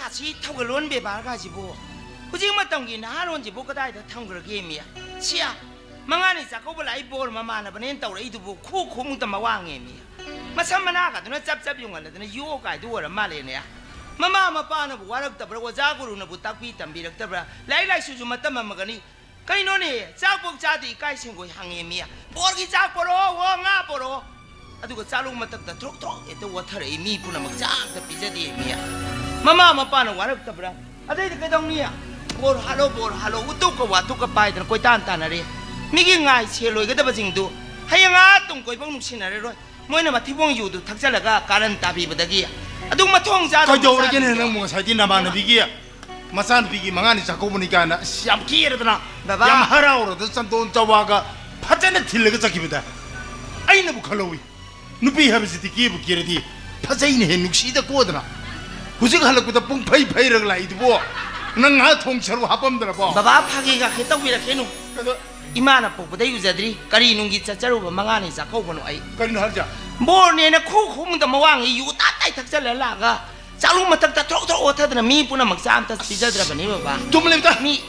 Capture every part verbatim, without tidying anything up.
ꯑꯁꯤ ꯊꯧꯒꯜꯂꯣꯟ ꯕꯦꯕꯥꯔꯒꯁꯤꯕꯨ ꯍꯧꯖꯤꯛ ꯃꯇꯝꯒꯤ ꯅꯍꯥꯔꯣꯟꯁꯤꯕꯨ ꯀꯗꯥꯏꯗ ꯊꯝꯈ꯭ꯔꯒꯦ ꯃꯤ? ꯁꯤꯌꯥ, ꯃꯉꯥꯅꯤ ꯆꯥꯛꯀꯧꯕ ꯂꯥꯛꯏ ꯕꯣꯔ ꯃꯃꯥꯟꯅꯕꯅꯦꯅ ꯇꯧꯔꯛꯏꯗꯨꯕꯨ ꯈꯨ ꯈꯨꯃꯨꯛꯇ ꯃꯋꯥ ꯉꯦꯝꯃꯤ꯫ ꯃꯁꯝ ꯃꯅꯥꯒꯗꯨꯅ ꯆꯞ ꯆꯞ ꯌꯨꯡꯍꯜꯂꯗꯅ ꯌꯣ ꯀꯥꯏꯗꯨ ꯑꯣꯏꯔ ꯃꯥꯜꯂꯦꯅꯦ꯫ ꯃꯃꯥ ꯃꯄꯥꯅꯕꯨ ꯋꯥꯔꯛꯇꯕ꯭ꯔꯥ, ꯑꯣꯖꯥ ꯒꯨꯔꯨꯅꯕꯨ ꯇꯥꯛꯄꯤ ꯇꯝꯕꯤꯔꯛꯇꯕ꯭ꯔꯥ, ꯂꯥꯏꯔꯤꯛ ꯂꯥꯏꯁꯨꯁꯨ ꯃꯇꯝ ꯑꯃꯒꯅꯤ꯫ ꯀꯩꯅꯣꯅꯦ, ꯆꯥꯛ ꯄꯣꯛ ꯆꯥꯗꯦ ꯏꯀꯥꯏ ꯁꯦꯡꯒꯣꯏ ꯍꯪꯉꯦ ꯃꯤ꯫ ꯕꯣꯔꯒꯤ ꯆꯥꯛ ꯄꯣꯔꯛꯑꯣ, ꯍꯣ, ꯉꯥ ꯄꯣꯔꯛꯑꯣ꯫ ꯑꯗꯨꯒ ꯆꯥꯂꯣꯡ ꯃꯊꯛꯇ ꯊ꯭ꯔꯣꯛ ꯊ꯭ꯔꯣꯛ ꯍꯦꯛꯇ ꯋꯥꯊꯔꯛꯏ, ꯃꯤ ꯄꯨꯝꯅꯃꯛ ꯆꯥ ꯑꯝꯇ ꯄꯤꯖꯗꯦ ꯃꯤ꯫ ꯃꯃꯥ ꯃꯄꯥꯅ ꯋꯥꯔꯛꯇꯕ꯭ꯔꯥ? ꯑꯗꯩꯗꯤ ꯀꯩꯗꯧꯅꯤ? ꯕꯣꯔ ꯍꯥꯠꯂꯣ, ꯕꯣꯔ ꯍꯥꯠꯂꯣ, ꯎꯇꯣꯛꯀ ꯋꯥꯊꯣꯛꯀ ꯄꯥꯏꯗꯅ ꯀꯣꯏꯇꯥꯟ ꯇꯥꯟꯅꯔꯦ꯫ ꯃꯤꯒꯤ ꯉꯥꯏ ꯁꯦꯜ ꯂꯣꯏꯒꯗꯕꯁꯤꯡꯗꯨ ꯍꯌꯦꯡ ꯑꯥ ꯇꯨꯡ ꯀꯣꯏꯐꯝ ꯅꯨꯡꯁꯤꯅꯔꯔꯣꯏ꯫ ꯃꯣꯏꯅ ꯃꯊꯤꯕꯣꯡ ꯌꯨꯗꯨ ꯊꯛꯆꯜꯂꯒ ꯀꯥꯔꯟ ꯇꯥꯕꯤꯕꯗꯒꯤ ꯑꯗꯨꯝ ꯃꯊꯣꯡ ꯆꯥꯗꯕ ꯀꯩꯗꯧꯔꯒꯦꯅꯦ ꯃꯆꯥꯁꯤꯡꯁꯦ꯫ ꯅꯪꯕꯨ ꯉꯁꯥꯏꯗꯤ ꯅꯃꯥꯟꯅꯕꯤꯒꯤ ꯃꯆꯥꯅꯨꯄꯤꯒꯤ ꯃꯉꯥꯅꯤ ꯆꯥꯛꯀꯧꯕꯅꯤ ꯀꯥꯏꯅ ꯑꯁ ꯌꯥꯝ ꯀꯦꯔꯗꯅ, ꯕꯕꯥ꯫ ꯌꯥꯝ ꯍꯔꯥꯎꯔꯗꯅ ꯆꯟꯗꯣꯟ ꯆꯋꯥꯒ ꯐꯖꯅ ꯊꯤꯜꯂꯒ ꯆꯠꯈꯤꯕꯗ ꯑꯩꯅꯕꯨ ꯈꯜꯍꯧꯏ, ꯅꯨꯄꯤ ꯍꯥꯏꯕꯁꯤꯗꯤ ꯀꯦꯕꯨ ꯀꯦꯔꯗꯤ ꯐꯖꯩꯅ ꯍꯦ ꯅꯨꯡꯁꯤꯗ ꯀꯣꯗꯅ ꯍꯧꯖꯤꯛ ꯍꯜꯂꯛꯄꯗ ꯄꯨꯡ ꯐꯩ ꯐꯩꯔꯒ ꯂꯥꯛꯏꯗꯨꯕꯣ? ꯅꯪ ꯉꯥ ꯊꯣꯡ ꯁꯔꯨ ꯍꯥꯞꯄꯝꯗ꯭ꯔꯕꯣ? ꯕꯕꯥ, ꯐꯥꯒꯤ ꯒꯥꯈꯦ ꯇꯧꯕꯤꯔꯛꯀꯦꯅꯨ꯫ ꯀꯩꯗꯧ-, ꯏꯃꯥꯅ ꯄꯣꯛꯄꯗꯩ ꯎꯖꯗ꯭ꯔꯤ꯫ ꯀꯔꯤ ꯅꯨꯡꯒꯤ ꯆꯠꯆꯔꯨꯕ ꯃꯉꯥꯅꯤ ꯆꯥꯛꯀꯧꯕꯅꯣ ꯑꯩ? ꯀꯔꯤꯅꯣ ꯍꯥꯏꯔꯤꯁꯦ? ꯕꯣꯔꯅꯦꯅ ꯈꯨ ꯈꯨꯃꯨꯛꯇ ꯃꯋꯥꯡꯉꯤ ꯌꯨ ꯇꯥꯞ ꯇꯥꯏ ꯊꯛꯆꯜꯂ ꯂꯥꯛꯑꯒ ꯆꯥꯛꯂꯨ ꯃꯊꯛꯇ ꯊ꯭ꯔꯣꯛ ꯊ꯭ꯔꯣꯛ ꯑꯣꯠꯊꯗꯅ ꯃꯤ ꯄꯨꯝꯅꯃꯛ ꯆꯥ ꯑꯝꯇ ꯄꯤꯖꯗ꯭ꯔꯕꯅꯤ ꯕꯕꯥ꯫ ꯇꯨꯝꯃ ꯂꯩꯕꯗ꯫ ꯃꯤ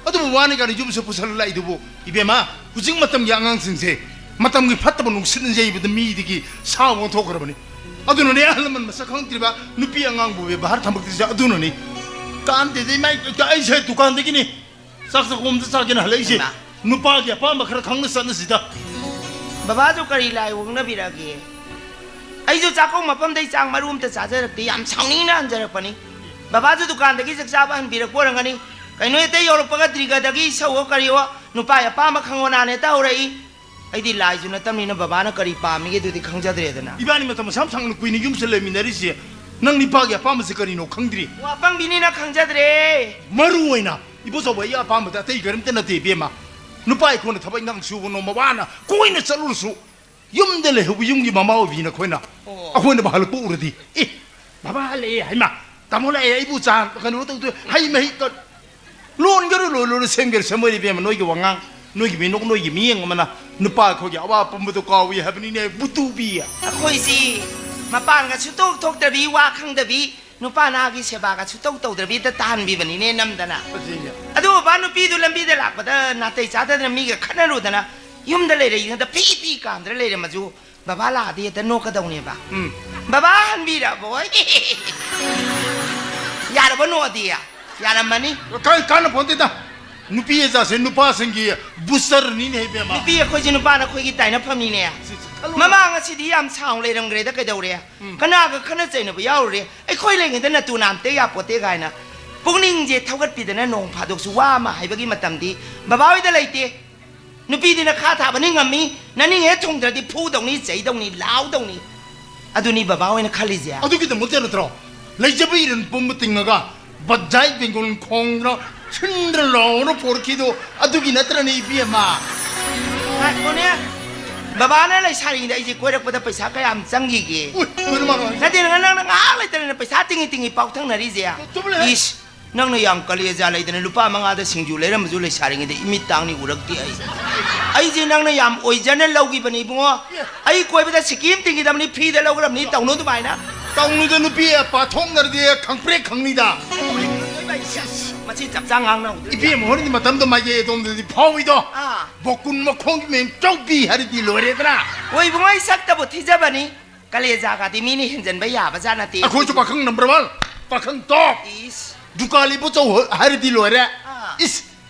ꯑꯗꯨꯕꯨ ꯋꯥꯅꯤ ꯀꯥꯏꯅ ꯌꯨꯝꯁꯨ ꯄꯨꯁꯜꯂ ꯂꯥꯛꯏꯗꯨꯕꯨ? ꯏꯕꯦꯝꯃ, ꯍꯧꯖꯤꯛ ꯃꯇꯝꯒꯤ ꯑꯉꯥꯡꯁꯤꯡꯁꯦ ꯃꯇꯝꯒꯤ ꯐꯠꯇꯕ ꯅꯨꯡꯁꯤꯠꯅ ꯌꯩꯕꯗ ꯃꯤꯗꯒꯤ ꯁꯥ ꯑꯣꯟꯊꯣꯛꯈ꯭ꯔꯕꯅꯤ꯫ ꯑꯗꯨꯅꯅꯦ ꯑꯍꯜ ꯂꯃꯟ ꯃꯁꯛ ꯈꯪꯗ꯭ꯔꯤꯕ ꯅꯨꯄꯤ ꯑꯉꯥꯡꯕꯨ ꯕꯦꯕꯥꯔ ꯊꯝꯃꯛꯇ꯭ꯔꯤꯁꯦ ꯑꯗꯨꯅꯅꯤ꯫ ꯀꯥꯟꯗꯦꯗ ꯏꯃꯥ, ꯑꯩꯁꯦ ꯗꯨꯀꯥꯟꯗꯒꯤꯅꯤ꯫ ꯆꯥꯛ ꯆꯥꯛꯈꯣꯝꯗ ꯆꯥꯒꯦꯅ ꯍꯜꯂꯛꯏꯁꯦ꯫ ꯍꯩꯃꯥ꯫ ꯅꯨꯄꯥꯒꯤ ꯑꯄꯥꯝꯕ ꯈꯔ ꯈꯪꯅ ꯆꯠꯅꯁꯤꯗ꯫ ꯕꯕꯥꯁꯨ ꯀꯔꯤ ꯂꯥꯏ ꯑꯣꯛꯅꯕꯤꯔꯒꯦ? ꯑꯩꯁꯨ ꯆꯥꯛꯈꯣꯝ ꯃꯐꯝꯗꯩ ꯆꯥꯛ ꯃꯔꯨ ꯑꯝꯇ ꯆꯥꯖꯔꯛꯇꯦ, ꯌꯥꯝ ꯁꯥꯎꯅꯤꯡꯅ ꯍꯟꯖꯔꯛꯄꯅꯤ꯫ ꯕꯕꯥꯁꯨ ꯗꯨꯀꯥꯟꯗꯒꯤ ꯆꯥꯛ ꯆꯥꯕ ꯍꯟꯕꯤꯔꯛꯄ ꯑꯣꯏꯔꯝꯒꯅꯤ꯫ ꯀꯩꯅꯣ, ꯍꯦꯛꯇ ꯌꯧꯔꯛꯄꯒ ꯗ꯭ꯔꯤꯒꯗꯒꯤ ꯏꯁꯧꯑꯣ ꯀꯔꯤꯑꯣ, ꯅꯨꯄꯥꯒꯤ ꯑꯄꯥꯝꯕ ꯈꯪꯉꯣ ꯅꯥꯅ ꯍꯦꯛꯇ ꯍꯧꯔꯛꯏ꯫ ꯑꯩꯗꯤ ꯂꯥꯏꯁꯨ ꯅꯠꯇꯕꯅꯤꯅ ꯕꯕꯥꯅ ꯀꯔꯤ ꯄꯥꯝꯃꯤꯒꯦ ꯑꯗꯨꯗꯤ ꯈꯪꯖꯗ꯭ꯔꯦꯗꯅ꯫ ꯏꯕꯥꯅꯤ ꯃꯇꯝ ꯑꯁꯨꯛ ꯌꯥꯝ ꯁꯥꯡꯅ ꯀꯨꯏꯅ ꯌꯨꯝꯁꯤꯗ ꯂꯩꯃꯤꯟꯅꯔꯤꯁꯦ ꯅꯪ ꯅꯨꯄꯥꯒꯤ ꯑꯄꯥꯝꯕꯁꯦ ꯀꯔꯤꯅꯣ ꯈꯪꯗ꯭ꯔꯤ꯫ ꯑꯣ, ꯑꯄꯪꯕꯤꯅꯤꯅ ꯈꯪꯖꯗ꯭ꯔꯦ꯫ ꯃꯔꯨ ꯑꯣꯏꯅ ꯏꯕꯣꯆꯧꯕ ꯑꯩꯒꯤ ꯑꯄꯥꯝꯕꯗ ꯑꯇꯩ ꯀꯔꯤꯝꯇ ꯅꯠꯇꯦ ꯏꯕꯦꯝꯃ꯫ ꯅꯨꯄꯥ ꯑꯩꯈꯣꯏꯅ ꯊꯕꯛ ꯏꯪꯈꯥꯡ ꯁꯨꯕ ꯅꯣꯝꯕ ꯋꯥꯅ ꯀꯣꯏꯅ ꯆꯠꯂꯨꯔꯁꯨ ꯌꯨꯝꯗ ꯂꯩꯍꯧꯕ ꯌꯨꯝꯒꯤ ꯃꯃꯥ ꯑꯣꯏꯕꯤ ꯅꯈꯣꯏꯅ ꯑꯣ꯫ ꯑꯩꯈꯣꯏꯅ ꯍꯜꯂꯛꯄ ꯎꯔꯗꯤ, "ꯑꯦ, ꯕꯕꯥ ꯍꯜꯂꯛꯑꯦ, ꯍꯩꯃꯥ, ꯇꯥꯃꯣ ꯂꯥꯛꯑꯦ, ꯑꯩꯕꯨ ꯆꯥ ꯀꯩꯅꯣ ꯇꯧꯗꯣꯏ, ꯍꯩ ꯃꯍꯤ ꯀ-, ꯂꯣꯟꯒꯦꯔꯣ ꯂꯣꯜꯂꯨꯔꯣ, ꯁꯦꯝꯒꯦꯔꯣ ꯁꯦꯝꯃꯣꯏꯔꯣ ꯏꯕꯦꯝꯃ, ꯅꯣꯏꯒꯤ ꯋꯥꯉꯥꯡ, ꯅꯣꯏꯒꯤ ꯃꯤꯅꯣꯛ, ꯅꯣꯏꯒꯤ ꯃꯤꯌꯦꯡ ꯑꯃꯅ ꯅꯨꯄꯥ ꯑꯩꯈꯣꯏꯒꯤ ꯑꯋꯥ ꯄꯨꯝꯕꯗꯣ ꯀꯥꯎꯏ ꯍꯥꯏꯕꯅꯤꯅꯦ, ꯕꯨꯇꯨꯕꯤ"꯫ ꯑꯩꯈꯣꯏꯁꯤ ꯃꯄꯥꯟꯒ ꯁꯨꯛꯊꯣꯛ ꯊꯣꯛꯇꯕꯤ, ꯋꯥ ꯈꯪꯗꯕꯤ, ꯅꯨꯄꯥ ꯅꯍꯥꯒꯤ ꯁꯦꯕꯥꯒ ꯁꯨꯇꯧ ꯇꯧꯗ꯭ꯔꯕꯤꯗ ꯇꯥꯍꯟꯕꯤꯕꯅꯤꯅꯦ ꯅꯝꯗꯅ꯫ ꯑꯗꯨꯅꯦ꯫ ꯑꯗꯨ ꯕꯕꯥ ꯅꯨꯄꯤꯗꯨ ꯂꯝꯕꯤꯗ ꯂꯥꯛꯄꯗ ꯅꯥꯇꯩ ꯆꯥꯗꯗꯅ ꯃꯤꯒ ꯈꯠꯅꯔꯨꯗꯅ ꯌꯨꯝꯗ ꯂꯩꯔꯤꯉꯩꯗ ꯐꯤ ꯐꯤ ꯀꯥꯟꯗ꯭ꯔ ꯂꯩꯔꯝꯃꯁꯨ ꯕꯕꯥ ꯂꯥꯛꯑꯗꯤ ꯍꯦꯛꯇ ꯅꯣꯛꯀꯗꯧꯅꯦꯕ꯫ ꯎꯝ꯫ ꯕꯕꯥ ꯍꯟꯕꯤꯔꯕꯣꯏ? ꯌꯥꯔꯕ ꯅꯣꯛꯑꯗꯤ? ꯌꯥꯔꯝꯃꯅꯤ꯫ ꯀꯥꯟ ꯀꯥꯟꯅ ꯄꯣꯟꯇꯦꯗ꯫ ꯅꯨꯄꯤ ꯑꯖꯥꯠꯁꯦ ꯅꯨꯄꯥꯁꯤꯡꯒꯤ ꯕꯨꯁꯇꯔꯅꯤꯅꯦ ꯏꯕꯦꯝꯃ꯫ ꯅꯨꯄꯤ ꯑꯩꯈꯣꯏꯁꯦ ꯅꯨꯄꯥꯅ ꯑꯩꯈꯣꯏꯒꯤ ꯇꯥꯏꯅ ꯐꯝꯅꯤꯅꯦ꯫ ꯁꯤ, ꯁꯤ, ꯈꯜꯂꯨ꯫ ꯃꯃꯥ ꯉꯁꯤꯗꯤ ꯌꯥꯝ ꯁꯥꯎꯅ ꯂꯩꯔꯝꯈ꯭ꯔꯦꯗ ꯀꯩꯗꯧꯔꯦ? ꯎꯝ꯫ ꯀꯅꯥꯒ ꯈꯠꯅ ꯆꯩꯅꯕ ꯌꯥꯎꯔꯨꯔꯦ? ꯑꯩꯈꯣꯏ ꯂꯩꯉꯩꯗ ꯅꯇꯨ ꯅꯥꯝꯇ ꯌꯥꯄꯣꯠꯇꯦ ꯀꯥꯏꯅ ꯄꯨꯛꯅꯤꯡꯁꯦ ꯊꯧꯒꯠꯄꯤꯗꯅ ꯅꯣꯡ ꯐꯥꯗꯣꯛꯁꯨ ꯋꯥ ꯑꯃ ꯍꯥꯏꯕꯒꯤ ꯃꯇꯝꯗꯤ ꯕꯕꯥ ꯍꯣꯏꯗ ꯂꯩꯇꯦ꯫ ꯅꯨꯄꯤꯗꯤ ꯅꯈꯥ ꯊꯥꯕꯅꯤ ꯉꯝꯃꯤ, ꯅꯅꯤꯡ ꯍꯦꯛ ꯊꯨꯡꯗ꯭ꯔꯗꯤ ꯐꯨꯗꯧꯅꯤ, ꯆꯩꯗꯧꯅꯤ, ꯂꯥꯎꯗꯧꯅꯤ꯫ ꯑꯗꯨꯅꯤ ꯕꯕꯥ ꯍꯣꯏꯅ ꯈꯜꯂꯤꯁꯦ꯫ ꯑꯗꯨꯒꯤꯗꯃꯛꯇ ꯅꯠꯇ꯭ꯔꯣ ꯂꯩꯖꯕ ꯏꯔꯟ ꯄꯨꯝꯕ ꯇꯤꯡꯉꯒ ꯕꯖꯥꯏ ꯕꯦꯡꯒꯣꯜ ꯈꯣꯡꯅ ꯁꯤꯟꯗ꯭ꯔ ꯂꯥꯎꯅ ꯄꯣꯔꯛꯈꯤꯗꯣ? ꯑꯗꯨꯒꯤ ꯅꯠꯇ꯭ꯔꯅꯦ ꯏꯕꯦꯝꯃ? ꯉꯥꯏꯈꯣꯅꯦ, ꯕꯕꯥꯅ ꯂꯩꯁꯥꯔꯤꯉꯩꯗ ꯑꯩꯁꯦ ꯀꯣꯏꯔꯛꯄꯗ ꯄꯩꯁꯥ ꯀꯌꯥꯝ ꯆꯪꯈꯤꯒꯦ? ꯎꯏ, ꯀꯩꯅꯣ ꯃꯥ ꯍꯥꯏꯁꯦ? ꯅꯠꯇꯦ, ꯅꯪ, ꯅꯪꯅ ꯉꯥꯏꯍꯥꯛ ꯂꯩꯇꯅ ꯄꯩꯁꯥ ꯇꯤꯡꯉꯤ ꯇꯤꯡꯉꯤ ꯄꯥꯎꯊꯪꯅꯔꯤꯁꯦ꯫ ꯆꯨꯝꯂꯦ꯫ ꯏꯁ, ꯅꯪꯅ ꯌꯥꯝ ꯀꯂꯦꯖꯥ ꯂꯩꯗꯅ ꯂꯨꯄꯥ ꯃꯉꯥꯗ ꯁꯤꯡꯖꯨ ꯂꯩꯔꯝꯕꯁꯨ ꯂꯩꯁꯥꯔꯤꯉꯩꯗ ꯏꯃꯤꯠ ꯇꯥꯡꯅꯤ ꯎꯔꯛꯇꯦ ꯑꯩ꯫ ꯑꯩꯁꯦ ꯅꯪꯅ ꯌꯥꯝ ꯑꯣꯏꯖꯅ ꯂꯧꯈꯤꯕꯅꯤ ꯏꯕꯨꯡꯉꯣ꯫ ꯑꯩ ꯀꯣꯏꯕꯗ ꯁꯤꯀꯤ ꯑꯃ ꯇꯤꯡꯈꯤꯗꯕꯅꯤ, ꯐ꯭ꯔꯤꯗ ꯂꯧꯈ꯭ꯔꯕꯅꯤ, ꯇꯧꯅꯨ ꯑꯗꯨꯃꯥꯏꯅ꯫ ꯇꯧꯅꯨꯗ ꯅꯨꯄꯤ, ꯄꯥꯊꯣꯛꯅꯔꯗꯤ ꯈꯪꯄ꯭ꯔꯦꯛ ꯈꯪꯅꯤꯗ꯫ ꯃꯁꯤ ꯆꯞ ꯆꯥ ꯉꯥꯡꯅꯍꯧꯗ꯭ꯔꯗꯤ꯫ ꯏꯕꯦꯝꯃ ꯍꯣꯏꯅꯗꯤ ꯃꯇꯝꯗꯣ ꯃꯥꯏꯀꯩ ꯑꯗꯣꯝꯗꯗꯤ ꯐꯥꯎꯏꯗꯣ꯫ ꯑꯥ꯫ ꯕꯣꯀꯨꯟ ꯃꯈꯣꯡꯒꯤ ꯃꯦꯝ ꯆꯧꯕꯤ ꯍꯥꯏꯔꯗꯤ ꯂꯣꯏꯔꯦꯗꯅ꯫ ꯍꯣꯏ ꯏꯕꯨꯡꯉꯣ, ꯑꯩ ꯁꯛꯇꯕꯨ ꯊꯤꯖꯕꯅꯤ, ꯀꯂꯦꯖꯥꯒꯗꯤ ꯃꯤꯅ ꯍꯦꯟꯖꯟꯕ ꯌꯥꯕ ꯖꯥꯠ ꯅꯠꯇꯦ꯫ ꯑꯩꯈꯣꯏꯁꯨ ꯄꯥꯈꯪ ꯅꯝꯕꯔ ꯋꯥꯟ, ꯄꯥꯈꯪ ꯇꯣꯞ꯫ ꯏꯁ꯫ ꯖꯨꯀꯥꯂꯤ ꯄꯣꯠꯆꯧ ꯍꯥꯏꯔꯗꯤ ꯂꯣꯏꯔꯦ꯫ ꯑꯥ꯫ ꯏꯁ,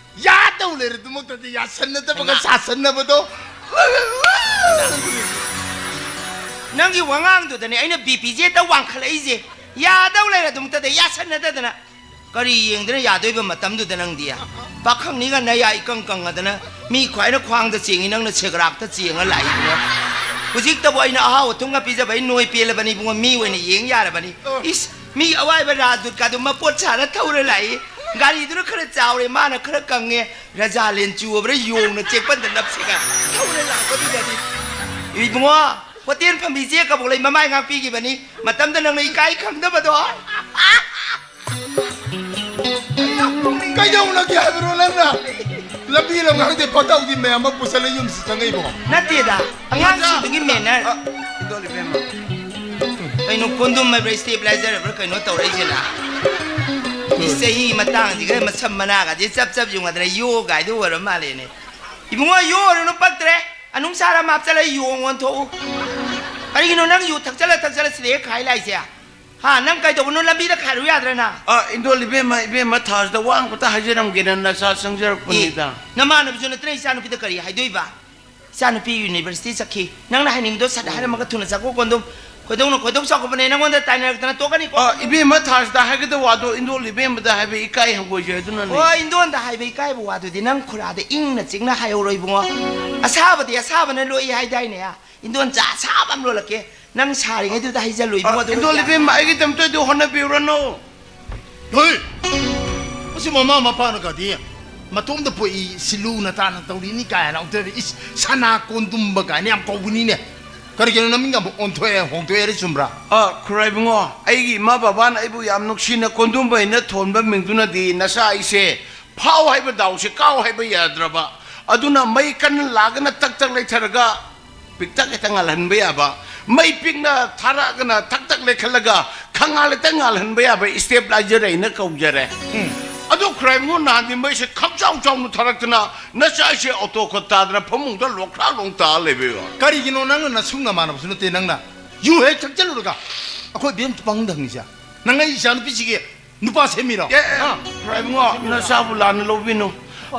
ꯌꯥꯗꯧ ꯂꯩꯔꯗꯨꯃꯛꯇꯗꯤ ꯌꯥꯁꯟꯅꯗꯕꯒ ꯍꯩꯃꯥ꯫ ꯁꯥꯁꯟꯅꯕꯗꯣ꯫ ꯅꯪꯒꯤ ꯋꯥꯉꯥꯡꯗꯨꯗꯅꯦ ꯑꯩꯅ ꯕꯤ ꯄꯤꯁꯦ ꯍꯦꯛꯇ ꯋꯥꯡꯈꯠꯂꯛꯏꯁꯦ꯫ ꯌꯥꯗꯧ ꯂꯩꯔꯗꯨꯃꯛꯇꯗ ꯌꯥꯁꯟꯅꯗꯗꯅ꯫ ꯀꯔꯤ ꯌꯦꯡꯗꯅ ꯌꯥꯗꯣꯏꯕ ꯃꯇꯝꯗꯨꯗ ꯅꯪꯗꯤ? ꯄꯥꯈꯪꯅꯤꯒ ꯅꯌꯥ ꯏꯀꯪ ꯀꯪꯉꯗꯅ ꯃꯤ ꯈ꯭ꯋꯥꯏꯅ ꯈ꯭ꯋꯥꯡꯗ ꯆꯦꯡꯉꯤ, ꯅꯪꯅ ꯁꯦꯒ꯭ꯔꯥꯛꯇ ꯆꯦꯡꯉ ꯂꯥꯛꯏꯗꯨꯅ꯫ ꯍꯧꯖꯤꯛꯇꯕꯨ ꯑꯩꯅ ꯑꯍꯥꯎ ꯑꯊꯨꯝꯒ ꯄꯤꯖꯕ ꯑꯩ ꯅꯣꯏ ꯄꯦꯜꯂꯕꯅꯤ ꯏꯕꯨꯡꯉꯣ, ꯃꯤ ꯑꯣꯏꯅ ꯌꯦꯡ ꯌꯥꯔꯕꯅꯤ꯫ ꯏꯁ, ꯃꯤ ꯑꯋꯥꯏꯕ ꯔꯥꯖꯗꯨꯠꯀꯥꯗꯨ ꯃꯄꯣꯠ ꯁꯥꯅ ꯊꯧꯔ ꯂꯥꯛꯏ꯫ ꯒꯥꯔꯤꯗꯨꯅ ꯈꯔ ꯆꯥꯎꯔꯦ, ꯃꯥꯅ ꯈꯔ ꯀꯪꯉꯦ꯫ ꯔꯖꯥ ꯂꯦꯟ ꯆꯨꯕ꯭ꯔꯥ ꯌꯣꯡꯅ ꯆꯦꯛꯄꯟꯗ ꯅꯞꯁꯤꯒ ꯊꯧꯔ ꯂꯥꯛꯄꯗꯨꯗꯗꯤ꯫ ꯏꯕꯨꯡꯉꯣ, ꯍꯣꯇꯦꯜ ꯐꯝꯕꯤ ꯆꯦ ꯀꯕꯣꯛ ꯂꯩ ꯃꯃꯥꯏ ꯉꯥꯛꯄꯤꯈꯤꯕꯅꯤ꯫ ꯃꯇꯝꯗ ꯅꯪꯅ ꯏꯀꯥꯏ ꯈꯪꯗꯕꯗꯣ꯫ ꯀꯩꯗꯧꯅꯒꯦ ꯍꯥꯏꯕꯅꯣ ꯅꯪꯅ? ꯂꯝꯕꯤ ꯂꯝꯈꯥꯡꯗꯩ ꯐꯠꯇ ꯍꯥꯎꯗꯤ ꯃꯌꯥꯝ ꯑꯃ ꯄꯨꯁꯜꯂ ꯌꯨꯝꯁꯤ ꯆꯪꯉꯛꯏꯕꯣ? ꯅꯠꯇꯦꯗ, ꯑꯉꯥꯡꯁꯤꯡꯗꯨꯒꯤ ꯃꯦꯅꯔ꯫ ꯑ, ꯏꯗꯣꯜ ꯏꯕꯦꯝꯃ, ꯀꯩꯅꯣ, ꯀꯣꯟꯗꯨꯝ ꯍꯥꯏꯕ꯭ꯔꯥ, ꯁ꯭ꯇꯦꯕꯤꯂꯥꯏꯖꯔ ꯍꯥꯏꯕ꯭ꯔꯥ, ꯀꯩꯅꯣ ꯇꯧꯔꯛꯏꯁꯤꯅ? ꯏꯁ, ꯆꯍꯤ ꯃꯇꯥꯡꯁꯤꯒ ꯃꯁꯝ ꯃꯅꯥꯒꯁꯦ ꯆꯞ ꯆꯞ ꯌꯨꯡꯉꯗꯅ ꯌꯣꯒꯥꯏꯗꯨ ꯑꯣꯏꯔ ꯃꯥꯜꯂꯦꯅꯦ꯫ ꯏꯕꯨꯡꯉꯣ, ꯌꯣ ꯑꯣꯏꯔꯨꯅꯨ, ꯄꯛꯇ꯭ꯔꯦ꯫ ꯑꯅꯨꯡꯁꯥꯔꯥ ꯍꯥꯞꯆꯜꯂ ꯌꯣꯡ ꯑꯣꯟꯊꯣꯛꯎ꯫ ꯀꯔꯤꯒꯤꯅꯣ ꯅꯪ ꯌꯨ ꯊꯛꯆꯜꯂ ꯊꯛꯆꯜꯂ ꯁꯤꯗ ꯍꯦꯛ ꯈꯥꯏ ꯂꯥꯛꯏꯁꯦ? ꯍꯥ, ꯅꯪ ꯀꯩꯗꯧꯕꯅꯣ? ꯂꯝꯕꯤꯗ ꯈꯥꯏꯔꯨ ꯌꯥꯗ꯭ꯔꯥ ꯅꯪ? ꯑ, ꯏꯟꯗꯣꯜ ꯏꯕꯦꯝꯃ, ꯏꯕꯦꯝꯃ ꯊꯥꯖꯗ ꯋꯥ ꯑꯃꯈꯛꯇ ꯍꯥꯏꯖꯔꯝꯒꯦꯅ ꯅꯆꯥ ꯆꯪꯖꯔꯛꯄꯅꯤꯗ꯫ ꯑꯦ, ꯅꯃꯥꯟꯅꯕꯁꯨ ꯅꯠꯇ꯭ꯔꯦ ꯏꯆꯥꯅꯨꯄꯤꯗ ꯀꯔꯤ ꯍꯥꯏꯗꯣꯏꯕ? ꯏꯆꯥꯅꯨꯄꯤ ꯌꯨꯅꯤꯚꯔꯁꯤꯇꯤ ꯆꯠꯈꯤ꯫ ꯅꯪꯅ ꯍꯥꯏꯅꯤꯡꯕꯗꯣ ꯁꯠ ꯍꯥꯏꯔꯝꯃꯒ ꯊꯨꯅ ꯆꯠꯈꯣ, ꯀꯣꯟꯗꯨꯝ꯫ ꯈꯣꯏꯗꯧꯅ ꯈꯣꯏꯗꯧ ꯆꯥꯎꯈꯠꯄꯅꯦ, ꯅꯪꯉꯣꯟꯗ ꯇꯥꯏꯅꯔꯛꯇꯅ ꯇꯣꯛꯀꯅꯤꯀꯣ꯫ ꯑ, ꯏꯕꯦꯝꯃ ꯊꯥꯖꯗ ꯍꯥꯏꯒꯗꯕ ꯋꯥꯗꯣ ꯏꯟꯗꯣꯜ ꯏꯕꯦꯝꯃꯗ ꯍꯥꯏꯕ ꯏꯀꯥꯏ ꯍꯪꯒꯣꯏꯖꯩ, ꯑꯗꯨꯅꯅꯦ꯫ ꯑꯣ, ꯏꯟꯗꯣꯟꯗ ꯍꯥꯏꯕ ꯏꯀꯥꯏꯕ ꯋꯥꯗꯨꯗꯤ ꯅꯪ ꯈꯨꯔꯥꯗ ꯏꯪꯅ ꯆꯤꯛꯅ ꯍꯥꯏꯍꯧꯔꯣ ꯏꯕꯨꯡꯉꯣ꯫ ꯑꯁꯥꯕꯗꯤ ꯑꯁꯥꯕꯅ ꯂꯣꯛꯏ ꯍꯥꯏꯗꯥꯏꯅꯦ? ꯏꯟꯗꯣꯟ ꯆꯥ ꯑꯁꯥꯕ ꯑꯃ ꯂꯣꯜꯂꯛꯀꯦ꯫ ꯅꯪ ꯁꯥꯔꯤꯉꯩꯗꯨꯗ ꯍꯩꯖꯜꯂꯨ ꯏꯕꯨꯡꯉꯣ, ꯑ, ꯑꯗꯨꯒ ꯏꯟꯗꯣꯜ ꯏꯕꯦꯝꯃ, ꯑꯩꯒꯤꯗꯃꯛꯇꯗꯤ ꯍꯣꯠꯅꯕꯤꯔꯨꯔꯅꯨ꯫ ꯍꯣꯏ! ꯃꯁꯤ ꯃꯃꯥ ꯃꯄꯥꯅꯒꯗꯤ ꯃꯇꯣꯝꯇ ꯄꯣꯛꯏ, ꯁꯤ ꯂꯨꯅ ꯇꯥꯅ ꯇꯧꯔꯤꯅꯤ ꯀꯥꯏꯅ ꯑꯃꯨꯛꯇ, ꯏꯁ, ꯁꯅꯥ ꯀꯣꯟꯗꯨꯝꯕ ꯀꯥꯏꯅ ꯌꯥꯝ ꯀꯧꯕꯅꯤꯅꯦ꯫ ꯀꯔꯤꯒꯤꯅꯣ ꯅꯃꯤꯡ ꯑꯃꯨꯛ ꯑꯣꯟꯊꯣꯛꯑꯦ, ꯍꯣꯡꯗꯣꯛꯑꯦ ꯍꯥꯏꯔꯤ ꯆꯨꯝꯕ꯭ꯔꯥ? ꯑ, ꯈꯨꯔꯥꯏꯕꯨꯡꯉꯣ, ꯑꯩꯒꯤ ꯏꯃꯥ ꯕꯕꯥꯅ ꯑꯩꯕꯨ ꯌꯥꯝ ꯅꯨꯡꯁꯤꯅ ꯀꯣꯟꯗꯨꯝꯕ ꯍꯥꯏꯅ ꯊꯣꯟꯕ ꯃꯤꯡꯗꯨꯅꯗꯤ ꯅꯆꯥ ꯑꯩꯁꯦ ꯐꯥꯎ ꯍꯥꯏꯕ ꯗꯥꯎꯁꯦ ꯀꯥꯎ ꯍꯥꯏꯕ ꯌꯥꯗ꯭ꯔꯕ꯫ ꯑꯗꯨꯅ ꯃꯩ ꯀꯟꯅ ꯂꯥꯛꯑꯒꯅ ꯇꯛ ꯇꯛ ꯂꯩꯊꯔꯒ ꯄꯤꯛꯇꯛ ꯍꯦꯛꯇ ꯉꯥꯜꯍꯟꯕ ꯌꯥꯕ, ꯃꯩ ꯄꯤꯛꯅ ꯊꯥꯔꯛꯑꯒꯅ ꯊꯛ ꯊꯛ ꯂꯩꯈꯠꯂꯒ ꯈꯪꯉꯥꯜ ꯍꯦꯛꯇ ꯉꯥꯜꯍꯟꯕ ꯌꯥꯕ ꯁ꯭ꯇꯦꯕꯤꯂꯥꯏꯖꯔ ꯑꯩꯅ ꯀꯧꯖꯔꯦ꯫ ꯎꯝ꯫ ꯑꯗꯨ ꯈꯨꯔꯥꯏꯕꯨꯡꯉꯣ, ꯅꯍꯥꯟꯗꯤ ꯃꯩꯁꯦ ꯈꯪꯆꯥꯎ ꯆꯥꯎꯅ ꯊꯥꯔꯛꯇꯅ ꯅꯆꯥ ꯑꯩꯁꯦ ꯑꯣꯇꯣ ꯈꯣꯠ ꯇꯥꯗꯅ ꯐꯃꯨꯡꯗ ꯂꯣꯛꯈ꯭ꯔꯥꯛ ꯂꯣꯡ ꯇꯥ ꯂꯩꯕ ꯌꯥꯎꯔꯦ꯫ ꯀꯔꯤꯒꯤꯅꯣ ꯅꯪꯅ ꯅꯁꯨꯡ ꯅꯃꯥꯟꯅꯕꯁꯨ ꯅꯠꯇꯦ, ꯅꯪꯅ ꯌꯨ ꯍꯦꯛ ꯊꯛꯆꯜꯂꯨꯔꯒ ꯑꯩꯈꯣꯏ ꯕꯦꯝ ꯄꯪꯗ ꯍꯪꯉꯤꯁꯦ? ꯅꯪ ꯑꯩ ꯏꯆꯥ ꯅꯨꯄꯤꯁꯤꯒꯤ ꯅꯨꯄꯥ ꯁꯦꯝꯃꯤꯔꯣ? ꯑꯦ, ꯑꯦ, ꯍꯥ? ꯈꯨꯔꯥꯏꯕꯨꯡꯉꯣ, ꯅꯆꯥꯕꯨ ꯂꯥꯟꯅ ꯂꯧꯕꯤꯅꯨ꯫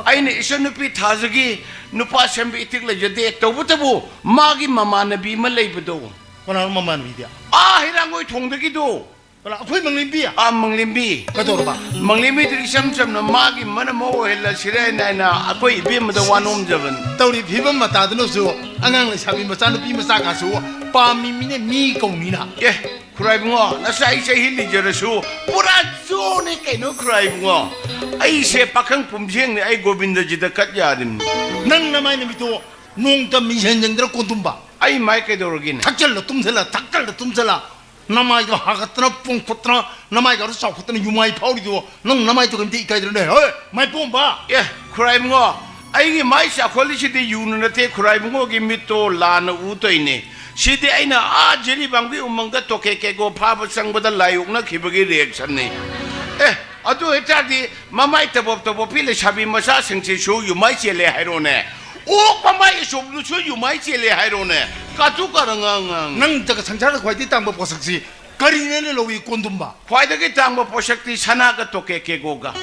ꯑꯩꯅ ꯏꯆꯟꯅꯨꯄꯤ ꯊꯥꯖꯒꯤ ꯅꯨꯄꯥ ꯁꯦꯝꯕ ꯏꯊꯤꯛ ꯂꯩꯖꯗꯦ꯫ ꯇꯧꯕꯇꯕꯨ ꯃꯥꯒꯤ ꯃꯃꯥꯟꯅꯕꯤ ꯑꯃ ꯂꯩꯕꯗꯣ꯫ ꯀꯅꯥꯅꯣ ꯃꯃꯥꯟꯅꯕꯤꯗꯤ? ꯑꯥ, ꯍꯩꯔꯥꯡꯒꯣꯏ ꯊꯣꯡꯗꯒꯤꯗꯣ꯫ ꯀꯅꯥ? ꯑꯩꯈꯣꯏ ꯃꯪꯂꯦꯝꯕꯤ? ꯑꯥ, ꯃꯪꯂꯦꯝꯕꯤ꯫ ꯀꯩꯗꯧꯔꯕ? ꯃꯪꯂꯦꯝꯕꯤꯗꯨ ꯏꯆꯝ ꯆꯝꯅ ꯃꯥꯒꯤ ꯃꯅꯝ ꯑꯃ ꯑꯣꯏꯍꯜꯂꯁꯤꯔꯦ ꯍꯥꯏꯅ ꯑꯩꯅ ꯑꯩꯈꯣꯏ ꯏꯕꯦꯝꯃꯗ ꯋꯥ ꯅꯣꯝꯖꯕꯅꯤ꯫ ꯇꯧꯔꯤ ꯐꯤꯕꯝ ꯃꯇꯥꯗꯨꯅꯁꯨ ꯑꯉꯥꯡ ꯂꯩꯁꯥꯕꯤ ꯃꯆꯥ ꯅꯨꯄꯤ ꯃꯆꯥ ꯀꯥꯁꯨ ꯄꯥꯝꯃꯤ ꯃꯤꯅꯦ, ꯃꯤ ꯀꯧꯅꯤꯅ꯫ ꯑꯦ, ꯈꯨꯔꯥꯏꯕꯨꯡꯉꯣ, ꯅꯆꯥ ꯑꯩ ꯆꯍꯤ ꯂꯤꯖꯔꯁꯨ ꯄꯨꯔꯥ ꯖꯣꯅꯤ ꯀꯩꯅꯣ ꯈꯨꯔꯥꯏꯕꯨꯡꯉꯣ꯫ ꯑꯩꯁꯦ ꯄꯥꯈꯪ ꯄꯨꯝꯖꯦꯡꯅꯤ, ꯑꯩ ꯒꯣꯕꯤꯟꯗꯖꯤꯗ ꯀꯠ ꯌꯥꯔꯤꯝꯅꯤ꯫ ꯅꯪ ꯅꯃꯥꯏ ꯅꯨꯃꯤꯠꯇꯣ ꯅꯣꯡꯇ ꯃꯤꯡꯁꯦꯟ ꯌꯦꯡꯗ꯭ꯔ ꯀꯣꯟꯗꯨꯝꯕ? ꯑꯩ ꯃꯥꯏ ꯀꯩꯗꯧꯔꯒꯦꯅꯦ? ꯊꯛꯆꯜꯂ ꯇꯨꯝꯁꯜꯂ, ꯊꯛꯆꯜꯂ ꯇꯨꯝꯁꯜꯂ, ꯅꯃꯥꯏꯗꯣ ꯍꯥꯒꯠꯇꯅ ꯄꯣꯡꯈꯠꯇꯅ, ꯅꯃꯥꯏꯒꯗꯣ ꯆꯥꯎꯈꯠꯇꯅ ꯌꯨꯃꯥꯏ ꯐꯥꯎꯔꯤꯗꯨꯕꯣ, ꯅꯪ ꯅꯃꯥꯏꯗꯣ ꯀꯩꯝꯇ ꯏꯀꯥꯏꯗ꯭ꯔꯅꯦ? ꯍꯣꯏ, ꯃꯥꯏ ꯄꯣꯝꯕ! ꯑꯦ, ꯈꯨꯔꯥꯏꯕꯨꯡꯉꯣ, ꯑꯩꯒꯤ ꯃꯥꯏ ꯆꯥꯎꯈꯠꯂꯤꯁꯤꯗꯤ ꯌꯨꯅ ꯅꯠꯇꯦ, ꯈꯨꯔꯥꯏꯕꯨꯡꯉꯣꯒꯤ ꯃꯤꯠꯇꯣ ꯂꯥꯟꯅ ꯎ ꯇꯧꯏꯅꯦ꯫ ꯁꯤꯗꯤ ꯑꯩꯅ ꯑꯥ ꯖꯤꯔꯤꯕꯥꯝꯒꯤ ꯎꯃꯪꯗ ꯇꯣꯀꯦ ꯀꯦꯒꯣ ꯐꯥꯕ ꯆꯪꯕꯗ ꯂꯥꯏ ꯑꯣꯛꯅꯈꯤꯕꯒꯤ ꯔꯤꯌꯦꯛꯁꯟꯅꯤ꯫ ꯑꯦ, ꯑꯗꯨ ꯑꯣꯏꯇꯥꯔꯗꯤ ꯃꯃꯥꯏ ꯇꯕꯣꯞ ꯇꯕꯣꯞꯄꯤ ꯂꯩꯁꯥꯕꯤ ꯃꯆꯥꯁꯤꯡꯁꯤꯁꯨ ꯌꯨꯃꯥꯏ ꯆꯦꯜꯂꯦ ꯍꯥꯏꯔꯣꯅꯦ? ꯑꯣꯛ ꯃꯃꯥꯏ ꯑꯆꯧꯕꯗꯨꯁꯨ ꯌꯨꯃꯥꯏ ꯆꯦꯜꯂꯦ ꯍꯥꯏꯔꯣꯅꯦ? ꯀꯥꯇꯨ ꯀꯥꯔꯟ ꯉꯥꯡ ꯉꯥꯡ꯫ ꯅꯪ ꯖꯒꯠ ꯁꯪꯁꯥꯔꯗ ꯈ꯭ꯋꯥꯏꯗꯒꯤ ꯇꯥꯡꯕ ꯄꯣꯠꯁꯛꯁꯤ ꯀꯔꯤꯅꯦꯅ ꯂꯧꯏ, ꯀꯣꯟꯗꯨꯝꯕ? ꯈ꯭ꯋꯥꯏꯗꯒꯤ ꯇꯥꯡꯕ ꯄꯣꯠꯁꯛꯇꯤ ꯁꯅꯥꯒ ꯇꯣꯀꯦ ꯀꯦꯒꯣꯒ꯫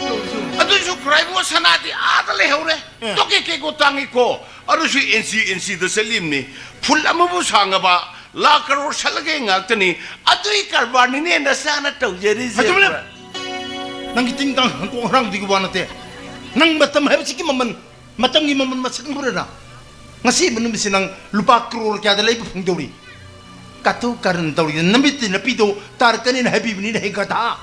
ꯑꯗꯨꯁꯨ ꯈꯨꯔꯥꯏꯕꯨ ꯁꯅꯥꯗꯤ ꯑꯥꯗ ꯂꯩꯍꯧꯔꯦ꯫ ꯑꯦ꯫ ꯇꯣꯀꯦ ꯀꯦꯒꯣ ꯇꯥꯡꯉꯤꯀꯣ꯫ ꯑꯗꯨꯁꯨ ꯏꯟꯆꯤ ꯏꯟꯆꯤꯗ ꯆꯠꯂꯤꯕꯅꯤ꯫ ꯐꯨꯠ ꯑꯃꯕꯨ ꯁꯥꯡꯉꯕ ꯂꯥꯈ ꯀꯔꯣꯔ ꯁꯠꯂꯒꯦ ꯉꯥꯛꯇꯅꯤ꯫ ꯑꯗꯨꯏ ꯀꯔꯕꯥꯔꯅꯤꯅꯦ ꯅꯆꯥꯅ ꯇꯧꯖꯔꯤꯁꯦ꯫ ꯑꯗꯨꯝ ꯂꯦꯞ! ꯅꯪꯒꯤ ꯇꯤꯡ ꯇꯥꯡ ꯍꯪꯀꯣꯛ ꯍꯔꯥꯡꯗꯨꯒꯤ ꯋꯥ ꯅꯠꯇꯦ꯫ ꯅꯪ ꯃꯇꯝ ꯍꯥꯏꯕꯁꯤꯒꯤ ꯃꯃꯜ, ꯃꯇꯝꯒꯤ ꯃꯃꯜ ꯃꯁꯛ ꯈꯪꯕ꯭ꯔꯥ ꯅꯪ? ꯉꯁꯤ ꯅꯨꯃꯤꯠꯁꯤ ꯅꯪ ꯂꯨꯄꯥ ꯀ꯭ꯔꯣꯔ ꯀꯌꯥꯗ ꯂꯩꯕ ꯐꯪꯗꯧꯔꯤ? ꯀꯥꯇꯨ ꯀꯥꯔꯟ ꯇꯧꯔꯤꯗ ꯅꯃꯤꯠꯇꯤ ꯅꯄꯤꯗꯣ ꯇꯥꯔꯛꯀꯅꯤꯅ ꯍꯥꯏꯕꯤꯕꯅꯤꯅ, ꯍꯦ ꯒꯙꯥ꯫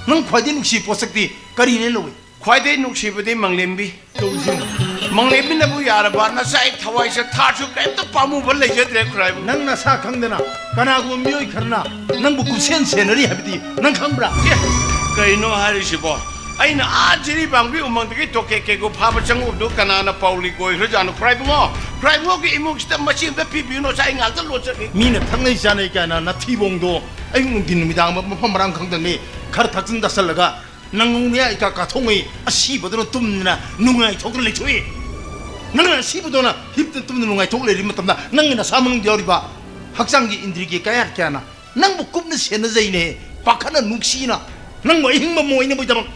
ꯅꯪ ꯈ꯭ꯋꯥꯏꯗꯒꯤ ꯅꯨꯡꯁꯤꯕ ꯄꯣꯠꯁꯛꯇꯤ ꯀꯔꯤꯅꯦ ꯂꯧꯏ? ꯈ꯭ꯋꯥꯏꯗꯒꯤ ꯅꯨꯡꯁꯤꯕꯗꯤ ꯃꯪꯂꯦꯝꯕꯤ꯫ ꯇꯧꯔꯤꯁꯦ ꯌꯦꯡꯉꯨ꯫ ꯃꯪꯂꯦꯝꯕꯤꯅꯕꯨ ꯌꯥꯔꯕ ꯅꯆꯥ ꯑꯩ ꯊꯋꯥꯏꯁꯦ ꯊꯥꯔꯁꯨ ꯀꯔꯤꯝꯇ ꯄꯥꯝꯃꯨꯕ ꯂꯩꯖꯗ꯭ꯔꯦ ꯈꯨꯔꯥꯏꯕꯨ꯫ ꯅꯪ ꯅꯁꯥ ꯈꯪꯗꯅ ꯀꯅꯥꯒꯨꯝꯕ ꯃꯤꯑꯣꯏ ꯈꯔꯅ ꯅꯪꯕꯨ ꯀꯨꯞꯁꯦꯟ ꯁꯦꯟꯅꯔꯤ ꯍꯥꯏꯕꯗꯤ ꯅꯪ ꯈꯪꯕ꯭ꯔꯥ? ꯑꯦ, ꯀꯩꯅꯣ ꯍꯥꯏꯔꯤꯁꯤꯕꯣ? ꯑꯩꯅ ꯑꯥ ꯖꯤꯔꯤꯕꯥꯝꯒꯤ ꯎꯃꯪꯗꯒꯤ ꯇꯣꯀꯦ ꯀꯦꯒꯨ ꯐꯥꯕ ꯆꯪꯉꯨꯕꯗꯨ ꯀꯅꯥꯅ ꯄꯥꯎꯂꯤ ꯀꯣꯏꯈ꯭ꯔꯖꯥꯠꯅꯣ? ꯈꯨꯔꯥꯏꯕꯨꯡꯉꯣ, ꯈꯨꯔꯥꯏꯕꯨꯡꯉꯣꯒꯤ ꯏꯃꯨꯡꯁꯤꯗ ꯃꯆꯤ ꯑꯝꯇ ꯄꯤꯕꯤꯌꯨꯅꯣ, ꯉꯁꯥꯏ ꯉꯥꯛꯇ ꯂꯣꯠꯆꯒꯦ꯫ ꯃꯤꯅ ꯊꯛꯅꯩ ꯆꯥꯅꯩ ꯀꯥꯏꯅ ꯅꯊꯤꯕꯣꯡꯗꯣ ꯑꯌꯨꯛ ꯅꯨꯡꯊꯤꯟ ꯅꯨꯃꯤꯗꯥꯡ ꯃꯐꯝ ꯃꯔꯥꯡ ꯈꯪꯗꯉꯩ ꯈꯔ ꯊꯛꯆꯤꯟ ꯆꯥꯁꯤꯜꯂꯒ ꯅꯪ ꯅꯌꯥ ꯏꯀꯥ ꯀꯥꯊꯣꯛꯉꯩ ꯑꯁꯤꯕꯗꯨꯅ ꯇꯨꯝꯗꯅ ꯅꯨꯡꯉꯥꯏꯊꯣꯛꯇꯅ ꯂꯩꯊꯣꯛꯏ꯫ ꯅꯪꯅ ꯑꯁꯤꯕꯗꯨꯅ ꯍꯤꯞꯇꯅ ꯇꯨꯝꯗꯅ ꯅꯨꯡꯉꯥꯏꯊꯣꯛ ꯂꯩꯔꯤ ꯃꯇꯝꯗ ꯅꯪꯒꯤ ꯅꯁꯥ ꯃꯅꯨꯡꯗ ꯌꯥꯎꯔꯤꯕ ꯍꯛꯆꯥꯡꯒꯤ ꯏꯟꯗ꯭ꯔꯤꯒꯤ ꯀꯌꯥꯠ ꯀꯌꯥꯅ ꯅꯪꯕꯨ ꯀꯨꯞꯅ ꯁꯦꯟꯅꯖꯩꯅꯦ, ꯄꯥꯈꯠꯅ ꯅꯨꯡꯁꯤꯅ ꯅꯪꯕꯨ ꯑꯍꯤꯡꯕ ꯃꯣꯏꯅꯕꯒꯤꯗꯃꯛ꯫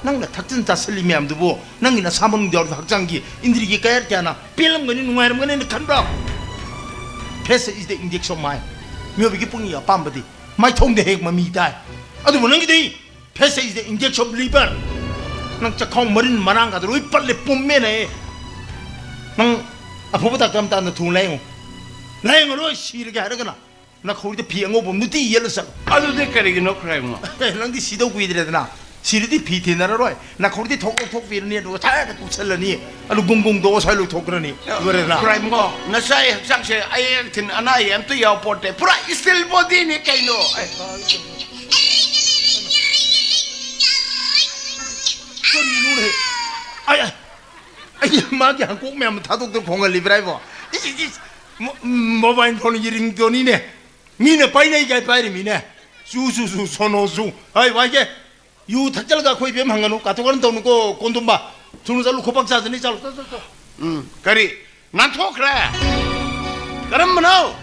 ꯅꯪꯅ ꯊꯛꯆꯤꯟ ꯆꯥꯁꯤꯜꯂꯤ ꯃꯌꯥꯝꯗꯨꯕꯨ ꯅꯪꯒꯤ ꯅꯁꯥ ꯃꯅꯨꯡꯗ ꯌꯥꯎꯔꯤꯕ ꯍꯛꯆꯥꯡꯒꯤ ꯏꯟꯗ꯭ꯔꯤꯒꯤ ꯀꯌꯥꯠ ꯀꯌꯥꯅ ꯄꯦꯜꯂꯝꯒꯅꯤ, ꯅꯨꯡꯉꯥꯏꯔꯝꯒꯅꯤ ꯍꯥꯏꯅ ꯈꯟꯕ꯭ꯔꯣ? Fashion is the index of mind. ꯃꯤꯑꯣꯏꯕꯒꯤ ꯄꯨꯛꯅꯤꯡꯒꯤ ꯑꯄꯥꯝꯕꯗꯤ ꯃꯥꯏꯊꯣꯡꯗ ꯍꯦꯛ ꯃꯃꯤ ꯇꯥꯏ꯫ ꯑꯗꯨꯕꯨ ꯅꯪꯒꯤꯗꯤ Fashion is the index of liver. ꯅꯪ ꯆꯈꯥꯎ ꯃꯔꯤꯟ ꯃꯔꯥꯡꯒꯗꯣ ꯂꯣꯏ ꯄꯠꯂꯦ, ꯄꯨꯝꯃꯦꯅꯦ꯫ ꯅꯪ ꯑꯐꯕ ꯗꯥꯛꯇꯔ ꯑꯃꯇ ꯅꯊꯨ ꯂꯥꯌꯦꯡꯉꯨ꯫ ꯂꯥꯌꯦꯡꯉꯔꯣꯏ, ꯁꯤꯔꯒꯦ ꯍꯥꯏꯔꯒꯅ ꯅꯈꯧꯔꯤꯗ ꯐꯤ ꯑꯉꯧꯕ ꯑꯃ ꯅꯨꯡꯇꯤ ꯌꯦꯠꯂ ꯆꯠꯂꯨ꯫ ꯑꯗꯨꯗꯤ ꯀꯔꯤꯒꯤꯅꯣ ꯈ꯭ꯔꯥꯏꯕꯨꯡꯉꯣ? ꯅꯪꯗꯤ ꯁꯤꯗꯧ ꯀꯨꯏꯗ꯭ꯔꯦꯗꯅ꯫ ꯁꯤꯔꯗꯤ ꯐꯤ ꯊꯤꯅꯔꯔꯣꯏ꯫ ꯅꯈꯧꯔꯤꯗꯤ ꯊꯣꯛ ꯂꯧꯊꯣꯛꯄꯤꯔꯅꯤ, ꯑꯗꯨꯒ ꯊꯥꯏꯅ ꯀꯨꯞꯁꯜꯂꯅꯤ꯫ ꯑꯗꯨ ꯒꯨꯡ ꯒꯨꯡꯗꯣ ꯁ꯭ꯋꯥꯏ ꯂꯧꯊꯣꯛꯈ꯭ꯔꯅꯤ꯫ ꯂꯣꯏꯔꯦꯗꯅ꯫ ꯈ꯭ꯔꯥꯏꯕꯨꯡꯉꯣ, ꯅꯆꯥ ꯑꯩ ꯍꯛꯆꯥꯡꯁꯦ ꯑꯌꯦꯛ ꯑꯊꯤꯟ ꯑꯅꯥ ꯑꯌꯦꯛ ꯑꯝꯇ ꯌꯥꯎ ꯄꯣꯠꯇꯦ꯫ ꯄꯨꯔꯥ steel body ꯅꯤ ꯀꯩꯅꯣ꯫ ꯑꯩ ꯀꯔꯤꯅꯣꯅꯦ? ꯑꯩ, ꯑꯩ, ꯑꯩ ꯃꯥꯒꯤ ꯍꯪꯀꯣꯛ ꯃꯌꯥꯝ ꯊꯥꯗꯣꯛꯇꯅ ꯈꯣꯡꯍꯜꯂꯤꯕ꯭ꯔꯥ ꯍꯥꯏꯕꯣ? ꯏꯁ, ꯏꯁ, ꯏꯁ꯫ ꯃꯣ-, ꯃꯣꯕꯥꯏꯜ ꯐꯣꯟꯒꯤ ꯔꯤꯡꯇꯣꯟꯅꯤꯅꯦ꯫ ꯃꯤꯅ ꯄꯥꯏꯅꯩ ꯀꯥꯏ ꯄꯥꯏꯔꯤꯃꯤꯅꯦ꯫ ꯆꯨ, ꯆꯨ, ꯆꯨ, ꯁꯣꯅꯣ ꯆꯨ꯫ ꯍꯥꯏ, ꯋꯥꯏꯒꯦ꯫ ꯌꯨ ꯊꯛꯆꯜꯂꯒ ꯑꯩꯈꯣꯏ ꯏꯕꯦꯝ ꯍꯪꯒꯅꯨ꯫ ꯀꯥꯇꯨ ꯀꯥꯔꯟ ꯇꯧꯅꯨꯀꯣ, ꯀꯣꯟꯗꯨꯝꯕ꯫ ꯊꯨꯅ ꯆꯠꯂꯨ, ꯈꯨꯕꯥꯛ ꯆꯥꯖꯅꯤ, ꯆꯠꯂꯨ, ꯆꯠꯂꯨ, ꯆꯠꯂꯨ꯫ ꯎꯝ, ꯀꯔꯤ? ꯅꯥꯟꯊꯣꯛꯈ꯭ꯔꯦ? ꯀꯔꯝꯕꯅꯣ?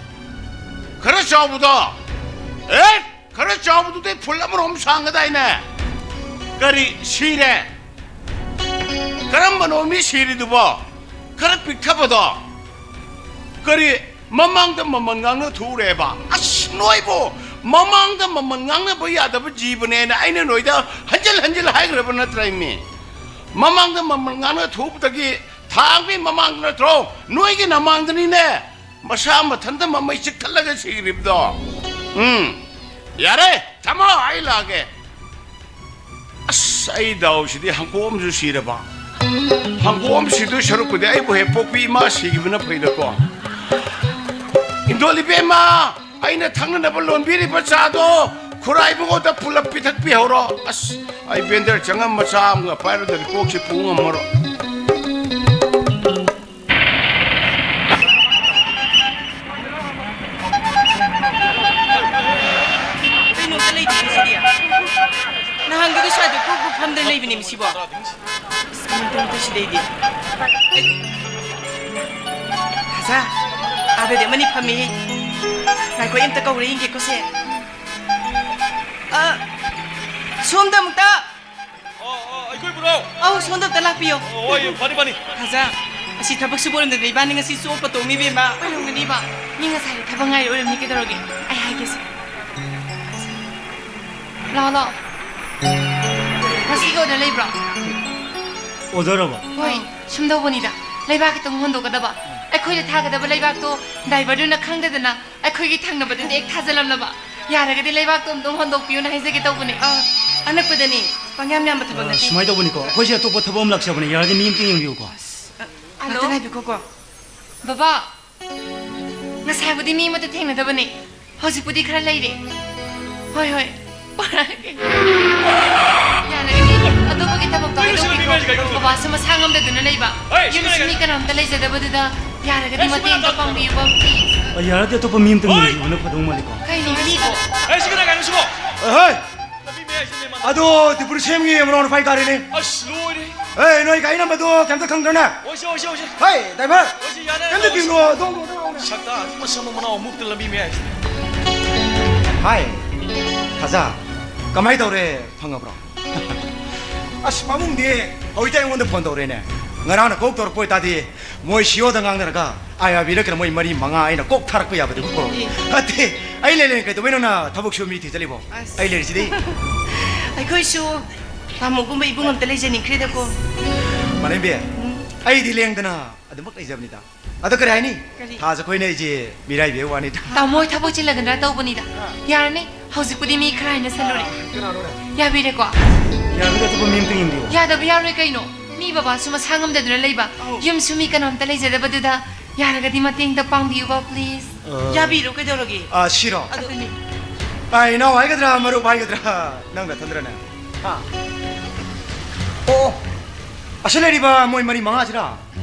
ꯈꯔ ꯆꯥꯎꯕꯗꯣ? ꯑꯦ, ꯈꯔ ꯆꯥꯎꯕꯗꯨꯗꯤ ꯐꯨꯜ ꯑꯃꯔꯣꯝ ꯁꯥꯡꯒꯗꯥꯏꯅꯦ? ꯀꯔꯤ, ꯁꯤꯔꯦ? ꯀꯔꯝꯕꯅꯣ ꯃꯤ ꯁꯤꯔꯤꯗꯨꯕꯣ? ꯈꯔ ꯄꯤꯛꯊꯕꯗꯣ? ꯀꯔꯤ, ꯃꯃꯥꯡꯗ ꯃꯃꯜ ꯉꯥꯡꯅ ꯊꯣꯛꯎꯔꯦꯕ? ꯑꯁ, ꯅꯣꯏꯕꯨ ꯃꯃꯥꯡꯗ ꯃꯃꯜ ꯉꯥꯡꯅꯕ ꯌꯥꯗꯕ ꯖꯤꯕꯅꯦꯅ ꯑꯩꯅ ꯅꯣꯏꯗ ꯍꯟꯖꯤꯜ ꯍꯟꯖꯤꯜ ꯍꯥꯏꯈ꯭ꯔꯕ ꯅꯠꯇ꯭ꯔ, ꯏꯃꯤ? ꯃꯃꯥꯡꯗ ꯃꯃꯜ ꯉꯥꯡꯅ ꯊꯣꯛꯎꯕꯗꯒꯤ ꯊꯥ ꯑꯃꯒꯤ ꯃꯃꯥꯡꯗ ꯅꯠꯇ꯭ꯔꯣ? ꯅꯣꯏꯒꯤ ꯅꯃꯥꯡꯗꯅꯤꯅꯦ꯫ ꯃꯁꯥ ꯃꯊꯟꯇ ꯃꯃꯩ ꯆꯤꯛꯊꯠꯂꯒ ꯁꯤꯈ꯭ꯔꯤꯕꯗꯣ꯫ ꯎꯝ, ꯌꯥꯔꯦ, ꯊꯝꯃꯣ, ꯑꯩ ꯂꯥꯛꯑꯒꯦ꯫ ꯑꯁ, ꯑꯩ ꯗꯥꯎꯁꯤꯗꯤ ꯍꯪꯀꯣꯛ ꯑꯃꯁꯨ ꯁꯤꯔꯕ꯫ ꯍꯪꯀꯣꯛ ꯑꯃ ꯁꯤꯗꯣꯏ ꯁꯔꯨꯛꯄꯨꯗꯤ ꯑꯩꯕꯨ ꯍꯦꯛ ꯄꯣꯛꯄꯤ ꯏꯃꯥ ꯁꯤꯈꯤꯕꯅ ꯐꯩꯗꯀꯣ꯫ ꯏꯟꯗꯣꯜ ꯏꯕꯦꯝꯃ, ꯑꯩꯅ ꯊꯛꯅꯅꯕ ꯂꯣꯟꯕꯤꯔꯤꯕ ꯆꯥꯗꯣ ꯈꯨꯔꯥꯏꯕꯨꯡꯉꯣꯗ ꯄꯨꯂꯞ ꯄꯤꯊꯛꯄꯤꯍꯧꯔꯣ꯫ ꯑꯁ, ꯑꯩ ꯕꯦꯟꯗꯔ ꯆꯪꯉꯝ ꯃꯆꯥ ꯑꯃꯒ ꯄꯥꯏꯔꯨꯗ꯭ꯔꯗꯤ ꯀꯣꯛꯁꯦ ꯄꯨ ꯉꯝꯃꯔꯣꯏ꯫ ꯀꯩꯅꯣꯝꯇ ꯂꯩꯇꯦꯅꯦ ꯁꯤꯗꯤ꯫ ꯅꯍꯥꯟꯒꯤꯗꯨ ꯁ꯭ꯋꯥꯏꯗ ꯀ꯭ꯔꯨꯛ ꯀ꯭ꯔꯨꯛ ꯐꯝꯗꯅ ꯂꯩꯕꯅꯦ ꯁꯤꯕꯣ꯫ ꯑꯁ, ꯀꯩꯅꯣꯝꯇ ꯁꯤꯗꯩꯗꯤ꯫ ꯊꯥꯖ, ꯑꯥꯗꯗꯤ ꯑꯃꯅꯤ ꯐꯝꯃꯤꯍꯦ꯫ ꯉꯥꯏꯈꯣ, ꯑꯩ ꯑꯝꯇ ꯀꯧꯔ ꯌꯦꯡꯒꯦꯀꯣ ꯁꯦ꯫ ꯑ, ꯁꯣꯝꯗ ꯑꯃꯨꯛꯇ꯫ ꯑꯣ, ꯑꯣ, ꯑꯩꯈꯣꯏꯕꯨꯔꯣ? ꯑꯧ, ꯁꯣꯝꯗ ꯑꯝꯇ ꯂꯥꯛꯄꯤꯌꯣ꯫ ꯑꯣ, ꯍꯣꯏ, ꯐꯅꯤ, ꯐꯅꯤ꯫ ꯊꯥꯖ, ꯑꯁꯤ ꯊꯕꯛ ꯁꯨꯕ ꯑꯣꯏꯔꯝꯗ꯭ꯔꯗꯤ ꯏꯕꯥꯅꯤ ꯉꯁꯤ ꯆꯣꯞꯄ ꯇꯣꯡꯅꯤ, ꯏꯕꯦꯝꯃ꯫ ꯑꯣꯏꯔꯝꯒꯅꯤꯕ꯫ ꯃꯤ ꯉꯁꯥꯏ ꯊꯕꯛ ꯉꯥꯏꯔꯤ ꯑꯣꯏꯔꯝꯅꯤ, ꯀꯩꯗꯧꯔꯒꯦ? ꯑꯩ ꯍꯥꯏꯒꯦꯁꯦ꯫ ꯂꯥꯛꯑꯣ, ꯂꯥꯛꯑꯣ꯫ ꯉꯁꯤꯒꯤ order ꯂꯩꯕ꯭ꯔꯣ? Order ꯑꯕ? ꯍꯣꯏ, ꯁꯨꯝ ꯇꯧꯕꯅꯤꯗ꯫ ꯂꯩꯕꯥꯛ ꯈꯤꯇꯪ ꯍꯣꯟꯗꯣꯛꯀꯗꯕ꯫ ꯑꯩꯈꯣꯏꯗ ꯊꯥꯒꯗꯕ ꯂꯩꯕꯥꯛꯇꯣ driverꯗꯨꯅ ꯈꯪꯗꯗꯅ ꯑꯩꯈꯣꯏꯒꯤ ꯊꯪꯅꯕꯗꯗꯤ ꯍꯦꯛ ꯊꯥꯖꯜꯂꯝꯂꯕ꯫ ꯌꯥꯔꯒꯗꯤ ꯂꯩꯕꯥꯛꯇꯣ ꯑꯝꯇꯪ ꯍꯣꯟꯗꯣꯛꯄꯤꯌꯨꯅ ꯍꯥꯏꯖꯒꯦ ꯇꯧꯕꯅꯦ꯫ ꯑ, ꯑꯅꯛꯄꯗꯅꯤ꯫ ꯄꯪꯌꯥꯝ ꯌꯥꯝꯕ ꯊꯕꯛ ꯑ, ꯅꯠꯇꯦ꯫ ꯁꯨꯃꯥꯏꯅ ꯇꯧꯕꯅꯤꯀꯣ, ꯑꯩꯈꯣꯏꯁꯦ ꯑꯇꯣꯞꯄ ꯊꯕꯛ ꯑꯃ ꯂꯥꯛꯆꯕꯅꯦ, ꯌꯥꯔꯗꯤ ꯃꯤ ꯑꯝꯇ ꯌꯦꯡꯕꯤꯌꯨꯀꯣ꯫ ꯑꯁ, ꯑ, ꯍꯜꯂꯣ? ꯉꯥꯛꯇ ꯉꯥꯏꯕꯤꯈꯣꯀꯣ꯫ ꯕꯕꯥ, ꯉꯁꯥꯏꯕꯨꯗꯤ ꯃꯤ ꯑꯃꯠꯇ ꯊꯦꯡꯅꯗꯕꯅꯦ꯫ ꯍꯧꯖꯤꯛꯄꯨꯗꯤ ꯈꯔ ꯂꯩꯔꯦ꯫ ꯍꯣꯏ, ꯍꯣꯏ꯫ ꯄꯣꯔꯛꯑꯒꯦ꯫ ꯌꯥꯔꯒꯗꯤ ꯑꯇꯣꯞꯄꯒꯤ ꯊꯕꯛꯇꯣ ꯍꯥꯏꯗꯣꯛꯄꯤꯈ꯭ꯔꯣ꯫ ꯕꯕꯥꯁꯨ ꯃꯁꯥ ꯉꯝꯗꯗꯨꯅ ꯂꯩꯕ꯫ ꯌꯨꯝꯁꯨ ꯃꯤ ꯀꯅꯥꯝꯇ ꯂꯩꯖꯗꯕꯗꯨꯗ ꯌꯥꯔꯒꯗꯤ ꯃꯇꯦꯡ ꯑꯝꯇ ꯄꯥꯡꯕꯤꯌꯨꯕ, please. ꯑ, ꯌꯥꯔꯗꯤ ꯑꯇꯣꯞꯄ ꯃꯤ ꯑꯝꯇ ꯍꯣꯏ! ꯌꯦꯡꯕꯤꯕꯅ ꯐꯗꯧ ꯃꯥꯜꯂꯤꯀꯣ꯫ ꯀꯩꯅꯣ ꯍꯥꯏꯁꯤꯕꯣ? ꯑꯦ, ꯁꯤ ꯀꯅꯥ ꯀꯥꯏꯅꯣ ꯁꯤꯕꯣ? ꯑꯍꯣꯏ! ꯂꯝꯕꯤ ꯃꯌꯥꯏꯁꯤꯗ ꯂꯦꯝꯍꯟ- ꯑꯗꯣ ꯇ꯭ꯔꯤꯄꯨꯔ ꯁꯦꯝꯒꯤ ꯃꯅꯥꯎ ꯅꯨꯄꯥꯒꯤ ꯒꯥꯔꯤꯅꯦ꯫ ꯑꯁ, ꯂꯣꯏꯔꯦ꯫ ꯑꯦ, ꯅꯣꯏ ꯒꯥꯔꯤ ꯅꯝꯕꯗꯣ ꯀꯩꯝꯇ ꯈꯪꯗ꯭ꯔꯅꯦ? ꯑꯣꯏꯁꯦ, ꯑꯣꯏꯁꯦ, ꯑꯣꯏꯁꯦ꯫ ꯍꯣꯏ, ꯗ꯭ꯔꯥꯏꯚꯔ! ꯑꯣꯏꯁꯦ, ꯌꯥꯔꯦ, ꯀꯩꯝꯇ ꯌꯥꯔꯦ, ꯇꯤꯡꯉꯣ, ꯑꯣꯏꯁꯦ꯫ ꯗꯣꯡ, ꯗꯣꯡ, ꯗꯣꯡ, ꯗꯣꯡ꯫ ꯁꯛꯇꯥꯁꯤꯗꯤ ꯃꯁꯝ ꯃꯅꯥꯎ ꯑꯃꯨꯛꯇ ꯂꯝꯕꯤ ꯃꯌꯥꯏꯁꯤꯗ꯫ ꯍꯥꯏ, ꯊꯥꯖ, ꯀꯃꯥꯏ ꯇꯧꯔꯦ? ꯐꯪꯉꯕ꯭ꯔꯣ? ꯑꯁ, ꯄꯥꯕꯨꯡꯗꯤ ꯍꯧꯖꯤꯛꯇ ꯑꯩꯉꯣꯟꯗ ꯐꯣꯟ ꯇꯧꯔꯦꯅꯦ꯫ ꯉꯔꯥꯡꯅ ꯀꯣꯛ ꯇꯧꯔꯛꯄ ꯑꯣꯏꯇꯥꯗꯤ ꯃꯣꯏ ꯁꯤꯑꯣꯗ ꯉꯥꯡꯅꯔꯒ ꯑꯥꯏ ꯑꯥꯔ ꯕꯤꯗ ꯀꯩꯅꯣ ꯃꯣꯏ ꯃꯔꯤ ꯃꯉꯥ ꯑꯩꯅ ꯀꯣꯛ ꯊꯥꯔꯛꯄ ꯌꯥꯕꯗꯨꯕꯨ꯫ ꯑꯦ꯫ ꯅꯠꯇꯦ, ꯑꯩ ꯂꯩ ꯂꯩ ꯀꯩꯗꯧꯕꯩ ꯅꯪꯅ ꯊꯕꯛ ꯁꯨꯕ ꯃꯤ ꯊꯤ ꯆꯠꯂꯤꯕꯣ? ꯑꯁ꯫ ꯑꯩ ꯂꯩꯔꯤꯁꯤꯗꯤ꯫ ꯑꯩꯈꯣꯏꯁꯨ ꯇꯥꯃꯣꯒꯨꯝꯕ ꯏꯕꯨꯡ ꯑꯝꯇ ꯂꯩꯖꯅꯤꯡꯈ꯭ꯔꯦꯗꯀꯣ꯫ ꯃꯥꯂꯦꯝꯕꯤ, ꯎꯝ꯫ ꯑꯩꯗꯤ ꯂꯦꯡꯗꯅ ꯑꯗꯨꯃꯛ ꯂꯩꯖꯕꯅꯤꯗ꯫ ꯑꯗꯣ ꯀꯔꯤ ꯍꯥꯏꯅꯤ? ꯀꯔꯤ? ꯊꯥꯖ ꯑꯩꯈꯣꯏꯅ ꯑꯩꯁꯦ ꯃꯤꯔꯥꯏꯕꯤꯕ ꯋꯥꯅꯤꯗ꯫ ꯇꯥꯃꯣ ꯍꯣꯏ ꯊꯕꯛ ꯆꯤꯜꯂꯒꯗ꯭ꯔꯥ ꯇꯧꯕꯅꯤꯗ꯫ ꯑꯥ꯫ ꯌꯥꯔꯅꯤ, ꯍꯧꯖꯤꯛꯄꯨꯗꯤ ꯃꯤ ꯈꯔ ꯍꯥꯏꯅ ꯁꯜꯂꯨꯔꯦ꯫ ꯑꯥ, ꯀꯅꯥꯅꯣꯅꯦ? ꯌꯥꯕꯤꯔꯦꯀꯣ? ꯌꯥꯕꯤꯔꯦ, ꯑꯇꯣꯞꯄ ꯃꯤ ꯑꯝꯇ ꯌꯦꯡꯕꯤꯌꯨ꯫ ꯌꯥꯗꯕ ꯌꯥꯔꯣꯏ ꯀꯩꯅꯣ? ꯃꯤ ꯕꯕꯥꯁꯨ ꯃꯁꯥ ꯉꯝꯗꯗꯨꯅ ꯂꯩꯕ, ꯑꯧ꯫ ꯌꯨꯝꯁꯨ ꯃꯤ ꯀꯅꯥꯝꯇ ꯂꯩꯖꯗꯕꯗꯨꯗ ꯌꯥꯔꯒꯗꯤ ꯃꯇꯦꯡꯗ ꯄꯥꯡꯕꯤꯌꯨꯕ, please꯫ ꯑ, ꯌꯥꯕꯤꯔꯣ, ꯀꯩꯗꯧꯔꯒꯦ? ꯑ, ꯁꯤꯔꯣ? ꯑꯗꯨꯅꯤ꯫ ꯑ, ꯏꯅꯥꯎ ꯍꯥꯏꯒꯗ꯭ꯔꯥ, ꯃꯔꯨꯞ ꯍꯥꯏꯒꯗ꯭ꯔꯥ, ꯅꯪ ꯅꯊꯟꯗ꯭ꯔꯅꯦ? ꯍꯥ? ꯑꯣ, ꯑꯁꯤ ꯂꯩꯔꯤꯕ ꯃꯣꯏ ꯃꯔꯤ ꯃꯉꯥꯁꯤꯔꯥ?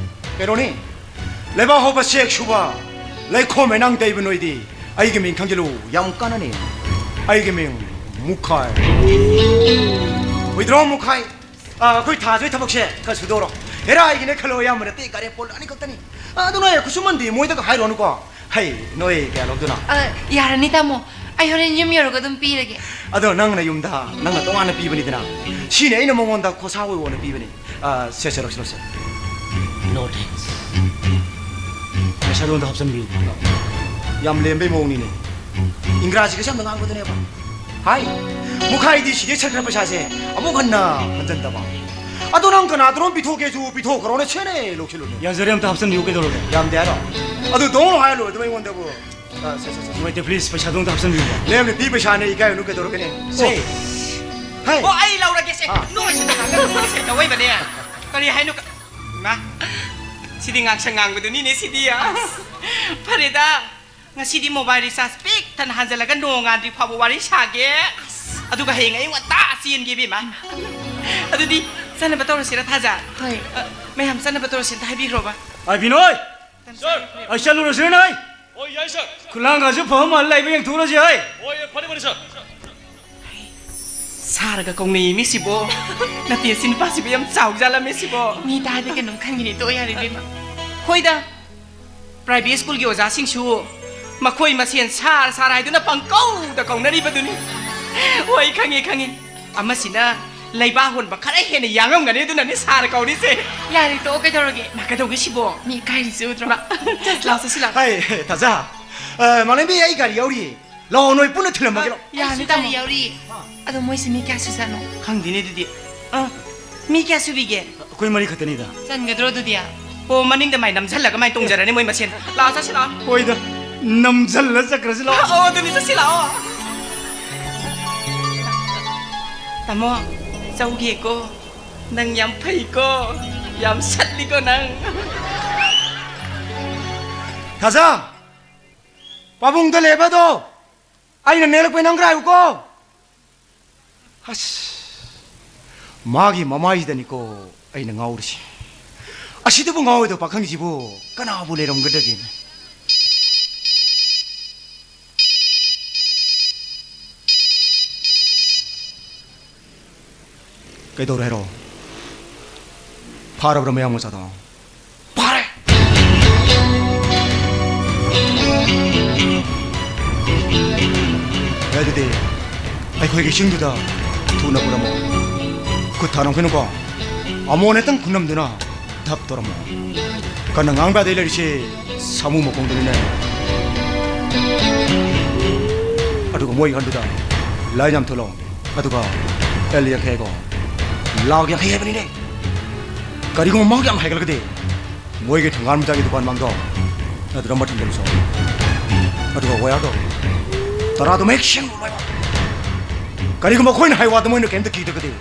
ꯀꯩꯅꯣꯅꯤ, ꯂꯩꯕꯥꯛ ꯍꯧꯕ ꯆꯦꯛ ꯁꯨꯕ, ꯂꯩꯈꯣꯝ ꯍꯩꯅꯥꯡ ꯇꯩꯕ ꯅꯣꯏꯗꯤ ꯑꯩꯒꯤ ꯃꯤꯡ ꯈꯪꯖꯤꯜꯂꯨ, ꯌꯥꯝ ꯀꯥꯟꯅꯅꯤ꯫ ꯑꯩꯒꯤ ꯃꯤꯡ ꯃꯨꯈꯥꯏ꯫ ꯋꯤꯗ꯭ꯔꯣ ꯃꯨꯈꯥꯏ꯫ ꯑ, ꯑꯩꯈꯣꯏ ꯊꯥꯖꯣꯏ ꯊꯕꯛꯁꯦ ꯈꯔ ꯁꯨꯗꯧꯔꯣ? ꯍꯦꯔꯥ, ꯑꯩꯒꯤꯅꯦ ꯈꯜꯂꯣ, ꯑꯌꯥꯝꯕ ꯅꯠꯇꯦ, ꯒꯥꯔꯤ ꯄꯣꯜ ꯑꯅꯤꯈꯛꯇꯅꯤ꯫ ꯑ, ꯑꯗꯨ ꯅꯣꯏ ꯈꯨꯠꯁꯨꯃꯟꯗꯤ ꯃꯣꯏꯗꯒ ꯍꯥꯏꯔꯨꯔꯅꯨꯀꯣ꯫ ꯍꯩ, ꯅꯣꯏ ꯀꯌꯥ ꯂꯧꯗꯣꯏꯅꯣ? ꯑ, ꯌꯥꯔꯅꯤ, ꯇꯥꯃꯣ꯫ ꯑꯩ ꯍꯣꯔꯦꯟ ꯌꯨꯝ ꯌꯧꯔꯒ ꯑꯗꯨꯝ ꯄꯤꯔꯒꯦ꯫ ꯑꯗꯣ ꯅꯪꯅ ꯌꯨꯝꯗ ꯅꯪꯅ ꯇꯣꯉꯥꯟꯅ ꯄꯤꯕꯅꯤꯗꯅ꯫ ꯁꯤꯅꯦ ꯑꯩꯅ ꯃꯉꯣꯟꯗ ꯈꯣꯔꯁꯥ ꯑꯣꯏꯌꯣꯅ ꯄꯤꯕꯅꯤ꯫ ꯑ, ꯁꯦ, ꯁꯦ, ꯂꯧꯁꯤ, ꯂꯧꯁꯤ꯫ No thanks. ꯄꯩꯁꯥꯗꯣ ꯑꯝꯇ ꯍꯥꯞꯆꯤꯟꯕꯤꯌꯨ꯫ ꯌꯥꯝ ꯂꯦꯝꯕꯩ ꯃꯑꯣꯡꯅꯤꯅꯦ꯫ ꯏꯪꯒ꯭ꯔꯥꯖꯤꯒꯁꯦ ꯌꯥꯝꯅ ꯉꯥꯡꯕꯗꯨꯅꯦꯕ꯫ ꯍꯥꯏ, ꯃꯨꯈꯥꯏꯗꯤ ꯁꯤꯗꯩ ꯆꯠꯈ꯭ꯔ ꯄꯩꯁꯥꯁꯦ ꯑꯃꯨꯛ ꯍꯟꯅ ꯍꯟꯖꯟꯗꯕ꯫ ꯑꯗꯣ ꯅꯪ ꯀꯅꯥꯗꯅꯣꯝ ꯄꯤꯊꯣꯛꯀꯦꯁꯨ ꯄꯤꯊꯣꯛꯈ꯭ꯔꯣꯅꯦ, ꯁꯦꯅꯦ ꯂꯧꯁꯤꯜꯂꯨꯅꯦ꯫ ꯌꯥꯖꯔꯦ, ꯑꯝꯇ ꯍꯥꯞꯆꯤꯟꯕꯤꯌꯨ, ꯀꯩꯗꯧꯔꯒꯦ? ꯌꯥꯝꯗꯦ ꯍꯥꯏꯔꯣ? ꯑꯗꯨ ꯗꯣꯡ ꯍꯥꯏꯔ ꯂꯣꯏꯔꯦ ꯑꯗꯨꯝ ꯑꯩꯉꯣꯟꯗꯕꯨ꯫ ꯑ, ꯁꯦ, ꯁꯦ, ꯁꯦ, ꯁꯦ꯫ ꯅꯨꯡꯉꯥꯏꯇꯦ, please, ꯄꯩꯁꯥꯗꯣ ꯑꯝꯇ ꯍꯥꯞꯆꯤꯟꯕꯤꯌꯨ꯫ ꯂꯦꯝꯅ ꯄꯤ ꯄꯩꯁꯥꯅꯦ, ꯏꯀꯥꯏꯔꯨꯅꯨ, ꯀꯩꯗꯧꯔꯒꯦꯅꯦ? ꯁꯦ꯫ ꯑꯣ꯫ ꯍꯥꯏ꯫ ꯑꯣ, ꯑꯩ ꯂꯧꯔꯒꯦꯁꯦ꯫ ꯑꯥ꯫ ꯅꯣꯏꯁꯤꯗ ꯉꯥꯛꯇ ꯅꯣꯏꯁꯤꯗ ꯑꯣꯏꯕꯅꯦ꯫ ꯀꯔꯤ ꯍꯥꯏꯅꯣ? ꯏꯃꯥ, ꯁꯤꯗꯤ ꯉꯥꯡꯁꯪ ꯉꯥꯡꯕꯗꯨꯅꯤꯅꯦ ꯁꯤꯗꯤ꯫ ꯑꯁ, ꯐꯔꯦꯗ꯫ ꯉꯁꯤꯗꯤ mobile recharge ꯄꯤꯛ ꯊꯟꯅ ꯍꯥꯟꯖꯜꯂꯒ ꯅꯣꯡꯉꯥꯟꯗ꯭ꯔꯤ ꯐꯥꯎꯕ ꯋꯥꯔꯤ ꯁꯥꯒꯦ꯫ ꯑꯁ꯫ ꯑꯗꯨꯒ ꯍꯌꯦꯡ ꯑꯌꯨꯛ ꯉꯟꯇꯥ ꯆꯦꯟꯒꯦ, ꯏꯕꯦꯝꯃ꯫ ꯑꯗꯨꯗꯤ ꯆꯠꯅꯕ ꯇꯧꯔꯁꯤꯔ, ꯊꯥꯖ? ꯍꯣꯏ꯫ ꯑ, ꯃꯌꯥꯝ ꯆꯠꯅꯕ ꯇꯧꯔꯁꯤ, ꯑꯝꯇ ꯍꯥꯏꯕꯤꯈ꯭ꯔꯣꯕ꯫ ꯑ, ꯕꯤꯅꯣꯏ! ꯁꯥꯔ! ꯑꯩ ꯆꯠꯂꯨꯔꯁꯤꯔ ꯅꯣꯏ? ꯍꯣꯏ, ꯌꯥꯏ, ꯁꯥꯔ꯫ ꯈꯨꯂꯥꯡꯒꯁꯨ ꯐꯕ ꯃꯥꯜꯂꯦ, ꯂꯩꯕ ꯌꯦꯡꯊꯣꯛꯎꯔꯁꯤ, ꯍꯣꯏ꯫ ꯍꯣꯏ, ꯐꯅꯤ, ꯐꯅꯤ, ꯁꯥꯔ꯫ ꯁꯥꯔꯒ ꯀꯧꯅꯩꯌꯦ ꯃꯤꯁꯤꯕꯣ꯫ ꯅꯠꯇꯦ, ꯁꯤ ꯅꯨꯄꯥꯁꯤꯕꯨ ꯌꯥꯝ ꯆꯥꯎꯖꯥꯠꯂꯝꯃꯦ ꯁꯤꯕꯣ꯫ ꯃꯤ ꯇꯥꯔꯗꯤ ꯀꯩꯅꯣꯝ ꯈꯟꯒꯤꯅꯤ, ꯇꯣꯛꯑꯣ ꯌꯥꯔꯦ ꯏꯕꯦꯝꯃ꯫ ꯍꯣꯏꯗ, ꯄ꯭ꯔꯥꯏꯚꯦꯠ ꯁ꯭ꯀꯨꯜꯒꯤ ꯑꯣꯖꯥꯁꯤꯡꯁꯨ ꯃꯈꯣꯏ ꯃꯁꯦꯟ ꯁꯥꯔ, ꯁꯥꯔ ꯍꯥꯏꯗꯨꯅ ꯄꯪꯀꯧꯗ ꯀꯧꯅꯔꯤꯕꯗꯨꯅꯤ꯫ ꯍꯣꯏ, ꯈꯪꯉꯦ, ꯈꯪꯉꯦ꯫ ꯑꯃꯁꯤꯅ ꯂꯩꯕꯥꯛ ꯍꯣꯟꯕ ꯈꯔ ꯍꯦꯟꯅ ꯌꯥꯡꯉꯝꯒꯅꯤ, ꯑꯗꯨꯅꯅꯤ ꯁꯥꯔ ꯀꯧꯔꯤꯁꯦ꯫ ꯌꯥꯔꯦ, ꯇꯣꯛꯑꯣ, ꯀꯩꯗꯧꯔꯒꯦ? ꯃꯥ ꯀꯩꯗꯧꯒꯦ ꯁꯤꯕꯣ? ꯃꯤ ꯏꯀꯥꯏꯔꯤꯁꯦ ꯎꯗ꯭ꯔꯣ? ꯃꯥ, ꯂꯥꯛꯑꯣ, ꯆꯠꯁꯤ ꯂꯥꯛꯑꯣ꯫ ꯍꯥꯏ, ꯊꯥꯖ꯫ ꯑ, ꯃꯥꯂꯦꯝꯕꯤ, ꯑꯩ ꯒꯥꯔꯤ ꯌꯥꯎꯔꯤꯌꯦ꯫ ꯂꯥꯛꯑꯣ, ꯅꯣꯏ ꯄꯨꯟꯅ ꯊꯤꯜꯂꯝꯃꯒꯦ, ꯂꯥꯛꯑꯣ꯫ ꯌꯥꯅꯤ, ꯑꯩꯁꯨ ꯇꯥꯃꯣ꯫ ꯒꯥꯔꯤ ꯌꯥꯎꯔꯤ꯫ ꯑꯗꯣ ꯃꯣꯏꯁꯦ ꯃꯤ ꯀꯌꯥ ꯁꯨꯖꯥꯠꯅꯣ? ꯈꯪꯗꯦꯅꯦ ꯑꯗꯨꯗꯤ꯫ ꯑ, ꯃꯤ ꯀꯌꯥ ꯁꯨꯕꯤꯒꯦ? ꯑꯩꯈꯣꯏ ꯃꯔꯤ ꯈꯛꯇꯅꯤꯗ꯫ ꯆꯟꯒꯗ꯭ꯔꯣ ꯑꯗꯨꯗꯤ? ꯑꯣ, ꯃꯅꯤꯡꯗ ꯃꯥꯏ ꯅꯝꯁꯤꯜꯂꯒ ꯃꯥꯏ ꯇꯣꯡꯖꯔꯅꯤ ꯃꯣꯏ ꯃꯁꯦꯟ꯫ ꯂꯥꯛꯑꯣ, ꯆꯠꯁꯤ ꯂꯥꯛꯑꯣ꯫ ꯍꯣꯏꯗ, ꯅꯝꯁꯤꯜꯂ ꯆꯠꯈ꯭ꯔꯁꯤ ꯂꯥꯛꯑꯣ꯫ ꯑꯣ, ꯑꯗꯨꯅꯤ, ꯆꯠꯁꯤ ꯂꯥꯛꯑꯣ꯫ ꯇꯥꯃꯣ, ꯆꯧꯒꯦꯀꯣ꯫ ꯅꯪ ꯌꯥꯝ ꯐꯩꯀꯣ꯫ ꯌꯥꯝ ꯁꯠꯂꯤꯀꯣ ꯅꯪ꯫ ꯊꯥꯖ! ꯄꯥꯕꯨꯡꯗ ꯂꯩꯕꯗꯣ ꯑꯩꯅ ꯅꯦꯛꯂꯛꯄꯩ ꯅꯪ ꯈꯔ ꯍꯥꯏꯌꯨꯀꯣ꯫ ꯑꯁ, ꯃꯥꯒꯤ ꯃꯃꯥꯏꯁꯤꯗꯅꯤꯀꯣ ꯑꯩꯅ ꯉꯥꯎꯔꯤꯁꯦ꯫ ꯑꯁꯤꯗꯕꯨ ꯉꯥꯎꯔꯣꯏꯗꯕ ꯄꯥꯈꯪꯁꯤꯕꯨ ꯀꯅꯥꯕꯨ ꯂꯩꯔꯝꯒꯗꯒꯦꯅꯦ? ꯀꯩꯗꯧꯔꯦ ꯍꯥꯏꯔꯣ? ꯐꯥꯔꯕ꯭ꯔꯥ ꯃꯌꯥꯡ ꯃꯆꯥꯗꯣ? ꯐꯥꯔꯦ! ꯌꯥꯏ, ꯑꯗꯨꯗꯤ ꯑꯩꯈꯣꯏꯒꯤ ꯏꯁꯤꯡꯗꯨꯗ ꯊꯨꯅ ꯄꯨꯔꯝꯃꯣ꯫ ꯈꯨꯠ ꯊꯥꯔꯝꯈꯤꯅꯨꯀꯣ꯫ ꯑꯃꯣꯟ ꯍꯦꯛꯇꯪ ꯈꯨꯅꯝꯗꯨꯅ ꯙꯞ ꯇꯧꯔꯝꯃꯣ꯫ ꯀꯟꯅ ꯉꯥꯡꯕ ꯌꯥꯗꯦ ꯂꯩꯔꯤꯁꯦ ꯁꯥꯃꯨ ꯃꯈꯣꯡꯗꯨꯅꯤꯅꯦ꯫ ꯑꯗꯨꯒ ꯃꯣꯏ ꯍꯟꯗꯨꯗ ꯂꯥꯏꯟ ꯌꯥꯝ ꯊꯨꯂꯣ꯫ ꯑꯗꯨꯒ ꯑꯦꯜ ꯌꯥꯡꯈꯩ ꯍꯥꯏꯀꯣ꯫ ꯂꯥꯛ ꯌꯥꯡꯈꯩ ꯍꯥꯏꯕꯅꯤꯅꯦ꯫ ꯀꯔꯤꯒꯨꯝꯕ ꯃꯍꯥꯛ ꯌꯥꯝ ꯍꯥꯏꯒꯠꯂꯒꯗꯤ ꯃꯣꯏꯒꯤ ꯊꯣꯡꯒꯥꯟ ꯃꯆꯥꯒꯤ ꯗꯨꯀꯥꯟ ꯃꯥꯡꯗꯣ ꯑꯗꯨꯗ ꯃꯊꯤꯟ ꯀꯩꯅꯣ ꯁꯣ꯫ ꯑꯗꯨꯒ ꯋꯥꯌꯔꯗꯣ ꯇꯔꯥꯗꯣ ꯃꯌꯦꯛ ꯁꯦꯡꯅ ꯂꯣꯏꯕ꯫ ꯀꯔꯤꯒꯨꯝꯕ ꯑꯩꯈꯣꯏꯅ ꯍꯥꯏ ꯋꯥꯗꯣ ꯃꯣꯏꯅ ꯀꯩꯝꯇ ꯀꯤꯗ꯭ꯔꯒꯗꯤ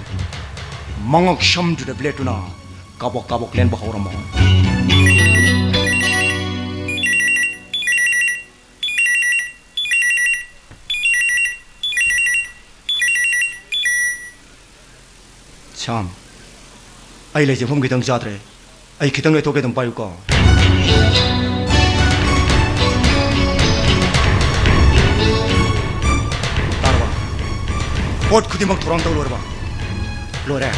ꯃꯉꯛ ꯁꯝꯗꯨꯗ ꯕ꯭ꯂꯦꯗꯇꯨꯅ ꯀꯥꯕꯣꯛ ꯀꯥꯕꯣꯛ ꯂꯦꯟꯕ ꯍꯧꯔꯝꯃꯣ꯫ ꯁ꯭ꯌꯥꯝ, ꯑꯩ ꯂꯩꯖꯐꯝ ꯈꯤꯇꯪ ꯆꯥꯗ꯭ꯔꯦ꯫ ꯑꯩ ꯈꯤꯇꯪ ꯂꯩꯊꯣꯛꯀꯦ, ꯑꯗꯨꯝ ꯄꯥꯏꯌꯨꯀꯣ꯫ ꯇꯥꯔꯕ? ꯄꯣꯠ ꯈꯨꯗꯤꯡꯃꯛ ꯊꯧꯔꯥꯡ ꯇꯧ ꯂꯣꯏꯔꯕ? ꯂꯣꯏꯔꯦ꯫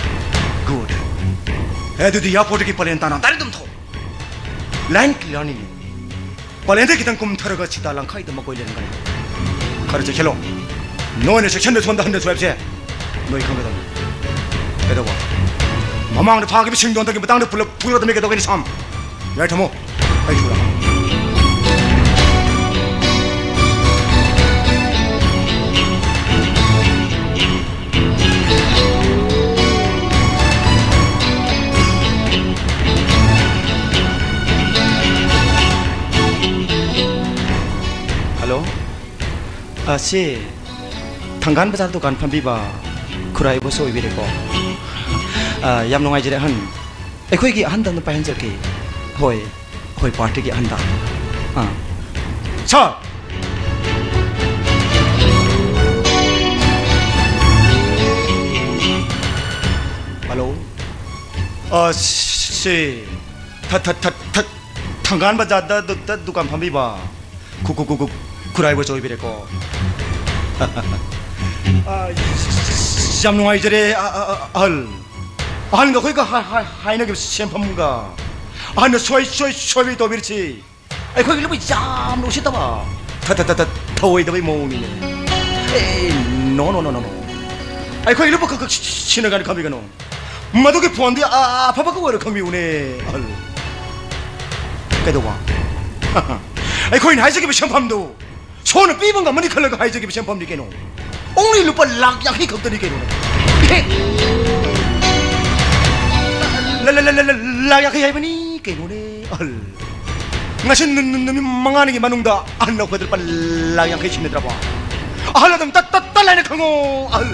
Good. ꯑꯦ, ꯑꯗꯨꯗꯤ airport ꯇꯒꯤ ꯄꯂꯦꯟ ꯇꯥꯟꯅ direct ꯑꯗꯨꯝ ꯊꯧ꯫ Line clear ꯅꯤꯅꯦ꯫ ꯄꯂꯦꯟꯗꯒꯤ ꯈꯤꯇꯪ ꯀꯨꯝꯊꯔꯒ ꯁꯤꯇꯥ ꯂꯪꯈꯥꯏꯗ ꯃꯀꯣꯏ ꯂꯩꯔꯝꯒꯅꯤ꯫ ꯈꯔ ꯆꯦꯛꯁꯤꯜꯂꯣ꯫ ꯅꯣꯏꯅ ꯆꯦꯛꯁꯤꯟꯗ ꯁꯣꯝꯗ ꯍꯟꯗꯁꯨ ꯍꯥꯏꯕꯁꯦ ꯅꯣꯏ ꯈꯪꯒꯗꯕꯅꯤ꯫ ꯀꯩꯗꯧꯕ? ꯃꯃꯥꯡꯗ ꯐꯥꯈꯤꯕꯁꯤꯡꯗꯣ ꯍꯟꯗꯛꯀꯤ ꯃꯇꯥꯡꯗ ꯄꯨꯂꯞ ꯐꯨꯒꯗꯕꯅꯤ꯫ ꯀꯩꯗꯧꯒꯅꯤ ꯁꯥꯝ? ꯌꯥꯔꯦ, ꯊꯝꯃꯣ꯫ ꯑꯩ ꯊꯨꯔꯦ꯫ Hello. ꯑ, ꯁꯤ ꯊꯪꯒꯥꯟ ꯕꯖꯥꯔ ꯗꯨꯀꯥꯟ ꯐꯝꯕꯤꯕ ꯈꯨꯔꯥꯏ ꯕꯣꯁ ꯑꯣꯏꯕꯤꯔꯦꯀꯣ? ꯑ, ꯌꯥꯝ ꯅꯨꯡꯉꯥꯏꯖꯔꯦ ꯑꯍꯟ꯫ ꯑꯩꯈꯣꯏꯒꯤ ꯑꯍꯟꯗ ꯑꯝꯇ ꯄꯥꯏꯍꯟꯖꯔꯛꯀꯦ꯫ ꯍꯣꯏ, ꯍꯣꯏ, party ꯒꯤ ꯑꯍꯟꯗ꯫ ꯑꯥ꯫ Sir! Hello? ꯑ, ꯁꯤ ꯊ-, ꯊ-, ꯊ-, ꯊ-, ꯊꯪꯒꯥꯟ ꯕꯖꯥꯔꯗ ꯗꯨ-, ꯗ ꯗꯨꯀꯥꯟ ꯐꯝꯕꯤꯕ ꯈꯨ-, ꯈꯨ-, ꯈꯨ-, ꯈꯨ-, ꯈꯨꯔꯥꯏ ꯕꯣꯁ ꯑꯣꯏꯕꯤꯔꯦꯀꯣ? ꯑ, ꯌꯥꯝ ꯅꯨꯡꯉꯥꯏꯖꯔꯦ, ꯑ, ꯑ, ꯑ, ꯑꯍꯜ꯫ ꯑꯍꯜꯒ ꯑꯩꯈꯣꯏꯒ ꯍꯥ-, ꯍꯥ-, ꯍꯥꯏꯅꯈꯤꯕ ꯁꯦꯟꯐꯝꯒ ꯑꯍꯜꯅ ꯁꯣꯏ-, ꯁꯣꯏ-, ꯁꯣꯏꯕꯤ ꯇꯧꯕꯤꯔꯁꯤ꯫ ꯑꯩꯈꯣꯏꯒꯤ ꯂꯨꯄꯥ ꯌꯥꯝꯅ ꯎꯁꯤꯠꯇꯕ, ꯊ-, ꯊ-, ꯊ-, ꯊ-, ꯊꯧꯑꯣꯏꯗꯕꯩ ꯃꯑꯣꯡꯅꯤꯅꯦ꯫ ꯑꯦ, no, no, no, no, no. ꯑꯩꯈꯣꯏꯒꯤ ꯂꯨꯄꯥ ꯈꯛ, ꯈꯛ ꯁꯤꯟꯅ ꯀꯥꯏꯅ ꯈꯪꯕꯤꯒꯅꯨ꯫ ꯃꯗꯨꯒꯤ ꯐꯣꯟꯗꯤ ꯑ-, ꯑ-, ꯑꯐꯕꯒ ꯑꯣꯏꯔꯣ ꯈꯪꯕꯤꯌꯨꯅꯦ, ꯑꯍꯜ꯫ ꯀꯩꯗꯧꯕ? ꯑꯩꯈꯣꯏꯅ ꯍꯥꯏꯖꯈꯤꯕ ꯁꯦꯟꯐꯝꯗꯨ ꯁꯣꯝꯅ ꯄꯤꯕ ꯉꯝꯃꯅꯤ ꯈꯜꯂꯒ ꯍꯥꯏꯖꯈꯤꯕ ꯁꯦꯟꯐꯝꯅꯤ ꯀꯩꯅꯣ꯫ Only ꯂꯨꯄꯥ ꯂꯥꯈ ꯌꯥꯡꯈꯩ ꯈꯛꯇꯅꯤ ꯀꯩꯅꯣꯅꯦ꯫ ꯏꯍꯦ! ꯂ-, ꯂ-, ꯂ-, ꯂ-, ꯂꯥꯈ ꯌꯥꯡꯈꯩ ꯍꯥꯏꯕꯅꯤ ꯀꯩꯅꯣꯅꯦ, ꯑꯍꯜ꯫ ꯉꯁꯤ ꯅꯨ-, ꯅꯨ-, ꯅꯨꯃꯤꯠ ꯃꯉꯥꯅꯤꯒꯤ ꯃꯅꯨꯡꯗ ꯑꯍꯜ ꯑꯩꯈꯣꯏꯗ ꯂꯨꯄꯥ ꯂꯥꯈ ꯌꯥꯡꯈꯩ ꯁꯤꯟꯅꯗ꯭ꯔꯕ? ꯑꯍꯜ ꯑꯗꯨꯝ ꯇꯠ, ꯇꯠ, ꯇꯠ ꯍꯥꯏꯅ ꯈꯪꯉꯣ, ꯑꯍꯜ꯫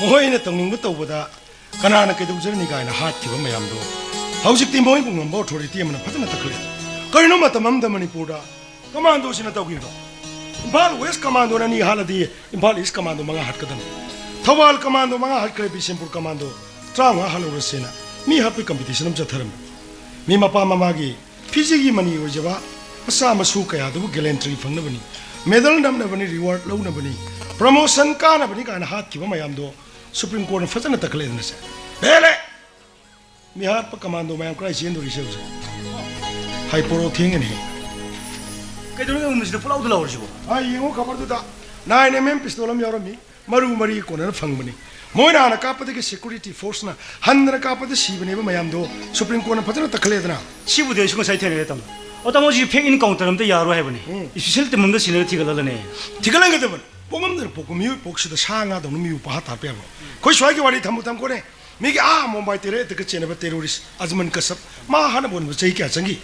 ꯃꯈꯣꯏꯅ ꯇꯧꯅꯤꯡꯕ ꯇꯧꯕꯗ ꯀꯅꯥꯅ ꯀꯩꯗꯧꯖꯔꯅꯤ ꯀꯥꯏꯅ ꯍꯥꯠꯈꯤꯕ ꯃꯌꯥꯝꯗꯣ ꯍꯧꯖꯤꯛꯇꯤ ꯃꯣꯏꯕꯨ ꯉꯝꯕ authority ꯑꯃꯅ ꯐꯖꯅ ꯇꯛꯈꯠꯂꯦ꯫ ꯀꯔꯤꯅꯣ ꯃꯇꯝ ꯑꯃꯗ ꯃꯅꯤꯄꯨꯔꯗ commando ꯁꯤꯅ ꯇꯧꯈꯤꯕꯗꯣ? ꯏꯝꯐꯥꯜ ꯋꯦꯁ ꯀꯃꯥꯟꯗꯣꯅ ꯑꯅꯤ ꯍꯥꯠꯂꯗꯤ ꯏꯝꯐꯥꯜ ꯏꯁ ꯀꯃꯥꯟꯗꯣ ꯃꯉꯥ ꯍꯥꯠꯀꯗꯕꯅꯤ꯫ ꯊꯧꯕꯥꯜ ꯀꯃꯥꯟꯗꯣ ꯃꯉꯥ ꯍꯥꯠꯈ꯭ꯔꯦ, ꯕꯤꯁꯦꯝꯄꯨꯔ ꯀꯃꯥꯟꯗꯣ ꯇꯔꯥꯃꯉꯥ ꯍꯥꯠꯍꯧꯔꯁꯦꯅ ꯃꯤ ꯍꯥꯠꯄꯒꯤ ꯀꯝꯄꯤꯇꯤꯁꯟ ꯑꯃ ꯆꯠꯊꯔꯝꯃꯤ꯫ ꯃꯤ ꯃꯄꯥ ꯃꯃꯥꯒꯤ ꯐꯤꯖꯤꯒꯤ ꯃꯅꯤ ꯑꯣꯏꯖꯕ ꯃꯆꯥ ꯃꯁꯨ ꯀꯌꯥꯗꯨꯕꯨ ꯒꯦꯂꯦꯟꯇ꯭ꯔꯤ ꯐꯪꯅꯕꯅꯤ, ꯃꯦꯗꯜ ꯅꯝꯅꯕꯅꯤ, ꯔꯤꯋꯥꯔꯗ ꯂꯧꯅꯕꯅꯤ, ꯄ꯭ꯔꯃꯣꯁꯟ ꯀꯥꯅꯕꯅꯤ ꯀꯥꯏꯅ ꯍꯥꯠꯈꯤꯕ ꯃꯌꯥꯝꯗꯣ ꯁꯨꯄ꯭ꯔꯤꯝ ꯀꯣꯔꯠꯅ ꯐꯖꯅ ꯇꯛꯈꯠꯂꯦꯗꯅ ꯁꯦ꯫ ꯄꯦꯜꯂꯦ! ꯃꯤꯍꯥꯠꯄ ꯀꯃꯥꯟꯗꯣ ꯃꯌꯥꯝ ꯀꯗꯥꯏ ꯆꯦꯟꯗꯣꯔꯤꯁꯦ ꯍꯧꯖꯤꯛ? ꯍꯥꯏ ꯄꯣꯔꯣ ꯊꯦꯡꯒꯅꯤ꯫ ꯀꯩꯗꯧꯔꯒꯦ ꯎꯃꯤꯁꯤꯗ ꯄꯨꯂꯥꯎꯗ ꯂꯥꯎꯔꯤꯁꯤꯕꯣ? ꯍꯥꯏ ꯌꯦꯡꯉꯣ ꯈꯕꯔꯗꯨꯗ ꯅꯥꯏꯟ ꯑꯦꯝ ꯑꯦꯝ ꯄꯤꯁꯇꯣꯜ ꯑꯃ ꯌꯥꯎꯔꯝꯃꯤ꯫ ꯃꯔꯨ ꯃꯔꯤ ꯀꯣꯟꯅꯅ ꯐꯪꯕꯅꯤ꯫ ꯃꯣꯏꯅ ꯍꯥꯟꯅ ꯀꯥꯞꯄꯗꯒꯤ ꯁꯦꯀ꯭ꯌꯨꯔꯤꯇꯤ ꯐꯣꯔꯁꯅ ꯍꯟꯗꯅ ꯀꯥꯞꯄꯗ ꯁꯤꯕꯅꯦꯕ ꯃꯌꯥꯝꯗꯣ꯫ ꯁꯨꯄ꯭ꯔꯤꯝ ꯀꯣꯔꯠꯅ ꯐꯖꯅ ꯇꯛꯈꯠꯂꯦꯗꯅ꯫ ꯁꯤꯕꯨꯗꯤ ꯑꯩꯁꯨ ꯉꯁꯥꯏ ꯊꯦꯡꯅꯔꯦ ꯇꯥꯃꯣ꯫ ꯑꯣ ꯇꯥꯃꯣ, ꯍꯧꯖꯤꯛ ꯐꯦꯛ ꯏꯟꯀꯥꯎꯟꯇꯔ ꯑꯝꯇ ꯌꯥꯔꯣꯏ ꯍꯥꯏꯕꯅꯤ꯫ ꯎꯝ꯫ ꯏꯁꯄꯤꯁꯦꯜ ꯇꯤꯝ ꯑꯝꯗ ꯁꯤꯟꯅꯔ ꯊꯤꯒꯠꯍꯜꯂꯅꯦ꯫ ꯊꯤꯒꯠꯍꯟꯒꯗꯕꯅꯤ꯫ ꯄꯣꯛꯉꯝꯗꯅ ꯄꯣꯛꯄ ꯃꯤꯑꯣꯏ ꯄꯣꯛꯁꯤꯗ ꯁꯥ ꯉꯥꯗꯧꯅ ꯃꯤꯕꯨ ꯄꯪꯍꯥꯠ ꯍꯥꯠꯄ ꯌꯥꯕ꯭ꯔꯣ? ꯑꯩꯈꯣꯏ ꯁ꯭ꯋꯥꯏꯒꯤ ꯋꯥꯔꯤ ꯊꯝꯕꯨ ꯊꯝꯈꯣꯅꯦ꯫ ꯃꯤꯒꯤ ꯑꯥ ꯃꯨꯝꯕꯥꯏ ꯇꯦꯔꯦꯠꯇꯒ ꯆꯦꯟꯅꯕ ꯇꯦꯔꯣꯔꯤꯁ ꯑꯖꯃꯟ ꯀꯁꯕ, ꯃꯥ ꯍꯥꯠꯅꯕ ꯍꯣꯠꯅꯕ ꯆꯍꯤ ꯀꯌꯥ ꯆꯪꯈꯤ?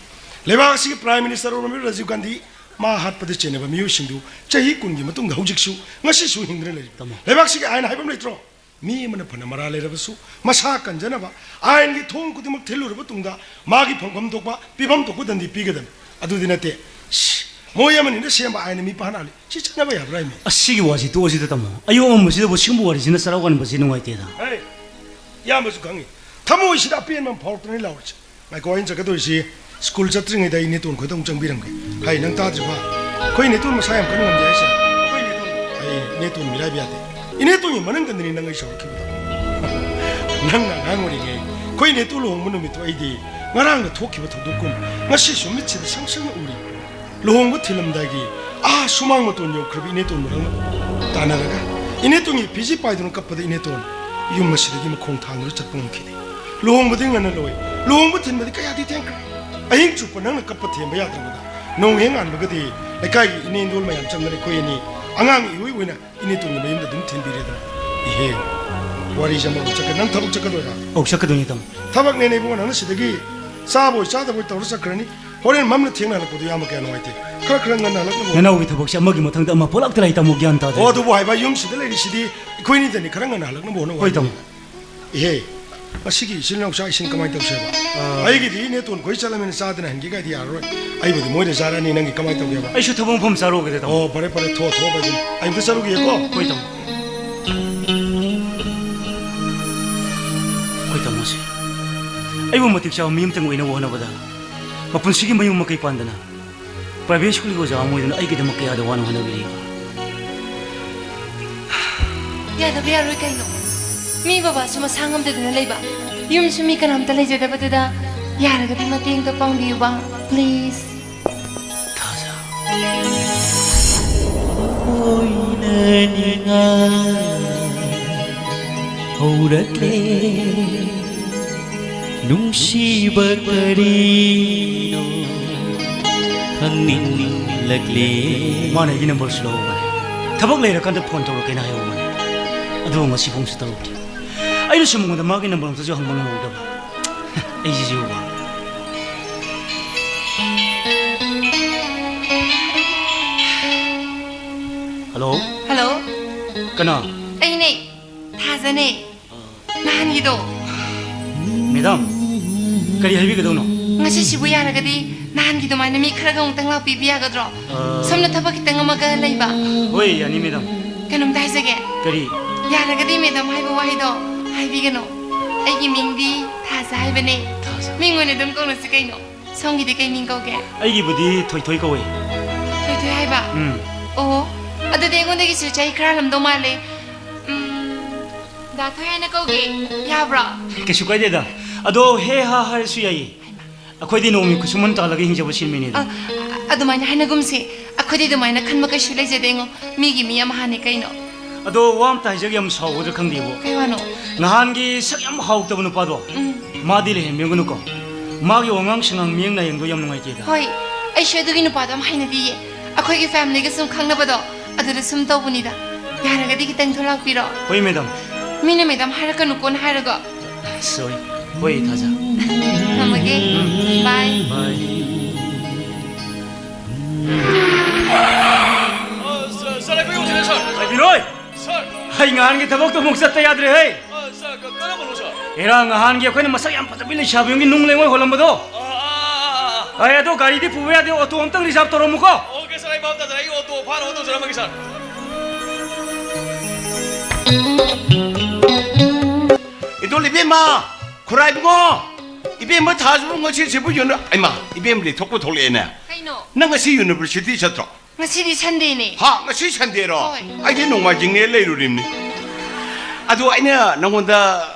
ꯂꯩꯕꯥꯛ ꯑꯁꯤꯒꯤ ꯄ꯭ꯔꯥꯏꯝ ꯃꯤꯅꯤꯁꯇꯔ ꯑꯣꯏꯔꯝꯃꯤꯕ ꯔꯥꯖꯤꯕ ꯒꯥꯟꯙꯤ, ꯃꯥ ꯍꯥꯠꯄꯗ ꯆꯦꯟꯅꯕ ꯃꯤꯑꯣꯏꯁꯤꯡꯗꯨ ꯆꯍꯤ ꯀꯨꯟꯒꯤ ꯃꯇꯨꯡꯗ ꯍꯧꯖꯤꯛꯁꯨ, ꯉꯁꯤꯁꯨ ꯍꯤꯡꯗꯨꯅ ꯂꯩꯔꯤ꯫ ꯇꯥꯃꯣ꯫ ꯂꯩꯕꯥꯛꯁꯤꯒꯤ ꯑꯥꯏꯟ ꯍꯥꯏꯕ ꯑꯃ ꯂꯩꯇ꯭ꯔꯣ? ꯃꯤ ꯑꯃꯅ ꯐꯅ ꯃꯔꯥ ꯂꯩꯔꯕꯁꯨ, ꯃꯁꯥ ꯀꯟꯖꯅꯕ ꯑꯥꯏꯟꯒꯤ ꯊꯣꯡ ꯈꯨꯗꯤꯡꯃꯛ ꯊꯤꯜꯂꯨꯔꯕ ꯇꯨꯡꯗ ꯃꯥꯒꯤ ꯐꯪꯐꯝ ꯊꯣꯛꯄ, ꯄꯤꯐꯝ ꯊꯣꯛꯄ ꯗꯟꯗꯤ ꯄꯤꯒꯗꯕꯅꯤ꯫ ꯑꯗꯨꯗꯤ ꯅꯠꯇꯦ, ꯁꯤ, ꯃꯣꯏ ꯑꯃꯅꯤꯅ ꯁꯦꯝꯕ ꯑꯥꯏꯟꯅ ꯃꯤ ꯄꯪꯍꯥꯠ ꯍꯥꯠꯂꯤ꯫ ꯁꯤ ꯆꯠꯅꯕ ꯌꯥꯕ꯭ꯔꯥ ꯍꯥꯏꯃꯤ? ꯑꯁ, ꯁꯤꯒꯤ ꯋꯥꯁꯤ ꯇꯣꯛꯑꯁꯤꯗ ꯇꯥꯃꯣ꯫ ꯑꯌꯨꯛ ꯑꯉꯟꯕꯁꯤꯗꯕꯨ ꯁꯤꯒꯨꯝꯕ ꯋꯥꯔꯤꯁꯤꯅ ꯆꯔꯥ ꯋꯥꯟꯕꯁꯤ ꯅꯨꯡꯉꯥꯏꯇꯦꯗ꯫ ꯍꯩ, ꯏꯌꯥꯝꯕꯁꯨ ꯈꯪꯉꯤ꯫ ꯊꯃꯣꯏꯁꯤꯗ ꯑꯄꯦꯟꯕ ꯑꯃ ꯐꯥꯎꯔꯛꯇꯅ ꯂꯥꯎꯔꯤꯁꯦ꯫ ꯉꯥꯏꯈꯣ, ꯑꯩꯅ ꯆꯠꯀꯗꯣꯏꯁꯤ, ꯁ꯭ꯀꯨꯜ ꯆꯠꯇ꯭ꯔꯤꯉꯩꯗ ꯑꯩ ꯏꯅꯦꯇꯣꯟ ꯈꯣꯏꯗ ꯑꯃꯨꯛ ꯆꯪꯕꯤꯔꯝꯒꯦ꯫ ꯍꯩ, ꯅꯪ ꯇꯥꯗ꯭ꯔꯤꯕ? ꯑꯩꯈꯣꯏ ꯏꯅꯦꯇꯣꯟ ꯃꯁꯥ ꯌꯥꯝ ꯀꯟꯅ ꯉꯝꯗꯦ ꯍꯥꯏꯁꯦ꯫ ꯑꯩꯈꯣꯏ ꯏꯅꯦꯇꯣꯟ꯫ ꯑꯩ ꯏꯅꯦꯇꯣꯟ ꯃꯤꯔꯥꯏꯕ ꯌꯥꯗꯦ꯫ ꯏꯅꯦꯇꯣꯟꯒꯤ ꯃꯅꯪꯒꯟꯗꯅꯤ ꯅꯪ ꯑꯩ ꯁꯥꯎꯔꯛꯈꯤꯕꯗꯣ꯫ ꯅꯪꯅ ꯑꯉꯥꯡ ꯑꯣꯏꯔꯤꯉꯩ ꯑꯩꯈꯣꯏ ꯏꯅꯦꯇꯣꯟ ꯂꯨꯍꯣꯡꯕ ꯅꯨꯃꯤꯠꯇꯣ ꯑꯩꯗꯤ ꯉꯔꯥꯡꯅ ꯊꯣꯛꯈꯤꯕ ꯊꯧꯗꯣꯛꯀꯨꯝ ꯉꯁꯤꯁꯨ ꯃꯤꯠꯁꯤꯗ ꯁꯪ ꯁꯪꯅ ꯎꯔꯤ꯫ ꯂꯨꯍꯣꯡꯕ ꯊꯤꯜꯂꯝꯗꯥꯏꯒꯤ ꯑꯥ ꯁꯨꯃꯥꯡ ꯃꯇꯣꯟ ꯌꯧꯈ꯭ꯔꯕ ꯏꯅꯦꯇꯣꯟ ꯃꯅꯥꯛꯅ ꯇꯥꯟꯅꯔꯒ ꯏꯅꯦꯇꯣꯟꯒꯤ ꯐꯤꯖꯤ ꯄꯥꯏꯗꯨꯅ ꯀꯞꯄꯗ ꯏꯅꯦꯇꯣꯟ ꯌꯨꯝ ꯑꯁꯤꯗꯒꯤ ꯃꯈꯣꯡ ꯊꯥꯡꯗꯨꯅ ꯆꯠꯄ ꯉꯝꯈꯤꯗꯦ꯫ ꯂꯨꯍꯣꯡꯕꯗꯤ ꯉꯟꯅ ꯂꯣꯏ꯫ ꯂꯨꯍꯣꯡꯕ ꯊꯤꯟꯕꯗꯤ ꯀꯌꯥꯗꯤ ꯊꯦꯡꯈ꯭ꯔꯦ꯫ ꯑꯍꯤꯡ ꯆꯨꯞꯄ ꯅꯪꯅ ꯀꯞꯄ ꯊꯦꯝꯕ ꯌꯥꯗ꯭ꯔꯕꯗ ꯅꯣꯡ ꯍꯦꯛ ꯉꯥꯟꯕꯒꯗꯤ ꯂꯩꯀꯥꯏꯒꯤ ꯏꯅꯦ ꯏꯟꯗꯣꯜ ꯃꯌꯥꯝ ꯆꯪꯗꯅ ꯑꯩꯈꯣꯏ ꯑꯅꯤ ꯑꯉꯥꯡ ꯏꯑꯣꯏ ꯑꯣꯏꯅ ꯏꯅꯦꯇꯣꯟꯒꯤ ꯃꯌꯨꯝꯗ ꯑꯗꯨꯝ ꯊꯤꯟꯕꯤꯔꯦꯗꯅ꯫ ꯏꯍꯦ, ꯋꯥꯔꯤꯁꯦ ꯑꯃꯔꯣꯝ ꯆꯠꯈ꯭ꯔꯦ꯫ ꯅꯪ ꯊꯕꯛ ꯆꯠꯀꯗꯣꯏꯔꯥ? ꯑꯧ, ꯆꯠꯀꯗꯣꯏꯅꯤ ꯇꯥꯃꯣ꯫ ꯊꯕꯛꯅꯦꯅ ꯏꯕꯨꯡꯉꯣ, ꯅꯪꯅ ꯁꯤꯗꯒꯤ ꯆꯥꯕꯣꯏ ꯆꯥꯗꯕꯣꯏ ꯇꯧꯔ ꯆꯠꯈ꯭ꯔꯅꯤ꯫ ꯍꯣꯔꯦꯟ ꯃꯝꯅ ꯊꯦꯡꯅ ꯍꯜꯂꯛꯄꯗꯣ ꯌꯥꯝꯅ ꯀꯌꯥ ꯅꯨꯡꯉꯥꯏꯇꯦ꯫ ꯈꯔ ꯈꯔ ꯉꯟꯅ ꯍꯜꯂꯛꯅꯕ ꯍꯣꯠꯅꯧ꯫ ꯅꯅꯥꯎꯒꯤ ꯊꯕꯛꯁꯦ ꯑꯃꯒꯤ ꯃꯊꯪꯗ ꯑꯃ ꯄꯣꯂꯛꯇ ꯂꯩ ꯇꯥꯃꯣ, ꯒ꯭ꯌꯥꯟ ꯇꯥꯗꯦ꯫ ꯑꯣ, ꯑꯗꯨꯕꯨ ꯍꯥꯏꯕ, ꯌꯨꯝꯁꯤꯗ ꯂꯩꯔꯤꯁꯤꯗꯤ ꯑꯩꯈꯣꯏꯅꯤꯗꯅꯤ꯫ ꯈꯔ ꯉꯟꯅ ꯍꯜꯂꯛꯅꯕ ꯍꯣꯠꯅꯧ ꯍꯣꯏ ꯍꯥꯏꯕꯅꯤ꯫ ꯇꯥꯃꯣ꯫ ꯏꯍꯦ, ꯃꯁꯤꯒꯤ ꯏꯆꯤꯜ ꯏꯅꯥꯎ ꯆꯥꯛ ꯏꯁꯤꯡ ꯀꯃꯥꯏꯅ ꯇꯧꯁꯦꯕ? ꯑꯥ꯫ ꯑꯩꯒꯤꯗꯤ ꯏꯅꯦꯇꯣꯟ ꯈꯣꯏ ꯆꯠꯂꯝꯃꯤꯅ ꯆꯥꯗꯅ ꯍꯟꯒꯦ ꯀꯥꯏꯗꯤ ꯌꯥꯔꯔꯣꯏ꯫ ꯑꯩꯕꯨꯗꯤ ꯃꯣꯏꯗ ꯆꯥꯔꯅꯤ, ꯅꯪꯒꯤ ꯀꯃꯥꯏꯅ ꯇꯧꯒꯦꯕ? ꯑꯩꯁꯨ ꯊꯕꯛ ꯃꯐꯝ ꯆꯥꯔꯨꯒꯦꯗ, ꯇꯥꯃꯣ꯫ ꯑꯣ, ꯐꯔꯦ, ꯐꯔꯦ, ꯊꯣꯛꯑꯣ, ꯊꯣꯛꯑꯣ, ꯚꯥꯏ, ꯑꯗꯨꯝ꯫ ꯑꯩ ꯑꯝꯇ ꯆꯠꯂꯨꯒꯦꯀꯣ꯫ ꯍꯣꯏ, ꯇꯥꯃꯣ꯫ ꯑꯩꯈꯣꯏ ꯇꯥꯃꯣꯁꯦ ꯑꯩꯕꯨ ꯃꯇꯤꯛ ꯆꯥꯕ ꯃꯤ ꯑꯃꯇꯪ ꯑꯣꯏꯅꯕ ꯍꯣꯠꯅꯕꯗ ꯃꯄꯨꯟꯁꯤꯒꯤ ꯃꯌꯨꯝ ꯃꯀꯩ ꯄꯥꯟꯗꯅ ꯄ꯭ꯔꯥꯏꯚꯦꯠ ꯁ꯭ꯀꯨꯜꯒꯤ ꯑꯣꯖꯥ ꯑꯃ ꯑꯣꯏꯗꯨꯅ ꯑꯩꯒꯤꯗꯃꯛ ꯀꯌꯥꯗ ꯋꯥꯅ ꯍꯣꯠꯅꯕꯤꯔꯤꯕ? ꯌꯥꯗꯕ ꯌꯥꯔꯣꯏ ꯀꯩꯅꯣ? ꯃꯤ ꯕꯕꯥꯁꯨ ꯃꯁꯥ ꯉꯝꯗꯗꯅ ꯂꯩꯕ, ꯌꯨꯝꯁꯨ ꯃꯤ ꯀꯅꯥꯝꯇ ꯂꯩꯖꯗꯕꯗꯨꯗ, ꯌꯥꯔꯒꯗꯤ ꯃꯇꯦꯡꯗꯣ ꯄꯥꯡꯕꯤꯌꯨꯕ, please꯫ ꯊꯥꯖ꯫ ꯑꯣꯏꯅꯅꯤꯡꯉꯥꯏ ꯍꯧꯔꯛꯂꯦ꯫ ꯅꯨꯡꯁꯤꯕ ꯀꯔꯤꯅꯣ ꯈꯪꯅꯤꯡꯂꯛꯂꯦ꯫ ꯃꯥꯅ ꯑꯩꯒꯤ ꯅꯝꯕꯔꯁꯨ ꯂꯧꯍꯧꯕꯅꯦ꯫ ꯊꯕꯛ ꯂꯩꯔꯀꯥꯟꯗ ꯐꯣꯟ ꯇꯧꯔꯛꯀꯦꯅ ꯍꯥꯏꯍꯧꯕꯅꯦ꯫ ꯑꯗꯨꯒ ꯉꯁꯤ ꯐꯣꯟꯁꯨ ꯇꯧꯔꯛꯇꯦ꯫ ꯑꯩꯅꯁꯨ ꯃꯉꯣꯟꯗ ꯃꯥꯒꯤ ꯅꯝꯕꯔ ꯑꯝꯇꯁꯨ ꯍꯪꯕ ꯉꯝꯍꯧꯗꯕ꯫ ꯑꯩꯁꯤꯁꯨꯕ꯫ ꯍꯜꯂꯣ꯫ ꯍꯜꯂꯣ꯫ ꯀꯅꯥ? ꯑꯩꯅꯦ, ꯊꯥꯖꯅꯦ꯫ ꯅꯍꯥꯟꯒꯤꯗꯣ꯫ ꯃꯦꯗꯥꯝ, ꯀꯔꯤ ꯍꯥꯏꯕꯤꯒꯗꯧꯅꯣ? ꯉꯁꯤꯁꯤꯕꯨ ꯌꯥꯔꯒꯗꯤ ꯅꯍꯥꯟꯒꯤ ꯑꯗꯨꯃꯥꯏꯅ ꯃꯤ ꯈꯔꯒ ꯑꯃꯨꯛꯇꯪ ꯂꯥꯛꯄꯤꯕ ꯌꯥꯒꯗ꯭ꯔꯣ? ꯑ, ꯁꯣꯝꯅ ꯊꯕꯛ ꯈꯤꯇꯪ ꯑꯃꯒ ꯂꯩꯕ꯫ ꯍꯣꯏ, ꯌꯥꯅꯤ, ꯃꯦꯗꯥꯝ꯫ ꯀꯩꯅꯣꯝꯇ ꯍꯥꯏꯖꯒꯦ꯫ ꯀꯔꯤ? ꯌꯥꯔꯒꯗꯤ ꯃꯦꯗꯥꯝ ꯍꯥꯏꯕ ꯋꯥꯍꯩꯗꯣ ꯍꯥꯏꯕꯤꯒꯅꯨ꯫ ꯑꯩꯒꯤ ꯃꯤꯡꯗꯤ ꯊꯥꯖ ꯍꯥꯏꯕꯅꯦ꯫ ꯊꯥꯖ꯫ ꯃꯤꯡ ꯑꯣꯏꯅ ꯑꯗꯨꯝ ꯀꯧꯅꯁꯤ ꯀꯩꯅꯣ꯫ ꯁꯣꯝꯒꯤꯗꯤ ꯀꯩ ꯃꯤꯡ ꯀꯧꯒꯦ? ꯑꯩꯒꯤꯕꯨꯗꯤ ꯊꯣꯏꯊꯣꯏ ꯀꯧꯋꯦ꯫ ꯊꯣꯏꯊꯣꯏ ꯍꯥꯏꯕ? ꯎꯝ꯫ ꯑꯣ, ꯑꯗꯨꯗꯤ ꯑꯩꯉꯣꯟꯗꯒꯤꯁꯨ ꯆꯍꯤ ꯈꯔ ꯍꯜꯂꯝꯗꯧ ꯃꯥꯜꯂꯦ꯫ ꯎꯝ, ꯗꯥ ꯊꯣꯏ ꯍꯥꯏꯅ ꯀꯧꯒꯦ, ꯌꯥꯕ꯭ꯔꯣ? ꯀꯩꯁꯨ ꯀꯥꯏꯗꯦꯗ꯫ ꯑꯗꯣ ꯍꯦ ꯍꯥ ꯍꯥꯏꯔꯁꯨ ꯌꯥꯏꯌꯦ꯫ ꯑꯩꯈꯣꯏꯗꯤ ꯅꯣꯡꯃꯒꯤ ꯈꯨꯠꯁꯨꯃꯟ ꯇꯥꯜꯂꯒ ꯍꯤꯡꯖꯕ ꯁꯤꯟꯃꯤꯅꯤꯗ꯫ ꯑ, ꯑꯗꯨꯃꯥꯏꯅ ꯍꯥꯏꯅꯒꯨꯝꯁꯤ꯫ ꯑꯩꯈꯣꯏꯗꯤ ꯑꯗꯨꯃꯥꯏꯅ ꯈꯟꯕ ꯀꯩꯁꯨ ꯂꯩꯖꯗꯦꯉꯣ꯫ ꯃꯤꯒꯤ ꯃꯤ ꯑꯃ ꯍꯥꯟꯅꯤ ꯀꯩꯅꯣ꯫ ꯑꯗꯣ ꯋꯥ ꯑꯝꯇ ꯍꯥꯏꯖꯒꯦ, ꯌꯥꯝ ꯁꯥꯎꯒꯗ꯭ꯔꯥ ꯈꯪꯗꯦꯕꯣ꯫ ꯀꯩ ꯋꯥꯅꯣ? ꯅꯍꯥꯟꯒꯤ ꯁꯛ ꯌꯥꯝ ꯍꯥꯎꯇꯕ ꯅꯨꯄꯥꯗꯣ, ꯎꯝ꯫ ꯃꯥꯗꯤ ꯂꯩꯍꯟꯕꯤꯒꯅꯨꯀꯣ꯫ ꯃꯥꯒꯤ ꯋꯥꯉꯥꯡ ꯁꯉꯥꯡ, ꯃꯤꯠꯌꯦꯡ ꯅꯥꯌꯦꯡꯗꯣ ꯌꯥꯝ ꯅꯨꯡꯉꯥꯏꯇꯦꯗ꯫ ꯍꯣꯏ, ꯑꯩꯁꯨ ꯑꯗꯨꯒꯤ ꯅꯨꯄꯥꯗꯣ ꯌꯥꯝ ꯍꯩꯅꯗꯤꯌꯦ꯫ ꯑꯩꯈꯣꯏꯒꯤ ꯐꯦꯃꯤꯂꯤꯒ ꯁꯨꯝ ꯈꯪꯅꯕꯗꯣ, ꯑꯗꯨꯗ ꯁꯨꯝ ꯇꯧꯕꯅꯤꯗ꯫ ꯌꯥꯔꯒꯗꯤ ꯈꯤꯇꯪ ꯊꯣꯛꯂꯥꯛꯄꯤꯔꯣ꯫ ꯍꯣꯏ, ꯃꯦꯗꯥꯝ꯫ ꯃꯤꯅ ꯃꯦꯗꯥꯝ ꯍꯥꯏꯔꯛꯀꯅꯨꯀꯣꯅ ꯍꯥꯏꯔꯒ꯫ ꯁꯣꯔꯤ꯫ ꯍꯣꯏ, ꯊꯥꯖ꯫ ꯊꯝꯃꯒꯦ꯫ ꯎꯝ꯫ ꯕꯥꯏ꯫ ꯕꯥꯏ꯫ ꯑ, ꯁꯥꯔ, ꯁꯥꯔ, ꯑꯩꯈꯣꯏ ꯌꯧꯁꯤꯜꯂꯦ, ꯁꯥꯔ꯫ ꯉꯥꯏꯕꯤꯔꯣꯏ꯫ ꯁꯥꯔ꯫ ꯑꯩ ꯉꯍꯥꯟꯒꯤ ꯊꯕꯛꯇꯣ ꯑꯃꯨꯛ ꯆꯠꯇ ꯌꯥꯗ꯭ꯔꯦꯍꯦ꯫ ꯑ, ꯁꯥꯔ, ꯀ-, ꯀꯔꯝꯕꯅꯣ, ꯁꯥꯔ? ꯍꯦꯔꯥ, ꯉꯍꯥꯟꯒꯤ ꯑꯩꯈꯣꯏꯅ ꯃꯁꯛ ꯌꯥꯝ ꯐꯖꯕꯤ ꯂꯩꯁꯥꯕꯤ ꯑꯃꯒꯤ ꯅꯨꯡ ꯂꯩꯉꯣꯏ ꯍꯣꯜꯂꯝꯕꯗꯣ? ꯑꯥ, ꯑꯥ, ꯑꯥ, ꯑꯥ꯫ ꯑꯦ, ꯑꯗꯣ ꯒꯥꯔꯤꯗꯤ ꯄꯨꯕ ꯌꯥꯗꯦ, ꯑꯣꯇꯣ ꯑꯝꯇꯪ ꯔꯤꯖꯥꯔꯚ ꯇꯧꯔꯝꯃꯨꯀꯣ꯫ ꯑꯣꯀꯦ, ꯁꯥꯔ, ꯑꯩ ꯚꯥꯞ ꯇꯥꯖꯔꯦ꯫ ꯑꯩ ꯑꯣꯇꯣ ꯐꯥꯅꯕ ꯇꯧꯖꯔꯝꯃꯒꯦ, ꯁꯥꯔ꯫ ꯏꯗꯣꯜ ꯏꯕꯦꯝꯃ, ꯈꯨꯔꯥꯏꯕꯨꯡꯉꯣ, ꯏꯕꯦꯝꯃ ꯊꯥꯖꯕꯨ ꯉꯁꯤꯁꯤꯕꯨ ꯌꯨꯅ-, ꯑꯩꯃꯥ, ꯏꯕꯦꯝ ꯂꯩꯊꯣꯛꯄ ꯊꯣꯛꯂꯛꯑꯦꯅꯦ꯫ ꯀꯩꯅꯣ? ꯅꯪ ꯉꯁꯤ ꯌꯨꯅꯤꯚꯔꯁꯤꯇꯤ ꯆꯠꯇ꯭ꯔꯣ? ꯉꯁꯤꯗꯤ ꯁꯟꯗꯦꯅꯦ꯫ ꯍꯥ, ꯉꯁꯤ ꯁꯟꯗꯦꯔꯣ? ꯍꯣꯏ꯫ ꯑꯩꯗꯤ ꯅꯣꯡꯃꯥꯏꯖꯤꯡꯅꯦ ꯂꯩꯔꯨꯔꯤꯝꯅꯤ꯫ ꯑꯗꯨ ꯑꯩꯅ ꯅꯪꯉꯣꯟꯗ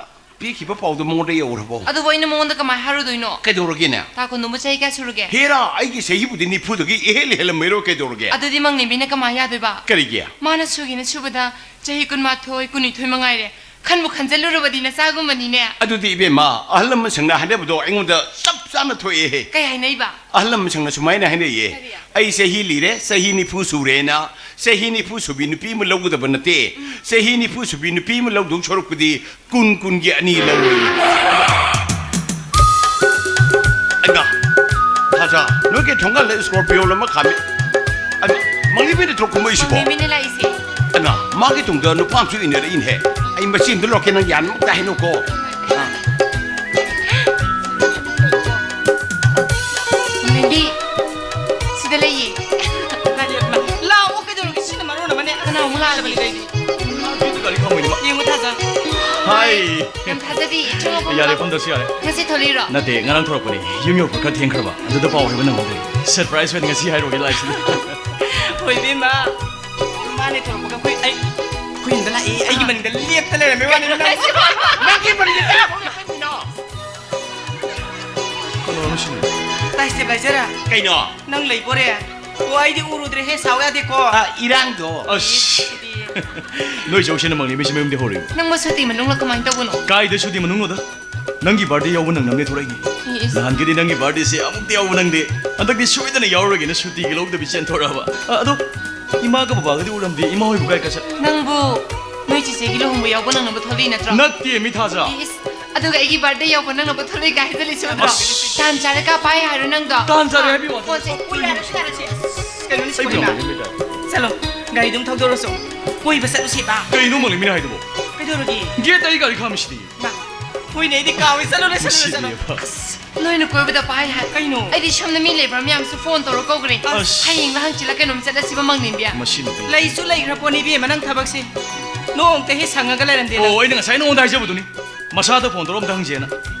ꯄꯤꯈꯤꯕ ꯄꯥꯎꯗꯣ ꯃꯉꯣꯟꯗ ꯌꯧꯔꯕꯣ? ꯑꯗꯨꯕꯨ ꯑꯩꯅ ꯃꯉꯣꯟꯗ ꯀꯃꯥꯏ ꯍꯥꯏꯔꯨꯗꯣꯏꯅꯣ? ꯀꯩꯗꯧꯔꯒꯦꯅꯦ? ꯇꯥ ꯈꯨꯟꯗꯣꯡꯕ ꯆꯍꯤ ꯀꯌꯥ ꯁꯨꯔꯒꯦ? ꯍꯦꯔꯥ, ꯑꯩꯒꯤ ꯆꯍꯤꯕꯨꯗꯤ ꯅꯤꯐꯨꯗꯒꯤ ꯏꯍꯦꯜ ꯍꯦꯜꯂꯝꯃꯩꯔꯣ, ꯀꯩꯗꯧꯔꯒꯦ? ꯑꯗꯨꯗꯤ ꯃꯪꯂꯦꯝꯕꯤꯅ ꯀꯃꯥꯏ ꯌꯥꯗꯣꯏꯕ? ꯀꯔꯤꯒꯤ? ꯃꯥꯅ ꯁꯨꯒꯦꯅ ꯁꯨꯕꯗ ꯆꯍꯤ ꯀꯨꯟꯃꯥꯊꯣꯏ, ꯀꯨꯟꯅꯤꯊꯣꯏ ꯃꯉꯥꯏꯔꯦ꯫ ꯈꯟꯕꯨ ꯈꯟꯖꯜꯂꯨꯔꯕꯗꯤ ꯅꯆꯥꯒꯨꯝꯕꯅꯤꯅꯦ꯫ ꯑꯗꯨꯗꯤ ꯏꯕꯦꯝꯃ, ꯑꯍꯜ ꯂꯃꯟꯁꯤꯡꯅ ꯍꯥꯏꯅꯕꯗꯣ ꯑꯩꯉꯣꯟꯗ ꯆꯞ ꯆꯥꯅ ꯊꯣꯛꯑꯦꯍꯦ꯫ ꯀꯩ ꯍꯥꯏꯅꯩꯕ? ꯑꯍꯜ ꯂꯃꯟꯁꯤꯡꯅ ꯁꯨꯃꯥꯏꯅ ꯍꯥꯏꯅꯩꯌꯦ, ꯀꯔꯤ? "ꯑꯩ ꯆꯍꯤ ꯂꯤꯔꯦ, ꯆꯍꯤ ꯅꯤꯐꯨ ꯁꯨꯔꯦꯅ, ꯆꯍꯤ ꯅꯤꯐꯨ ꯁꯨꯕꯤ ꯅꯨꯄꯤ ꯑꯃ ꯂꯧꯒꯗꯕ ꯅꯠꯇꯦ꯫ ꯎꯝ꯫ ꯆꯍꯤ ꯅꯤꯐꯨ ꯁꯨꯕꯤ ꯅꯨꯄꯤ ꯑꯃ ꯂꯧꯗꯧ ꯁꯔꯨꯛꯄꯨꯗꯤ ꯀꯨꯟ ꯀꯨꯟꯒꯤ ꯑꯅꯤ ꯂꯧꯋꯦ꯫" ꯑꯩꯅ, "ꯊꯥꯖ, ꯅꯣꯏꯒꯤ ꯊꯣꯡꯒꯥꯜꯗ ꯁ꯭ꯀꯣꯔꯄꯤꯌꯣ ꯑꯃ ꯈꯥꯝꯃꯤ꯫ ꯑꯗꯨ ꯃꯪꯂꯤꯕꯤꯅ ꯊꯣꯛ ꯀꯨꯝꯕꯩꯁꯤꯕꯣ?" ꯃꯪꯂꯤꯕꯤꯅ ꯂꯥꯛꯏꯁꯦ꯫ ꯑꯅ, ꯃꯥꯒꯤ ꯇꯨꯡꯗ ꯅꯨꯄꯥ ꯑꯃꯁꯨ ꯏꯟꯅꯔꯛꯏꯅꯦ꯫ ꯑꯩ ꯃꯁꯤ ꯑꯝꯇ ꯂꯧꯔꯛꯀꯦ, ꯅꯪ ꯌꯥꯅꯤ ꯑꯝꯇ ꯍꯥꯏꯅꯧꯀꯣ꯫ ꯑꯥ꯫ ꯃꯪꯂꯤꯕꯤ, ꯁꯤꯗ ꯂꯩꯌꯦ꯫ ꯂꯥꯛꯑꯣ, ꯀꯩꯗꯧꯔꯒꯦ? ꯁꯤꯅ ꯃꯔꯣꯟ ꯑꯃꯅꯦ꯫ ꯀꯅꯥ ꯑꯃꯨꯛ ꯂꯥꯛꯑꯒꯦ? ꯑꯩꯗꯤ꯫ ꯒꯥꯔꯤ ꯈꯥꯝꯃꯣꯏꯅꯦ ꯃꯥ꯫ ꯌꯦꯡꯉꯨ ꯊꯥꯖ꯫ ꯍꯥꯏ꯫ ꯌꯥꯝ ꯊꯥꯖꯗꯤ ꯏꯆꯨ ꯌꯥꯔꯦ, ꯐꯝꯗ꯭ꯔꯁꯨ ꯌꯥꯔꯦ꯫ ꯉꯁꯤ ꯊꯣꯛꯂꯛꯏꯔꯣ? ꯅꯠꯇꯦ, ꯉꯔꯥꯡ ꯊꯣꯛꯂꯛꯄꯅꯦ꯫ ꯌꯨꯝ ꯌꯧꯔꯛꯄ ꯈꯔ ꯊꯦꯡꯈ꯭ꯔꯕ꯫ ꯑꯗꯨꯗ ꯄꯥꯎ ꯍꯥꯏꯕ ꯅꯪꯍꯧꯗ꯭ꯔꯦ꯫ ꯁꯔꯄ꯭ꯔꯥꯏꯖ ꯑꯣꯏꯅ ꯉꯁꯤ ꯍꯥꯏꯔꯨꯒꯦ ꯂꯥꯛꯏꯁꯤꯅꯦ꯫ ꯍꯣꯏ, ꯏꯕꯦꯝꯃ꯫ ꯃꯥꯅꯦ ꯊꯣꯛꯂꯛꯄꯒ ꯑꯩꯈꯣꯏ, ꯑꯩ, ꯑꯩꯈꯣꯏ ꯌꯨꯝꯗ ꯂꯥꯛꯑꯦ꯫ ꯑꯩꯒꯤ ꯃꯅꯤꯡꯗ ꯂꯦꯞꯇ ꯂꯩꯔꯝꯃꯦ ꯋꯥꯅꯤ ꯅꯪ꯫ ꯅꯪꯒꯤ ꯃꯅꯤꯡꯗ ꯂꯦꯞꯄ ꯀꯩꯅꯣ? ꯀꯅꯥꯅꯣ ꯁꯤꯅ? ꯇꯥꯏ, ꯁ꯭ꯇꯦꯕꯤꯂꯥꯏꯖꯔ꯫ ꯀꯩꯅꯣ? ꯅꯪ ꯂꯩꯕꯣꯔꯦ? ꯑꯣ, ꯑꯩꯗꯤ ꯎꯔꯨꯗ꯭ꯔꯦꯍꯦ, ꯁꯥꯎ ꯌꯥꯗꯦꯀꯣ꯫ ꯑ, ꯏꯔꯥꯡꯗꯣ꯫ ꯑꯁ꯫ ꯁꯤꯗꯤ꯫ ꯅꯣꯏ ꯆꯧꯁꯤꯅ ꯃꯪꯂꯦꯝꯕꯤꯁꯤ ꯃꯌꯨꯝꯗ ꯍꯧꯔꯛꯏ꯫ ꯅꯪꯕꯨ ꯁꯨꯇꯤ ꯃꯅꯨꯡꯂ ꯀꯃꯥꯏꯅ ꯇꯧꯕꯅꯣ? ꯀꯥꯏꯗ ꯁꯨꯇꯤ ꯃꯅꯨꯡꯅꯣꯗ? ꯅꯪꯒꯤ ꯕꯥꯔꯗꯦ ꯌꯥꯎꯕ ꯅꯪꯅꯕꯅꯦ ꯊꯣꯔꯛꯏꯅꯦ꯫ ꯏꯁ꯫ ꯅꯍꯥꯟꯒꯤꯗꯤ ꯅꯪꯒꯤ ꯕꯥꯔꯗꯦꯁꯦ ꯑꯃꯨꯛꯇ ꯌꯥꯎꯕ ꯅꯪꯗꯦ꯫ ꯍꯟꯗꯛꯇꯤ ꯁꯣꯏꯗꯅ ꯌꯥꯎꯔꯒꯦꯅ ꯁꯨꯇꯤꯒ ꯂꯧꯗꯕꯤ ꯆꯦꯟꯊꯣꯔꯛꯑꯕ꯫ ꯑ, ꯑꯗꯣ ꯏꯃꯥꯒ ꯕꯕꯥꯒꯗꯤ ꯎꯔꯝꯗꯦ꯫ ꯏꯃꯥ ꯍꯣꯏꯕꯨ ꯀꯥꯏ ꯀꯥꯏ ꯆꯠ-? ꯅꯪꯕꯨ ꯅꯣꯏ ꯆꯤꯆꯦꯒꯤ ꯂꯨꯍꯣꯡꯕ ꯌꯥꯎꯕ ꯅꯪꯅꯕ ꯊꯣꯛꯂꯛꯏ ꯅꯠꯇ꯭ꯔꯣ? ꯅꯠꯇꯦ, ꯃꯤ ꯊꯥꯖ꯫ ꯏꯁ, ꯑꯗꯨꯒ ꯑꯩꯒꯤ ꯕꯥꯔꯗꯦ ꯌꯥꯎꯕ ꯅꯪꯅꯕ ꯊꯣꯛꯂꯛꯏ ꯀꯥꯏ ꯍꯥꯏꯖꯜꯂꯤꯁꯤ ꯎꯗ꯭ꯔꯣ? ꯑꯁ꯫ ꯇꯥꯟ ꯆꯥꯔꯦ ꯀꯥ ꯄꯥꯏ ꯍꯥꯏꯔꯣ ꯅꯪꯗꯣ? ꯇꯥꯟ ꯆꯥꯔꯦ ꯍꯥꯏꯕꯤꯌꯨ꯫ ꯄꯣꯠꯁꯦ꯫ ꯑꯣ, ꯌꯥꯔꯦ, ꯌꯥꯔꯦꯁꯦ꯫ ꯑꯁ, ꯀꯩꯅꯣꯅꯦ ꯑꯩꯕꯨ ꯁꯤꯕꯣ ꯌꯥꯝ ꯏꯃꯥ? ꯂꯦꯝꯃꯦ ꯇꯥꯏ꯫ ꯆꯠꯂꯣ, ꯒꯥꯔꯤꯗꯨꯝ ꯊꯧꯗꯣꯔꯁꯨ꯫ ꯀꯣꯏꯕ ꯆꯠꯂꯨꯁꯦꯕ꯫ ꯀꯩꯅꯣ ꯃꯪꯂꯦꯝꯕꯤꯅ ꯍꯥꯏꯗꯨꯕꯣ? ꯀꯩꯗꯧꯔꯒꯦ? ꯒꯦꯠꯇ ꯑꯩ ꯒꯥꯔꯤ ꯈꯥꯝꯃꯤꯁꯤꯗꯤ꯫ ꯃꯥ, ꯍꯣꯏꯅꯦ, ꯑꯩꯗꯤ ꯀꯥꯎꯏ꯫ ꯆꯠꯂꯨꯅꯦ, ꯆꯠꯂꯨꯅꯦ, ꯆꯠꯂꯨꯅꯦ꯫ ꯅꯨꯡꯁꯤꯕꯤꯕ꯫ ꯑꯁ, ꯅꯣꯏꯅ ꯀꯣꯏꯕꯗ ꯄꯥꯏ ꯍꯥꯏ꯫ ꯀꯩꯅꯣ? ꯑꯩꯗꯤ ꯁꯣꯝꯗ ꯃꯤ ꯂꯩꯕ꯭ꯔꯥ ꯃꯌꯥꯝꯁꯨ ꯐꯣꯟ ꯇꯧꯔ ꯀꯧꯈ꯭ꯔꯦ꯫ ꯑꯁ꯫ ꯍꯌꯦꯡꯂ ꯍꯪꯆꯤꯠꯂ ꯀꯩꯅꯣꯝ ꯆꯠꯂꯁꯤꯕ, ꯃꯪꯅꯤꯡꯕꯤ꯫ ꯃꯁꯤ ꯅꯨꯄꯤ꯫ ꯂꯩꯁꯨ ꯂꯩꯈ꯭ꯔ ꯄꯣꯠꯅꯤ, ꯏꯕꯦꯝꯃ, ꯅꯪ ꯊꯕꯛꯁꯦ꯫ ꯅꯣꯡꯇ ꯍꯦꯛ ꯁꯪꯉꯒ ꯂꯩꯔꯝꯗꯦ ꯅꯪ꯫ ꯑꯣ, ꯑꯩꯅ ꯉꯁꯥꯏ ꯅꯉꯣꯟꯗ ꯍꯥꯏꯖꯕꯗꯨꯅꯤ꯫ ꯃꯁꯥꯗ ꯐꯣꯟ ꯇꯧꯔ ꯑꯝꯇ ꯍꯪꯁꯦꯅ꯫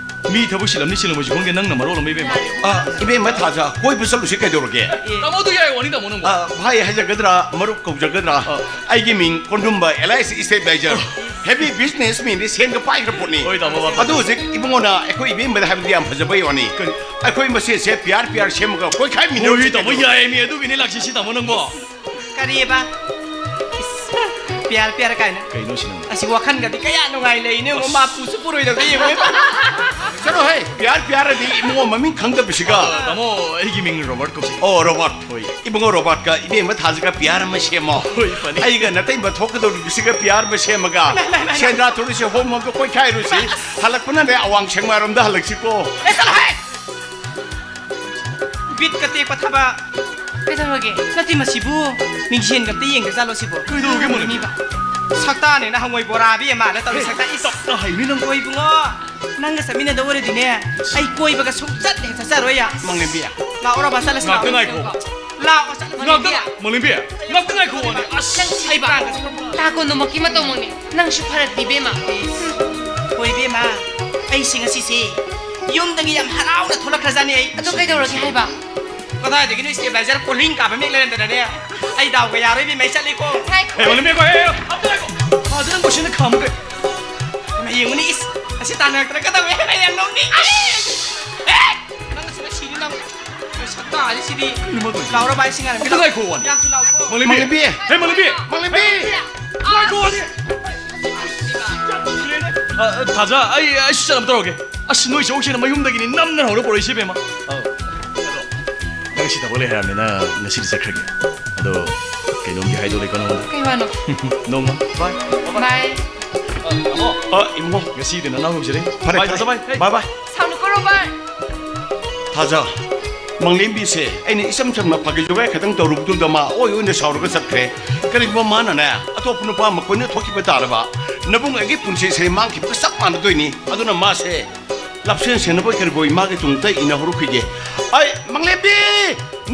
ꯃꯤ ꯊꯕꯛ ꯆꯤꯜꯂꯝꯅꯤ ꯆꯤꯜꯂꯝꯃꯣꯏꯁꯨ ꯈꯪꯗꯦ, ꯅꯪꯅ ꯃꯔꯣꯜ ꯑꯃ, ꯏꯕꯦꯝꯃ꯫ ꯑ, ꯏꯕꯦꯝꯃ ꯊꯥꯖ, ꯀꯣꯏꯕ ꯆꯠꯂꯨꯁꯤ ꯀꯩꯗꯧꯔꯒꯦ? ꯑꯦ꯫ ꯇꯥꯃꯣꯗꯨ ꯌꯥꯏ ꯋꯥꯅꯤ, ꯇꯥꯃꯣ, ꯅꯪꯕꯣ꯫ ꯑ, ꯚꯥꯏ ꯍꯥꯏꯖꯒꯗ꯭ꯔꯥ, ꯃꯔꯨꯞ ꯀꯧꯖꯒꯗ꯭ꯔꯥ? ꯑ꯫ ꯑꯩꯒꯤ ꯃꯤꯡ ꯀꯣꯟꯗꯨꯝꯕ, ꯑꯦꯜ ꯑꯥꯏ ꯁꯤ ꯏꯁꯇꯦꯕꯤꯂꯥꯏꯖꯔ꯫ ꯑ꯫ ꯍꯦꯚꯤ ꯕꯤꯖꯤꯅꯦꯁ ꯃꯦꯟꯗꯤ ꯁꯦꯟꯒ ꯄꯥꯏꯈ꯭ꯔ ꯄꯣꯠꯅꯤ꯫ ꯍꯣꯏ, ꯇꯥꯃꯣ, ꯋꯥ ꯐꯠꯇꯦ꯫ ꯑꯗꯨ ꯍꯧꯖꯤꯛ ꯏꯕꯨꯡꯉꯣꯅ ꯑꯩꯈꯣꯏ ꯏꯕꯦꯝꯃꯗ ꯍꯥꯏꯕꯗꯤ ꯌꯥꯝ ꯐꯖꯕꯩ ꯋꯥꯅꯤ꯫ ꯀꯔꯤ? ꯑꯩꯈꯣꯏ ꯃꯁꯦꯟꯁꯦ ꯄꯤꯌꯥꯔ ꯄꯤꯌꯥꯔ ꯁꯦꯝꯃꯒ ꯀꯣꯏꯈꯥꯏꯃꯤꯟꯅꯔꯨꯁꯤ ꯍꯣꯏ, ꯇꯥꯃꯣ, ꯀꯩꯅꯣ꯫ ꯌꯥꯏꯌꯦ ꯃꯤ, ꯑꯗꯨꯒꯤꯅꯤ ꯂꯥꯛꯁꯤꯁꯤ, ꯇꯥꯃꯣ, ꯅꯪꯕꯣ꯫ ꯀꯔꯤꯑꯕ? ꯏꯁ, ꯄꯤꯌꯥꯔ ꯄꯤꯌꯥꯔ ꯀꯥꯏꯅ꯫ ꯀꯩꯅꯣ ꯁꯤꯅ? ꯑꯁꯤ ꯋꯥꯈꯜꯒꯗꯤ ꯀꯌꯥ ꯅꯨꯡꯉꯥꯏ ꯂꯩꯅꯦ, ꯑꯁ꯫ ꯃꯥ ꯄꯨꯁꯨ ꯄꯨꯔꯣꯏꯗꯧꯗ ꯌꯦꯡꯉꯣ꯫ ꯆꯠꯂꯣꯍꯦ, ꯄꯤꯌꯥꯔ ꯄꯤꯌꯥꯔ ꯑꯗꯤ ꯏꯕꯨꯡꯉꯣ ꯃꯃꯤꯡ ꯈꯪꯗꯕꯁꯤꯒ꯫ ꯑ, ꯇꯥꯃꯣ, ꯑꯩꯒꯤ ꯃꯤꯡ ꯔꯣꯕꯥꯔꯠ ꯀꯧꯏ꯫ ꯑꯣ, ꯔꯣꯕꯥꯔꯠ꯫ ꯍꯣꯏ꯫ ꯏꯕꯨꯡꯉꯣ ꯔꯣꯕꯥꯔꯠꯀ ꯏꯕꯦꯝꯃ ꯊꯥꯖꯒ ꯄꯤꯌꯥꯔ ꯑꯃ ꯁꯦꯝꯃꯣ꯫ ꯍꯣꯏ, ꯐꯅꯤ꯫ ꯑꯩꯒ ꯅꯇꯩꯃ ꯊꯣꯛꯀꯗꯧꯔꯤꯕꯁꯤꯒ ꯄꯤꯌꯥꯔ ꯑꯃ ꯁꯦꯝꯃꯒ ꯁꯦꯟꯗ꯭ꯔꯥ ꯊꯣꯛꯂꯤꯁꯦ ꯍꯣꯝ ꯍꯣꯝꯗ ꯀꯣꯏꯈꯥꯏꯔꯨꯁꯤ꯫ ꯍꯜꯂꯛꯄꯅꯅꯦ ꯑꯋꯥꯡ ꯁꯦꯛꯃꯥꯏꯔꯣꯝꯗ ꯍꯜꯂꯛꯁꯤꯀꯣ꯫ ꯑꯦ, ꯆꯠꯂꯣꯍꯦ! ꯕꯤꯠꯀ ꯇꯦꯛꯄ ꯊꯕꯛ꯫ ꯀꯩꯗꯧꯔꯒꯦ? ꯅꯠꯇꯦ, ꯃꯁꯤꯕꯨ ꯃꯤꯡꯁꯦꯟꯒ ꯑꯝꯇ ꯌꯦꯡꯗꯖꯥꯠꯂꯣ ꯁꯤꯕꯣ? ꯀꯩꯗꯧꯔꯒꯦ, ꯃꯣꯏ? ꯃꯤꯕ꯫ ꯁꯛꯇꯥꯅꯦꯅ ꯍꯪꯉꯣꯏ ꯕꯣꯔꯥꯕꯤ ꯑꯃ ꯃꯥꯜꯂ ꯇꯧꯔꯤ, ꯁꯛꯇꯥ꯫ ꯏꯁ! ꯇꯞꯅ ꯍꯩꯅꯤ ꯅꯪ꯫ ꯍꯣꯏ, ꯏꯕꯨꯡꯉꯣ꯫ ꯅꯪꯒ ꯆꯠꯃꯤꯟꯅꯗꯧ ꯑꯣꯏꯔꯗꯤꯅꯦ, ꯑꯩ ꯀꯣꯏꯕꯒ ꯁꯨꯡꯆꯠ ꯍꯦꯛ ꯆꯠꯆꯔꯣꯏ ꯌꯥ꯫ ꯃꯪꯂꯦꯝꯕꯤ꯫ ꯂꯥꯛꯑꯣꯔꯕ, ꯆꯠꯂꯁꯤ, ꯉꯥꯛꯇ ꯂꯥꯛꯑꯣ꯫ ꯉꯥꯏꯈꯣ꯫ ꯂꯥꯛꯑꯣ, ꯆꯠꯂꯁꯤ꯫ ꯉꯥꯛꯇ, ꯃꯪꯂꯦꯝꯕꯤ, ꯉꯥꯛꯇ ꯉꯥꯏꯈꯣ ꯋꯥꯅꯤ꯫ ꯑꯁ, ꯑꯩ ꯄꯥꯡꯒꯁꯦ꯫ ꯇꯥꯀꯣꯟꯗꯨꯃꯛꯀꯤ ꯃꯇꯧꯃꯛꯅꯤ꯫ ꯅꯪꯁꯨ ꯐꯔꯛꯇꯤ ꯏꯕꯦꯝꯃ꯫ ꯍꯣꯏ ꯏꯕꯦꯝꯃ, ꯑꯩꯁꯦ ꯉꯁꯤꯁꯦ ꯌꯨꯝꯗꯒꯤ ꯌꯥꯝ ꯍꯔꯥꯎꯅ ꯊꯣꯛꯂꯛꯈ꯭ꯔꯖꯥꯠꯅꯤ ꯑꯩ꯫ ꯑꯗꯨ ꯀꯩꯗꯧꯔꯒꯦ ꯍꯥꯏꯕ? ꯀꯗꯥꯏꯗꯒꯤꯅꯣ, ꯏꯁꯇꯦꯕꯤꯂꯥꯏꯖꯔ ꯀꯣꯂꯤꯡ ꯀꯥꯕ ꯃꯤ ꯂꯩꯔꯝꯗꯅꯅꯦ, ꯑꯩ ꯗꯥꯎꯒ ꯌꯥꯔꯣꯏ ꯏꯕꯦꯝꯃ, ꯑꯩ ꯆꯠꯂꯤꯀꯣ꯫ ꯉꯥꯏꯈꯣ꯫ ꯑꯦ, ꯃꯪꯂꯦꯝꯕꯤ, ꯉꯥꯏꯈꯣ, ꯑꯦ, ꯑꯦ, ꯑꯝꯇ ꯉꯥꯏꯈꯣ꯫ ꯐꯥꯖꯅ ꯃꯁꯤꯅ ꯈꯥꯝꯃꯨ ꯀꯩ꯫ ꯌꯦꯡꯉꯨꯅꯦ, ꯏꯁ, ꯑꯁꯤ ꯇꯥꯟꯅꯔꯛꯇꯅ ꯀꯩꯗꯧꯋꯦ? ꯌꯥꯝ ꯅꯣꯛꯅꯤꯡ-, ꯑꯦ! ꯅꯪ ꯑꯁꯤꯗ ꯁꯤꯅꯤ ꯅꯪ꯫ ꯁꯛꯇꯥꯁꯤꯗꯤ꯫ ꯀꯩꯅꯣ ꯃꯥ ꯇꯧꯔꯤꯁꯦ? ꯂꯥꯎꯔꯕ ꯍꯥꯏꯁꯤ ꯉꯥꯏꯔꯝꯒꯦ꯫ ꯑꯝꯇ ꯉꯥꯏꯈꯣ ꯋꯥꯅꯤ꯫ ꯌꯥꯝꯁꯨ ꯂꯥꯎꯀꯣ꯫ ꯃꯪꯂꯦꯝꯕꯤ꯫ ꯃꯪꯂꯦꯝꯕꯤ꯫ ꯍꯦ, ꯃꯪꯂꯦꯝꯕꯤ꯫ ꯃꯪꯂꯦꯝꯕꯤ꯫ ꯉꯥꯏꯈꯣ ꯋꯥꯅꯤ꯫ ꯑ, ꯑ, ꯊꯥꯖ, ꯑꯩ, ꯑꯩ ꯁꯤ ꯑꯝꯇ ꯇꯧꯔꯒꯦ꯫ ꯑꯁ, ꯅꯣꯏ ꯆꯧꯁꯤꯅ ꯃꯌꯨꯝꯗꯒꯤꯅꯤ ꯅꯝꯅ ꯍꯧꯔ ꯄꯨꯔꯛꯏꯁꯦ, ꯏꯕꯦꯝꯃ꯫ ꯑꯧ꯫ ꯅꯪ ꯁꯤ ꯊꯕꯛ ꯂꯩ ꯍꯥꯏꯔꯕꯅꯤꯅ ꯉꯁꯤꯗꯤ ꯆꯠꯈ꯭ꯔꯒꯦ꯫ ꯑꯗꯣ ꯀꯩꯅꯣꯝꯗꯤ ꯍꯥꯏꯗꯣꯛꯂꯦꯀꯣ ꯅꯉꯣꯟꯗ꯫ ꯀꯩ ꯋꯥꯅꯣ? ꯅꯣꯡꯃ꯫ ꯕꯥꯏ꯫ ꯕꯥꯏ꯫ ꯑ, ꯏꯕꯨꯡꯉꯣ꯫ ꯉꯁꯤꯗꯤ ꯅꯅꯥꯎ ꯌꯧꯖꯔꯦ꯫ ꯐꯔꯦ, ꯕꯥꯏ, ꯐꯔꯦ꯫ ꯊꯥꯖ ꯕꯥꯏ꯫ ꯍꯦ꯫ ꯕꯥꯏ, ꯕꯥꯏ꯫ ꯁꯥꯎꯅꯨꯀꯣ, ꯔꯣꯕꯥꯔꯠ꯫ ꯊꯥꯖ, ꯃꯪꯂꯦꯝꯕꯤꯁꯦ ꯑꯩꯅ ꯏꯆꯝ ꯆꯝꯅ ꯐꯥꯒꯤ ꯖꯣꯒꯥꯏ ꯈꯛꯇꯪ ꯇꯧꯔꯨꯕꯗꯨꯗ ꯃꯥ ꯑꯣꯏ ꯑꯣꯏꯅ ꯁꯥꯎꯔꯒ ꯆꯠꯈ꯭ꯔꯦ꯫ ꯀꯔꯤꯒꯨꯝꯕ ꯃꯥꯅꯅꯦ ꯑꯇꯣꯞꯄ ꯅꯨꯄꯥ ꯑꯃ ꯀꯣꯏꯅ ꯊꯣꯛꯈꯤꯕ ꯇꯥꯔꯕ, ꯅꯕꯨꯡ ꯑꯩꯒꯤ ꯄꯨꯟꯁꯤꯁꯦ ꯃꯥꯡꯈꯤꯕꯒ ꯆꯞ ꯃꯥꯟꯅꯗꯣꯏꯅꯤ꯫ ꯑꯗꯨꯅ ꯃꯥꯁꯦ ꯂꯞꯁꯦꯟ ꯁꯦꯟꯅꯕꯣꯏ ꯀꯔꯤꯕꯣꯏ ꯃꯥꯒꯤ ꯇꯨꯡꯗ ꯏꯟꯅꯍꯧꯔꯛꯈꯤꯒꯦ꯫ ꯑꯩ, ꯃꯪꯂꯦꯝꯕꯤ,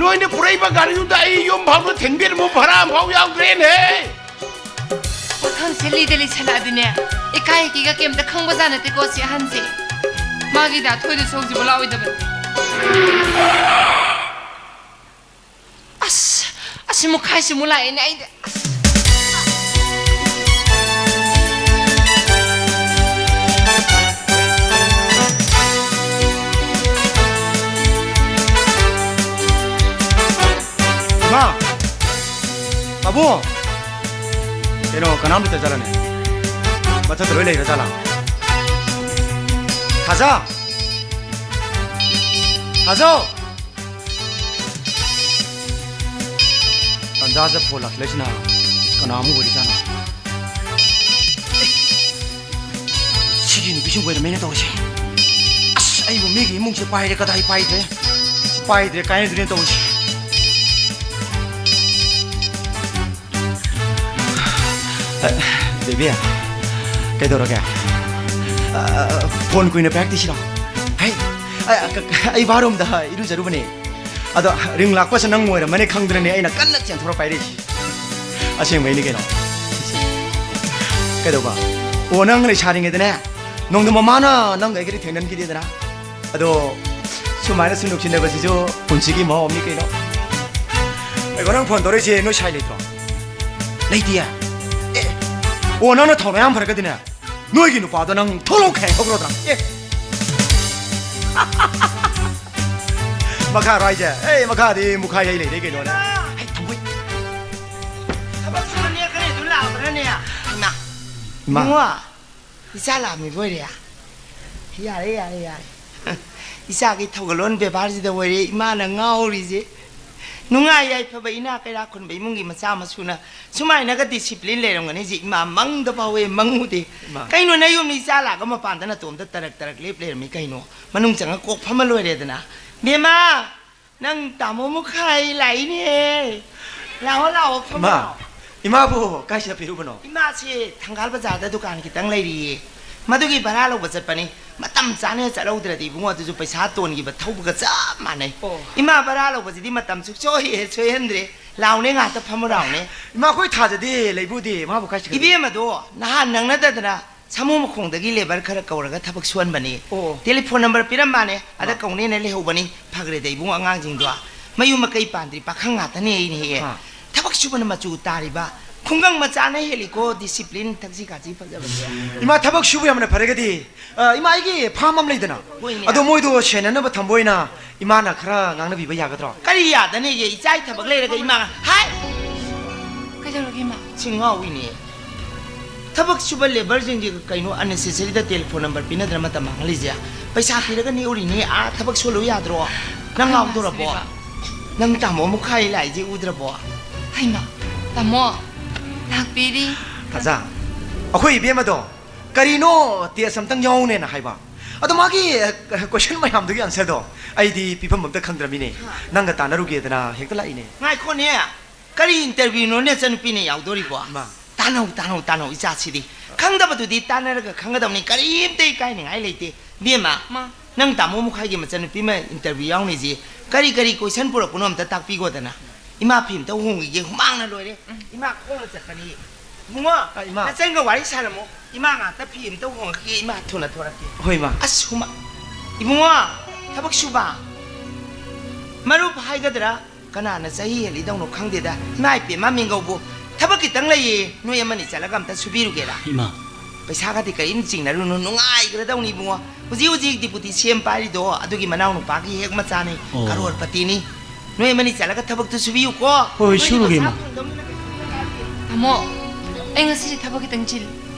ꯅꯣꯏꯅ ꯄꯨꯔꯛꯏꯕ ꯒꯥꯔꯤꯗꯨꯗ ꯑꯩ ꯌꯨꯝ ꯐꯥꯎꯕ ꯊꯤꯟꯕꯤꯔꯝꯃꯨ, ꯚꯔꯥ ꯑꯃꯐꯥꯎ ꯌꯥꯎꯗ꯭ꯔꯦꯅꯦ꯫ ꯄꯥꯈꯪꯁꯦ ꯂꯤꯗ ꯂꯤꯁꯜꯂꯛꯑꯗꯤꯅꯦ, ꯏꯀꯥꯏ ꯏꯀꯤꯒ ꯀꯩꯝꯇ ꯈꯪꯕꯖꯥꯠ ꯅꯠꯇꯦꯀꯣ ꯁꯤ ꯑꯍꯟꯁꯦ꯫ ꯃꯥꯒꯤ ꯗꯥ ꯊꯣꯏꯗ ꯁꯣꯛꯁꯤꯕꯨ ꯂꯥꯛꯑꯣꯏꯗꯕꯅꯤ꯫ ꯑꯁ, ꯑꯁꯤ ꯃꯨꯛꯈꯥꯏꯁꯤꯃꯨꯛ ꯂꯥꯛꯑꯦꯅꯦ ꯑꯩꯗꯤ꯫ ꯑꯁ꯫ ꯏꯃꯥ! ꯄꯥꯕꯨꯡ! ꯀꯩꯅꯣ, ꯀꯅꯥꯝ ꯂꯩꯇ ꯖꯥꯠꯂꯅꯦ? ꯃꯊꯛꯇ ꯂꯣꯏ ꯂꯩꯔ ꯖꯥꯠꯂꯥ? ꯊꯥꯖ! ꯊꯥꯖ! ꯇꯟꯖꯥꯁꯤꯗ ꯐꯣꯟ ꯂꯥꯛꯁꯤꯜꯂꯛꯏꯁꯤꯅ ꯀꯅꯥ ꯑꯃꯨꯛ ꯑꯣꯏꯔꯤꯖꯥꯠꯅꯣ? ꯁꯤꯒꯤ ꯅꯨꯄꯤꯁꯤꯡ ꯑꯣꯏꯔꯝꯃꯦꯅ ꯇꯧꯔꯤꯁꯦ꯫ ꯑꯁ, ꯑꯩꯕꯨ ꯃꯤꯒꯤ ꯏꯃꯨꯡꯁꯦ ꯄꯥꯏꯔꯦ, ꯀꯗꯥꯏ ꯄꯥꯏꯗ꯭ꯔꯦ? ꯁꯤ ꯄꯥꯏꯗ꯭ꯔꯦ, ꯀꯥꯏꯅꯗ꯭ꯔꯦꯅ ꯇꯧꯔꯤꯁꯦ꯫ ꯑ, ꯕꯦꯕꯤ, ꯀꯩꯗꯧꯔꯒꯦ? ꯑ, ꯐꯣꯟ ꯀꯨꯏꯅ ꯄꯥꯏꯔꯛꯇ꯭ꯔꯤꯁꯤꯔꯣ? ꯍꯩ, ꯑ, ꯑ, ꯑꯩ ꯕꯥꯠꯔꯨꯝꯗ ꯏꯔꯨꯖꯔꯨꯕꯅꯦ꯫ ꯑꯗꯣ ꯔꯤꯡ ꯂꯥꯛꯄꯁꯦ ꯅꯪ ꯑꯣꯏꯔꯝꯃꯅꯤ ꯈꯪꯗꯅꯅꯦ ꯑꯩꯅ ꯀꯟꯅ ꯆꯦꯟꯊꯣꯔꯛꯄ ꯍꯥꯏꯔꯛꯏꯁꯦ꯫ ꯑꯁꯦꯡꯕꯩꯅꯦ ꯀꯩꯅꯣ꯫ ꯀꯩꯗꯧꯕ? ꯑꯣ, ꯅꯪ ꯂꯩꯁꯥꯔꯤꯉꯩꯗꯅꯦ, ꯅꯣꯡꯗꯝꯕ ꯃꯥꯅ ꯅꯪꯒ ꯑꯩꯒꯗꯤ ꯊꯦꯡꯅꯍꯟꯈꯤꯗꯦꯗꯅ꯫ ꯑꯗꯣ ꯁꯨꯃꯥꯏꯅ ꯁꯨꯝ ꯅꯨꯡꯁꯤꯅꯕꯁꯤꯁꯨ ꯄꯨꯟꯁꯤꯒꯤ ꯃꯍꯥꯎ ꯑꯃꯅꯤ ꯀꯩꯅꯣ꯫ ꯑꯩꯒꯣ, ꯅꯪ ꯐꯣꯟ ꯇꯧꯔꯛꯏꯁꯦ ꯅꯣꯏ ꯁꯥꯏ ꯂꯩꯇ꯭ꯔꯣ? ꯂꯩꯇꯤꯌꯦ? ꯑꯦ, ꯑꯣ, ꯅꯪꯅ ꯊꯧꯅꯥ ꯌꯥꯝ ꯐꯔꯒꯗꯤꯅꯦ, ꯅꯣꯏꯒꯤ ꯅꯨꯄꯥꯗꯣ ꯅꯪ ꯊꯣꯛꯂꯛꯑꯣ ꯈꯥꯏ ꯍꯧꯔꯣꯗꯅ꯫ ꯑꯦ꯫ ꯃꯈꯥꯔꯣ ꯍꯥꯏꯁꯦ? ꯑꯦ, ꯃꯈꯥꯗꯤ ꯃꯨꯈꯥꯏ ꯍꯩ ꯂꯩꯔꯦ ꯀꯩꯅꯣꯅꯦ꯫ ꯍꯩ, ꯊꯝꯃꯣꯏ꯫ ꯊꯕꯛ ꯁꯨꯕ ꯅꯦꯛꯀꯅꯤ ꯑꯗꯨ ꯂꯥꯛꯄ꯭ꯔꯅꯦ? ꯏꯃꯥ꯫ ꯏꯃꯥ꯫ ꯏꯕꯨꯡꯉꯣ, ꯏꯆꯥ ꯂꯥꯛꯑꯝꯃꯤꯕ ꯑꯣꯏꯔꯦ? ꯌꯥꯔꯦ, ꯌꯥꯔꯦ, ꯌꯥꯔꯦ꯫ ꯏꯆꯥꯒꯤ ꯊꯧꯒꯜꯂꯣꯟ ꯕꯦꯕꯥꯔꯁꯤꯗ ꯑꯣꯏꯔꯦ ꯏꯃꯥꯅ ꯉꯥꯎꯔꯤꯁꯦ꯫ ꯅꯨꯡꯉꯥꯏ ꯌꯥꯏꯐꯕ ꯏꯅꯥꯛ ꯀꯩꯔꯥꯛ ꯈꯨꯟꯕ ꯏꯃꯨꯡꯒꯤ ꯃꯆꯥ ꯃꯁꯨꯅ ꯁꯨꯃꯥꯏꯅꯒ ꯗꯤꯁꯤꯄ꯭ꯂꯤꯟ ꯂꯩꯔꯝꯒꯅꯤꯁꯦ ꯏꯃꯥ ꯃꯪꯗ ꯐꯥꯎꯋꯦ, ꯃꯪꯉꯨꯗꯦ꯫ ꯏꯃꯥ꯫ ꯀꯩꯅꯣ ꯅꯌꯨꯝꯗ ꯏꯆꯥ ꯂꯥꯛꯑꯒ ꯃꯄꯥꯟꯗ ꯅꯇꯣꯝꯇ ꯇꯔꯛ ꯇꯔꯛ ꯂꯦꯞ ꯂꯩꯔꯝꯃꯤ ꯀꯩꯅꯣ? ꯃꯅꯨꯡ ꯆꯪꯉ ꯀꯣꯛ ꯐꯝꯃ ꯂꯣꯏꯔꯦꯗꯅ꯫ ꯕꯦꯝꯃ! ꯅꯪ ꯇꯥꯃꯣ ꯃꯈꯥꯏ ꯂꯥꯛꯏꯅꯦ꯫ ꯂꯥꯛꯑꯣ, ꯂꯥꯛꯑꯣ, ꯐꯝꯃꯣ꯫ ꯏꯃꯥ, ꯏꯃꯥꯕꯨ ꯀꯥꯏ ꯆꯠꯄꯤꯔꯨꯕꯅꯣ? ꯏꯃꯥꯁꯤ ꯊꯪꯒꯥꯜ ꯕꯖꯥꯔꯗ ꯗꯨꯀꯥꯟ ꯈꯤꯇꯪ ꯂꯩꯔꯤꯌꯦ꯫ ꯃꯗꯨꯒꯤ ꯚꯔꯥ ꯂꯧꯕ ꯆꯠꯄꯅꯤ꯫ ꯃꯇꯝ ꯆꯥꯅ ꯆꯠꯍꯧꯗ꯭ꯔꯗꯤ ꯏꯕꯨꯡꯉꯣ, ꯑꯗꯨꯁꯨ ꯄꯩꯁꯥ ꯇꯣꯟꯈꯤꯕ ꯊꯧꯕꯒ ꯆꯞ ꯃꯥꯟꯅꯩ꯫ ꯑꯣ꯫ ꯏꯃꯥ ꯚꯔꯥ ꯂꯧꯕꯁꯤꯗꯤ ꯃꯇꯝ ꯁꯨꯛꯁꯣꯏ ꯍꯦꯛ ꯁꯣꯏꯍꯟꯗ꯭ꯔꯦ꯫ ꯂꯥꯎꯅꯦ, ꯉꯥꯛꯇ ꯐꯝꯃꯨ ꯂꯥꯎꯅꯦ꯫ ꯏꯃꯥ, ꯑꯩꯈꯣꯏ ꯊꯥꯖꯗꯦ, ꯂꯩꯕꯨꯗꯤ꯫ ꯃꯥꯕꯨ ꯀꯥꯏ ꯆꯠꯈ꯭ꯔꯒꯦ? ꯏꯕꯦꯝꯃꯗꯣ ꯅꯍꯥꯟ ꯅꯪꯅꯗꯗꯅ ꯁꯥꯃꯨ ꯃꯈꯣꯡꯗꯒꯤ ꯂꯦꯕꯔ ꯈꯔ ꯀꯧꯔꯒ ꯊꯕꯛ ꯁꯨꯍꯟꯕꯅꯤ꯫ ꯑꯣ꯫ ꯇꯦꯂꯤꯐꯣꯟ ꯅꯝꯕꯔ ꯄꯤꯔꯝꯕꯅꯦ, ꯑꯗ ꯃꯥ꯫ ꯀꯧꯅꯦꯅ ꯂꯩꯍꯧꯕꯅꯤ꯫ ꯐꯈ꯭ꯔꯦꯗ ꯏꯕꯨꯡꯉꯣ, ꯑꯉꯥꯡꯁꯤꯡꯗꯣ ꯃꯌꯨꯝ ꯃꯀꯩ ꯄꯥꯟꯗ꯭ꯔꯤ ꯄꯥꯈꯪ ꯉꯥꯛꯇꯅꯦ ꯑꯩꯅ ꯍꯦꯛ꯫ ꯑꯥ꯫ ꯊꯕꯛ ꯁꯨꯕꯅ ꯃꯆꯨ ꯇꯥꯔꯤꯕ ꯈꯨꯡꯒꯪ ꯃꯆꯥꯅ ꯍꯦꯜꯂꯤꯀꯣ ꯗꯤꯁꯤꯄ꯭ꯂꯤꯟ, ꯊꯛꯁꯤ ꯈꯥꯁꯤ ꯐꯖꯕꯁꯦ꯫ ꯏꯃꯥ, ꯊꯕꯛ ꯁꯨꯕ ꯌꯥꯝꯅ ꯐꯔꯒꯗꯤ, ꯑ, ꯏꯃꯥ, ꯑꯩꯒꯤ ꯐꯥꯝ ꯑꯃ ꯂꯩꯗꯅ, ꯍꯣꯏꯅꯦ꯫ ꯑꯗꯣ ꯃꯣꯏꯗꯣ ꯁꯦꯟꯅꯅꯕ ꯊꯝꯕ ꯑꯣꯏꯅ ꯏꯃꯥꯅ ꯈꯔ ꯉꯥꯡꯅꯕꯤꯕ ꯌꯥꯒꯗ꯭ꯔꯣ? ꯀꯔꯤ ꯌꯥꯗꯅꯤꯒꯦ? ꯏꯆꯥꯒꯤ ꯊꯕꯛ ꯂꯩꯔꯒ ꯏꯃꯥ, ꯍꯥꯏ! ꯀꯩꯗꯧꯔꯒꯦ, ꯏꯃꯥ? ꯁꯤ ꯉꯥꯎꯏꯅꯦ꯫ ꯊꯕꯛ ꯁꯨꯕ ꯂꯦꯕꯔꯁꯤꯡꯁꯦ ꯀꯩꯅꯣ unnecessary ꯗ ꯇꯦꯂꯤꯐꯣꯟ ꯅꯝꯕꯔ ꯄꯤꯅꯗꯅ ꯃꯇꯝ ꯃꯥꯡꯍꯜꯂꯤꯁꯦ? ꯄꯩꯁꯥ ꯄꯤꯔꯒ ꯅꯦꯛꯎꯔꯤꯅꯦ, ꯑꯥ ꯊꯕꯛ ꯁꯨꯍꯜꯂꯨ ꯌꯥꯗ꯭ꯔꯣ? ꯅꯪ ꯑꯩ ꯉꯥꯎꯗꯣꯔꯕꯣ? ꯃꯥꯁꯤꯗ꯫ ꯅꯪ ꯇꯥꯃꯣ ꯃꯈꯥꯏ ꯂꯥꯛꯏꯁꯦ ꯎꯗ꯭ꯔꯕꯣ? ꯍꯩꯃꯥ, ꯇꯥꯃꯣ, ꯂꯥꯛꯄꯤꯔꯤ꯫ ꯀꯖꯥ, ꯑꯩꯈꯣꯏ ꯏꯕꯦꯝꯃꯗꯣ ꯀꯔꯤꯅꯣ ꯇꯦꯁ ꯑꯝꯇꯪ ꯌꯥꯎꯅꯦꯅ ꯍꯥꯏꯕ꯫ ꯑꯗꯣ ꯃꯥꯒꯤ, ꯑ, ꯀꯣꯏꯁꯟ ꯃꯌꯥꯝꯗꯨꯒꯤ ꯑꯟꯁꯔꯗꯣ ꯑꯩꯗꯤ ꯄꯤꯐꯝ ꯑꯝꯇ ꯈꯪꯗ꯭ꯔꯃꯤꯅꯦ꯫ ꯍꯥ꯫ ꯅꯪꯒ ꯇꯥꯟꯅꯔꯨꯒꯦꯗꯅ ꯍꯦꯛꯇ ꯂꯥꯛꯏꯅꯦ꯫ ꯉꯥꯏꯈꯣꯅꯦ, ꯀꯔꯤ ꯏꯟꯇꯔꯚꯤꯌꯨꯅꯣꯅꯦ ꯅꯆꯟꯅꯨꯄꯤꯅ ꯌꯥꯎꯗꯣꯔꯤꯕꯣ? ꯃꯥ꯫ ꯇꯥꯅꯧ, ꯇꯥꯅꯧ, ꯇꯥꯅꯧ, ꯏꯆꯥꯁꯤꯗꯤ꯫ ꯈꯪꯗꯕꯗꯨꯗꯤ ꯇꯥꯟꯅꯔꯒ ꯈꯪꯒꯗꯕꯅꯤ, ꯀꯔꯤꯝꯇ ꯏꯀꯥꯏꯅꯤꯡꯉꯥꯏ ꯂꯩꯇꯦ꯫ ꯏꯕꯦꯝꯃ, ꯃꯥ꯫ ꯅꯪ ꯇꯥꯃꯣ ꯃꯈꯥꯏꯒꯤ ꯃꯆꯟꯅꯨꯄꯤ ꯑꯃ ꯏꯟꯇꯔꯚꯤꯌꯨ ꯌꯥꯎꯅꯤꯁꯤ ꯀꯔꯤ ꯀꯔꯤ ꯀꯣꯏꯁꯟ ꯄꯨꯔꯛꯄꯅꯣ ꯑꯝꯇ ꯇꯥꯛꯄꯤꯒꯣꯗꯅ꯫ ꯏꯃꯥ ꯐꯤ ꯑꯝꯇ ꯍꯣꯡꯈꯤꯒꯦ, ꯍꯨꯃꯥꯡꯅ ꯂꯣꯏꯔꯦ꯫ ꯎꯝ꯫ ꯏꯃꯥ ꯈꯣꯡꯅ ꯆꯠꯄꯅꯤ꯫ ꯏꯕꯨꯡꯉꯣ, ꯑ, ꯏꯃꯥ꯫ ꯅꯆꯟꯒ ꯋꯥꯔꯤ ꯁꯥꯔꯝꯃꯣ꯫ ꯏꯃꯥ ꯉꯥꯛꯇ ꯐꯤ ꯑꯝꯇ ꯍꯣꯡꯉꯛꯈꯤꯒꯦ, ꯏꯃꯥ ꯊꯨꯅ ꯊꯣꯔꯛꯀꯦ꯫ ꯍꯣꯏ, ꯏꯃꯥ꯫ ꯑꯁ, ꯍꯨꯃꯥ-, ꯏꯕꯨꯡꯉꯣ, ꯊꯕꯛ ꯁꯨꯕ꯫ ꯃꯔꯨꯞ ꯍꯥꯏꯒꯗ꯭ꯔꯥ? ꯀꯅꯥꯅ ꯆꯍꯤ ꯍꯦꯜꯂꯤꯗꯧꯅꯣ ꯈꯪꯗꯦꯗ꯫ ꯏꯃꯥ ꯏꯄꯦꯝꯃ ꯃꯤꯡꯒꯧꯕꯨ ꯊꯕꯛ ꯈꯤꯇꯪ ꯂꯩꯌꯦ, ꯅꯣꯏ ꯑꯃꯅꯤ ꯆꯠꯂꯒ ꯑꯝꯇ ꯁꯨꯕꯤꯔꯨꯒꯦꯔꯥ? ꯏꯃꯥ꯫ ꯄꯩꯁꯥꯒꯗꯤ ꯀꯔꯤꯝ ꯆꯤꯡꯅꯔꯨꯅꯨ, ꯅꯨꯡꯉꯥꯏꯈ꯭ꯔꯗꯧꯅꯤ ꯏꯕꯨꯡꯉꯣ꯫ ꯍꯧꯖꯤꯛ ꯍꯧꯖꯤꯛ ꯗꯤꯄꯨꯇꯤ ꯁꯤ ꯑꯦꯝ ꯄꯥꯏꯔꯤꯗꯣ ꯑꯗꯨꯒꯤ ꯃꯅꯥꯎ ꯅꯨꯄꯥꯒꯤ ꯍꯦꯛ ꯃꯆꯥꯅꯤ, ꯑꯣ꯫ ꯀꯔꯣꯔꯄꯇꯤꯅꯤ꯫ ꯅꯣꯏ ꯑꯃꯅꯤ ꯆꯠꯂꯒ ꯊꯕꯛꯇꯨ ꯁꯨꯕꯤꯌꯨꯀꯣ꯫ ꯍꯣꯏ, ꯍꯣꯏ, ꯅꯣꯏꯅ ꯁꯨꯔꯨꯒꯦ, ꯄꯩꯁꯥ ꯏꯃꯥ꯫ ꯐꯪꯗꯧꯅꯤꯅ ꯀꯩꯁꯨ ꯈꯟꯒꯅꯨ꯫ ꯇꯥꯃꯣ, ꯑꯩ ꯉꯁꯤꯁꯦ ꯊꯕꯛ ꯈꯤꯇꯪ ꯆꯤꯜꯂꯤ꯫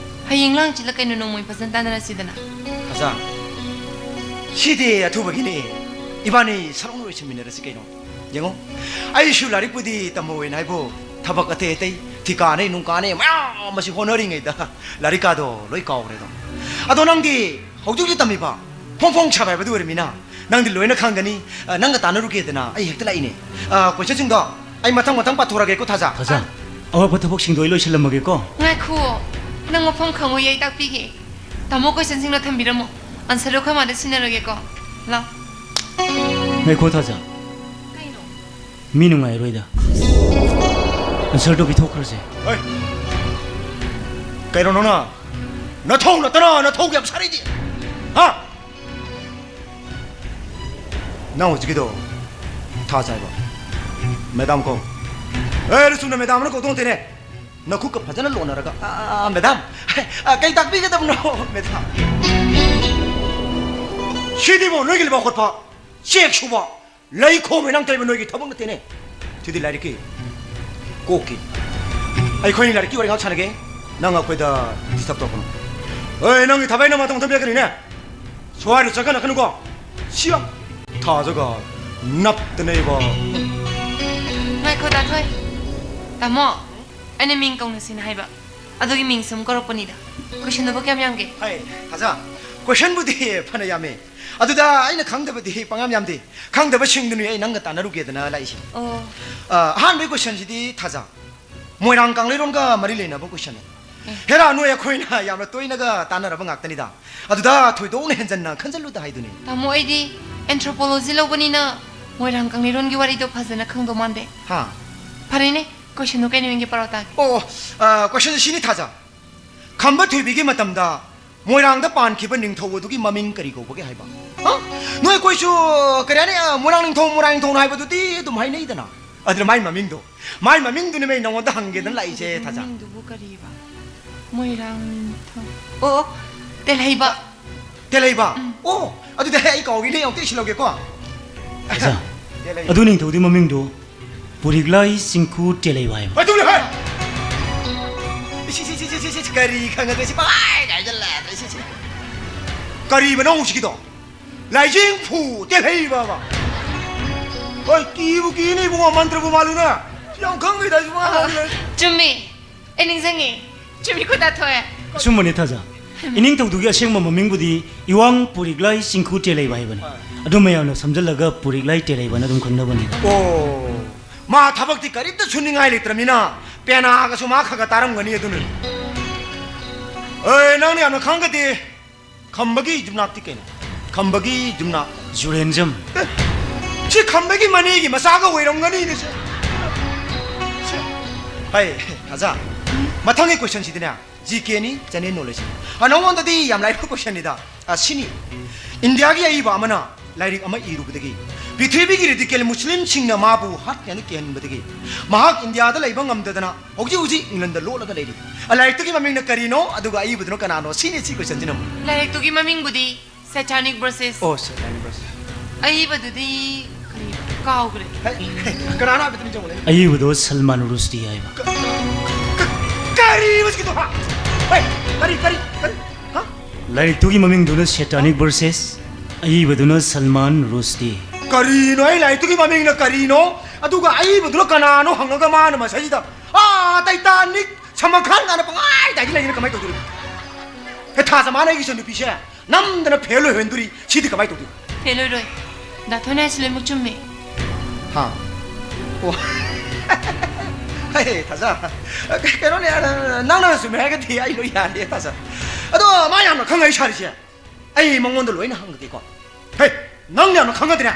ꯍꯌꯦꯡ ꯂꯥꯡ ꯆꯤꯜꯂ ꯀꯩꯅꯣ ꯅꯣꯡꯃꯩ ꯐꯖꯅ ꯇꯥꯟꯅꯔꯁꯤꯗꯅ꯫ ꯑꯆꯥ, ꯁꯤꯗꯤ ꯑꯊꯨꯕꯒꯤꯅꯤ꯫ ꯏꯕꯥꯅꯤ ꯁꯔꯨꯛ ꯂꯣꯏꯁꯤꯟꯃꯤꯟꯅꯔꯁꯤ ꯀꯩꯅꯣ꯫ ꯌꯦꯡꯉꯣ, ꯑꯩꯁꯨ ꯂꯥꯏꯔꯤꯛꯄꯨꯗꯤ ꯇꯝꯍꯧꯋꯦꯅ ꯍꯥꯏꯕꯨ, ꯊꯕꯛ ꯑꯇꯩ ꯑꯇꯩ, ꯊꯤꯀꯥꯅꯦ ꯅꯨꯡꯀꯥꯅꯦ ꯃꯌꯥꯝ ꯑꯃꯁꯤ ꯍꯣꯠꯅꯔꯤꯉꯩꯗ ꯂꯥꯏꯔꯤꯛꯀꯥꯗꯣ ꯂꯣꯏ ꯀꯥꯎꯈ꯭ꯔꯦꯗꯣ꯫ ꯑꯗꯣ ꯅꯪꯗꯤ ꯍꯧꯖꯤꯛ ꯍꯧꯖꯤꯛ ꯇꯝꯃꯤꯕ ꯐꯣꯡ ꯐꯣꯡ ꯁꯥꯕ ꯍꯥꯏꯕꯗꯨ ꯑꯣꯏꯔꯃꯤꯅ, ꯅꯪꯗꯤ ꯂꯣꯏꯅ ꯈꯪꯒꯅꯤ꯫ ꯑ, ꯅꯪꯒ ꯇꯥꯟꯅꯔꯨꯒꯦꯗꯅ ꯑꯩ ꯍꯦꯛꯇ ꯂꯥꯛꯏꯅꯦ꯫ ꯑ, questionꯁꯤꯡꯗꯣ ꯑꯩ ꯃꯊꯪ ꯃꯊꯪ ꯄꯥꯊꯣꯔꯛꯑꯒꯦꯀꯣ, ꯊꯥꯖ꯫ ꯊꯥꯖ, ꯑꯋꯥꯠꯄ ꯊꯕꯛꯁꯤꯡꯗꯣ ꯑꯩ ꯂꯣꯏꯁꯤꯜꯂꯝꯃꯒꯦꯀꯣ꯫ ꯉꯥꯏꯈꯨꯑꯣ, ꯅꯪ ꯃꯐꯝ ꯈꯪꯉꯨꯏ, ꯑꯩ ꯇꯥꯛꯄꯤꯒꯦ꯫ ꯇꯥꯃꯣ, questionꯁꯤꯡꯗꯣ ꯊꯝꯕꯤꯔꯝꯃꯣ, answerꯗꯣ ꯑꯩꯈꯣꯏ ꯃꯥꯗ ꯁꯤꯟꯅꯔꯒꯦꯀꯣ꯫ ꯂꯥꯎ꯫ ꯉꯥꯏꯈꯣ, ꯊꯥꯖ꯫ ꯀꯩꯅꯣ? ꯃꯤ ꯅꯨꯡꯉꯥꯏꯔꯣꯏꯗ꯫ Answerꯗꯣ ꯄꯤꯊꯣꯛꯈ꯭ꯔꯁꯦ꯫ ꯍꯣꯏ꯫ ꯀꯩꯅꯣ ꯅꯪꯅ? ꯅꯊꯧ ꯅꯠꯇꯅ ꯅꯊꯧ ꯌꯥꯝ ꯁꯥꯔꯤꯗꯤ? ꯍꯥ? ꯅꯪ ꯍꯧꯖꯤꯛꯀꯤꯗꯣ ꯊꯥꯖ ꯍꯥꯏꯕ? Madam ꯀꯧ꯫ ꯑꯦ, ꯆꯨꯝꯅ madamꯅ ꯀꯧꯗꯧ ꯅꯠꯇꯦꯅꯦ꯫ ꯅꯈꯨꯠꯀ ꯐꯖꯅ ꯂꯣꯟꯅꯔꯒ, "ꯑꯥ, madam, ꯑꯥ, ꯀꯩ ꯇꯥꯛꯄꯤꯒꯗꯕꯅꯣ, madam?" ꯁꯤꯗꯤꯕꯣ ꯅꯣꯏꯒꯤ ꯂꯩꯕꯥꯛ ꯈꯣꯠꯄ, ꯆꯦꯛ ꯁꯨꯕ, ꯂꯩ ꯈꯣꯝꯃꯦ ꯅꯪ ꯇꯧꯔꯤꯕ ꯅꯣꯏꯒꯤ ꯊꯕꯛ ꯅꯠꯇꯦꯅꯦ꯫ ꯁꯤꯗꯤ ꯂꯥꯏꯔꯤꯛꯀꯤ ꯀꯣꯛꯀꯤ꯫ ꯑꯩꯈꯣꯏꯅꯤ ꯂꯥꯏꯔꯤꯛꯀꯤ ꯋꯥꯔꯤ ꯉꯥꯏꯍꯥꯛ ꯁꯥꯟꯅꯒꯦ꯫ ꯅꯪ ꯑꯩꯈꯣꯏꯗ disturb ꯇꯧꯔꯛꯀꯅꯨ꯫ ꯑꯦ, ꯅꯪꯒꯤ ꯊꯕꯛ ꯑꯩꯅ ꯃꯇꯧ ꯃꯇꯧ ꯄꯤꯔꯛꯀꯅꯤꯅꯦ꯫ ꯁ꯭ꯋꯥꯏꯗ ꯆꯠꯀꯅꯀꯅꯨꯀꯣ꯫ ꯁꯤꯌꯥ! ꯊꯥꯖꯒ ꯅꯞꯇꯅ ꯏꯕꯣ꯫ ꯉꯥꯏꯈꯣ, ꯗꯥ ꯊꯣꯏ꯫ ꯇꯥꯃꯣ, ꯑꯩꯅ ꯃꯤꯡ ꯀꯧꯅꯁꯤꯅ ꯍꯥꯏꯕ꯫ ꯑꯗꯨꯒꯤ ꯃꯤꯡ ꯁꯨꯝ ꯀꯧꯔꯛꯄꯅꯤꯗ꯫ Questionꯗꯨꯕꯨ ꯀꯌꯥꯝ ꯌꯥꯝꯒꯦ? ꯍꯥꯏ, ꯊꯥꯖ꯫ Questionꯕꯨꯗꯤ ꯐꯅ ꯌꯥꯝꯃꯦ꯫ ꯑꯗꯨꯗ ꯑꯩꯅ ꯈꯪꯗꯕꯗꯤ ꯄꯪꯌꯥꯝ ꯌꯥꯝꯗꯦ꯫ ꯈꯪꯗꯕꯁꯤꯡꯗꯨꯅꯤ ꯑꯩ ꯅꯪꯒ ꯇꯥꯟꯅꯔꯨꯒꯦꯗꯅ ꯂꯥꯛꯏꯁꯦ꯫ ꯑꯣ꯫ ꯑ, ꯑꯍꯥꯟꯕꯒꯤ questionꯁꯤꯗꯤ ꯊꯥꯖ꯫ ꯃꯣꯏꯔꯥꯡ ꯀꯪꯂꯩꯔꯣꯟꯒ ꯃꯔꯤ ꯂꯩꯅꯕ questionꯅꯤ꯫ ꯑꯦ꯫ ꯍꯦꯔꯥ, ꯅꯣꯏ ꯑꯩꯈꯣꯏꯅ ꯌꯥꯝꯅ ꯇꯣꯏꯅꯒ ꯇꯥꯟꯅꯔꯕ ꯉꯥꯛꯇꯅꯤꯗ꯫ ꯑꯗꯨꯗ ꯊꯣꯏꯗꯣꯛꯅ ꯍꯦꯟꯖꯟꯅ ꯈꯟꯖꯜꯂꯨꯗ ꯍꯥꯏꯗꯨꯅꯤ꯫ ꯇꯥꯃꯣ, ꯑꯩꯗꯤ anthropology ꯂꯧꯕꯅꯤꯅ ꯃꯣꯏꯔꯥꯡ ꯀꯪꯂꯩꯔꯣꯟꯒꯤ ꯋꯥꯔꯤꯗꯣ ꯐꯖꯅ ꯈꯪꯗꯧ ꯃꯥꯟꯗꯦ꯫ ꯍꯥ? ꯐꯔꯦꯅꯦ, questionꯗꯣ ꯀꯩꯅꯣ ꯌꯦꯡꯒꯦ, ꯄꯥꯔꯣ ꯇꯥꯒꯦ꯫ ꯑꯣ, ꯑ, questionꯁꯦ ꯁꯤꯅꯤ ꯊꯥꯖ꯫ ꯈꯝꯕ ꯊꯣꯏꯕꯤꯒꯤ ꯃꯇꯝꯗ ꯃꯣꯏꯔꯥꯡꯗ ꯄꯥꯟꯈꯤꯕ ꯅꯤꯡꯊꯧ ꯑꯗꯨꯒꯤ ꯃꯃꯤꯡ ꯀꯔꯤ ꯀꯧꯕꯒꯦ ꯍꯥꯏꯕ? ꯍꯥ? ꯅꯣꯏ ꯑꯩꯈꯣꯏꯁꯨ, ꯀꯔꯤ ꯍꯥꯏꯅꯤ, ꯑ, ꯃꯣꯏꯔꯥꯡ ꯅꯤꯡꯊꯧ, ꯃꯣꯏꯔꯥꯡ ꯅꯤꯡꯊꯧꯅ ꯍꯥꯏꯕꯗꯨꯗꯤ ꯑꯗꯨꯝ ꯍꯥꯏꯅꯩꯗꯅ꯫ ꯑꯗꯨꯅ ꯃꯥꯏ ꯃꯃꯤꯡꯗꯣ, ꯃꯥꯏ ꯃꯃꯤꯡꯗꯨꯅꯦ ꯃꯩ ꯅꯉꯣꯟꯗ ꯍꯪꯒꯦꯗꯅ ꯂꯥꯛꯏꯁꯦ, ꯊꯥꯖ꯫ ꯃꯃꯤꯡꯗꯨꯕꯨ ꯀꯔꯤꯕ? ꯃꯣꯏꯔꯥꯡ ꯅꯤꯡꯊꯧ꯫ ꯑꯣ, ꯑꯣ, ꯇꯦꯜꯍꯩꯕ꯫ ꯇꯦꯜꯍꯩꯕ? ꯎꯝ꯫ ꯑꯣ, ꯑꯗꯨꯗꯤ ꯑꯩ ꯀꯥꯎꯔꯤꯅꯦ, ꯑꯃꯨꯛꯇ ꯏꯁꯤꯜꯍꯧꯒꯦꯀꯣ꯫ ꯊꯥꯖ, ꯇꯦꯜꯍꯩꯕ꯫ ꯑꯗꯨ ꯅꯤꯡꯊꯧꯗꯤ ꯃꯃꯤꯡꯗꯣ ꯄꯨꯔꯤꯛꯂꯥꯏ ꯆꯤꯡꯈꯨ ꯇꯦꯜꯍꯩꯕ ꯍꯥꯏꯕ꯫ ꯑꯗꯨꯅꯦ ꯍꯥꯏ! ꯏꯁ, ꯏꯁ, ꯏꯁ, ꯏꯁ, ꯏꯁ, ꯏꯁ, ꯀꯔꯤ ꯈꯪꯉꯒ ꯁꯤ ꯄꯪꯍꯥꯏꯗ ꯍꯥꯏꯖꯜꯂꯦ, ꯏꯁ, ꯏꯁ, ꯏꯁ꯫ ꯀꯔꯤꯕꯅꯣ ꯍꯧꯖꯤꯛꯀꯤꯗꯣ? ꯂꯥꯏꯖꯦꯡꯐꯨ ꯇꯦꯜꯍꯩꯕ ꯑꯃ꯫ ꯍꯣꯏ, ꯀꯤꯕꯨ ꯀꯤꯅꯤ ꯏꯕꯨꯡꯉꯣ, ꯃꯟꯇ꯭ꯔꯕꯨ ꯃꯥꯜꯂꯨꯅꯦ꯫ ꯌꯥꯝ ꯈꯪꯕꯩ ꯇꯥꯏꯞꯇ ꯄꯪꯍꯥꯏ ꯍꯥꯏꯖꯜꯂꯦ꯫ ꯆꯨꯝꯃꯤ꯫ ꯑꯩ ꯅꯤꯡꯁꯤꯡꯉꯦ꯫ ꯆꯨꯝꯃꯤꯀꯣ, ꯗꯥ ꯊꯣꯏ? ꯑꯆꯨꯝꯕꯅꯤ, ꯊꯥꯖ꯫ ꯏꯅꯤꯡꯊꯧꯗꯨꯒꯤ ꯑꯁꯦꯡꯕ ꯃꯃꯤꯡꯕꯨꯗꯤ ꯏꯋꯥꯡ ꯄꯨꯔꯤꯛꯂꯥꯏ ꯆꯤꯡꯈꯨ ꯇꯦꯂꯩꯕ ꯍꯥꯏꯕꯅꯤ꯫ ꯑꯗꯨ ꯃꯌꯥꯝꯅ ꯁꯝꯖꯜꯂꯒ ꯄꯨꯔꯤꯛꯂꯥꯏ ꯇꯦꯂꯩꯕꯅ ꯑꯗꯨꯝ ꯈꯪꯅꯕꯅꯤ꯫ ꯑꯣ, ꯃꯥ ꯊꯕꯛꯇꯤ ꯀꯔꯤꯝꯇ ꯁꯨꯅꯤꯡꯉꯥꯏ ꯂꯩꯇ꯭ꯔꯕꯅꯤꯅ ꯄꯦꯅꯥꯒꯁꯨ ꯃꯥ ꯈꯔ ꯈꯔ ꯇꯥꯔꯝꯒꯅꯤ꯫ ꯑꯗꯨꯅꯅꯤ꯫ ꯑꯦ, ꯅꯪꯅ ꯌꯥꯝꯅ ꯈꯪꯒꯗꯤ ꯈꯝꯕꯒꯤ ꯌꯨꯝꯅꯥꯛꯇꯤ ꯀꯩꯅꯣ? ꯈꯝꯕꯒꯤ ꯌꯨꯝꯅꯥꯛ꯫ ꯖꯨꯔꯦꯟꯖꯝ꯫ ꯑꯦ, ꯁꯤ ꯈꯝꯕꯒꯤ ꯃꯅꯦꯒꯤ ꯃꯆꯥꯒ ꯑꯣꯏꯔꯝꯒꯅꯤꯅꯦ ꯁꯦ꯫ ꯁꯦ꯫ ꯍꯩ, ꯑꯖꯥ, ꯃꯊꯪꯒꯤ ꯀꯣꯏꯁꯟꯁꯤꯗꯤꯅꯦ, ꯖꯤ ꯀꯦꯅꯤ, ꯖꯦꯅꯔꯦꯜ ꯅꯣꯂꯦꯖ꯫ ꯑ, ꯅꯉꯣꯟꯗꯗꯤ ꯌꯥꯝ ꯂꯥꯏꯕ ꯀꯣꯏꯁꯟꯅꯤꯗ꯫ ꯑ, ꯁꯤꯅꯤ, ꯏꯟꯗꯤꯌꯥꯒꯤ ꯑꯏꯕ ꯑꯃꯅ ꯂꯥꯏꯔꯤꯛ ꯑꯃ ꯏꯔꯨꯕꯗꯒꯤ ꯄ꯭ꯔꯤꯊꯤꯕꯤꯒꯤ ꯔꯦꯗꯤꯀꯦꯜ ꯃꯨꯁꯂꯤꯝꯁꯤꯡꯅ ꯃꯥꯕꯨ ꯍꯠ ꯍꯦꯟꯅ ꯀꯤꯍꯟꯕꯗꯒꯤ ꯃꯍꯥꯛ ꯏꯟꯗꯤꯌꯥꯗ ꯂꯩꯕ ꯉꯝꯗꯗꯅ ꯍꯧꯖꯤꯛ ꯍꯧꯖꯤꯛ ꯏꯪꯂꯟꯗ ꯂꯣꯠꯂꯒ ꯂꯩꯔꯤ꯫ ꯑ, ꯂꯥꯏꯔꯤꯛꯇꯨꯒꯤ ꯃꯃꯤꯡꯅ ꯀꯔꯤꯅꯣ, ꯑꯗꯨꯒ ꯑꯏꯕꯗꯨꯅ ꯀꯅꯥꯅꯣ? ꯁꯤꯅꯤ ꯁꯤ ꯀꯣꯏꯁꯟꯁꯤꯅ ꯑꯃꯨꯛ꯫ ꯂꯥꯏꯔꯤꯛꯇꯨꯒꯤ ꯃꯃꯤꯡꯕꯨꯗꯤ Satanic Verses꯫ ꯑꯣ, Satanic Verses꯫ ꯑꯏꯕꯗꯨꯗꯤ ꯀꯔꯤ? ꯀꯥꯎꯈ꯭ꯔꯦ꯫ ꯍꯦ, ꯍꯦ, ꯀꯅꯥꯅꯣ ꯍꯥꯏꯕꯗꯨ ꯅꯤꯡꯁꯤꯡꯉꯨꯅꯦ꯫ ꯑꯏꯕꯗꯣ ꯁꯜꯃꯥꯟ ꯔꯨꯁꯇꯤ ꯍꯥꯏꯕ꯫ ꯀ-, ꯀ-, ꯀꯔꯤ ꯍꯧꯖꯤꯛꯀꯤꯗꯣ? ꯍꯥ? ꯍꯦ, ꯀꯔꯤ, ꯀꯔꯤ, ꯀꯔꯤ? ꯍꯥ? ꯂꯥꯏꯔꯤꯛꯇꯨꯒꯤ ꯃꯃꯤꯡꯗꯨꯅ Satanic Verses, ꯑꯏꯕꯗꯨꯅ ꯁꯜꯃꯥꯟ ꯔꯨꯁꯇꯤ꯫ ꯀꯔꯤꯅꯣ? ꯑꯩ ꯂꯥꯏꯔꯤꯛꯇꯨꯒꯤ ꯃꯃꯤꯡꯅ ꯀꯔꯤꯅꯣ? ꯑꯗꯨꯒ ꯑꯏꯕꯗꯨꯅ ꯀꯅꯥꯅꯣ ꯍꯪꯉꯒ ꯃꯥꯅ ꯃꯁꯤꯗ, ꯑꯥ, Titanic, ꯁꯜꯃꯥꯟ ꯈꯥꯟ ꯀꯥꯏꯅ ꯄꯪꯍꯥꯏꯗ ꯍꯥꯏꯖꯤꯜꯂꯛꯏꯁꯤꯅ ꯀꯃꯥꯏꯅ ꯇꯧꯗꯣꯔꯤꯕ? ꯍꯦ, ꯊꯥꯖ ꯃꯥꯅ ꯑꯩꯒꯤ ꯏꯆꯟꯅꯨꯄꯤꯁꯦ ꯅꯝꯗꯅ ꯐꯦꯜ ꯑꯣꯏꯍꯟꯗꯣꯔꯤ꯫ ꯁꯤꯗꯤ ꯀꯃꯥꯏꯅ ꯇꯧꯗꯣꯏꯅꯣ? ꯐꯦꯜ ꯑꯣꯏꯔꯣꯏ꯫ ꯗꯥ ꯊꯣꯏꯅ ꯍꯥꯏꯁꯤ ꯂꯣꯏꯅꯃꯛ ꯆꯨꯝꯃꯦ꯫ ꯍꯥ? ꯑꯣ꯫ ꯍꯦ, ꯊꯥꯖ꯫ ꯀꯩꯅꯣꯅꯦ, ꯅꯪꯅ ꯆꯨꯝꯃꯦ ꯍꯥꯏꯔꯒꯗꯤ ꯑꯩ ꯂꯣꯏ ꯌꯥꯔꯦ, ꯊꯥꯖ꯫ ꯑꯗꯣ ꯃꯥ ꯌꯥꯝꯅ ꯈꯪꯉꯩ ꯁꯥꯔꯤꯁꯦ, ꯑꯩ ꯃꯉꯣꯟꯗ ꯂꯣꯏꯅ ꯍꯪꯉꯒꯦꯀꯣ꯫ ꯍꯦ, ꯅꯪ ꯌꯥꯝꯅ ꯈꯪꯒꯗ꯭ꯔꯦ?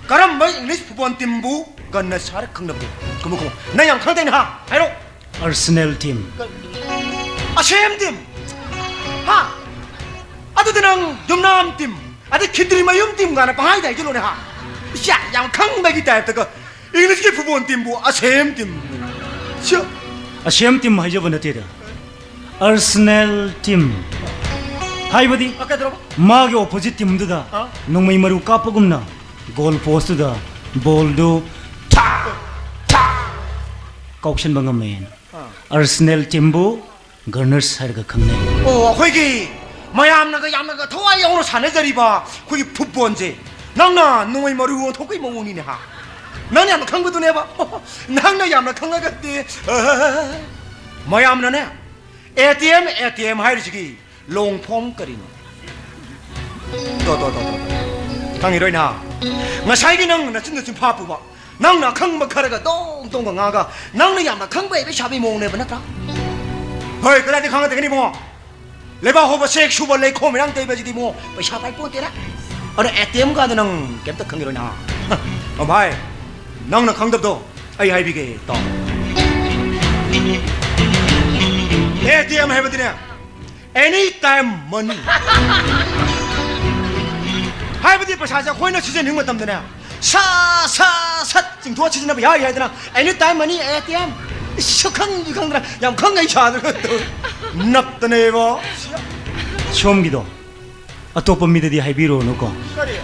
ꯀꯔꯝꯕ English football team ꯕꯨ ꯒꯟꯅ ꯁꯥꯔ ꯈꯪꯅꯕꯒꯦ? ꯀꯨꯝꯃꯨ, ꯀꯨꯝꯃꯨ꯫ ꯅꯪ ꯌꯥꯝ ꯈꯪꯗꯦꯅꯦ, ꯍꯥ? ꯍꯥꯏꯔꯣ꯫ Arsenal team꯫ ꯑꯁꯦꯝ team? ꯍꯥ? ꯑꯗꯨꯗꯤ ꯅꯪ ꯌꯨꯝꯅꯥꯝ team, ꯑꯗꯩ ꯈꯤꯇ꯭ꯔꯤ ꯃꯌꯨꯝ team ꯀꯥꯏꯅ ꯄꯪꯍꯥꯏꯗ ꯍꯥꯏꯖꯤꯜꯂꯣꯅꯦ, ꯍꯥ? ꯏꯁ, ꯌꯥꯝ ꯈꯪꯕꯒꯤ type ꯇꯒ꯫ English ꯀꯤ football team ꯕꯨ ꯑꯁꯦꯝ team꯫ ꯁꯤꯌ꯫ ꯑꯁꯦꯝ team ꯍꯥꯏꯖꯕ ꯅꯠꯇꯦꯗ꯫ Arsenal team꯫ ꯍꯥꯏꯕꯗꯤ ꯑ, ꯀꯩꯗꯧꯔꯕ? ꯃꯥꯒꯤ opposite team ꯗꯨꯗ ꯑ? ꯅꯣꯡꯃꯩ ꯃꯔꯨ ꯀꯥꯞꯄꯒꯨꯝꯅ goal post ꯇꯨꯗ ball ꯗꯨ ꯊꯥ, ꯊꯥ ꯀꯥꯎꯁꯟꯕ ꯉꯝꯃꯦꯅ꯫ ꯑ꯫ Arsenal team ꯕꯨ Gunners ꯍꯥꯏꯔꯒ ꯈꯪꯅꯩ꯫ ꯑꯣ, ꯑꯩꯈꯣꯏꯒꯤ ꯃꯌꯥꯝꯅꯒ ꯌꯥꯝꯅꯒ ꯊꯋꯥꯏ ꯌꯥꯎꯅ ꯁꯥꯟꯅꯖꯔꯤꯕ ꯑꯩꯈꯣꯏꯒꯤ football ꯁꯦ ꯅꯪꯅ ꯅꯣꯡꯃꯩ ꯃꯔꯨ ꯑꯣꯟꯊꯣꯛꯄꯒꯤ ꯃꯑꯣꯡꯅꯤꯅꯦ, ꯍꯥ? ꯅꯪꯅ ꯌꯥꯝꯅ ꯈꯪꯕꯗꯨꯅꯦꯕ꯫ ꯅꯪꯅ ꯌꯥꯝꯅ ꯈꯪꯉꯒꯗꯤ, ꯑ, ꯃꯌꯥꯝꯅꯅꯦ, A T M, A T M ꯍꯥꯏꯔꯤꯁꯤꯒꯤ ꯂꯣꯡ ꯐꯣꯝ ꯀꯔꯤꯅꯣ? ꯇꯣ, ꯇꯣ, ꯇꯣ, ꯇꯣ, ꯇꯣ꯫ ꯈꯪꯉꯤꯔꯣꯏ ꯅ? ꯉꯁꯥꯏꯒꯤ ꯅꯪ ꯅꯆꯤꯟꯗ ꯆꯤꯟꯐꯥ ꯄꯨꯕ, ꯅꯪꯅ ꯑꯈꯪꯕ ꯈꯔꯒ ꯗꯣꯡ ꯗꯣꯡꯒ ꯉꯥꯡꯉꯒ, ꯅꯪꯅ ꯌꯥꯝꯅ ꯈꯪꯕ ꯍꯩꯕ ꯁꯥꯕꯒꯤ ꯃꯑꯣꯡꯅꯦꯕ, ꯅꯠꯇ꯭ꯔꯥ? ꯍꯣꯏ, ꯀꯗꯥꯏꯗ ꯈꯪꯉꯛꯇꯒꯅꯤ ꯏꯕꯨꯡꯉꯣ? ꯂꯩꯕꯥꯛ ꯍꯧꯕ ꯆꯦꯛ ꯁꯨꯕ ꯂꯩꯈꯣꯝ ꯏꯔꯥꯡ ꯇꯩꯕꯁꯤꯗꯤ ꯏꯕꯨꯡꯉꯣ, ꯄꯩꯁꯥ ꯄꯥꯏ ꯄꯣꯟꯇꯦꯅ꯫ ꯑꯗꯣ ꯑꯦ ꯇꯤ ꯑꯦꯝ ꯀꯥꯗꯣ ꯅꯪ ꯀꯩꯝꯇ ꯈꯪꯉꯤꯔꯣꯏ ꯅ? ꯑꯣ ꯚꯥꯏ, ꯅꯪꯅ ꯈꯪꯗꯕꯗꯣ ꯑꯩ ꯍꯥꯏꯕꯤꯒꯦ, ꯇꯥꯎ꯫ ꯑꯦ ꯇꯤ ꯑꯦꯝ ꯍꯥꯏꯕꯗꯤꯅꯦ, ꯑꯦꯅꯤ ꯇꯥꯏꯝ ꯃꯅꯤ꯫ ꯍꯥꯏꯕꯗꯤ ꯄꯩꯁꯥꯁꯦ ꯑꯩꯈꯣꯏꯅ ꯁꯤꯖꯤꯟꯅꯅꯤꯡꯕ ꯃꯇꯝꯗꯅꯦ, ꯁꯥ, ꯁꯥ, ꯁꯠ ꯆꯤꯡꯊꯣꯛꯑ ꯁꯤꯖꯤꯟꯅꯕ ꯌꯥꯏ ꯍꯥꯏꯗꯅ, ꯑꯦꯅꯤ ꯇꯥꯏꯝ ꯃꯅꯤ, ꯑꯦ ꯇꯤ ꯑꯦꯝ꯫ ꯏꯁ, ꯈꯪꯁꯨ ꯈꯪꯗ꯭ꯔꯥ, ꯌꯥꯝ ꯈꯪꯉꯩ ꯁꯥꯗꯅ ꯅꯞꯇꯅꯦꯕꯣ꯫ ꯁꯣꯝꯒꯤꯗꯣ ꯑꯇꯣꯞꯄ ꯃꯤꯗꯗꯤ ꯍꯥꯏꯕꯤꯔꯨꯔꯅꯨꯀꯣ꯫ ꯀꯔꯤ?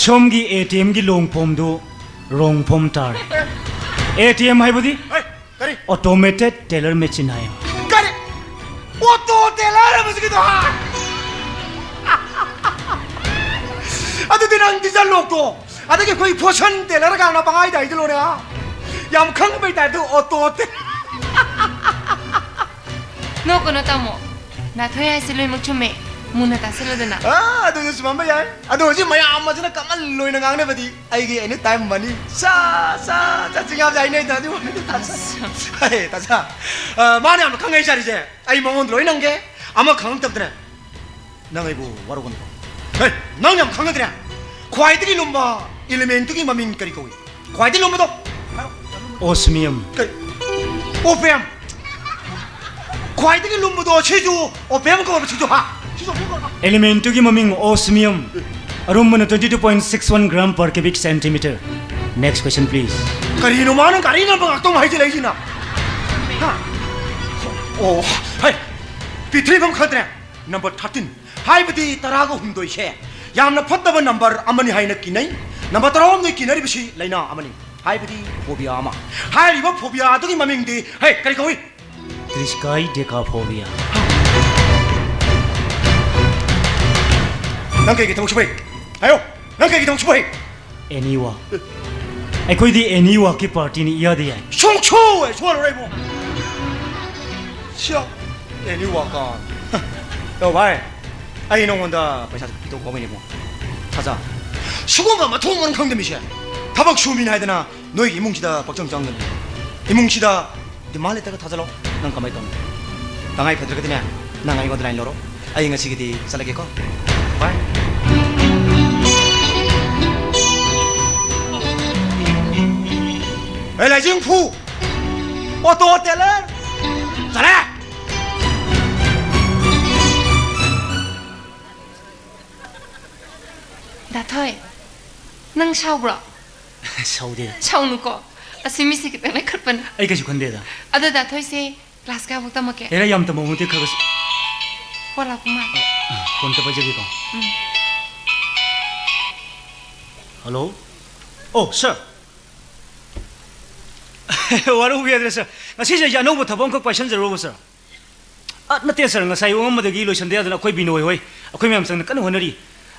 ꯁꯣꯝꯒꯤ ꯑꯦ ꯇꯤ ꯑꯦꯝꯒꯤ ꯂꯣꯡ ꯐꯣꯝꯗꯨ ꯔꯣꯡ ꯐꯣꯝ ꯇꯥꯔꯦ꯫ ꯑꯦ ꯇꯤ ꯑꯦꯝ ꯍꯥꯏꯕꯗꯤ? ꯍꯩ, ꯀꯔꯤ? Automated Teller Machine ꯍꯥꯏ꯫ ꯀꯔꯤ? ꯑꯣꯇꯣ ꯇꯦꯂꯔ ꯍꯥꯏꯕꯁꯤꯒꯤꯗꯣ, ꯍꯥ? ꯑꯗꯨꯗꯤ ꯅꯪ ꯗꯤꯖꯜ ꯂꯣꯛꯇꯣ, ꯑꯗꯒꯤ ꯑꯩꯈꯣꯏ ꯐꯣꯁꯟ ꯇꯦꯂꯔ ꯀꯥꯏꯅ ꯄꯪꯍꯥꯏꯗ ꯍꯥꯏꯖꯤꯜꯂꯣꯅꯦ, ꯍꯥ? ꯌꯥꯝ ꯈꯪꯕꯩ ꯇꯥꯏꯞꯇ ꯑꯣꯇꯣ ꯇꯦ- ꯅꯣꯛꯀꯅꯣ ꯇꯥꯃꯣ, ꯅꯥꯊꯣꯏ ꯍꯥꯏꯁꯦ ꯂꯣꯏꯅꯃꯛ ꯆꯨꯝꯃꯦ꯫ ꯃꯨꯟꯅ ꯇꯥꯁꯜꯂꯨꯗꯅ꯫ ꯑꯥ, ꯑꯗꯨꯁꯨ ꯆꯨꯝꯃꯝꯕ ꯌꯥꯏ꯫ ꯑꯗꯣ ꯍꯧꯖꯤꯛ ꯃꯌꯥꯝ ꯑꯁꯤꯅ ꯀꯃꯟ ꯑꯣꯏꯅ ꯉꯥꯡꯅꯕꯗꯤ ꯑꯩꯒꯤ ꯑꯦꯅꯤ ꯇꯥꯏꯝ ꯃꯅꯤ꯫ ꯆꯥ, ꯆꯥ, ꯆꯥ, ꯆꯤꯡꯌꯥꯝꯁꯦ ꯍꯥꯏꯅꯩꯗꯅ, ꯑꯗꯨ ꯃꯅꯤ ꯇꯥ, ꯆꯥ꯫ ꯍꯦ, ꯇꯥ, ꯆꯥ꯫ ꯑ, ꯃꯥꯅ ꯌꯥꯝꯅ ꯈꯪꯉꯩ ꯆꯥꯔꯤꯁꯦ ꯑꯩ ꯃꯉꯣꯟꯗ ꯂꯣꯏ ꯅꯪꯒꯦ꯫ ꯑꯃ ꯈꯪꯉꯛꯇꯕꯗꯅꯦ, ꯅꯪ ꯑꯩꯕꯨ ꯋꯥꯔꯧꯒꯅꯨꯀꯣ꯫ ꯍꯦ, ꯅꯪ ꯌꯥꯝ ꯈꯪꯒꯗ꯭ꯔꯦ꯫ ꯈ꯭ꯋꯥꯏꯗꯒꯤ ꯂꯨꯝꯕ ꯏꯂꯤꯃꯦꯟꯇꯨꯒꯤ ꯃꯃꯤꯡ ꯀꯔꯤ ꯀꯧꯏ? ꯈ꯭ꯋꯥꯏꯗꯒꯤ ꯂꯨꯝꯕꯗꯣ꯫ Osmium. ꯀꯔꯤ? ꯑꯣꯄꯤꯌꯝ꯫ ꯈ꯭ꯋꯥꯏꯗꯒꯤ ꯂꯨꯝꯕꯗꯣ ꯁꯤꯁꯨ ꯑꯣꯄꯤꯌꯝ ꯀꯧꯕ, ꯁꯤꯁꯨ, ꯍꯥ? ꯁꯤꯁꯨ ꯑꯣꯄꯤꯌꯝ ꯀꯧꯕ꯫ Elementꯇꯨꯒꯤ ꯃꯃꯤꯡ Osmium. ꯑꯔꯨꯝꯕꯅ twenty two point six one gram per cubic centimeter. Next question, please. ꯀꯔꯤꯅꯣ ꯃꯥꯅ ꯒꯥꯔꯤ ꯅꯝꯕ ꯉꯥꯛꯇ ꯑꯃ ꯍꯥꯏꯖꯤꯜꯂꯛꯏꯁꯤꯅ? ꯍꯥ? ꯑꯣ, ꯍꯩ, ꯄꯤꯊ꯭ꯔꯤꯐꯝ ꯈꯪꯗ꯭ꯔꯦ꯫ ꯅꯝꯕꯔ ꯊꯥꯔꯇꯤꯟ, ꯍꯥꯏꯕꯗꯤ ꯇꯔꯥꯒ ꯍꯨꯝꯗꯣꯏꯁꯦ ꯌꯥꯝꯅ ꯐꯠꯇꯕ ꯅꯝꯕꯔ ꯑꯃꯅꯤ ꯍꯥꯏꯅ ꯀꯤꯅꯩ꯫ ꯅꯝꯕꯔ ꯇꯔꯥꯍꯨꯝꯗꯣꯏ ꯀꯤꯅꯔꯤꯕꯁꯤ ꯂꯥꯏꯅꯥ ꯑꯃꯅꯤ, ꯍꯥꯏꯕꯗꯤ ꯐꯣꯕꯤꯌꯥ ꯑꯃ꯫ ꯍꯥꯏꯔꯤꯕ ꯐꯣꯕꯤꯌꯥ ꯑꯗꯨꯒꯤ ꯃꯃꯤꯡꯗꯤ, ꯍꯦ, ꯀꯔꯤ ꯀꯧꯏ? Triskaidekaphobia. ꯅꯪ ꯀꯩꯒꯤ ꯊꯕꯛ ꯁꯨꯕꯩ? ꯍꯥꯏꯌꯣ, ꯅꯪ ꯀꯩꯒꯤ ꯊꯕꯛ ꯁꯨꯕꯩ? Any walk. ꯑꯩꯈꯣꯏꯗꯤ any walkꯀꯤ partyꯅꯤ, ꯏꯌꯥꯗ ꯌꯥꯏ꯫ ꯁꯣꯛꯁꯣꯏ ꯁꯣꯏꯔꯣꯏ ꯏꯕꯨꯡ꯫ ꯁꯤꯌꯥ, any walk on꯫ ꯌꯣ ꯚꯥꯏ, ꯑꯩ ꯅꯉꯣꯟꯗ ꯄꯩꯁꯥꯁꯦ ꯄꯤꯊꯣꯛ ꯐꯥꯎꯕꯩꯅꯦ ꯏꯕꯨꯡꯉꯣ꯫ ꯊꯥꯖ꯫ ꯁꯤꯒꯨꯝꯕ ꯃꯊꯣꯡ ꯃꯔꯝ ꯈꯪꯗꯕ ꯃꯤꯁꯦ ꯊꯕꯛ ꯁꯨꯃꯤꯅ ꯍꯥꯏꯗꯅ ꯅꯣꯏꯒꯤ ꯏꯃꯨꯡꯁꯤꯗ ꯄꯪꯆꯪ ꯆꯪꯗꯅ, ꯏꯃꯨꯡꯁꯤꯗ ꯗꯤꯃꯥꯟ ꯂꯩꯇ꯭ꯔꯒ ꯊꯥꯖꯜꯂꯣ꯫ ꯅꯪ ꯀꯃꯥꯏꯅ ꯇꯧꯅꯤ? ꯇꯉꯥꯏ ꯐꯗ꯭ꯔꯒꯗꯤꯅꯦ, ꯅꯪ ꯑꯩꯉꯣꯟꯗ ꯂꯥꯏꯟ ꯂꯧꯔꯣ꯫ ꯑꯩ ꯉꯁꯤꯒꯤꯗꯤ ꯆꯠꯂꯒꯦꯀꯣ꯫ ꯚꯥꯏ꯫ ꯑꯦ, ꯂꯥꯏꯖꯤꯡ ꯐꯨ! Auto tailor! ꯆꯠꯂꯦ! ꯗꯥ ꯊꯣꯏ, ꯅꯪ ꯁꯥꯎꯕ꯭ꯔꯣ? ꯁꯥꯎꯗꯦꯗ꯫ ꯁꯥꯎꯅꯨꯀꯣ꯫ ꯑꯁꯤ ꯃꯤꯁꯦ ꯈꯤꯇꯪ ꯂꯩꯈꯠꯄꯅꯦ꯫ ꯑꯩ ꯀꯩꯁꯨ ꯈꯟꯗꯦꯗ꯫ ꯑꯗꯣ ꯗꯥ ꯊꯣꯏꯁꯦ ꯀ꯭ꯂꯥꯁ ꯀꯌꯥꯐꯥꯎ ꯇꯝꯃꯛꯀꯦ? ꯍꯦꯔꯥ, ꯌꯥꯝ ꯇꯝꯃꯛꯄ ꯅꯠꯇꯦ, ꯈꯔ ꯈꯔ ꯁꯨꯝ꯫ ꯐꯣꯟ ꯂꯥꯛꯄ ꯃꯥꯜꯂꯦ꯫ ꯐꯣꯟ ꯑꯝꯇ ꯄꯥꯏꯖꯒꯦꯀꯣ꯫ ꯎꯝ꯫ ꯍꯜꯂꯣ꯫ ꯑꯣ, ꯁꯥꯔ꯫ ꯋꯥꯔꯧꯕ ꯌꯥꯗ꯭ꯔꯦ, ꯁꯥꯔ꯫ ꯉꯁꯤꯁꯦ ꯑꯩꯁꯦ ꯑꯅꯧꯕ ꯊꯕꯛ ꯑꯃꯈꯛ ꯄꯥꯏꯁꯟꯖꯔꯨꯔꯕ, ꯁꯥꯔ꯫ ꯑ, ꯅꯠꯇꯦ, ꯁꯥꯔ, ꯉꯁꯥꯏ ꯑꯌꯨꯛ ꯑꯉꯟꯕꯗꯒꯤ ꯂꯣꯏꯁꯟꯗ ꯌꯥꯗꯅ ꯑꯩꯈꯣꯏ ꯕꯤꯅꯣꯏ ꯍꯣꯏ, ꯑꯩꯈꯣꯏ ꯃꯌꯥꯝ ꯆꯪꯗꯅ ꯀꯟꯅ ꯍꯣꯠꯅꯔꯤ꯫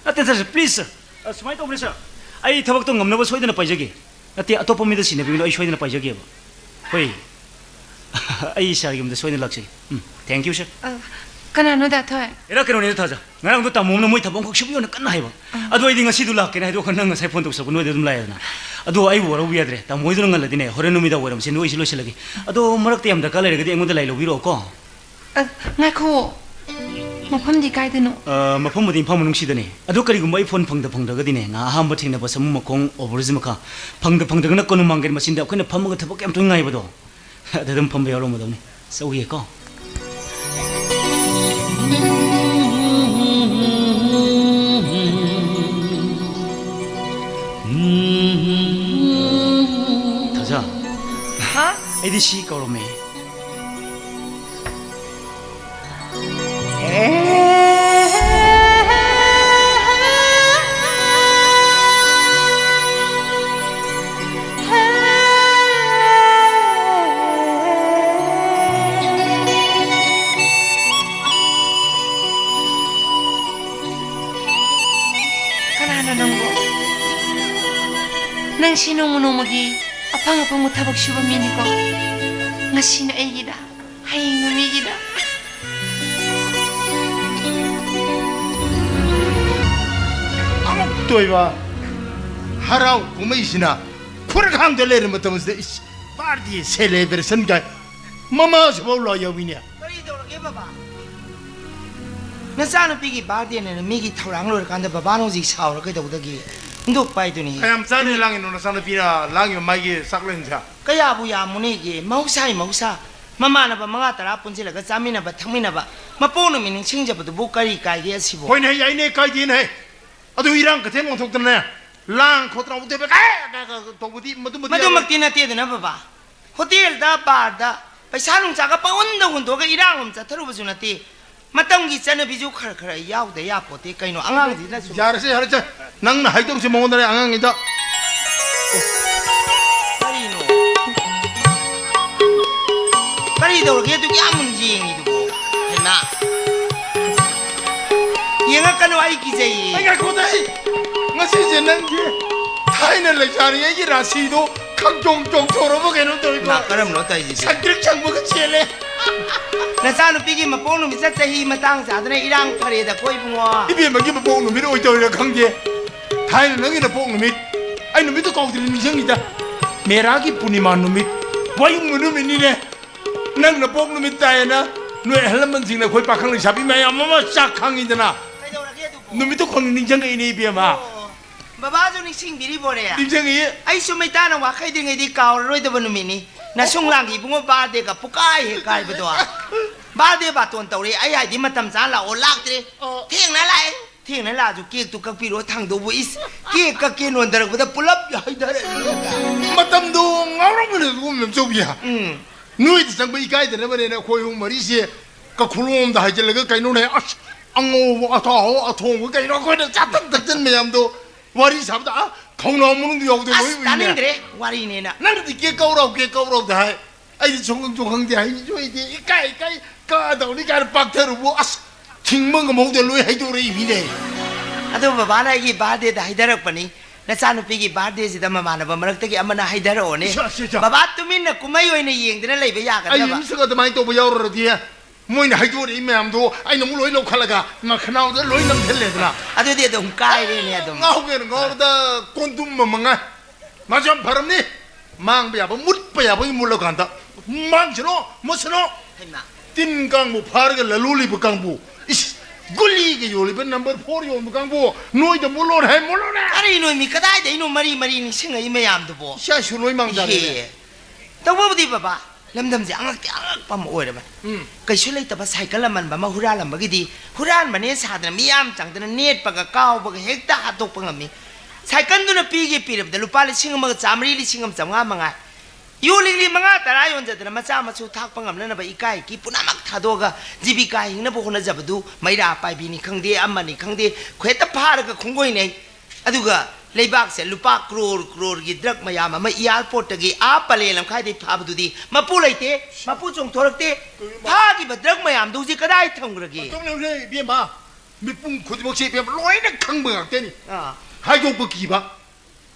ꯅꯠꯇꯦ, ꯁꯥꯔ, ꯄ꯭ꯂꯤꯖ, ꯁꯥꯔ꯫ ꯑ, ꯁꯨꯃꯥꯏꯅ ꯇꯧꯕꯅꯦ, ꯁꯥꯔ, ꯑꯩ ꯊꯕꯛꯇꯣ ꯉꯝꯅꯕ ꯁꯣꯏꯗꯅ ꯄꯥꯏꯖꯒꯦ꯫ ꯅꯠꯇꯦ, ꯑꯇꯣꯞꯄ ꯃꯤꯗ ꯁꯤꯟꯅꯕꯤꯒꯅꯨ, ꯑꯩ ꯁꯣꯏꯗꯅ ꯄꯥꯏꯖꯒꯦꯕ꯫ ꯍꯣꯏ꯫ ꯑꯩ ꯁꯥꯔꯒꯤ ꯌꯨꯝꯗ ꯁꯣꯏꯗꯅ ꯂꯥꯛꯆꯒꯦ꯫ ꯎꯝ, thank you, sir꯫ ꯑ, ꯀꯅꯥꯅꯣ ꯗꯥ ꯊꯣꯏ? ꯑꯦꯔꯥ, ꯀꯩꯅꯣꯅꯤꯗ ꯊꯥꯖ꯫ ꯉꯔꯥꯡꯗꯣ ꯇꯥꯃꯣ ꯑꯃꯅ ꯃꯣꯏ ꯊꯕꯛ ꯑꯃꯈꯛ ꯁꯨꯕꯤꯌꯣꯅ ꯀꯟꯅ ꯍꯥꯏꯕ꯫ ꯑꯥ꯫ ꯑꯗꯣ ꯑꯩꯗꯤ ꯉꯁꯤꯗꯣ ꯂꯥꯛꯀꯦꯅ ꯍꯥꯏꯗꯣꯛꯈ꯭ꯔ ꯅꯪ ꯉꯁꯥꯏ ꯐꯣꯟ ꯇꯧꯁꯜꯂꯛꯄ ꯅꯣꯏꯗ ꯑꯗꯨꯝ ꯂꯥꯛꯑꯦꯗꯅ꯫ ꯑꯗꯣ ꯑꯩꯕꯨ ꯋꯥꯔꯧꯕ ꯌꯥꯗ꯭ꯔꯦ꯫ ꯇꯥꯃꯣ ꯍꯣꯏꯗꯨꯅ ꯉꯜꯂꯗꯤꯅꯦ, ꯍꯣꯔꯦꯟ ꯅꯨꯃꯤꯗꯥꯡ ꯋꯥꯏꯔꯝꯁꯦ ꯅꯣꯏꯁꯨ ꯂꯣꯏꯁꯤꯜꯂꯒꯦ꯫ ꯑꯗꯣ ꯃꯔꯛꯇ ꯌꯥꯝ ꯗꯔꯀꯥꯔ ꯂꯩꯔꯒꯗꯤ ꯑꯩꯉꯣꯟꯗ ꯂꯥꯏ ꯂꯧꯕꯤꯔꯛꯑꯣꯀꯣ꯫ ꯑ, ꯉꯥꯏꯈꯣ꯫ ꯃꯐꯝꯗꯤ ꯀꯥꯏꯗꯅꯣ? ꯑ, ꯃꯐꯝꯕꯨꯗꯤ ꯏꯝꯐꯥꯜ ꯃꯅꯨꯡꯁꯤꯗꯅꯦ꯫ ꯑꯗꯣ ꯀꯔꯤꯒꯨꯝꯕ ꯑꯩ ꯐꯣꯟ ꯐꯪꯗ ꯐꯪꯗ꯭ꯔꯒꯗꯤꯅꯦ, ꯉꯥ ꯑꯍꯥꯟꯕ ꯊꯦꯡꯅꯕ ꯁꯃꯨ ꯃꯈꯣꯡ overbridge ꯃꯈꯥ, ꯐꯪꯗ ꯐꯪꯗ꯭ꯔꯒꯅ ꯀꯣꯅꯨꯡ ꯃꯥꯡꯒꯦꯟ ꯃꯆꯤꯟꯗ ꯑꯩꯈꯣꯏꯅ ꯐꯝꯃꯒ ꯊꯕꯛ ꯌꯥꯝ ꯇꯣꯏꯅ ꯉꯥꯏꯕꯗꯣ, ꯑꯗꯨ ꯑꯗꯨꯝ ꯐꯝꯕ ꯌꯥꯎꯔꯝꯃꯗꯧꯅꯤ꯫ ꯆꯧꯒꯦꯀꯣ꯫ ꯊꯥꯖ꯫ ꯍꯥ? ꯑꯩꯗꯤ ꯁꯤ ꯀꯧꯔꯝꯃꯦ꯫ ꯀꯅꯥꯅꯣ ꯅꯪꯕꯣ? ꯅꯪ ꯁꯤ ꯅꯣꯡꯃ ꯅꯣꯡꯃꯒꯤ ꯑꯐꯪ ꯑꯐꯪꯕ ꯊꯕꯛ ꯁꯨꯕ ꯃꯤꯅꯤꯀꯣ꯫ ꯉꯁꯤꯅ ꯑꯩꯒꯤꯗ, ꯍꯌꯦꯡꯅ ꯃꯤꯒꯤꯗ꯫ ꯇꯣꯏꯕ ꯍꯔꯥꯎ ꯀꯨꯝꯍꯩꯁꯤꯅ ꯈꯨꯔꯈꯥꯡꯗ ꯂꯩꯔ ꯃꯇꯝꯁꯤꯗ, ꯏꯁ, ꯕꯥꯔꯗꯦ ꯁꯦꯂꯦꯕ꯭ꯔꯦꯁꯟ ꯀꯥꯏ ꯃꯃꯥꯁꯤꯐꯥꯎ ꯂꯣꯏ ꯌꯧꯏꯅꯦ꯫ ꯀꯔꯤ ꯇꯧꯔꯒꯦ ꯕꯕꯥ? ꯅꯆꯥꯅꯨꯄꯤꯒꯤ ꯕꯥꯔꯗꯦꯅꯦꯅ ꯃꯤꯒꯤ ꯊꯧꯔꯥꯡ ꯂꯣꯏꯔꯀꯥꯟꯗ ꯕꯕꯥꯅ ꯍꯧꯖꯤꯛ ꯁꯥꯎꯔ ꯀꯩꯗꯧꯒꯗꯒꯦ? ꯍꯨꯟꯗꯣꯛꯄ ꯍꯥꯏꯗꯨꯅꯤ꯫ ꯀꯌꯥꯝ ꯆꯥꯅꯤ ꯂꯥꯡꯉꯤꯅꯣ ꯅꯆꯥꯅꯨꯄꯤꯅ ꯂꯥꯡꯉꯤꯕ ꯃꯥꯒꯤ ꯆꯥꯛꯂꯦꯟꯁꯦ? ꯀꯌꯥꯕꯨ ꯌꯥꯝꯃꯨꯅꯦꯒꯦ? ꯃꯍꯧꯁꯥꯒꯤ ꯃꯍꯧꯁꯥ꯫ ꯃꯃꯥꯟꯅꯕ ꯃꯉꯥ ꯇꯔꯥ ꯄꯨꯟꯁꯤꯜꯂꯒ ꯆꯥꯃꯤꯟꯅꯕ ꯊꯛꯃꯤꯟꯅꯕ, ꯃꯄꯣꯛ ꯅꯨꯃꯤꯠ ꯅꯤꯡꯁꯤꯡꯖꯕꯗꯨꯕꯨ ꯀꯔꯤ ꯀꯥꯏꯒꯦ ꯑꯁꯤꯕꯨ? ꯍꯣꯏꯅꯦ, ꯌꯥꯏꯅꯦ, ꯀꯥꯏꯗꯦꯅꯦ꯫ ꯑꯗꯨ ꯏꯔꯥꯡ ꯀꯊꯦꯡ ꯑꯣꯟꯊꯣꯛꯇꯅꯅꯦ, ꯂꯥꯡ ꯈꯣꯠꯇꯅ ꯑꯃꯨꯛ ꯇꯧꯕ, ꯀꯥꯏ, ꯀꯥꯏ, ꯀꯥꯏ ꯇꯧꯕꯗꯤ ꯃꯗꯨꯃꯗꯤ ꯃꯗꯨꯃꯛꯇꯤ ꯌꯥꯔꯣꯏ꯫ ꯅꯠꯇꯦꯗꯅ ꯕꯕꯥ꯫ ꯍꯣꯇꯦꯜꯗ, ꯕꯥꯔꯗ ꯄꯩꯁꯥ ꯅꯨꯡꯁꯥꯒ ꯄꯪꯍꯨꯟꯗ ꯍꯨꯟꯗꯣꯛꯑꯒ ꯏꯔꯥꯡ ꯑꯃ ꯆꯠꯊꯔꯨꯕꯁꯨ ꯅꯠꯇꯦ꯫ ꯃꯇꯝꯒꯤ ꯆꯠꯅꯕꯤꯁꯨ ꯈꯔ ꯈꯔ ꯌꯥꯎꯗ ꯌꯥꯄꯣꯠꯇꯦ ꯀꯩꯅꯣ, ꯑꯉꯥꯡꯁꯤꯅꯁꯨ꯫ ꯌꯥꯔꯁꯦ, ꯌꯥꯔꯁꯦ꯫ ꯅꯪꯅ ꯍꯥꯏꯗꯧꯁꯦ ꯃꯉꯣꯟꯗꯅꯦ, ꯑꯉꯥꯡꯉꯩꯗ꯫ ꯀꯔꯤꯅꯣ? ꯀꯔꯤ ꯇꯧꯔꯒꯦ ꯑꯗꯨꯛ ꯌꯥꯝ ꯌꯦꯡꯉꯤꯗꯨꯕꯣ? ꯍꯩꯃꯥ! ꯌꯦꯡꯉꯛꯀꯅꯨ, ꯑꯩ ꯀꯤꯖꯩꯌꯦ꯫ ꯑꯩ ꯉꯥꯏꯈꯣꯗ, ꯑꯩ ꯉꯁꯤꯁꯦ ꯅꯪꯒꯤ ꯊꯥꯏꯅ ꯂꯩꯁꯥꯔꯤꯉꯩꯒꯤ ꯔꯥꯁꯤꯗꯣ ꯈꯪꯆꯣꯡ ꯆꯣꯡꯊꯣꯔꯕ ꯀꯩꯅꯣꯝ ꯇꯧꯏꯀꯣ꯫ ꯅꯥ ꯀꯔꯝꯅꯣ ꯇꯧꯔꯤꯁꯦ? ꯁꯪꯇ꯭ꯔꯤꯛ ꯁꯪꯕꯒ ꯆꯦꯜꯂꯦ꯫ ꯅꯆꯥꯅꯨꯄꯤꯒꯤ ꯃꯄꯣꯛ ꯅꯨꯃꯤꯠꯇ ꯆꯍꯤ ꯃꯇꯥꯡ ꯆꯥꯗꯅ ꯏꯔꯥꯡ ꯐꯔꯦꯗꯀꯣ ꯏꯕꯨꯡꯉꯣ꯫ ꯏꯕꯦꯝꯃꯒꯤ ꯃꯄꯣꯛ ꯅꯨꯃꯤꯠ ꯑꯣꯏꯗꯧꯔꯤꯔꯥ ꯈꯪꯗꯦ꯫ ꯊꯥꯏꯅ ꯅꯪꯒꯤ ꯅꯄꯣꯛ ꯅꯨꯃꯤꯠ, ꯑꯩ ꯅꯨꯃꯤꯠꯇꯨ ꯀꯥꯎꯗ꯭ꯔꯤ, ꯅꯤꯡꯁꯤꯡꯉꯤꯗ꯫ ꯃꯦꯔꯥꯒꯤ ꯄꯨꯔꯅꯤꯃꯥ ꯅꯨꯃꯤꯠ, ꯋꯥꯌꯨꯡꯕ ꯅꯨꯃꯤꯠꯅꯤꯅꯦ꯫ ꯅꯪ ꯅꯄꯣꯛ ꯅꯨꯃꯤꯠ ꯇꯥꯏꯌꯦꯅ ꯅꯣꯏ ꯑꯍꯜ ꯂꯃꯟꯁꯤꯡꯅ ꯑꯩꯈꯣꯏ ꯄꯥꯈꯪ ꯂꯩꯁꯥꯕꯤ ꯃꯌꯥꯝ ꯑꯃ ꯆꯥꯛ ꯈꯥꯡꯉꯤꯗꯅ꯫ ꯀꯩꯗꯧꯔꯒꯦ ꯑꯗꯨꯕꯨ? ꯅꯨꯃꯤꯠꯇꯨ ꯈꯪ ꯅꯤꯡꯁꯤꯡꯉꯛꯏꯅꯦ ꯏꯕꯦꯝꯃ꯫ ꯑꯣ, ꯕꯕꯥꯁꯨ ꯅꯤꯡꯁꯤꯡꯕꯤꯔꯤꯕꯣꯔꯦ? ꯅꯤꯡꯁꯤꯡꯉꯤ꯫ ꯑꯩꯁꯨ ꯃꯩꯇꯥꯅ ꯋꯥꯈꯩꯗ꯭ꯔꯤꯉꯩꯗꯤ ꯀꯥꯎꯔꯔꯣꯏꯗꯕ ꯅꯨꯃꯤꯠꯅꯤ꯫ ꯅꯁꯨꯡ ꯂꯥꯡꯒꯤ ꯏꯕꯨꯡꯉꯣ ꯕꯥꯔꯗꯦꯒ ꯄꯨꯀꯥꯏ ꯍꯦꯛ ꯀꯥꯏꯕꯗꯣ꯫ ꯕꯥꯔꯗꯦ ꯕꯥꯇꯣꯟ ꯇꯧꯔꯦ꯫ ꯑꯩ ꯍꯥꯏꯗꯤ ꯃꯇꯝ ꯆꯥꯅ ꯂꯥꯛꯑꯣ, ꯂꯥꯛꯇ꯭ꯔꯦ꯫ ꯑꯣ꯫ ꯊꯦꯡꯅ ꯂꯥꯛꯑꯦ꯫ ꯊꯦꯡꯅ ꯂꯥꯛꯑꯁꯨ ꯀꯦꯛꯇꯨ ꯀꯛꯄꯤꯔꯣ ꯊꯥꯡꯗꯧꯕ꯫ ꯏꯁ, ꯀꯦꯛ ꯀꯛꯀꯦ ꯅꯣꯟꯊꯔꯛꯄꯗ ꯄꯨꯂꯞ ꯍꯩꯊꯔꯛꯏ꯫ ꯃꯇꯝꯗꯣ ꯉꯥꯎꯔꯝꯕꯅꯦ ꯑꯗꯨꯒꯨꯝꯕ ꯆꯧꯕꯤ꯫ ꯎꯝ꯫ ꯅꯣꯏꯗ ꯆꯪꯕ ꯏꯀꯥꯏꯗꯅꯕꯅꯦꯅ ꯑꯩꯈꯣꯏ ꯑꯍꯨꯝ ꯃꯔꯤꯁꯦ ꯀꯈꯨꯂꯣꯝꯗ ꯍꯥꯏꯖꯤꯜꯂꯒ ꯀꯩꯅꯣꯅꯦ, ꯑꯁ, ꯑꯉꯧꯕ ꯑꯊꯥꯎ ꯑꯊꯣꯡꯕ ꯀꯩꯅꯣ ꯑꯩꯈꯣꯏꯅ ꯆꯥꯊꯛ ꯊꯛꯆꯟ ꯃꯌꯥꯝꯗꯣ ꯋꯥꯔꯤ ꯁꯥꯕꯗ, ꯑ, ꯈꯧꯅꯥꯎ ꯃꯅꯨꯡꯗ ꯌꯥꯎꯗꯦ ꯑꯁ, ꯂꯣꯏ ꯎꯏꯅꯦ꯫ ꯇꯥꯅꯤꯡꯗ꯭ꯔꯦ ꯋꯥꯔꯤꯅꯦꯅ꯫ ꯅꯪꯅꯗꯤ ꯀꯦꯛ ꯀꯧꯔꯥꯎ, ꯀꯦꯛ ꯀꯧꯔꯥꯎꯗ ꯍꯥꯏ꯫ ꯑꯩꯗꯤ ꯁꯨꯡꯈꯪ ꯁꯨꯡꯈꯪꯗꯦ, ꯍꯩꯁꯨ ꯍꯩꯇꯦ, ꯏꯀꯥꯏ ꯏꯀꯥꯏ, ꯀꯥꯗꯧꯅꯤ ꯀꯥꯏꯅ ꯄꯥꯛꯊꯔꯨꯕꯨ, ꯑꯁ, ꯊꯤꯡꯕ ꯉꯝꯍꯧꯗꯦ, ꯂꯣꯏ ꯍꯩꯗꯣꯔꯛꯏ ꯃꯤꯅꯦ꯫ ꯑꯗꯣ ꯕꯕꯥꯅ ꯑꯩꯒꯤ ꯕꯥꯔꯗꯦꯗ ꯍꯥꯏꯊꯔꯛꯄꯅꯤ꯫ ꯅꯆꯥꯅꯨꯄꯤꯒꯤ ꯕꯥꯔꯗꯦꯁꯤꯗ ꯃꯃꯥꯟꯅꯕ ꯃꯔꯛꯇꯒꯤ ꯑꯃꯅ ꯍꯥꯏꯊꯔꯛꯑꯣꯅꯦ꯫ ꯏꯁ, ꯏꯁ, ꯏꯁ꯫ ꯕꯕꯥ ꯇꯨꯃꯤꯟꯅ ꯀꯨꯝꯍꯩ ꯑꯣꯏꯅ ꯌꯦꯡꯗꯅ ꯂꯩꯕ ꯑꯩ ꯌꯥꯒꯗ꯭ꯔꯕ? ꯑꯃꯁꯨꯡ ꯑꯗꯨꯃꯥꯏꯅ ꯇꯧꯕ ꯌꯥꯎꯔꯨꯔꯗꯤ꯫ ꯃꯣꯏꯅ ꯍꯥꯏꯗꯣꯔꯛꯏ ꯃꯌꯥꯝꯗꯣ ꯑꯩꯅ ꯑꯃꯨꯛ ꯂꯣꯏ ꯂꯧꯈꯠꯂꯒ ꯃꯈꯅꯥꯎꯗ ꯂꯣꯏ ꯅꯝꯁꯤꯜꯂꯦꯗꯅ꯫ ꯑꯗꯨꯗꯤ ꯑꯗꯨꯝ ꯀꯥꯏꯔꯦꯅꯦ ꯑꯗꯨꯝ꯫ ꯉꯥꯎꯒꯦꯅ ꯉꯥꯎꯔꯗ ꯀꯣꯟꯗꯨꯝ ꯑꯃ ꯉꯥꯏ꯫ ꯃꯥꯁꯨ ꯌꯥꯝ ꯐꯔꯝꯅꯤ꯫ ꯃꯥꯡꯕ ꯌꯥꯕ, ꯃꯨꯠꯄ ꯌꯥꯕꯒꯤ ꯃꯨꯠꯂꯀꯥꯟꯗ ꯃꯥꯡꯁꯅꯣ, ꯃꯨꯠꯁꯅꯣ꯫ ꯍꯩꯃꯥ꯫ ꯇꯤꯟ ꯀꯥꯡꯕꯨ ꯐꯥꯔꯒ ꯂꯂꯣꯜꯂꯤꯕ ꯀꯥꯡꯕꯨ, ꯏꯁ, ꯒꯨꯂꯤꯒ ꯌꯣꯜꯂꯤꯕ ꯅꯝꯕꯔ ꯐꯣꯔ ꯌꯣꯟꯕ ꯀꯥꯡꯕꯨ, ꯅꯣꯏꯗ ꯃꯨꯠꯂꯣꯅ ꯍꯥꯏ, ꯃꯨꯠꯂꯣꯅꯦ꯫ ꯀꯔꯤꯅꯣ ꯃꯤ, ꯀꯗꯥꯏꯗꯩꯅꯣ ꯃꯔꯤ ꯃꯔꯤ ꯅꯤꯡꯁꯤꯡꯉꯛꯏ ꯃꯌꯥꯝꯗꯨꯕꯣ? ꯏꯆꯥꯁꯨ ꯂꯣꯏ ꯃꯥꯡꯖꯔꯦꯅꯦ꯫ ꯏꯍꯦ꯫ ꯇꯧꯕꯕꯨꯗꯤ ꯕꯕꯥ, ꯂꯝꯗꯝꯁꯦ ꯑꯉꯛꯇꯤ ꯑꯉꯛꯄ ꯑꯃ ꯑꯣꯏꯔꯕꯅꯤ꯫ ꯎꯝ꯫ ꯀꯩꯁꯨ ꯂꯩꯇꯕ ꯁꯥꯏꯀꯜ ꯑꯃꯟꯕ ꯑꯃ ꯍꯨꯔꯥꯜꯂꯝꯕꯒꯤꯗꯤ ꯍꯨꯔꯥꯟꯕꯅꯦ ꯁꯥꯗꯅ ꯃꯤꯌꯥꯝ ꯆꯪꯗꯅ ꯅꯦꯠꯄꯒ ꯀꯥꯎꯕꯒ ꯍꯦꯛꯇ ꯍꯥꯠꯇꯣꯛꯄ ꯉꯝꯃꯤ꯫ ꯁꯥꯏꯀꯜꯗꯨꯅ ꯄꯤꯒꯦ ꯄꯤꯔꯕꯗ ꯂꯨꯄꯥ ꯂꯤꯁꯤꯡ ꯑꯃꯒ ꯆꯥꯃꯔꯤ, ꯂꯤꯁꯤꯡ ꯑꯃ ꯆꯥꯝꯃꯉꯥ ꯃꯉꯥꯏ꯫ ꯌꯣꯜꯂꯤꯡꯂꯤ ꯃꯉꯥ ꯇꯔꯥ ꯌꯣꯟꯖꯗꯅ ꯃꯆꯥ ꯃꯁꯨ ꯊꯥꯛꯄ ꯉꯝꯅꯅꯕ ꯏꯀꯥꯏ ꯏꯀꯤ ꯄꯨꯝꯅꯃꯛ ꯊꯥꯗꯣꯛꯑꯒ ꯖꯤꯕꯤꯀꯥ ꯍꯤꯡꯅꯕ ꯍꯣꯠꯅꯖꯕꯗꯨ ꯃꯩꯔꯥ ꯄꯥꯏꯕꯤꯅꯤ ꯈꯪꯗꯦ, ꯑꯃꯅꯤ ꯈꯪꯗꯦ, ꯈꯨꯍꯦꯠꯇ ꯐꯥꯔꯒ ꯈꯣꯡꯒꯣꯏꯅꯩ꯫ ꯑꯗꯨꯒ ꯂꯩꯕꯥꯛꯁꯦ ꯂꯨꯄꯥ ꯀ꯭ꯔꯣꯔ ꯀ꯭ꯔꯣꯔꯒꯤ ꯗ꯭ꯔꯒ ꯃꯌꯥꯝ ꯑꯃ ꯑꯦꯌꯥꯔꯄꯣꯔꯠꯇꯒꯤ ꯑꯥ ꯄꯂꯦꯜ ꯂꯝꯈꯥꯏꯗꯩ ꯐꯥꯕꯗꯨꯗꯤ ꯃꯄꯨ ꯂꯩꯇꯦ, ꯃꯄꯨ ꯆꯣꯡꯊꯣꯔꯛꯇꯦ꯫ ꯐꯥꯈꯤꯕ ꯗ꯭ꯔꯒ ꯃꯌꯥꯝꯗꯨ ꯍꯧꯖꯤꯛ ꯀꯗꯥꯏ ꯊꯝꯈ꯭ꯔꯒꯦ? ꯃꯇꯝ ꯌꯧꯔꯦ ꯏꯕꯦꯝꯃ, ꯃꯤꯄꯨꯝ ꯈꯨꯗꯤꯡꯃꯛꯁꯦ ꯏꯕꯦꯝꯃ ꯂꯣꯏꯅ ꯈꯪꯕ ꯉꯥꯛꯇꯅꯤ꯫ ꯑꯥ꯫ ꯍꯥꯏꯗꯣꯛꯄ ꯀꯤꯕ꯫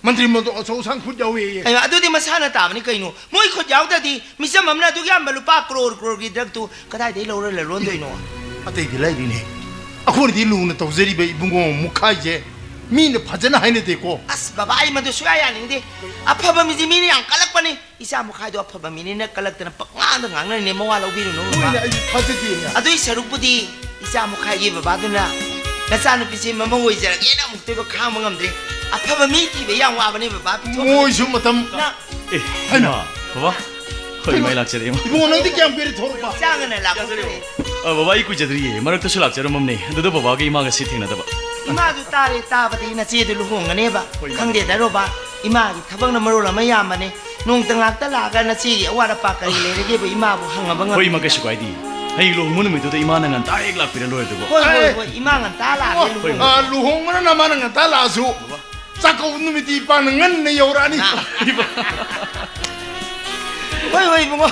ꯃꯟꯇ꯭ꯔꯤ ꯃꯟꯗꯣ ꯑꯆꯧ ꯑꯁꯥꯡ ꯈꯨꯠ ꯌꯥꯎꯋꯦꯌꯦ꯫ ꯑꯌꯥ, ꯑꯗꯨꯗꯤ ꯃꯁꯥꯅ ꯇꯥꯕꯅꯤ ꯀꯩꯅꯣ꯫ ꯃꯣꯏ ꯈꯨꯠ ꯌꯥꯎꯗ꯭ꯔꯗꯤ ꯃꯤꯆꯝ ꯑꯃꯅ ꯑꯗꯨꯛ ꯌꯥꯝꯕ ꯂꯨꯄꯥ ꯀ꯭ꯔꯣꯔ ꯀ꯭ꯔꯣꯔꯒꯤ ꯗ꯭ꯔꯒꯇꯨ ꯀꯗꯥꯏꯗꯒꯤ ꯂꯧꯔ ꯂꯂꯣꯟꯗꯣꯏꯅꯣ? ꯑꯇꯩꯗꯤ ꯂꯩꯔꯤꯅꯦ꯫ ꯑꯩꯈꯣꯏꯅꯗꯤ ꯂꯨꯅ ꯇꯧꯖꯔꯤꯕ ꯏꯕꯨꯡꯉꯣ ꯃꯨꯈꯥꯏꯁꯦ ꯃꯤꯅ ꯐꯖꯅ ꯍꯥꯏꯅꯗꯦꯀꯣ꯫ ꯑꯁ ꯕꯕꯥ, ꯑꯩ ꯃꯗꯨ ꯁꯨꯡꯌꯥ ꯌꯥꯅꯤꯡꯗꯦ꯫ ꯑꯐꯕ ꯃꯤꯁꯤ ꯃꯤꯅ ꯌꯥꯝ ꯀꯜꯂꯛꯄꯅꯤ꯫ ꯏꯆꯥ ꯃꯨꯈꯥꯏꯗꯣ ꯑꯐꯕ ꯃꯤꯅꯤꯅ ꯀꯜꯂꯛꯇꯅ ꯄꯛꯉꯥꯡꯗ ꯉꯥꯡꯅꯔꯤꯅꯦ, ꯃꯋꯥ ꯂꯧꯕꯤꯔꯨꯅꯨ ꯕꯕꯥ꯫ ꯍꯣꯏꯅꯦ, ꯑꯩꯁꯨ ꯊꯥꯖꯗꯦꯅꯦ꯫ ꯑꯗꯨꯏ ꯁꯔꯨꯛꯄꯨꯗꯤ ꯏꯆꯥ ꯃꯨꯈꯥꯏꯒꯤ ꯕꯕꯥꯗꯨꯅ ꯅꯆꯥꯅꯨꯄꯤꯁꯦ ꯃꯃꯧ ꯑꯣꯏꯖꯔꯒꯦꯅ ꯑꯃꯨꯛꯇꯣꯏꯕ ꯈꯥꯡꯕ ꯉꯝꯗ꯭ꯔꯦ꯫ ꯑꯐꯕ ꯃꯤ ꯊꯤꯕ ꯌꯥꯝ ꯋꯥꯕꯅꯦ ꯕꯕꯥ, ꯄꯤꯊꯣꯛ-, ꯃꯣꯏꯁꯨ ꯃꯇꯝ ꯅ-, ꯑꯦ, ꯍꯩꯃꯥ꯫ ꯏꯃꯥ, ꯕꯕꯥ꯫ ꯍꯣꯏ, ꯏꯃꯥ, ꯑꯩ ꯂꯥꯛꯆꯔꯦ, ꯏꯃꯥ꯫ ꯏꯕꯨꯡꯉꯣ, ꯅꯪꯗꯤ ꯀꯌꯥꯝ ꯀꯨꯏꯔꯦ ꯊꯣꯛꯂꯛꯄ? ꯆꯥꯡ ꯑꯅ ꯂꯥꯛꯄ ꯀꯨꯏꯔꯦ꯫ ꯑ, ꯕꯕꯥ, ꯑꯩ ꯀꯨꯏꯖꯗ꯭ꯔꯤꯌꯦ, ꯃꯔꯛꯇꯁꯨ ꯂꯥꯛꯆꯔꯝꯃꯕꯅꯦ, ꯑꯗꯨꯗ ꯕꯕꯥꯒ ꯏꯃꯥꯒꯁꯤ ꯊꯦꯡꯅꯗꯕ꯫ ꯏꯃꯥꯗꯨ ꯇꯥꯔꯦ, ꯇꯥꯕꯗꯤ ꯅꯆꯦꯗꯨ ꯂꯨꯍꯣꯡꯒꯅꯦꯕ꯫ ꯍꯣꯏ, ꯏꯃꯥ꯫ ꯈꯪꯗꯦꯗ ꯔꯣꯕꯥ, ꯏꯃꯥꯒꯤ ꯊꯕꯛꯅ ꯃꯔꯣꯜ ꯑꯃ ꯌꯥꯝꯕꯅꯦ꯫ ꯅꯣꯡꯇ ꯉꯥꯛꯇ ꯂꯥꯛꯑꯒ ꯅꯆꯦꯒꯤ ꯑꯋꯥꯠ ꯑꯄꯥ ꯀꯔꯤ ꯂꯩꯔꯒꯦꯕꯨ ꯏꯃꯥꯕꯨ ꯍꯪꯉꯕ ꯍꯣꯏ, ꯏꯃꯥ, ꯉꯝꯗꯦꯗ꯫ ꯀꯩꯁꯨ ꯀꯥꯏꯗꯦ꯫ ꯍꯌꯦꯡ ꯂꯨꯍꯣꯡꯕ ꯅꯨꯃꯤꯠꯇꯨꯗ ꯏꯃꯥꯅ ꯉꯟꯇꯥ ꯍꯦꯛ ꯂꯥꯛꯄꯤꯔ ꯂꯣꯏꯔꯦ ꯑꯗꯨꯕꯨ꯫ ꯍꯣꯏ, ꯍꯣꯏ, ꯑꯦ꯫ ꯍꯣꯏ, ꯏꯃꯥ ꯉꯟꯇꯥ ꯂꯥꯛꯑꯒꯦ ꯑꯣ, ꯂꯨꯍꯣꯡꯕ꯫ ꯑ, ꯂꯨꯍꯣꯡꯕꯅ ꯅꯃꯥꯅ ꯉꯟꯇꯥ ꯂꯥꯛꯑꯁꯨ, ꯕꯕꯥ꯫ ꯆꯥꯛꯀꯧꯕ ꯅꯨꯃꯤꯠꯇꯤ ꯏꯄꯥꯅ ꯉꯟꯅ ꯌꯧꯔꯛꯑꯅꯤ꯫ ꯅ-, ꯍꯣꯏ, ꯍꯣꯏ, ꯏꯕꯨꯡꯉꯣ꯫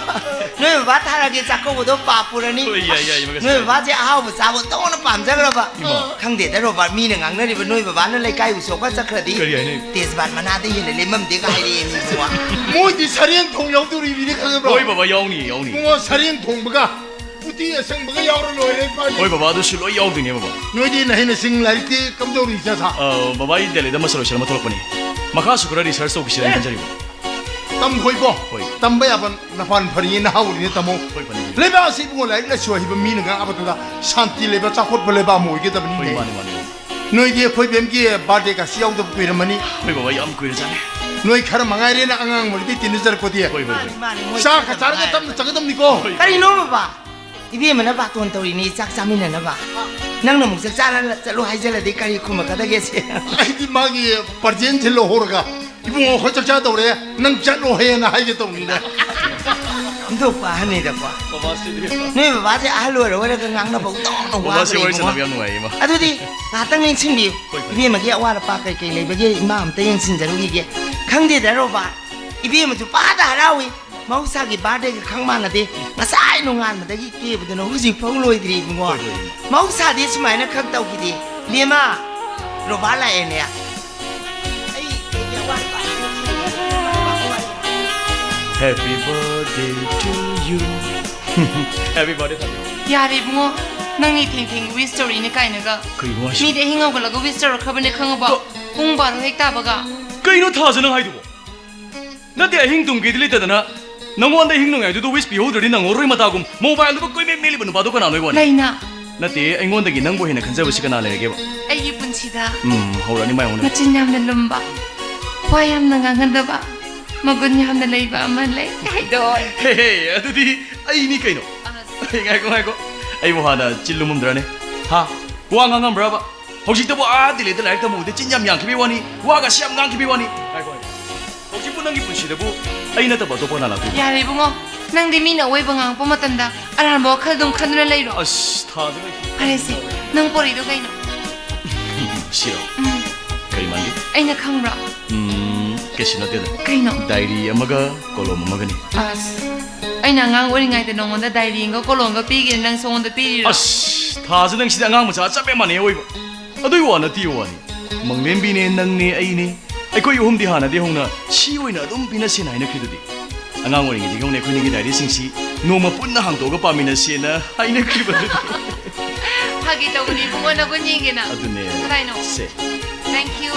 ꯅꯣꯏ ꯕꯕꯥ ꯊꯥꯔꯛꯑꯒꯦ, ꯆꯥꯛꯀꯧꯕꯗꯣ ꯄꯥ ꯄꯨꯔꯅꯤ꯫ ꯍꯣꯏ, ꯌꯥꯏ, ꯌꯥꯏ, ꯏꯃꯥ, ꯀꯩꯁꯨ ꯅꯣꯏ ꯀꯥꯏꯗꯦ꯫ ꯕꯕꯥꯁꯦ ꯑꯍꯥꯎꯕ ꯆꯥꯕ ꯑꯣꯟꯊꯣꯛꯅ ꯄꯥꯝꯖꯈ꯭ꯔꯕ꯫ ꯏꯃꯥ꯫ ꯈꯪꯗꯦꯗ ꯔꯣꯕꯥꯔꯠ, ꯃꯤꯅ ꯉꯥꯡꯅꯔꯤꯕ ꯅꯣꯏ ꯕꯕꯥꯅ ꯂꯩꯀꯥꯏ ꯎꯁꯣꯞꯀ ꯆꯠꯈ꯭ꯔꯗꯤ ꯀꯔꯤ ꯍꯥꯏꯅꯤ? ꯇꯦꯖꯄꯥꯠ ꯃꯅꯥꯗ ꯍꯦꯟꯅ ꯂꯦꯝꯃꯝꯗꯦꯒ ꯍꯥꯏꯔꯛꯑꯦ ꯃꯤ ꯏꯕꯨꯡꯉꯣ꯫ ꯃꯣꯏꯗꯤ ꯁꯔꯦꯡ ꯊꯣꯡ ꯌꯥꯎꯗꯣꯔꯤꯕꯅꯤ ꯈꯪꯉꯕ꯭ꯔꯣ? ꯍꯣꯏ ꯕꯕꯥ, ꯌꯥꯎꯅꯤ, ꯌꯥꯎꯅꯤ꯫ ꯏꯕꯨꯡꯉꯣ, ꯁꯔꯦꯡ ꯊꯣꯡꯕꯒ ꯎꯇꯤ ꯑꯁꯪꯕꯒ ꯌꯥꯎꯔ ꯂꯣꯏꯔꯦ, ꯏꯄꯥꯗꯤ꯫ ꯍꯣꯏ ꯕꯕꯥ, ꯑꯗꯨꯁꯨ ꯂꯣꯏ ꯌꯥꯎꯗꯣꯏꯅꯦ ꯕꯕꯥ꯫ ꯅꯣꯏꯗꯤ ꯅꯍꯩꯅꯁꯤꯡ ꯂꯥꯏꯔꯤꯛꯇꯤ ꯀꯝꯗꯧꯔꯤ, ꯏꯆꯥ ꯁꯥ? ꯑ, ꯕꯕꯥ, ꯑꯩ ꯗꯦꯜꯂꯤꯗ ꯃꯁꯇꯔ ꯂꯣꯏꯁꯜꯂ ꯑꯃ ꯊꯣꯛꯂꯛꯄꯅꯤ꯫ ꯃꯈꯥꯁꯨ ꯈꯔ ꯔꯤꯁꯔꯁ ꯇꯧꯈꯤꯁꯤꯔꯅ ꯑꯦ! ꯈꯟꯖꯔꯤꯕ꯫ ꯇꯝꯈꯣꯏꯕꯣ꯫ ꯍꯣꯏ꯫ ꯇꯝꯕ ꯌꯥꯕ ꯅꯄꯥꯟ ꯐꯔꯤꯉꯩ ꯅꯍꯥ ꯑꯣꯏꯔꯤꯉꯩ ꯇꯝꯃꯣ꯫ ꯍꯣꯏ, ꯐꯅꯤ꯫ ꯂꯩꯕꯥꯛ ꯑꯁꯤ ꯏꯕꯨꯡꯉꯣ ꯂꯥꯏꯔꯤꯛ ꯂꯥꯏꯁꯨ ꯑꯍꯩꯕ ꯃꯤꯅ ꯉꯥꯡꯕꯗꯨꯗ ꯁꯥꯟꯇꯤ ꯂꯩꯕ ꯆꯥꯎꯈꯠꯄ ꯂꯩꯕꯥꯛ ꯑꯃ ꯑꯣꯏꯒꯗꯕꯅꯤꯅꯦ꯫ ꯍꯣꯏ, ꯃꯥꯅꯤ, ꯃꯥꯅꯤ꯫ ꯅꯣꯏꯗꯤ ꯑꯩꯈꯣꯏ ꯕꯦꯝꯒꯤ ꯕꯥꯔꯗꯦꯒꯁꯤ ꯌꯥꯎꯗꯕ ꯀꯨꯏꯔꯝꯃꯅꯤ꯫ ꯍꯣꯏ ꯕꯕꯥ, ꯌꯥꯝ ꯀꯨꯏꯔꯖꯥꯠꯅꯤ꯫ ꯅꯣꯏ ꯈꯔ ꯃꯉꯥꯏꯔꯦꯅ ꯑꯉꯥꯡ ꯑꯣꯏꯔꯤꯉꯩꯗꯩ ꯇꯤꯟꯅꯖꯔꯛꯄꯗꯤ꯫ ꯍꯣꯏ, ꯍꯣꯏ, ꯍꯣꯏ꯫ ꯃꯥꯅꯤ, ꯃꯣꯏ ꯆꯥꯛ ꯈꯔ ꯈꯔ ꯆꯥꯔꯒ ꯃꯉꯥꯏꯔꯦ꯫ ꯇꯞꯅ ꯆꯠꯀꯗꯕꯅꯤꯀꯣ꯫ ꯍꯣꯏ꯫ ꯀꯔꯤꯅꯣ ꯕꯕꯥ? ꯏꯕꯦꯝꯃꯅ ꯕꯥꯇꯣꯟ ꯇꯧꯔꯤꯅꯤ ꯆꯥꯛ ꯆꯥꯃꯤꯟꯅꯅꯕ꯫ ꯅꯪꯅ ꯑꯃꯨꯛ ꯆꯥꯛ ꯆꯥꯔ ꯆꯠꯂꯣ ꯍꯥꯏꯖꯜꯂꯗꯤ ꯀꯔꯤ ꯈꯨꯝꯃꯛꯀꯗꯒꯦꯁꯦ? ꯑꯩꯗꯤ ꯃꯥꯒꯤ ꯄ꯭ꯔꯖꯦꯟꯁꯦ ꯂꯧꯍꯧꯔꯒ, "ꯏꯕꯨꯡꯉꯣ, ꯑꯩꯈꯣꯏ ꯆꯥꯛ ꯆꯥ ꯇꯧꯔꯦ, ꯅꯪ ꯆꯠꯂꯣ ꯍꯦꯅ" ꯍꯥꯏꯒꯦ ꯇꯧꯅꯤꯅꯦ꯫ ꯑꯣꯟꯊꯣꯛꯄ ꯑꯍꯟꯅꯤꯗꯀꯣ꯫ ꯕꯕꯥꯁꯤꯗꯤ꯫ ꯅꯣꯏ ꯕꯕꯥꯁꯦ ꯑꯍꯜ ꯑꯣꯏꯔ ꯑꯣꯏꯔꯒ ꯉꯥꯡꯅꯕ ꯍꯧꯗꯣꯡꯅ ꯕꯕꯥꯁꯦ ꯋꯥꯔꯤ ꯋꯥꯈ꯭ꯔꯦ ꯁꯥꯟꯅꯕ ꯏꯕꯨꯡꯉꯣ꯫ ꯌꯥꯝ ꯅꯨꯡꯉꯥꯏꯌꯦ, ꯏꯃꯥ꯫ ꯑꯗꯨꯗꯤ ꯉꯥꯏꯍꯥꯛꯇꯪ ꯅꯤꯡꯁꯤꯡꯕꯤꯌꯨ꯫ ꯍꯣꯏ, ꯍꯣꯏ꯫ ꯏꯕꯦꯝꯃꯒꯤ ꯑꯋꯥꯠ ꯑꯄꯥ ꯀꯩ ꯀꯩ ꯂꯩꯕꯒꯦ ꯏꯃꯥ ꯑꯝꯇ ꯌꯦꯡꯁꯤꯟꯖꯔꯨꯈꯤꯒꯦ꯫ ꯈꯪꯗꯦꯗ ꯔꯣꯕꯥꯔꯠ, ꯏꯕꯦꯝꯃꯁꯨ ꯄꯥꯗ ꯍꯔꯥꯎꯏ꯫ ꯃꯍꯧꯁꯥꯒꯤ ꯕꯥꯔꯗꯦꯒ ꯈꯪ ꯃꯥꯟꯅꯗꯦ꯫ ꯉꯁꯥꯏ ꯅꯣꯡꯉꯥꯟꯕꯗꯒꯤ ꯀꯦꯕꯗꯨꯅ ꯍꯧꯖꯤꯛ ꯐꯥꯎ ꯂꯣꯏꯗ꯭ꯔꯤ ꯏꯕꯨꯡꯉꯣ꯫ ꯍꯣꯏ, ꯍꯣꯏ, ꯏꯃꯥ꯫ ꯃꯍꯧꯁꯥꯗꯤ ꯁꯨꯃꯥꯏꯅ ꯈꯛ ꯇꯧꯈꯤꯗꯦ꯫ ꯏꯕꯦꯝꯃ, ꯔꯣꯕꯥꯔꯠ ꯂꯥꯛꯑꯦꯅꯦ꯫ ꯑꯩ, ꯑꯩꯒꯤ ꯑꯋꯥꯠ ꯑꯄꯥ꯫ Happy birthday to you. Happy birthday, ꯊꯥꯖ꯫ ꯌꯥꯔꯦ ꯏꯕꯨꯡꯉꯣ, ꯅꯪꯅꯤ ꯊꯦꯡ ꯊꯦꯡ ꯋꯤꯁ ꯇꯧꯔꯛꯏꯅꯦ ꯀꯥꯏꯅꯒ꯫ ꯀꯩꯅꯣ ꯍꯥꯏꯁꯤꯕꯣ? ꯃꯤꯗꯤ ꯑꯍꯤꯡ ꯍꯧꯒꯠꯂꯒ ꯋꯤꯁ ꯇꯧꯔꯛꯈ꯭ꯔꯕꯅꯦ ꯈꯪꯉꯕꯣ? ꯀ- ꯄꯨꯡ ꯕꯥꯔꯣ ꯍꯦꯛ ꯇꯥꯕꯒ꯫ ꯀꯩꯅꯣ ꯊꯥꯖ ꯅꯪ ꯍꯥꯏꯗꯨꯕꯣ? ꯅꯠꯇꯦ, ꯑꯍꯤꯡ ꯇꯨꯝꯒꯦꯗꯤ ꯂꯩꯇꯗꯅ ꯅꯪꯉꯣꯟꯗ ꯑꯍꯤꯡ ꯅꯣꯡꯌꯥꯏꯗꯨꯗ ꯋꯤꯁ ꯄꯤꯍꯧꯗ꯭ꯔꯗꯤ ꯅꯪꯍꯧꯔꯣꯏ ꯃꯇꯥꯒꯨꯝ ꯃꯣꯕꯥꯏꯜꯗꯨꯕꯨ ꯀꯣꯏꯃꯦꯠ ꯃꯦꯠꯂꯤꯕ ꯅꯨꯄꯥꯗꯣ ꯀꯅꯥꯅꯣ ꯑꯩꯕꯣ? ꯂꯩꯅꯥ꯫ ꯅꯠꯇꯦ, ꯑꯩꯉꯣꯟꯗꯒꯤ ꯅꯪꯕꯨ ꯍꯦꯟꯅ ꯈꯟꯖꯕꯁꯤ ꯀꯅꯥ ꯂꯩꯔꯒꯦꯕ? ꯑꯩꯒꯤ ꯄꯨꯟꯁꯤꯗ ꯎꯝ, ꯍꯧꯔꯛꯑꯅꯤ ꯃꯥꯏ ꯍꯧꯅ꯫ ꯃꯆꯤꯟ ꯌꯥꯝꯅ ꯂꯨꯝꯕ, ꯋꯥ ꯌꯥꯝꯅ ꯉꯥꯡꯒꯟꯗꯕ, ꯃꯒꯨꯟ ꯌꯥꯝꯅ ꯂꯩꯕ ꯑꯃ ꯂꯩ ꯍꯥꯏꯗꯣ꯫ ꯍꯦ, ꯍꯦ, ꯑꯗꯨꯗꯤ ꯑꯩꯅꯤ ꯀꯩꯅꯣ꯫ ꯑꯁ꯫ ꯉꯥꯏꯈꯣ, ꯉꯥꯏꯈꯣ, ꯑꯩꯕꯨ ꯍꯥꯟꯅ ꯆꯤꯜ ꯂꯨꯝꯃꯝꯗ꯭ꯔꯅꯦ? ꯍꯥ? ꯋꯥ ꯉꯥꯡꯉꯝꯕ꯭ꯔꯕ? ꯍꯧꯖꯤꯛꯇꯕꯨ ꯑꯥ ꯗꯤꯜꯂꯤꯗ ꯂꯥꯏꯔꯤꯛ ꯇꯝꯃꯨꯕꯗ ꯆꯤꯟ ꯌꯥꯝ ꯌꯥꯡꯈꯤꯕꯩ ꯋꯥꯅꯤ, ꯋꯥꯒꯁꯤ ꯌꯥꯝ ꯉꯥꯡꯈꯤꯕꯩ ꯋꯥꯅꯤ꯫ ꯉꯥꯏꯈꯣ, ꯉꯥꯏꯈꯣ꯫ ꯍꯧꯖꯤꯛꯄꯨ ꯅꯪꯒꯤ ꯄꯨꯟꯁꯤꯗꯕꯨ ꯑꯩ ꯅꯠꯇꯕ ꯑꯇꯣꯞꯄ ꯀꯅꯥ ꯂꯥꯛꯇꯣꯏꯅꯣ? ꯌꯥꯔꯦ ꯏꯕꯨꯡꯉꯣ, ꯅꯪꯗꯤ ꯃꯤꯅ ꯑꯑꯣꯏꯕ ꯉꯥꯡꯉꯛꯄ ꯃꯇꯝꯗ ꯑꯔꯥꯟꯕ ꯋꯥꯈꯜ ꯑꯗꯨꯝ ꯈꯟꯗꯨꯅ ꯂꯩꯔꯣ? ꯑꯁ, ꯊꯥꯖ ꯂꯩ꯫ ꯐꯔꯦꯁꯦ, ꯅꯪ ꯄꯣꯔꯛꯏꯗꯣ ꯀꯩꯅꯣ? ꯁꯤꯔꯣ? ꯎꯝ꯫ ꯀꯔꯤ ꯃꯥꯟꯒꯦ? ꯑꯩꯅ ꯈꯪꯕ꯭ꯔꯣ? ꯎꯝ, ꯀꯩꯁꯨ ꯅꯠꯇꯦꯗ꯫ ꯀꯩꯅꯣ? ꯗꯥꯏꯔꯤ ꯑꯃꯒ ꯀꯣꯂꯣꯝ ꯑꯃꯒꯅꯤ꯫ ꯑꯁ, ꯑꯩꯅ ꯑꯉꯥꯡ ꯑꯣꯏꯔꯤꯉꯩꯗ ꯅꯉꯣꯟꯗ ꯗꯥꯏꯔꯤ ꯑꯃꯒ ꯀꯣꯂꯣꯝꯒ ꯄꯤꯒꯦꯅ ꯅꯪꯁꯨ ꯑꯩꯉꯣꯟꯗ ꯄꯤꯔꯤꯔꯣ? ꯑꯁ, ꯊꯥꯖ ꯅꯪꯁꯤꯗꯤ ꯑꯉꯥꯡ ꯃꯆꯥ ꯆꯞ ꯍꯦꯛ ꯃꯥꯟꯅꯩ ꯑꯑꯣꯏꯕ꯫ ꯑꯗꯨꯏ ꯋꯥ ꯅꯠꯇꯦ ꯋꯥꯅꯤ꯫ ꯃꯪꯂꯦꯝꯕꯤꯅꯦ, ꯅꯪꯅꯦ, ꯑꯩꯅꯦ꯫ ꯑꯩꯈꯣꯏ ꯑꯍꯨꯝꯗꯤ ꯍꯥꯟꯅꯗꯤ ꯍꯧꯅ ꯁꯤ ꯑꯣꯏꯅ ꯑꯗꯨꯝ ꯄꯤꯅꯁꯦꯅ ꯍꯥꯏꯅꯈ꯭ꯔꯤꯗꯨꯗꯤ꯫ ꯑꯉꯥꯡ ꯑꯣꯏꯔꯤꯉꯩꯗꯒꯤ ꯍꯧꯅ ꯑꯩꯈꯣꯏꯅꯤꯒꯤ ꯗꯥꯏꯔꯤꯁꯤꯡꯁꯤ ꯅꯣꯡꯃ ꯄꯨꯟꯅ ꯍꯥꯡꯗꯣꯛꯑꯒ ꯄꯥꯃꯤꯟꯅꯁꯦꯅ ꯍꯥꯏꯅꯈꯤꯕꯗꯨ꯫ ꯐꯥꯒꯤ ꯇꯧꯕꯅꯤ ꯏꯕꯨꯡꯉꯣ, ꯅꯒꯨꯟ ꯌꯦꯡꯒꯦꯅ꯫ ꯑꯗꯨꯅꯦ꯫ ꯀꯗꯥꯏꯅꯣ? ꯁꯦ꯫ Thank you꯫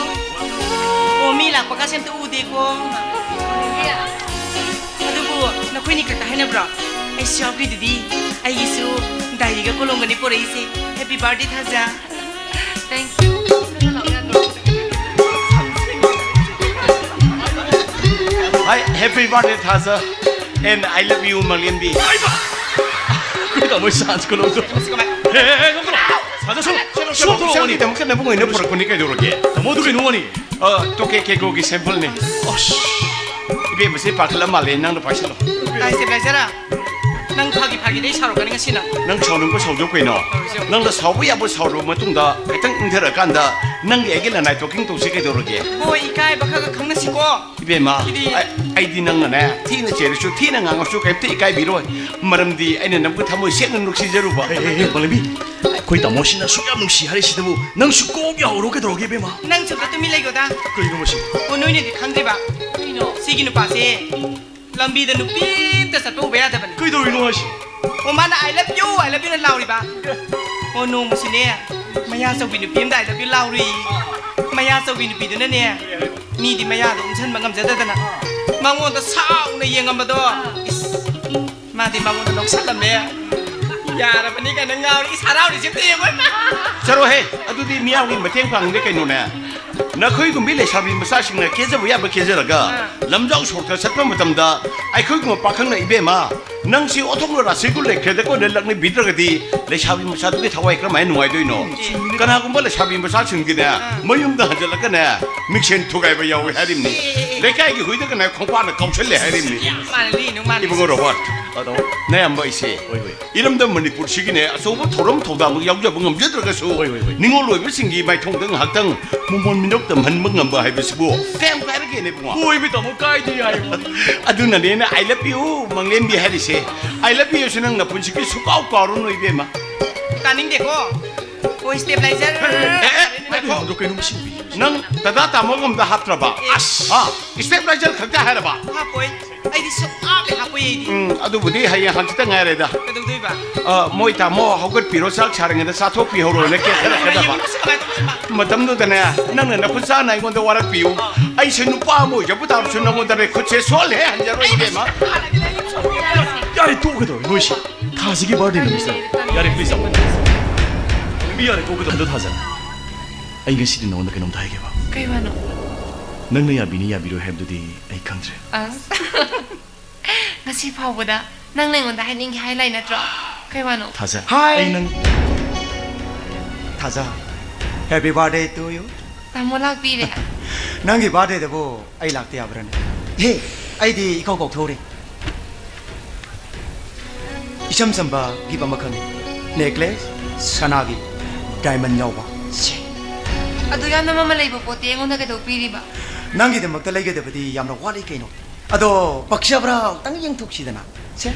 ꯑꯣ, ꯃꯤ ꯂꯥꯛꯄ ꯀꯥꯁꯦ ꯑꯝꯇ ꯎꯗꯦꯀꯣ꯫ ꯑꯗꯨꯕꯨ ꯅꯈꯣꯏꯅꯤ ꯈꯛꯇ ꯍꯥꯏꯅꯕ꯭ꯔꯣ? ꯑꯩꯁꯨ ꯌꯥꯎꯈ꯭ꯔꯤꯗꯨꯗꯤ꯫ ꯑꯩꯒꯤꯁꯨ ꯗꯥꯏꯔꯤꯒ ꯀꯣꯂꯣꯝꯒꯅꯤ ꯄꯣꯔꯛꯏꯁꯦ꯫ Happy birthday ꯊꯥꯖ꯫ Thank you꯫ Hi, happy birthday, Thaza. And I love you, ꯃꯪꯂꯦꯝꯕꯤ꯫ ꯑꯩꯈꯣꯏ ꯇꯥꯃꯣ ꯁꯥꯟꯁ ꯀꯣꯂꯣꯝꯗꯣ꯫ ꯍꯦ, ꯍꯦ, ꯍꯦ, ꯅꯪ ꯀꯩꯅꯣ? ꯁꯥꯟꯁ ꯁꯨꯝ, ꯁꯨꯝ ꯊꯣꯛꯂꯛꯑꯣ, ꯃꯅꯤ꯫ ꯏꯆꯟꯒꯤꯗꯃꯛꯇ ꯅꯕꯨꯡ ꯑꯣꯏꯅ ꯄꯨꯔꯛꯄꯅꯤ, ꯀꯩꯗꯧꯔꯒꯦ? ꯇꯥꯃꯣ, ꯑꯗꯨ ꯀꯩꯅꯣ, ꯃꯅꯤ? ꯑ, ꯇꯣꯀꯦ ꯀꯦꯀꯣꯒꯤ ꯁꯦꯝꯄꯜꯅꯤ꯫ ꯑꯁ꯫ ꯏꯕꯦꯝꯃꯁꯦ ꯄꯥꯈꯠꯂ ꯃꯥꯜꯂꯦ, ꯅꯪꯅ ꯄꯥꯏꯁꯤꯜꯂꯣ꯫ ꯇꯥꯏꯁꯦ ꯕ꯭ꯂꯦꯖꯔ, ꯅꯪ ꯐꯥꯒꯤ ꯐꯥꯒꯤꯗꯩ ꯁꯥꯎꯔꯛꯀꯅꯤ ꯉꯁꯤ ꯅꯪ꯫ ꯅꯪ ꯁꯥꯎꯅꯤꯡꯕ ꯁꯥꯎꯖꯧ ꯀꯩꯅꯣ꯫ ꯁꯥꯎꯔꯁꯤ꯫ ꯅꯪꯅ ꯁꯥꯎꯕ ꯌꯥꯕ ꯁꯥꯎꯔꯕ ꯃꯇꯨꯡꯗ, ꯈꯤꯇꯪ ꯏꯪꯊꯔꯀꯥꯟꯗ ꯅꯪꯒꯤ ꯑꯩꯒꯤ ꯂꯅꯥꯏ ꯇꯣꯀꯤꯡ ꯇꯧꯁꯤ, ꯀꯩꯗꯧꯔꯒꯦ? ꯍꯣꯏ, ꯏꯀꯥꯏꯕ ꯈꯔ ꯈꯔ ꯈꯪꯅꯁꯤꯀꯣ꯫ ꯏꯕꯦꯝꯃ, ꯏꯗꯤ꯫ ꯑꯩ, ꯑꯩꯗꯤ ꯅꯪꯅꯅꯦ, ꯊꯤꯅ ꯆꯩꯔꯁꯨ, ꯊꯤꯅ ꯉꯥꯡꯉꯁꯨ ꯀꯩꯝꯇ ꯏꯀꯥꯏꯕꯤꯔꯣꯏ꯫ ꯃꯔꯝꯗꯤ ꯑꯩꯅ ꯅꯪꯕꯨ ꯊꯃꯣꯏ ꯁꯦꯡꯅ ꯅꯨꯡꯁꯤꯖꯔꯨꯕ꯫ ꯑꯦ, ꯑꯦ, ꯑꯦ, ꯄꯜꯂꯕꯤ, ꯑꯩꯈꯣꯏ ꯇꯥꯃꯣꯁꯤꯅ ꯑꯁꯨꯛ ꯌꯥꯝ ꯅꯨꯡꯁꯤ ꯍꯥꯏꯔꯤꯁꯤꯗꯕꯨ ꯅꯪꯁꯨ ꯀꯣꯛ ꯌꯥꯍꯧꯔꯣ, ꯀꯩꯗꯧꯔꯒꯦ, ꯏꯕꯦꯝꯃ? ꯅꯪꯁꯨ ꯑꯝꯇ ꯇꯨꯃꯤꯟ ꯂꯩꯒꯣꯗ꯫ ꯀꯩꯅꯣ ꯃꯁꯤ? ꯑꯣ, ꯅꯣꯏꯅꯗꯤ ꯈꯪꯗ꯭ꯔꯤꯕ? ꯀꯩꯅꯣ? ꯁꯤꯒꯤ ꯅꯨꯄꯥꯁꯦ ꯂꯝꯕꯤꯗ ꯅꯨꯄꯤ ꯑꯝꯇ ꯆꯠꯄ ꯎꯕ ꯌꯥꯗꯕꯅꯤ꯫ ꯀꯩꯗꯧꯔꯤꯅꯣ ꯍꯥꯏꯁꯤ? ꯑꯣ, ꯃꯥꯅ "I love you, I love you" ꯅ ꯂꯥꯎꯔꯤꯕ꯫ ꯑꯣ, ꯅꯣꯡꯃꯁꯤꯅꯦ, ꯃꯌꯥ ꯆꯧꯕꯤ ꯅꯨꯄꯤ ꯑꯝꯗ "I love you" ꯂꯥꯎꯔꯨꯏ꯫ ꯃꯌꯥ ꯆꯧꯕꯤ ꯅꯨꯄꯤꯗꯨꯅꯅꯦ, ꯃꯤꯗꯤ ꯃꯌꯥꯗꯣ ꯎꯝꯁꯟꯕ ꯉꯝꯖꯗꯗꯅ ꯃꯉꯣꯟꯗ ꯁꯥꯎꯅ ꯌꯦꯡꯉꯝꯕꯗꯣ꯫ ꯏꯁ, ꯃꯥꯗꯤ ꯃꯉꯣꯟꯗ ꯂꯧꯁꯜꯂꯝꯃꯦ꯫ ꯌꯥꯔꯕꯅꯤ ꯀꯥꯏꯅ ꯉꯥꯎꯔꯤ꯫ ꯏꯁ, ꯍꯔꯥꯎꯔꯤꯁꯦ ꯑꯝꯇ ꯌꯦꯡꯉꯣ꯫ ꯆꯠꯂꯣꯍꯦ, ꯑꯗꯨꯗꯤ ꯃꯤꯌꯥꯝꯒꯤ ꯃꯇꯦꯡ ꯄꯥꯡꯗꯦ ꯀꯩꯅꯣꯅꯦ꯫ ꯅꯈꯣꯏꯒꯨꯝꯕꯤ ꯂꯩꯁꯥꯕꯤ ꯃꯆꯥꯁꯤꯡꯅ ꯀꯦꯖꯕ ꯌꯥꯕ ꯀꯦꯖꯔꯒ, ꯑꯥ꯫ ꯂꯝꯖꯥꯎ ꯁꯣꯔꯣꯛꯇ ꯆꯠꯄ ꯃꯇꯝꯗ ꯑꯩꯈꯣꯏꯒꯨꯝꯕ ꯄꯥꯈꯪꯅ, "ꯏꯕꯦꯝꯃ, ꯅꯪꯁꯤ ꯑꯣꯟꯊꯣꯛꯅ ꯔꯥꯁꯤ ꯒꯨꯟ ꯂꯩꯈ꯭ꯔꯦꯗꯀꯣ" ꯅ ꯂꯛꯅꯕꯤꯗ꯭ꯔꯒꯗꯤ ꯂꯩꯁꯥꯕꯤ ꯃꯆꯥꯗꯨꯒꯤ ꯊꯋꯥꯏ ꯀꯔꯝꯍꯥꯏꯅ ꯅꯨꯡꯉꯥꯏꯗꯣꯏꯅꯣ? ꯆꯨꯝꯃꯤꯅꯦ꯫ ꯀꯅꯥꯒꯨꯝꯕ ꯂꯩꯁꯥꯕꯤ ꯃꯆꯥꯁꯤꯡꯗꯤꯅꯦ, ꯑꯥ꯫ ꯃꯌꯨꯝꯗ ꯍꯟꯖꯤꯜꯂꯒꯅꯦ, ꯃꯤꯡꯁꯦꯟ ꯊꯨꯒꯥꯏꯕ ꯌꯥꯎꯋꯦ ꯍꯥꯏꯔꯤꯕꯅꯤ꯫ ꯑꯦ, ꯑꯦ, ꯑꯦ꯫ ꯂꯩꯀꯥꯏꯒꯤ ꯍꯨꯏꯗꯒꯅꯦ ꯈꯣꯡꯄꯥꯛꯅ ꯀꯥꯎꯁꯜꯂꯦ ꯍꯥꯏꯔꯤꯕꯅꯤ꯫ ꯌꯥꯝ ꯃꯥꯜꯂꯤ, ꯅꯨꯡ ꯃꯥꯜꯂꯤ꯫ ꯏꯕꯨꯡꯉꯣ ꯔꯣꯕꯥꯔꯠ, ꯑꯗꯣ? ꯅꯌꯥꯝꯕ ꯑꯩꯁꯦ ꯍꯣꯏ, ꯍꯣꯏ꯫ ꯏꯔꯝꯗꯝ ꯃꯅꯤꯄꯨꯔꯁꯤꯒꯤꯅꯦ, ꯑꯆꯧꯕ ꯊꯧꯔꯝ ꯊꯧꯗꯥꯡꯃꯛ ꯌꯥꯎꯖꯕ ꯉꯝꯖꯗ꯭ꯔꯒꯁꯨ, ꯍꯣꯏ, ꯍꯣꯏ, ꯍꯣꯏ꯫ ꯅꯤꯉꯣꯜ ꯑꯣꯏꯕꯁꯤꯡꯒꯤ ꯃꯥꯏꯊꯣꯡꯗ ꯉꯥꯏꯍꯥꯛꯇꯪ ꯃꯣꯃꯣꯟ ꯃꯤꯅꯣꯛ ꯇꯝꯍꯟꯕ ꯉꯝꯕ ꯍꯥꯏꯕꯁꯤꯕꯨ ꯀꯌꯥꯝ ꯀꯥꯏꯔꯒꯦꯅꯦ, ꯏꯕꯨꯡꯉꯣ? ꯍꯣꯏ, ꯏꯕꯦ ꯇꯥꯃꯣ, ꯀꯥꯏꯗꯦ ꯍꯥꯏꯕ꯫ ꯑꯗꯨꯅꯅꯦ ꯑꯩꯅ "I love you, ꯃꯪꯂꯦꯝꯕꯤ" ꯍꯥꯏꯔꯤꯁꯦ꯫ "I love you" ꯁꯤ ꯅꯪ ꯅꯄꯨꯟꯁꯤꯒꯤ ꯁꯨꯡꯀꯥꯎ ꯀꯥꯎꯔꯨꯅꯨ, ꯏꯕꯦꯝꯃ꯫ ꯇꯥꯅꯤꯡꯗꯦꯀꯣ꯫ ꯍꯣꯏ, stabilizer꯫ ꯑꯦ, ꯑꯦ, ꯉꯥꯏꯈꯣ꯫ ꯀꯩꯅꯣ, ꯀꯩꯅꯣ ꯃꯁꯤ ꯅꯨꯄꯤ? ꯅꯪ ꯗꯗꯥ ꯇꯥꯃꯣ ꯑꯝꯗ ꯍꯥꯞꯇ꯭ꯔꯕ? ꯑꯦ꯫ ꯑꯁ! ꯍꯥ? Stabilizer ꯈꯛꯇ ꯍꯥꯏꯔꯕ? ꯍꯥꯞꯄꯣꯏ꯫ ꯑꯩꯗꯤ ꯁꯨꯡꯍꯥꯞ ꯍꯦꯛ ꯍꯥꯞꯄꯣꯏ ꯑꯩꯗꯤ꯫ ꯎꯝ, ꯑꯗꯨꯕꯨꯗꯤ ꯍꯌꯦꯡ ꯍꯪꯆꯤꯠꯇ ꯉꯥꯏꯔꯦꯗ꯫ ꯀꯩꯗꯧꯗꯣꯏꯕ? ꯑ, ꯃꯣꯏ ꯇꯥꯃꯣ ꯍꯧꯒꯠꯄꯤꯔꯣ, ꯆꯥꯛ ꯁꯥꯔꯤꯉꯩꯗ ꯆꯥꯊꯣꯛꯄꯤꯍꯧꯔꯣꯅ ꯀꯦꯟꯊꯔꯛꯀꯗꯕ꯫ ꯌꯦꯡꯉꯨ, ꯁꯤ ꯀꯃꯥꯏ ꯇꯧꯗꯣꯏꯕ? ꯃꯇꯝꯗꯨꯗꯅꯦ, ꯅꯪꯅ ꯅꯈꯨꯠ ꯁꯥꯅ ꯑꯩꯉꯣꯟꯗ ꯋꯥꯔꯛꯄꯤꯌꯨ꯫ ꯑꯩꯁꯦ ꯅꯨꯄꯥ ꯑꯃ ꯑꯣꯏꯖꯕ ꯇꯥꯔꯁꯨ ꯅꯉꯣꯟꯗ ꯑꯩ ꯈꯨꯠꯁꯦ ꯁꯣꯜꯂꯦ ꯍꯟꯖꯔꯣꯏ, ꯏꯕꯦꯝꯃ꯫ ꯌꯥꯔꯦ, ꯇꯣꯛꯀꯗꯧꯔꯦ ꯅꯣꯏꯁꯦ꯫ ꯊꯥꯁꯤꯒꯤ ꯕꯥꯔꯗꯦꯅꯤ, ꯃꯤꯁꯇꯔ꯫ ꯌꯥꯔꯦ, ꯄ꯭ꯂꯤꯖ, ꯌꯥꯔꯦ, ꯇꯣꯛꯀꯗꯧꯔꯦ꯫ ꯑꯗꯣ ꯊꯥꯖ, ꯑꯩ ꯉꯁꯤꯗꯤ ꯅꯉꯣꯟꯗ ꯀꯩꯅꯣꯝꯇ ꯍꯥꯏꯒꯦꯕ꯫ ꯀꯩ ꯋꯥꯅꯣ? ꯅꯪꯅ ꯌꯥꯕꯤꯅꯤ ꯌꯥꯕꯤꯔꯣꯏ ꯍꯥꯏꯕꯗꯨꯗꯤ ꯑꯩ ꯈꯪꯗ꯭ꯔꯦ꯫ ꯑꯁ꯫ ꯉꯁꯤ ꯐꯥꯎꯕꯗ ꯅꯪꯅ ꯑꯩꯉꯣꯟꯗ ꯍꯥꯏꯅꯤꯡꯒꯦ ꯍꯥꯏ ꯂꯩ ꯅꯠꯇ꯭ꯔꯣ? ꯀꯩ ꯋꯥꯅꯣ? ꯊꯥꯖ, ꯍꯥꯏ꯫ ꯑꯩ ꯅꯪ ꯊꯥꯖ, happy birthday to you꯫ ꯇꯥꯃꯣ ꯂꯥꯛꯄꯤꯔꯦ꯫ ꯅꯪꯒꯤ ꯕꯥꯔꯗꯦꯗꯕꯨ ꯑꯩ ꯂꯥꯛꯇ ꯌꯥꯕ꯭ꯔꯥꯅꯦ? ꯍꯦ, ꯑꯩꯗꯤ ꯏꯀꯥꯎ ꯀꯥꯎꯊꯣꯛꯎꯔꯦ꯫ ꯏꯆꯝ ꯆꯝꯕ ꯒꯤꯐ ꯑꯃꯈꯛꯅꯤ꯫ ꯅꯦꯀ꯭ꯂꯦꯁ, ꯁꯅꯥꯒꯤ ꯗꯥꯏꯃꯟ ꯌꯥꯎꯕ꯫ ꯁꯦ꯫ ꯑꯗꯨ ꯌꯥꯝꯅ ꯃꯃꯜ ꯂꯩꯕ ꯄꯣꯠꯇꯤ ꯑꯩꯉꯣꯟꯗ ꯀꯩꯗꯧ ꯄꯤꯔꯤꯕ? ꯅꯪꯒꯤꯗꯃꯛꯇ ꯂꯩꯒꯗꯕꯗꯤ ꯌꯥꯝꯅ ꯋꯥꯠꯂꯤ ꯀꯩꯅꯣ꯫ ꯑꯗꯣ ꯄꯛꯆꯕ꯭ꯔꯥ ꯑꯃꯨꯛꯇꯪ ꯌꯦꯡꯊꯣꯛꯁꯤꯗꯅ꯫ ꯁꯦ꯫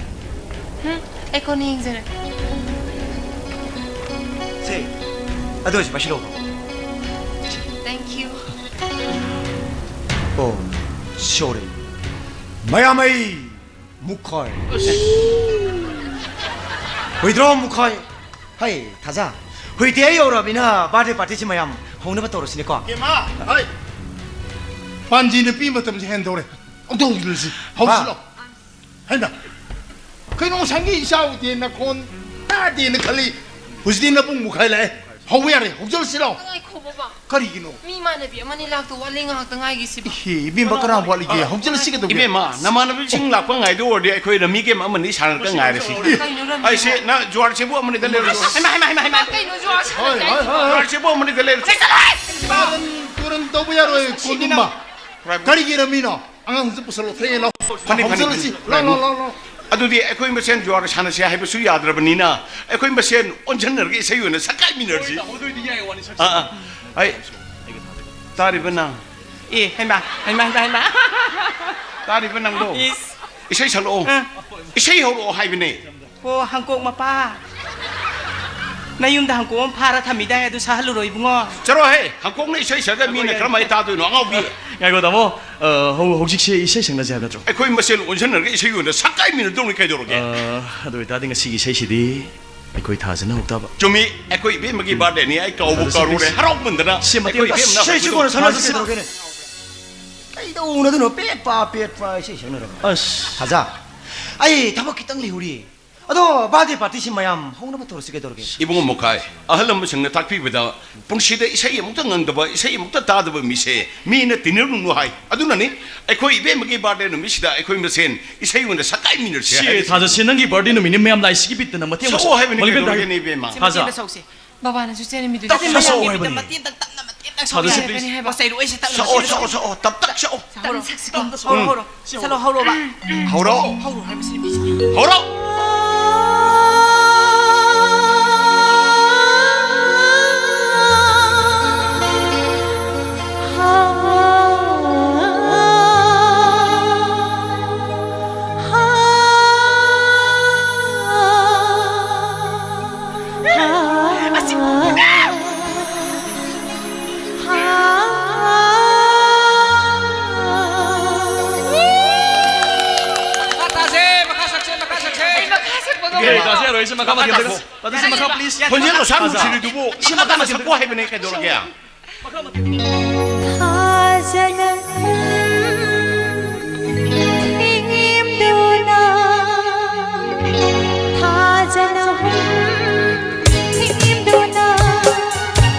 ꯍꯨꯝ, ꯑꯩ ꯀꯣꯟꯅ ꯌꯦꯡꯖꯔꯒꯦ꯫ ꯁꯦ, ꯑꯗꯨ ꯑꯣꯏꯁꯨ ꯄꯥꯏꯁꯤꯜꯂꯣ꯫ Thank you꯫ ꯑꯣ, sorry꯫ ꯃꯌꯥꯝ ꯑꯩ ꯃꯨꯈꯥꯏ꯫ ꯍꯨꯏꯗ꯭ꯔꯣ ꯃꯨꯈꯥꯏ꯫ ꯍꯩ, ꯊꯥꯖ꯫ ꯍꯨꯏꯗꯤ ꯑꯩ ꯌꯧꯔꯕꯅꯤꯅ ꯕꯥꯔꯗꯦ ꯄꯥꯔꯇꯤꯁꯤ ꯃꯌꯥꯝ ꯍꯧꯅꯕ ꯇꯧꯔꯁꯤꯅꯦꯀꯣ꯫ ꯏꯃꯥ, ꯍꯩ꯫ ꯄꯥꯟꯖꯤ ꯅꯨꯄꯤ ꯃꯇꯝꯁꯤ ꯍꯦꯟꯗꯧꯔꯦ꯫ ꯑꯝꯇ ꯍꯧꯖꯤꯜꯂꯁꯤ꯫ ꯍꯧꯖꯤꯜꯂꯣ꯫ ꯍꯩꯃꯥ! ꯀꯩꯅꯣ, ꯉꯁꯥꯏꯒꯤ ꯏꯆꯥ ꯎꯗꯦ, ꯅꯈꯣꯟ ꯇꯥꯗꯦꯅ ꯈꯜꯂꯤ꯫ ꯍꯧꯖꯤꯛꯇꯤ ꯅꯕꯨꯡ ꯃꯨꯈꯥꯏ ꯂꯥꯛꯑꯦ꯫ ꯍꯧꯕ ꯌꯥꯔꯦ, ꯍꯧꯖꯤꯜꯂꯁꯤ ꯂꯥꯎ꯫ ꯉꯥꯏꯈꯣ ꯕꯕꯥ꯫ ꯀꯔꯤꯒꯤꯅꯣ? ꯃꯤ ꯏꯃꯥꯟꯅꯕꯤ ꯑꯃꯅꯤ ꯂꯥꯛꯇꯧ ꯋꯥꯠꯂꯤ, ꯉꯥꯏꯍꯥꯛꯇ ꯉꯥꯏꯒꯤꯁꯤꯕ꯫ ꯏꯍꯦ, ꯏꯕꯦꯝꯃ, ꯀꯅꯥ ꯋꯥꯠꯂꯤꯒꯦ? ꯍꯧꯖꯤꯜꯂꯁꯤ ꯀꯩꯗꯧꯒꯦ? ꯏꯕꯦꯝꯃ, ꯅꯃꯥꯟꯅꯕꯤꯁꯤꯡ ꯂꯥꯛꯄ ꯉꯥꯏꯗꯧ ꯑꯣꯏꯔꯗꯤ ꯑꯩꯈꯣꯏ ꯔꯝꯃꯤ ꯒꯦꯝ ꯑꯃꯅꯤ ꯁꯥꯟꯅꯔꯒ ꯉꯥꯏꯔꯁꯤ꯫ ꯀꯩꯅꯣ ꯔꯝꯃꯤ? ꯑꯩꯁꯦ, ꯅꯪ ꯖꯨꯋꯥꯔ ꯆꯦꯕꯨ ꯑꯃꯅꯤꯗ ꯂꯩꯔꯁꯤ꯫ ꯍꯩꯃꯥ, ꯍꯩꯃꯥ, ꯍꯩꯃꯥ, ꯍꯩꯃꯥ꯫ ꯀꯩꯅꯣ ꯖꯨꯋꯥꯔ ꯁꯥꯟꯅꯁꯦ ꯍꯥꯏꯁꯤꯕꯣ? ꯍꯣꯏ, ꯍꯣꯏ, ꯍꯣꯏ, ꯍꯣꯏ꯫ ꯖꯨꯋꯥꯔ ꯆꯦꯕꯨ ꯑꯃꯅꯤꯗ ꯂꯩꯔꯁꯤ꯫ ꯆꯠꯂꯣꯍꯦ! ꯀꯔꯟ, ꯀꯔꯟ ꯇꯧꯕ ꯌꯥꯔꯣꯏ, ꯀꯣꯟꯗꯨꯝꯕ꯫ ꯀꯔꯤꯒꯤ ꯔꯝꯃꯤꯅꯣ? ꯑꯉꯥꯡꯁꯦ ꯄꯨꯁꯜꯂꯣ, ꯊꯦꯡꯉꯦ, ꯂꯥꯎ꯫ ꯐꯅꯤ, ꯐꯅꯤ, ꯍꯧꯖꯤꯜꯂꯁꯤ꯫ ꯐꯅꯤ꯫ ꯂꯥꯎ, ꯂꯥꯎ, ꯂꯥꯎ, ꯂꯥꯎ꯫ ꯑꯗꯨꯗꯤ ꯑꯩꯈꯣꯏ ꯃꯁꯦꯟ ꯖꯨꯋꯥꯔ ꯁꯥꯟꯅꯁꯦ ꯍꯥꯏꯕꯁꯨ ꯌꯥꯗ꯭ꯔꯕꯅꯤꯅ, ꯑꯩꯈꯣꯏ ꯃꯁꯦꯟ ꯑꯣꯟꯁꯤꯟꯅꯔꯒ ꯏꯁꯩ ꯑꯣꯏꯅ ꯁꯛꯀꯥꯏꯃꯤꯟꯅꯔꯁꯤ꯫ ꯑꯥ, ꯑꯥ꯫ ꯑꯩ, ꯇꯥꯔꯤꯕ ꯅꯪ? ꯑꯦ, ꯍꯩꯃꯥ, ꯍꯩꯃꯥ, ꯍꯩꯃꯥ, ꯍꯩꯃꯥ꯫ ꯇꯥꯔꯤꯕ ꯅꯪꯗꯣ? ꯏꯁ꯫ ꯏꯁꯩ ꯁꯛꯂꯛꯑꯣ꯫ ꯑꯥ꯫ ꯏꯁꯩ ꯍꯧꯔꯛꯑꯣ ꯍꯥꯏꯕꯅꯦ꯫ ꯑꯣ, ꯍꯪꯀꯣꯛ ꯃꯄꯥ꯫ ꯅꯌꯨꯝꯗ ꯍꯪꯀꯣꯛ ꯑꯃ ꯐꯥꯔ ꯊꯝꯃꯤꯗꯥꯏ, ꯑꯗꯨ ꯁꯥꯍꯜꯂꯨꯔꯣ ꯏꯕꯨꯡꯉꯣ꯫ ꯆꯠꯂꯣꯍꯦ, ꯍꯪꯀꯣꯛꯅ ꯏꯁꯩ ꯁꯛꯑꯒ ꯃꯤꯅ ꯀꯔꯝꯍꯥꯏꯅ ꯇꯥꯗꯣꯏꯅꯣ, ꯑꯉꯥꯎꯕꯤ? ꯉꯥꯏꯈꯣ ꯇꯥꯃꯣ, ꯑ, ꯍꯧ-, ꯍꯧꯖꯤꯛꯁꯦ ꯏꯁꯩ ꯁꯛꯅꯁꯦ ꯍꯥꯏꯕ ꯅꯠꯇ꯭ꯔꯣ? ꯑꯩꯈꯣꯏ ꯃꯁꯦꯜ ꯑꯣꯟꯁꯤꯟꯅꯔꯒ ꯏꯁꯩ ꯑꯣꯏꯅ ꯁꯛꯀꯥꯏꯃꯤꯟꯅꯗꯧꯅꯤ, ꯀꯩꯗꯧꯔꯒꯦ? ꯑ, ꯑꯗꯨ ꯑꯣꯏꯇꯥꯔꯗꯤ ꯉꯁꯤꯒꯤ ꯏꯁꯩꯁꯤꯗꯤ ꯑꯩꯈꯣꯏ ꯊꯥꯖꯅ ꯍꯧꯇꯥꯕ꯫ ꯆꯨꯝꯃꯤ, ꯑꯩꯈꯣꯏ ꯏꯕꯦꯝꯃꯒꯤ ꯕꯥꯔꯗꯦꯅꯤ, ꯑꯩ ꯀꯥꯎꯕꯨ ꯀꯥꯎꯔꯨꯔꯦ, ꯍꯔꯥꯎꯃꯟꯗꯅ꯫ ꯁꯤ ꯃꯇꯦꯛ ꯑꯩꯈꯣꯏ ꯏꯕꯦꯝꯅ ꯁꯤ, ꯁꯤ ꯀꯣꯟꯅ ꯁꯥꯟꯅꯔꯁꯤ ꯀꯩꯗꯧꯔꯒꯦꯅꯦ? ꯀꯩꯗꯧꯅꯗꯣꯏꯅꯣ? ꯄꯦꯠ ꯄꯥ, ꯄꯦꯠ ꯄꯥ ꯏꯁꯩ ꯁꯛꯅꯔꯒ꯫ ꯑꯁ꯫ ꯊꯥꯖ, ꯑꯩ ꯊꯕꯛ ꯈꯤꯇꯪ ꯂꯩꯍꯧꯔꯤ꯫ ꯑꯗꯣ ꯕꯥꯔꯗꯦ ꯄꯥꯔꯇꯤꯁꯤ ꯃꯌꯥꯝ ꯍꯧꯅꯕ ꯇꯧꯔꯁꯤ ꯀꯩꯗꯧꯔꯒꯦ? ꯏꯕꯨꯡꯉꯣ ꯃꯨꯈꯥꯏ, ꯑꯍꯜ ꯂꯃꯟꯁꯤꯡꯅ ꯇꯥꯛꯄꯤꯕꯗ ꯄꯨꯟꯁꯤꯗ ꯏꯁꯩ ꯑꯃꯨꯛꯇ ꯉꯪꯗꯕ, ꯏꯁꯩ ꯑꯃꯨꯛꯇ ꯇꯥꯗꯕ ꯃꯤꯁꯦ ꯃꯤꯅ ꯇꯤꯟꯅꯔꯨꯅꯨ ꯍꯥꯏ꯫ ꯑꯗꯨꯅꯅꯤ ꯑꯩꯈꯣꯏ ꯏꯕꯦꯝꯃꯒꯤ ꯕꯥꯔꯗꯦ ꯅꯨꯃꯤꯠꯁꯤꯗ ꯑꯩꯈꯣꯏ ꯃꯁꯦꯟ ꯏꯁꯩ ꯑꯣꯏꯅ ꯁꯛꯀꯥꯏꯃꯤꯟꯅꯔꯁꯤ ꯁꯤ ꯍꯥꯏꯔꯤꯁꯦ꯫ ꯊꯥꯖꯁꯦ, ꯅꯪꯒꯤ ꯕꯥꯔꯗꯦ ꯅꯨꯃꯤꯠꯅꯤ, ꯃꯌꯥꯝ ꯂꯥꯏꯁꯤꯒꯤ ꯕꯤꯠꯇꯅ ꯃꯇꯦꯡ ꯁꯛꯑꯣ ꯍꯥꯏꯕꯅꯤ ꯃꯣꯂꯤꯕꯦꯟ ꯀꯩꯗꯧꯔꯒꯦꯅꯦ ꯏꯕꯦꯝꯃ? ꯁꯤ ꯊꯥꯖ꯫ ꯃꯇꯦꯡꯗ ꯁꯛꯎꯁꯦ꯫ ꯕꯕꯥꯅꯁꯨ ꯆꯦꯟ ꯅꯨꯃꯤꯠꯇꯨꯗꯤ ꯇꯞꯅ ꯁꯛꯑꯣ ꯃꯌꯥꯝꯒꯤ ꯍꯥꯏꯕꯅꯤ꯫ ꯃꯤꯗ ꯃꯇꯦꯡ ꯇꯪ ꯇꯞꯅ ꯃꯇꯦꯡ ꯇꯪ ꯁꯛꯑꯣ ꯊꯥꯖꯁꯦ ꯍꯥꯏꯕꯅꯤ ꯍꯥꯏꯕ꯫ ꯄꯣꯠ ꯆꯩꯗꯣ ꯑꯩꯁꯦ ꯇꯞꯅ ꯁꯛꯑꯣ, ꯁꯛꯑꯣ, ꯁꯛꯑꯣ, ꯇꯞ ꯇꯞ ꯁꯛꯑꯣ꯫ ꯇꯞꯅ ꯁꯛꯁꯤꯀꯣ꯫ ꯎꯝ꯫ ꯍꯧꯔꯣ, ꯍꯧꯔꯣ꯫ ꯁꯛꯑꯣ, ꯍꯧꯔꯣ꯫ ꯍꯧꯔꯣ꯫ ꯍꯧꯔꯣ ꯍꯥꯏꯕꯁꯤꯅꯤ ꯃꯤꯁꯦ꯫ ꯍꯧꯔꯣ꯫ ꯑꯁꯤ ꯃꯈꯥ ꯇꯥꯁꯦ, ꯃꯈꯥ ꯁꯛꯁꯦ, ꯃꯈꯥ ꯁꯛꯁꯦ꯫ ꯑꯩ ꯃꯈꯥ ꯁꯛꯄ ꯉꯝꯃꯣꯏ꯫ ꯇꯥꯁꯦ ꯌꯥꯔꯣꯏ, ꯁꯤ ꯃꯈꯥ ꯃꯈꯥ ꯇꯥꯁꯦ꯫ ꯇꯥꯁꯦ, ꯃꯈꯥ, please. ꯈꯣꯟꯖꯦꯜ ꯃꯁꯥ ꯅꯨꯡꯁꯤꯔꯤꯗꯨꯕꯨ ꯁꯤ ꯃꯈꯥ ꯇꯥꯁꯦ ꯁꯛꯄ ꯍꯥꯏꯕꯅꯦ, ꯀꯩꯗꯧꯔꯒꯦ? ꯊꯥꯖꯅ ꯊꯦꯡꯗꯨꯅ, ꯊꯥꯖꯅ ꯊꯦꯡꯗꯨꯅ,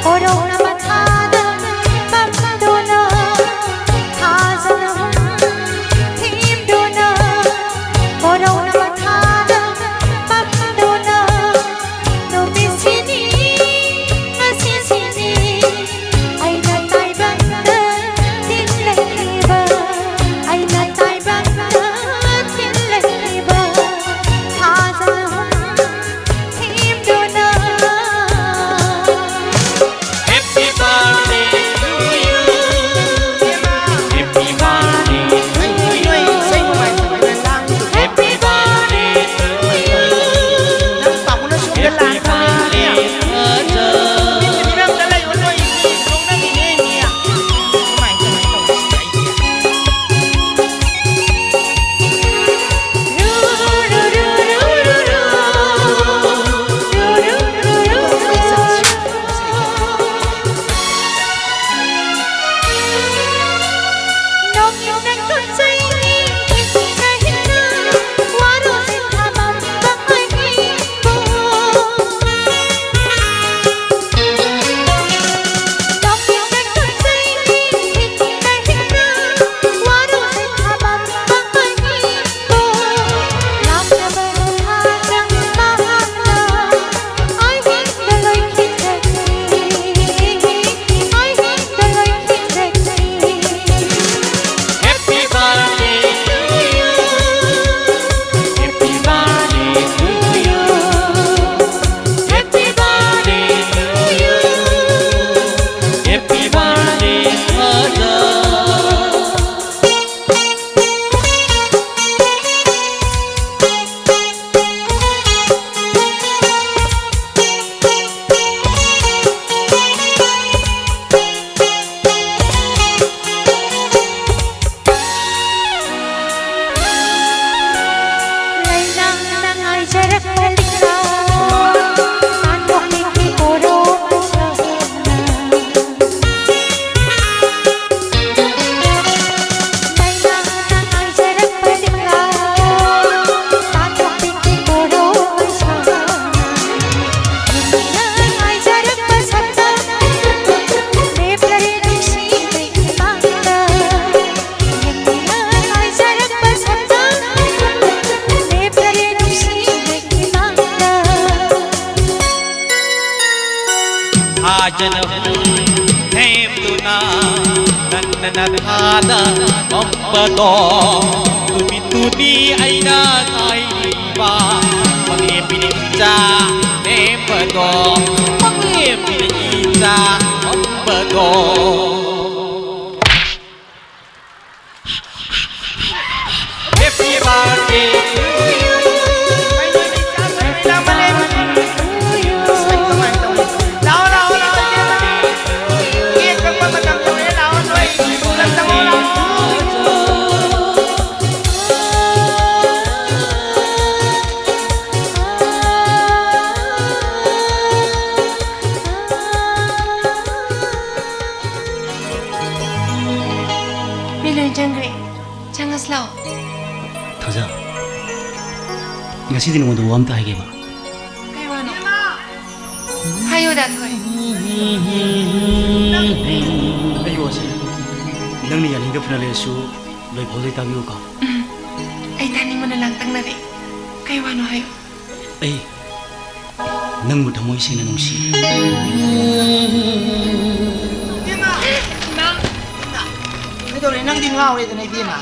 ꯀꯣꯔꯧꯅ ꯃꯊꯥꯗ ꯄꯝꯗꯨꯅ, ꯊꯥꯖꯅ ꯊꯦꯡꯗꯨꯅ, ꯀꯣꯔꯧꯅ ꯃꯊꯥꯗ ꯄꯝꯗꯨꯅ, ꯅꯨꯃꯤꯠꯁꯤꯅꯤ ꯉꯁꯤꯁꯤꯅꯤ ꯑꯩꯅ ꯇꯥꯏꯕꯪꯗ ꯊꯤꯡꯂꯦ꯫ ꯃꯝꯕꯗꯣ, ꯅꯨꯃꯤꯠꯇꯨꯗꯤ ꯑꯩꯅ ꯉꯥꯏꯔꯤꯕ, ꯃꯪꯂꯦꯝꯕꯤꯅ ꯏꯆꯥ ꯅꯦꯝꯕꯗꯣ, ꯃꯪꯂꯦꯝꯕꯤꯅ ꯏꯆꯥ ꯃꯝꯕꯗꯣ꯫ Happy birthday to you. ꯂꯥꯛꯑꯣ, ꯂꯥꯛꯑꯣ, ꯂꯥꯛꯑꯣ, ꯏꯆꯦ꯫ ꯀꯦꯛ ꯀꯛꯄ ꯃꯇꯝ ꯌꯧꯔꯦ꯫ ꯂꯥꯛꯑꯣ, ꯅꯣꯏ ꯄꯨꯂꯞ ꯆꯪꯉꯛꯑꯣ, ꯂꯥꯛꯑꯣ꯫ ꯃꯤ ꯂꯣꯏ ꯆꯪꯈ꯭ꯔꯦ꯫ ꯆꯪꯉꯁꯤ ꯂꯥꯛꯑꯣ꯫ ꯊꯣꯏꯖꯥ, ꯉꯁꯤꯗꯤ ꯅꯉꯣꯟꯗ ꯋꯥ ꯑꯝꯇ ꯍꯥꯏꯒꯦꯕ꯫ ꯀꯩ ꯋꯥꯅꯣ? ꯍꯥꯏꯌꯣ, ꯗꯥ ꯊꯣꯏ꯫ ꯑꯩ ꯋꯥꯁꯦ ꯅꯪꯅ ꯌꯥꯅꯤꯡꯗꯕ ꯐꯅ ꯂꯩꯔꯁꯨ ꯂꯣꯏꯐꯥꯎꯗꯩ ꯇꯥꯕꯤꯌꯨꯀꯣ꯫ ꯎꯝ, ꯑꯩ ꯇꯥꯅꯤꯡꯕꯅ ꯂꯥꯡꯇꯛꯅꯔꯦ꯫ ꯀꯩ ꯋꯥꯅꯣ ꯍꯥꯏꯌꯣ꯫ ꯑꯩ ꯅꯪꯕꯨ ꯊꯃꯣꯏ ꯁꯦꯡꯅ ꯅꯨꯡꯁꯤ꯫ ꯏꯃꯥ! ꯀꯩꯗꯧꯔꯦ? ꯅꯪꯗꯤ ꯉꯥꯎꯔꯦꯗꯅ, ꯏꯕꯦꯝꯃ?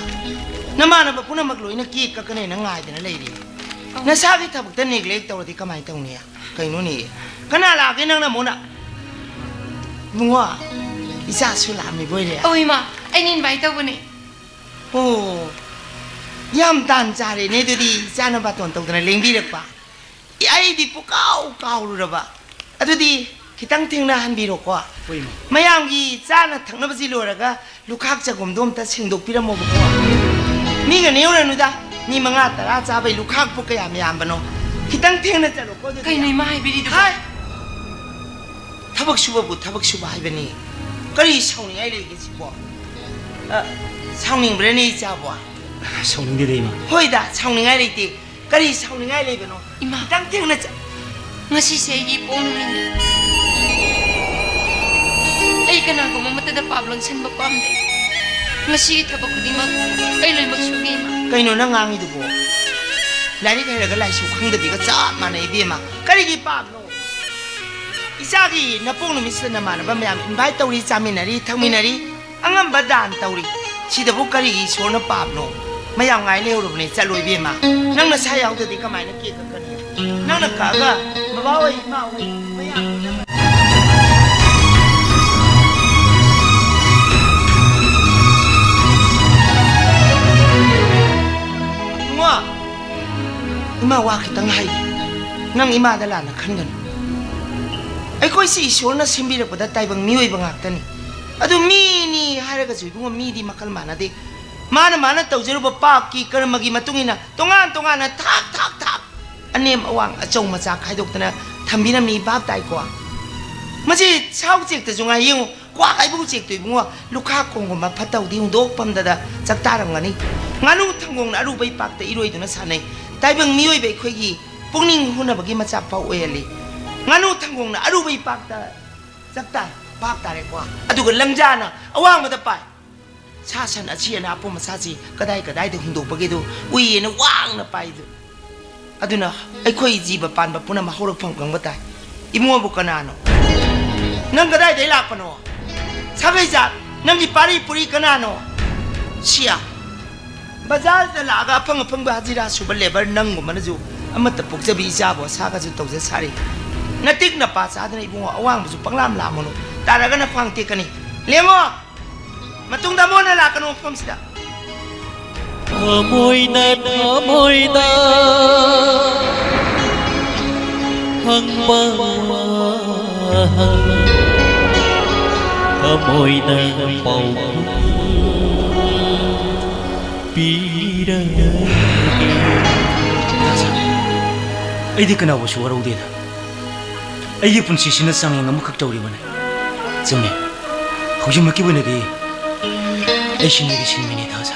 ꯅꯃꯥꯟꯅꯕ ꯄꯨꯝꯅꯃꯛ ꯂꯣꯏꯅ ꯀꯦꯛ ꯀꯛꯀꯅꯦꯅ ꯉꯥꯏꯗꯅ ꯂꯩꯔꯤ꯫ ꯅꯁꯥꯒꯤ ꯊꯕꯛꯇ neglect ꯇꯧꯔꯗꯤ ꯀꯃꯥꯏꯅ ꯇꯧꯅꯤ? ꯀꯩꯅꯣꯅꯦ? ꯀꯅꯥ ꯂꯥꯛꯑꯒꯦ ꯅꯪꯅ ꯑꯃꯨꯛꯅ? ꯏꯕꯨꯡꯉꯣ, ꯏꯆꯥꯁꯨ ꯂꯥꯛꯑꯝꯃꯤꯕꯣꯏꯔꯦ꯫ ꯑꯧ, ꯏꯃꯥ, ꯑꯩꯅ invite ꯇꯧꯕꯅꯦ꯫ ꯑꯣ, ꯌꯥꯝ ꯇꯥꯟ ꯆꯥꯔꯦꯅꯦ ꯑꯗꯨꯗꯤ, ꯏꯆꯥꯅ ꯕꯥꯇꯣꯟ ꯇꯧꯗꯅ ꯂꯦꯡꯕꯤꯔꯛꯄ꯫ ꯑꯦ, ꯑꯩꯗꯤ ꯄꯨꯀꯥꯎ ꯀꯥꯎꯔꯨꯔꯕ꯫ ꯑꯗꯨꯗꯤ ꯈꯤꯇꯪ ꯊꯦꯡꯅ ꯍꯟꯕꯤꯔꯣꯀꯣ꯫ ꯍꯣꯏ, ꯏꯃꯥ꯫ ꯃꯌꯥꯝꯒꯤ ꯆꯥꯅ ꯊꯛꯅꯕꯁꯤ ꯂꯣꯏꯔꯒ ꯂꯨꯈꯥꯛ ꯆꯒꯨꯝꯗꯣ ꯑꯝꯇ ꯁꯦꯡꯗꯣꯛꯄꯤꯔꯝꯃꯣꯕꯀꯣ꯫ ꯃꯤꯒ ꯅꯦꯛꯎꯔꯅꯨꯗ꯫ ꯃꯤ ꯃꯉꯥ ꯇꯔꯥ ꯆꯥꯕꯩ ꯂꯨꯈꯥꯛꯄꯨ ꯀꯌꯥꯝ ꯌꯥꯝꯕꯅꯣ? ꯈꯤꯇꯪ ꯊꯦꯡꯅ ꯆꯠꯂꯣꯀꯣ ꯑꯗꯨꯗꯤ꯫ ꯀꯩꯅꯣ ꯏꯃꯥ ꯍꯥꯏꯕꯤꯔꯤꯗꯨꯕꯣ? ꯍꯥꯏ! ꯊꯕꯛ ꯁꯨꯕꯕꯨ ꯊꯕꯛ ꯁꯨꯕ ꯍꯥꯏꯕꯅꯤ꯫ ꯀꯔꯤ ꯁꯥꯎꯅꯤꯡꯉꯥꯏ ꯂꯩꯒꯦ ꯁꯤꯕꯣ? ꯑ, ꯁꯥꯎꯅꯤꯡꯕ꯭ꯔꯅꯦ ꯏꯆꯥꯕꯣ? ꯁꯥꯎꯅꯤꯡꯗꯦꯗ, ꯏꯃꯥ꯫ ꯍꯣꯏꯗ, ꯁꯥꯎꯅꯤꯡꯉꯥꯏ ꯂꯩꯇꯦ꯫ ꯀꯔꯤ ꯁꯥꯎꯅꯤꯡꯉꯥꯏ ꯂꯩꯕꯅꯣ? ꯏꯃꯥ, ꯈꯤꯇꯪ ꯊꯦꯡꯅ ꯆ- ꯉꯁꯤꯁꯦ ꯑꯩꯒꯤ ꯏꯄꯣꯛ ꯅꯨꯃꯤꯠꯅꯤ꯫ ꯑꯩ ꯀꯅꯥꯒꯨꯝꯕ ꯑꯃꯠꯇꯗ ꯄꯥꯞ ꯂꯣꯟꯁꯤꯟꯕ ꯄꯥꯝꯗꯦ꯫ ꯉꯁꯤꯒꯤ ꯊꯕꯛ ꯈꯨꯗꯤꯡꯃꯛ ꯑꯩ ꯂꯣꯏꯅꯃꯛ ꯁꯨꯒꯦ, ꯏꯃꯥ꯫ ꯀꯩꯅꯣ ꯅꯪ ꯉꯥꯡꯉꯤꯗꯨꯕꯣ? ꯂꯥꯏꯔꯤꯛ ꯍꯩꯔꯒ ꯂꯥꯏꯁꯨ ꯈꯪꯗꯕꯤꯒ ꯆꯞ ꯃꯥꯟꯅꯩ, ꯏꯕꯦꯝꯃ꯫ ꯀꯔꯤꯒꯤ ꯄꯥꯞꯅꯣ? ꯏꯆꯥꯒꯤ ꯅꯄꯣꯛ ꯅꯨꯃꯤꯠꯁꯤꯗ ꯅꯃꯥꯟꯅꯕ ꯃꯌꯥꯝ invite ꯇꯧꯔꯤ, ꯆꯥꯃꯤꯟꯅꯔꯤ, ꯊꯛꯃꯤꯟꯅꯔꯤ, ꯑꯉꯝꯕ ꯗꯥꯟ ꯇꯧꯔꯤ꯫ ꯁꯤꯗꯕꯨ ꯀꯔꯤꯒꯤ ꯏꯁꯣꯔꯅ ꯄꯥꯞꯅꯣ? ꯃꯌꯥꯝ ꯉꯥꯏ ꯂꯩꯍꯧꯔꯕꯅꯦ, ꯆꯠꯂꯣ ꯏꯕꯦꯝꯃ꯫ ꯅꯪ ꯅꯁꯥ ꯌꯥꯎꯗꯗꯤ ꯀꯃꯥꯏꯅ ꯀꯦꯛ ꯀꯛꯀꯅꯤ? ꯅꯪꯅ ꯀꯛꯑꯒ ꯕꯕꯥ ꯍꯣꯏ, ꯏꯃꯥ ꯍꯣꯏ, ꯃꯌꯥꯝ ꯅꯪꯅ ꯏꯕꯨꯡꯉꯣ, ꯏꯃꯥ ꯋꯥ ꯈꯤꯇꯪ ꯍꯥꯏꯒꯦ꯫ ꯅꯪ ꯏꯃꯥꯗ ꯂꯥꯟꯅ ꯈꯟꯒꯅꯨ꯫ ꯑꯩꯈꯣꯏꯁꯤ ꯏꯁꯣꯔꯅ ꯁꯦꯝꯕꯤꯔꯛꯄꯗ ꯇꯥꯏꯕꯪ ꯃꯤꯑꯣꯏꯕ ꯉꯥꯛꯇꯅꯤ꯫ ꯑꯗꯨ ꯃꯤꯅꯤ ꯍꯥꯏꯔꯒꯁꯨ ꯏꯕꯨꯡꯉꯣ, ꯃꯤꯗꯤ ꯃꯈꯜ ꯃꯥꯟꯅꯗꯦ꯫ ꯃꯥꯅ ꯃꯥꯅ ꯇꯧꯖꯔꯨꯕ ꯄꯥꯞꯀꯤ ꯀꯔꯃꯒꯤ ꯃꯇꯨꯡ ꯏꯟꯅ ꯇꯣꯉꯥꯟ ꯇꯣꯉꯥꯟꯅ ꯊꯥꯛ ꯊꯥꯛ ꯊꯥꯛ ꯑꯅꯦꯝ ꯑꯋꯥꯡ ꯑꯆꯧ ꯃꯆꯥ ꯈꯥꯏꯗꯣꯛꯇꯅ ꯊꯝꯕꯤꯔꯝꯃꯤ, ꯚꯥꯞ ꯇꯥꯏꯀꯣ? ꯃꯁꯤ ꯁꯥ ꯎꯆꯦꯛꯇꯁꯨ ꯉꯥꯏ, ꯌꯦꯡꯉꯨ, ꯀ꯭ꯋꯥꯛ ꯍꯥꯏꯕ ꯎꯆꯦꯛꯇꯣ ꯏꯕꯨꯡꯉꯣ, ꯂꯨꯈꯥ ꯀꯣꯡꯒꯨꯝꯕ ꯐꯠꯇꯧꯗꯤ ꯍꯨꯟꯗꯣꯛ ꯄꯝꯗꯗ ꯆꯥꯛꯇꯥꯔꯝꯒꯅꯤ꯫ ꯉꯥꯅꯨ ꯊꯪꯒꯣꯡꯅ ꯑꯔꯨꯕ ꯏꯄꯥꯛꯇ ꯏꯔꯣꯏꯗꯨꯅ ꯁꯥꯟꯅꯩ꯫ ꯇꯥꯏꯕꯪ ꯃꯤꯑꯣꯏꯕ ꯑꯩꯈꯣꯏꯒꯤ ꯄꯨꯛꯅꯤꯡ ꯍꯨꯅꯕꯒꯤ ꯃꯆꯥꯛ ꯐꯥꯎ ꯑꯣꯏꯍꯜꯂꯤ꯫ ꯉꯥꯅꯨ ꯊꯪꯒꯣꯡꯅ ꯑꯔꯨꯕ ꯏꯄꯥꯛꯇ ꯆꯥꯛꯇꯥꯏ, ꯚꯥꯞ ꯇꯥꯔꯦꯀꯣ? ꯑꯗꯨꯒ ꯂꯪꯖꯥꯅ ꯑꯋꯥꯡꯕꯗ ꯄꯥꯏ꯫ ꯁꯥ ꯁꯟ ꯑꯁꯤ ꯑꯅꯥ ꯑꯄꯣꯝ ꯃꯁꯥꯁꯤ ꯀꯗꯥꯏ ꯀꯗꯥꯏꯗ ꯍꯨꯟꯗꯣꯛꯄꯒꯦꯗꯨ ꯎꯏꯌꯦꯅ ꯋꯥꯡꯅ ꯄꯥꯏꯗꯨ꯫ ꯑꯗꯨꯅ ꯑꯩꯈꯣꯏ ꯖꯤꯕ ꯄꯥꯟꯕ ꯄꯨꯝꯅꯃꯛ ꯍꯧꯔꯛꯐꯝ ꯈꯪꯕ ꯇꯥꯏ꯫ ꯏꯕꯨꯡꯉꯣꯕꯨ ꯀꯅꯥꯅꯣ? ꯅꯪ ꯀꯗꯥꯏꯗꯒꯤ ꯂꯥꯛꯄꯅꯣ? ꯁꯥꯒꯩꯖꯥꯠ, ꯅꯪꯒꯤ ꯄꯥꯔꯤ ꯄꯨꯔꯤ ꯀꯅꯥꯅꯣ? ꯁꯤꯌꯥ, ꯕꯖꯥꯔꯗ ꯂꯥꯛꯑꯒ ꯑꯐꯪ ꯑꯐꯪꯕ ꯍꯖꯤꯔꯥ ꯁꯨꯕ ꯂꯦꯕꯔ ꯅꯪꯒꯨꯝꯕꯅꯁꯨ ꯑꯃꯠꯇ ꯄꯣꯛꯆꯕꯤ ꯏꯆꯥꯕꯨ ꯑꯁꯥꯒꯁꯨ ꯇꯧꯖ ꯁꯥꯔꯤ꯫ ꯅꯇꯤꯛ ꯅꯄꯥ ꯆꯥꯗꯅ ꯏꯕꯨꯡꯉꯣ, ꯑꯋꯥꯡꯕꯁꯨ ꯄꯪꯂꯥꯝ ꯂꯥꯝꯃꯨꯅꯨ, ꯇꯥꯔꯒꯅ ꯈ꯭ꯋꯥꯡ ꯇꯦꯛꯀꯅꯤ꯫ ꯂꯦꯡꯉꯣ! ꯃꯇꯨꯡꯗ ꯑꯃꯨꯛ ꯍꯟꯅ ꯂꯥꯛꯀꯅꯨ ꯃꯐꯝꯁꯤꯗ꯫ ꯊꯃꯣꯏꯅ ꯊꯃꯣꯏꯗ ꯍꯪꯕ ꯋꯥꯍꯪ, ꯊꯃꯣꯏꯅ ꯄꯥꯎꯈꯨꯝ ꯄꯤꯔꯒꯦ꯫ ꯑꯩꯗꯤ ꯀꯅꯥꯕꯨꯁꯨ ꯋꯥꯔꯧꯗꯦꯗ꯫ ꯑꯩꯒꯤ ꯄꯨꯟꯁꯤꯁꯤꯅ ꯆꯥꯡꯌꯦꯡ ꯑꯃꯈꯛ ꯇꯧꯔꯤꯕꯅꯤ꯫ ꯆꯨꯝꯃꯤ꯫ ꯍꯧꯖꯤꯛꯃꯛꯀꯤ ꯑꯣꯏꯅꯗꯤ ꯑꯩ ꯁꯤꯟꯃꯤꯒꯤ ꯁꯤꯟꯃꯤꯅꯤ ꯊꯥꯖ꯫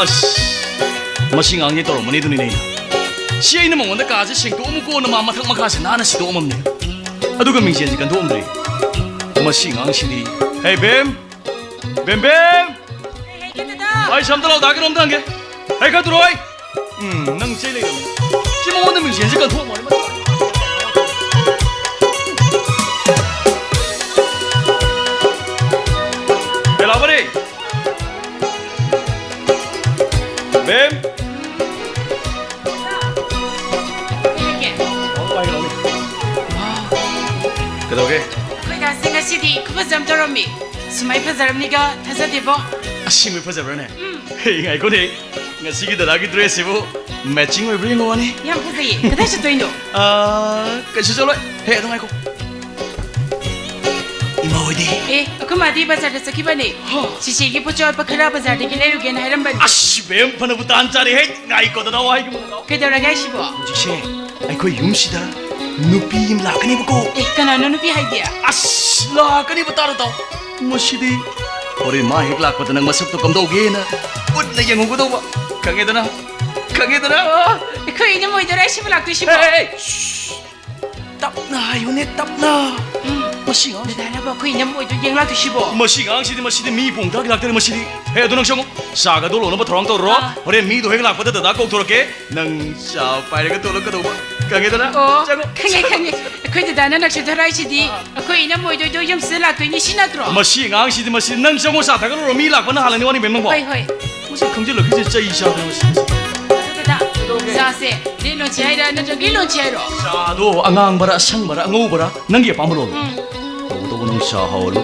ꯑꯁ, ꯃꯁꯤ ꯉꯥꯡꯒꯦ ꯇꯧꯔꯝꯕꯅꯤ ꯑꯗꯨꯅꯤꯅꯦ꯫ ꯁꯤ ꯑꯩꯅ ꯃꯉꯣꯟꯗ ꯀꯥꯁꯦ ꯁꯦꯡꯗꯣꯛꯑꯝꯃꯨꯀꯣꯅ ꯃꯥ ꯃꯊꯛ ꯃꯈꯥꯁꯦ ꯅꯥꯟꯅ ꯁꯤꯗꯣꯛꯑꯝꯃꯝꯅꯦ꯫ ꯑꯗꯨꯒ ꯃꯤꯡꯁꯦꯜꯁꯦ ꯀꯟꯊꯣꯛꯑꯝꯗ꯭ꯔꯤ꯫ ꯃꯁꯤ ꯑꯉꯥꯡꯁꯤꯗꯤ꯫ ꯍꯦ, ꯕꯦꯝ! ꯕꯦꯝ ꯕꯦꯝ! ꯀꯩ ꯍꯥꯏꯒꯦ ꯗꯗꯥ? ꯑꯩ ꯁꯝꯇ ꯂꯥꯎ, ꯗꯥ ꯀꯩꯅꯣꯝꯇ ꯍꯪꯒꯦ꯫ ꯑꯩ ꯈꯔ ꯊꯨꯔꯣꯏ꯫ ꯎꯝ, ꯅꯪ ꯆꯩ ꯂꯩꯔꯝꯃꯦ꯫ ꯁꯤ ꯃꯉꯣꯟꯗ ꯃꯤꯡꯁꯦꯟꯁꯦ ꯀꯟꯊꯣꯛ ꯃꯥꯜꯂꯦ꯫ ꯕꯦꯂꯥꯕꯔꯤ! ꯕꯦꯝ! ꯀꯩꯗꯧꯒꯦ? ꯑꯩꯈꯣꯏ ꯗꯥꯁꯦ ꯉꯁꯤꯗꯤ ꯈꯨꯐꯖ ꯑꯃ ꯇꯧꯔꯝꯃꯤ꯫ ꯁꯨꯃꯥꯏ ꯐꯖꯔꯝꯅꯤꯒ ꯊꯥꯖꯗꯦꯕꯣ꯫ ꯑꯁꯤꯃꯩ ꯐꯖꯕ꯭ꯔꯥꯅꯦ? ꯎꯝ꯫ ꯍꯦ, ꯉꯥꯏꯈꯣꯅꯦ꯫ ꯉꯁꯤꯒꯤ ꯗꯗꯥꯒꯤ dress ꯁꯤꯕꯨ matching ꯑꯣꯏꯕ꯭ꯔꯥ ꯌꯦꯡꯉꯣ ꯋꯥꯅꯤ꯫ ꯌꯥꯝ ꯐꯖꯩꯌꯦ꯫ ꯀꯗꯥꯏ ꯆꯠꯇꯣꯏꯅꯣ? ꯑꯥ, ꯀꯩꯁꯨ ꯆꯠꯂꯣꯏ꯫ ꯍꯦ, ꯑꯗꯨꯝ ꯉꯥꯏꯈꯣ꯫ ꯏꯃꯥ ꯍꯣꯏꯗꯤ? ꯑꯦ, ꯑꯩꯈꯣꯏ ꯃꯥꯗꯤ ꯕꯖꯥꯔꯗ ꯆꯠꯈꯤꯕꯅꯦ꯫ ꯍꯥ꯫ ꯆꯤꯆꯦꯒꯤ ꯄꯣꯠ ꯆꯩ ꯑꯋꯥꯠꯄ ꯈꯔ ꯕꯖꯥꯔꯗꯒꯤ ꯂꯩꯔꯨꯒꯦꯅ ꯍꯥꯏꯔꯝꯕꯅꯦ꯫ ꯑꯁ, ꯕꯦꯝ, ꯐꯅꯕꯨ ꯇꯥꯟ ꯆꯥꯔꯦ ꯍꯦ꯫ ꯉꯥꯏꯈꯣ, ꯗꯗꯥ, ꯋꯥ ꯍꯥꯏꯒꯦ꯫ ꯀꯩꯗꯧꯔꯒꯦ ꯍꯥꯏꯁꯤꯕꯣ? ꯍꯧꯖꯤꯛꯁꯦ ꯑꯩꯈꯣꯏ ꯌꯨꯝꯁꯤꯗ ꯅꯨꯄꯤ ꯑꯃ ꯂꯥꯛꯀꯅꯦꯕꯀꯣ꯫ ꯑꯦ, ꯀꯅꯥꯅꯣ ꯅꯨꯄꯤ ꯍꯥꯏꯗꯤ? ꯑꯁ, ꯂꯥꯛꯀꯅꯦꯕ, ꯇꯥꯔꯣ, ꯇꯥꯎ꯫ ꯃꯁꯤꯗꯤ ꯍꯣꯔꯦꯟ ꯃꯥ ꯍꯦꯛ ꯂꯥꯛꯄꯗ ꯅꯪ ꯃꯁꯛꯇꯣ ꯀꯝꯗꯧꯒꯦꯅ ꯃꯨꯟꯅ ꯌꯦꯡꯍꯧꯒꯗꯧꯕ꯫ ꯈꯪꯉꯦꯗꯅ? ꯈꯪꯉꯦꯗꯅ? ꯑꯩꯈꯣꯏ ꯏꯅꯝꯃ ꯑꯣꯏꯗꯣꯏꯔꯥ ꯁꯤꯕꯨ ꯂꯥꯛꯇꯣꯏꯁꯤꯕꯣ? ꯍꯦ! ꯁꯁ! ꯇꯞꯅ ꯍꯥꯏꯌꯨꯅꯦ, ꯇꯞꯅ꯫ ꯎꯝ꯫ ꯃꯁꯤ ꯑꯉꯥꯡꯁꯤ ꯗꯗꯥꯅꯕꯨ ꯑꯩꯈꯣꯏ ꯏꯅꯝꯃ ꯑꯣꯏꯗꯣꯏ ꯌꯦꯡ ꯂꯥꯛꯇꯣꯏꯁꯤꯕꯣ? ꯃꯁꯤ ꯑꯉꯥꯡꯁꯤꯗꯤ, ꯃꯁꯤꯗꯤ ꯃꯤ ꯄꯨꯡ ꯇꯔꯥꯒꯤ ꯂꯥꯛꯇꯣꯏꯅꯦ, ꯃꯁꯤꯗꯤ꯫ ꯍꯦ, ꯑꯗꯨ ꯅꯪ ꯆꯪꯉꯣ꯫ ꯆꯥꯒꯗꯣ ꯂꯣꯟꯅꯕ ꯊꯧꯔꯥꯡ ꯇꯧꯔꯣ꯫ ꯑꯥ꯫ ꯍꯣꯔꯦꯟ ꯃꯤꯗꯣ ꯍꯦꯛ ꯂꯥꯛꯄꯗ ꯗꯗꯥ ꯀꯧꯊꯣꯔꯛꯀꯦ꯫ ꯅꯪ ꯆꯥ ꯄꯥꯏꯔꯒ ꯊꯣꯛꯂꯛꯀꯗꯧꯕ꯫ ꯈꯪꯉꯦꯗꯅ? ꯑꯣ, ꯆꯪꯉꯣ꯫ ꯈꯪꯉꯦ, ꯈꯪꯉꯦ꯫ ꯑꯩꯈꯣꯏ ꯗꯗꯥꯅ ꯅꯛꯁꯤꯊꯔꯥꯏꯁꯤꯗꯤ ꯑꯥ꯫ ꯑꯩꯈꯣꯏ ꯏꯅꯝꯃ ꯑꯣꯏꯗꯣꯏꯗꯣ ꯌꯨꯝꯁꯤꯗ ꯂꯥꯛꯇꯣꯏꯅꯤ, ꯁꯤ ꯅꯠꯇ꯭ꯔꯣ? ꯃꯁꯤ ꯑꯉꯥꯡꯁꯤꯗꯤ, ꯃꯁꯤ ꯅꯪ ꯆꯪꯉꯣ, ꯆꯥ ꯊꯛꯒꯠꯂꯨꯔꯣ, ꯃꯤ ꯂꯥꯛꯄꯅ ꯍꯥꯜꯂꯅꯤ ꯋꯥꯅꯤ, ꯕꯦꯝ, ꯅꯪꯕꯣ꯫ ꯍꯣꯏ, ꯍꯣꯏ꯫ ꯃꯁꯤ ꯈꯪꯖꯤꯜꯂꯛꯈꯤꯁꯦ ꯆꯩ ꯆꯥꯗꯅ ꯃꯁꯤ꯫ ꯑꯗꯨ ꯗꯗꯥ, ꯆꯥꯁꯦ ꯔꯦꯠ ꯂꯣꯟꯁꯤ ꯍꯥꯏꯔ ꯅꯠꯇ꯭ꯔꯒ ꯒ꯭ꯔꯤꯟ ꯂꯣꯟꯁꯤ ꯍꯥꯏꯔꯣ? ꯆꯥꯗꯣ ꯑꯉꯥꯡꯕꯔꯥ, ꯑꯁꯪꯕꯔꯥ, ꯑꯉꯧꯕꯔꯥ, ꯅꯪꯒꯤ ꯑꯄꯥꯝꯕ ꯂꯣꯜꯂꯣ꯫ ꯎꯝ꯫ ꯇꯧꯕꯇꯕꯨ ꯅꯪ ꯆꯥ ꯍꯥꯎꯍꯜꯂꯨ꯫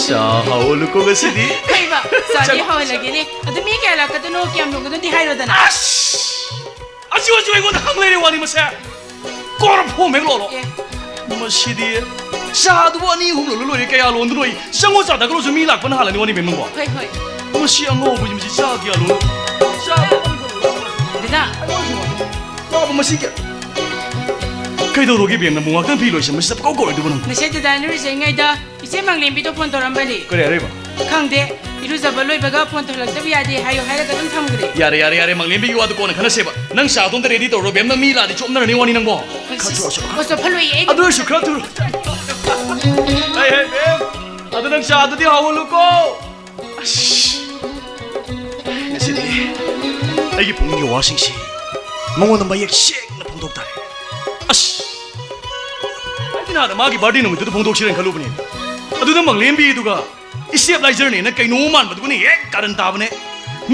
ꯆꯥ ꯍꯥꯎꯍꯜꯂꯨꯀꯣ ꯉꯁꯤꯗꯤ꯫ ꯀꯩꯕ? ꯆꯥꯗꯤ ꯆꯪ- ꯍꯥꯎꯍꯜꯂꯒꯦꯅꯦ꯫ ꯑꯗꯨ ꯃꯤ ꯀꯌꯥ ꯂꯥꯛꯀꯗꯣꯏꯅꯣ, ꯀꯌꯥꯝ ꯂꯣꯟꯒꯗꯣꯏꯅꯣꯗꯤ ꯍꯥꯏꯔꯣꯗꯅ꯫ ꯑꯁ! ꯑꯆꯨ ꯑꯆꯨ ꯑꯩꯉꯣꯟꯗ ꯍꯪ ꯂꯩꯔꯦ ꯋꯥꯅꯤ ꯃꯁꯦ꯫ ꯀꯣꯔꯐꯨ ꯑꯃ ꯍꯦꯛ ꯂꯣꯜꯂꯣ꯫ ꯑꯦ꯫ ꯃꯁꯤꯗꯤ ꯆꯥꯗꯨꯕꯨ ꯑꯅꯤ ꯑꯍꯨꯝ ꯂꯣꯜꯂ ꯂꯣꯏꯔꯦ, ꯀꯌꯥ ꯂꯣꯟꯗꯣꯏꯅꯣ ꯑꯩ? ꯆꯪꯉꯣ, ꯆꯥ ꯊꯛꯈ꯭ꯔꯁꯨ ꯃꯤ ꯂꯥꯛꯄꯅ ꯍꯥꯜꯂꯅꯤ ꯋꯥꯅꯤ ꯕꯦꯝ ꯅꯪꯕꯣ꯫ ꯍꯣꯏ, ꯍꯣꯏ꯫ ꯃꯁꯤ ꯑꯉꯧꯕꯁꯤ, ꯃꯁꯤ ꯆꯥ ꯀꯌꯥ ꯂꯣꯟ-, ꯆꯥ ꯗꯗꯥ꯫ ꯆꯥꯕ ꯃꯁꯤ ꯀꯌꯥ? ꯀꯩꯗꯧꯔꯒꯦ ꯕꯦꯝ ꯅꯪꯕꯨ ꯉꯥꯛꯇꯪ ꯐꯤ ꯂꯣꯏꯁꯟꯕꯁꯤꯗ ꯄꯪꯀꯧ ꯀꯧꯔꯤꯗꯨꯕꯨ ꯅꯪ? ꯉꯁꯥꯏ ꯗꯗꯥꯅ ꯂꯨꯖꯔꯤꯉꯩꯗ ꯏꯆꯦ ꯃꯪꯂꯦꯝꯕꯤꯗꯣ ꯐꯣꯟ ꯇꯧꯔꯝꯕꯅꯤ꯫ ꯀꯔꯤ ꯍꯥꯏꯔꯛꯏꯕ? ꯈꯪꯗꯦ꯫ ꯏꯔꯨꯖꯕ ꯂꯣꯏꯕꯒ ꯐꯣꯟ ꯇꯧꯍꯜꯂꯛꯇꯕ ꯌꯥꯗꯦ ꯍꯥꯏꯌꯨ ꯍꯥꯏꯔꯒ ꯑꯗꯨꯝ ꯊꯝꯈ꯭ꯔꯦ꯫ ꯌꯥꯔꯦ, ꯌꯥꯔꯦ, ꯌꯥꯔꯦ, ꯃꯪꯂꯦꯝꯕꯤꯒꯤ ꯋꯥꯗꯨ ꯀꯣꯟꯅ ꯈꯟꯅꯁꯦꯕ꯫ ꯅꯪ ꯆꯥꯗꯣ ꯑꯝꯇ ꯔꯦꯗꯤ ꯇꯧꯔꯣ, ꯕꯦꯝꯅ ꯃꯤ ꯂꯥꯛꯑꯗꯤ ꯆꯣꯞꯅꯔꯅꯤ ꯋꯥꯅꯤ ꯅꯪꯕꯣ꯫ ꯈꯔ ꯊꯨꯔꯣ, ꯁꯣꯔꯣꯛ ꯈꯔ꯫ ꯑꯣ, ꯆꯣꯞꯍꯜꯂꯣꯏꯌꯦ ꯑꯩ꯫ ꯑꯗꯨ ꯑꯣꯏꯔꯁꯨ ꯈꯔ ꯊꯨꯔꯣ꯫ ꯍꯩ, ꯍꯩ, ꯕꯦꯝ, ꯑꯗꯨ ꯅꯪ ꯆꯥꯗꯨꯗꯤ ꯍꯥꯎꯍꯜꯂꯨꯀꯣ꯫ ꯑꯁ꯫ ꯑꯩꯒꯤ ꯄꯨꯛꯅꯤꯡꯒꯤ ꯋꯥꯁꯤꯡꯁꯤ ꯃꯉꯣꯟꯗ ꯃꯌꯦꯛ ꯁꯦꯡꯅ ꯐꯣꯡꯗꯣꯛ ꯇꯥꯔꯦ꯫ ꯑꯁ! ꯑꯩꯗꯤ ꯅꯍꯥꯟ ꯃꯥꯒꯤ birthday ꯅꯨꯃꯤꯠꯇꯨꯗ ꯐꯣꯡꯗꯣꯛꯁꯤꯔꯅ ꯈꯜꯂꯨꯕꯅꯦ꯫ ꯑꯗꯨꯗ ꯃꯪꯂꯦꯝꯕꯤꯗꯨꯒ stabilizer ꯅꯦꯅ ꯀꯩꯅꯣ ꯃꯥꯟꯕꯗꯨꯒꯅ ꯍꯦꯛ ꯀꯥꯔꯟ ꯇꯥꯕꯅꯦ꯫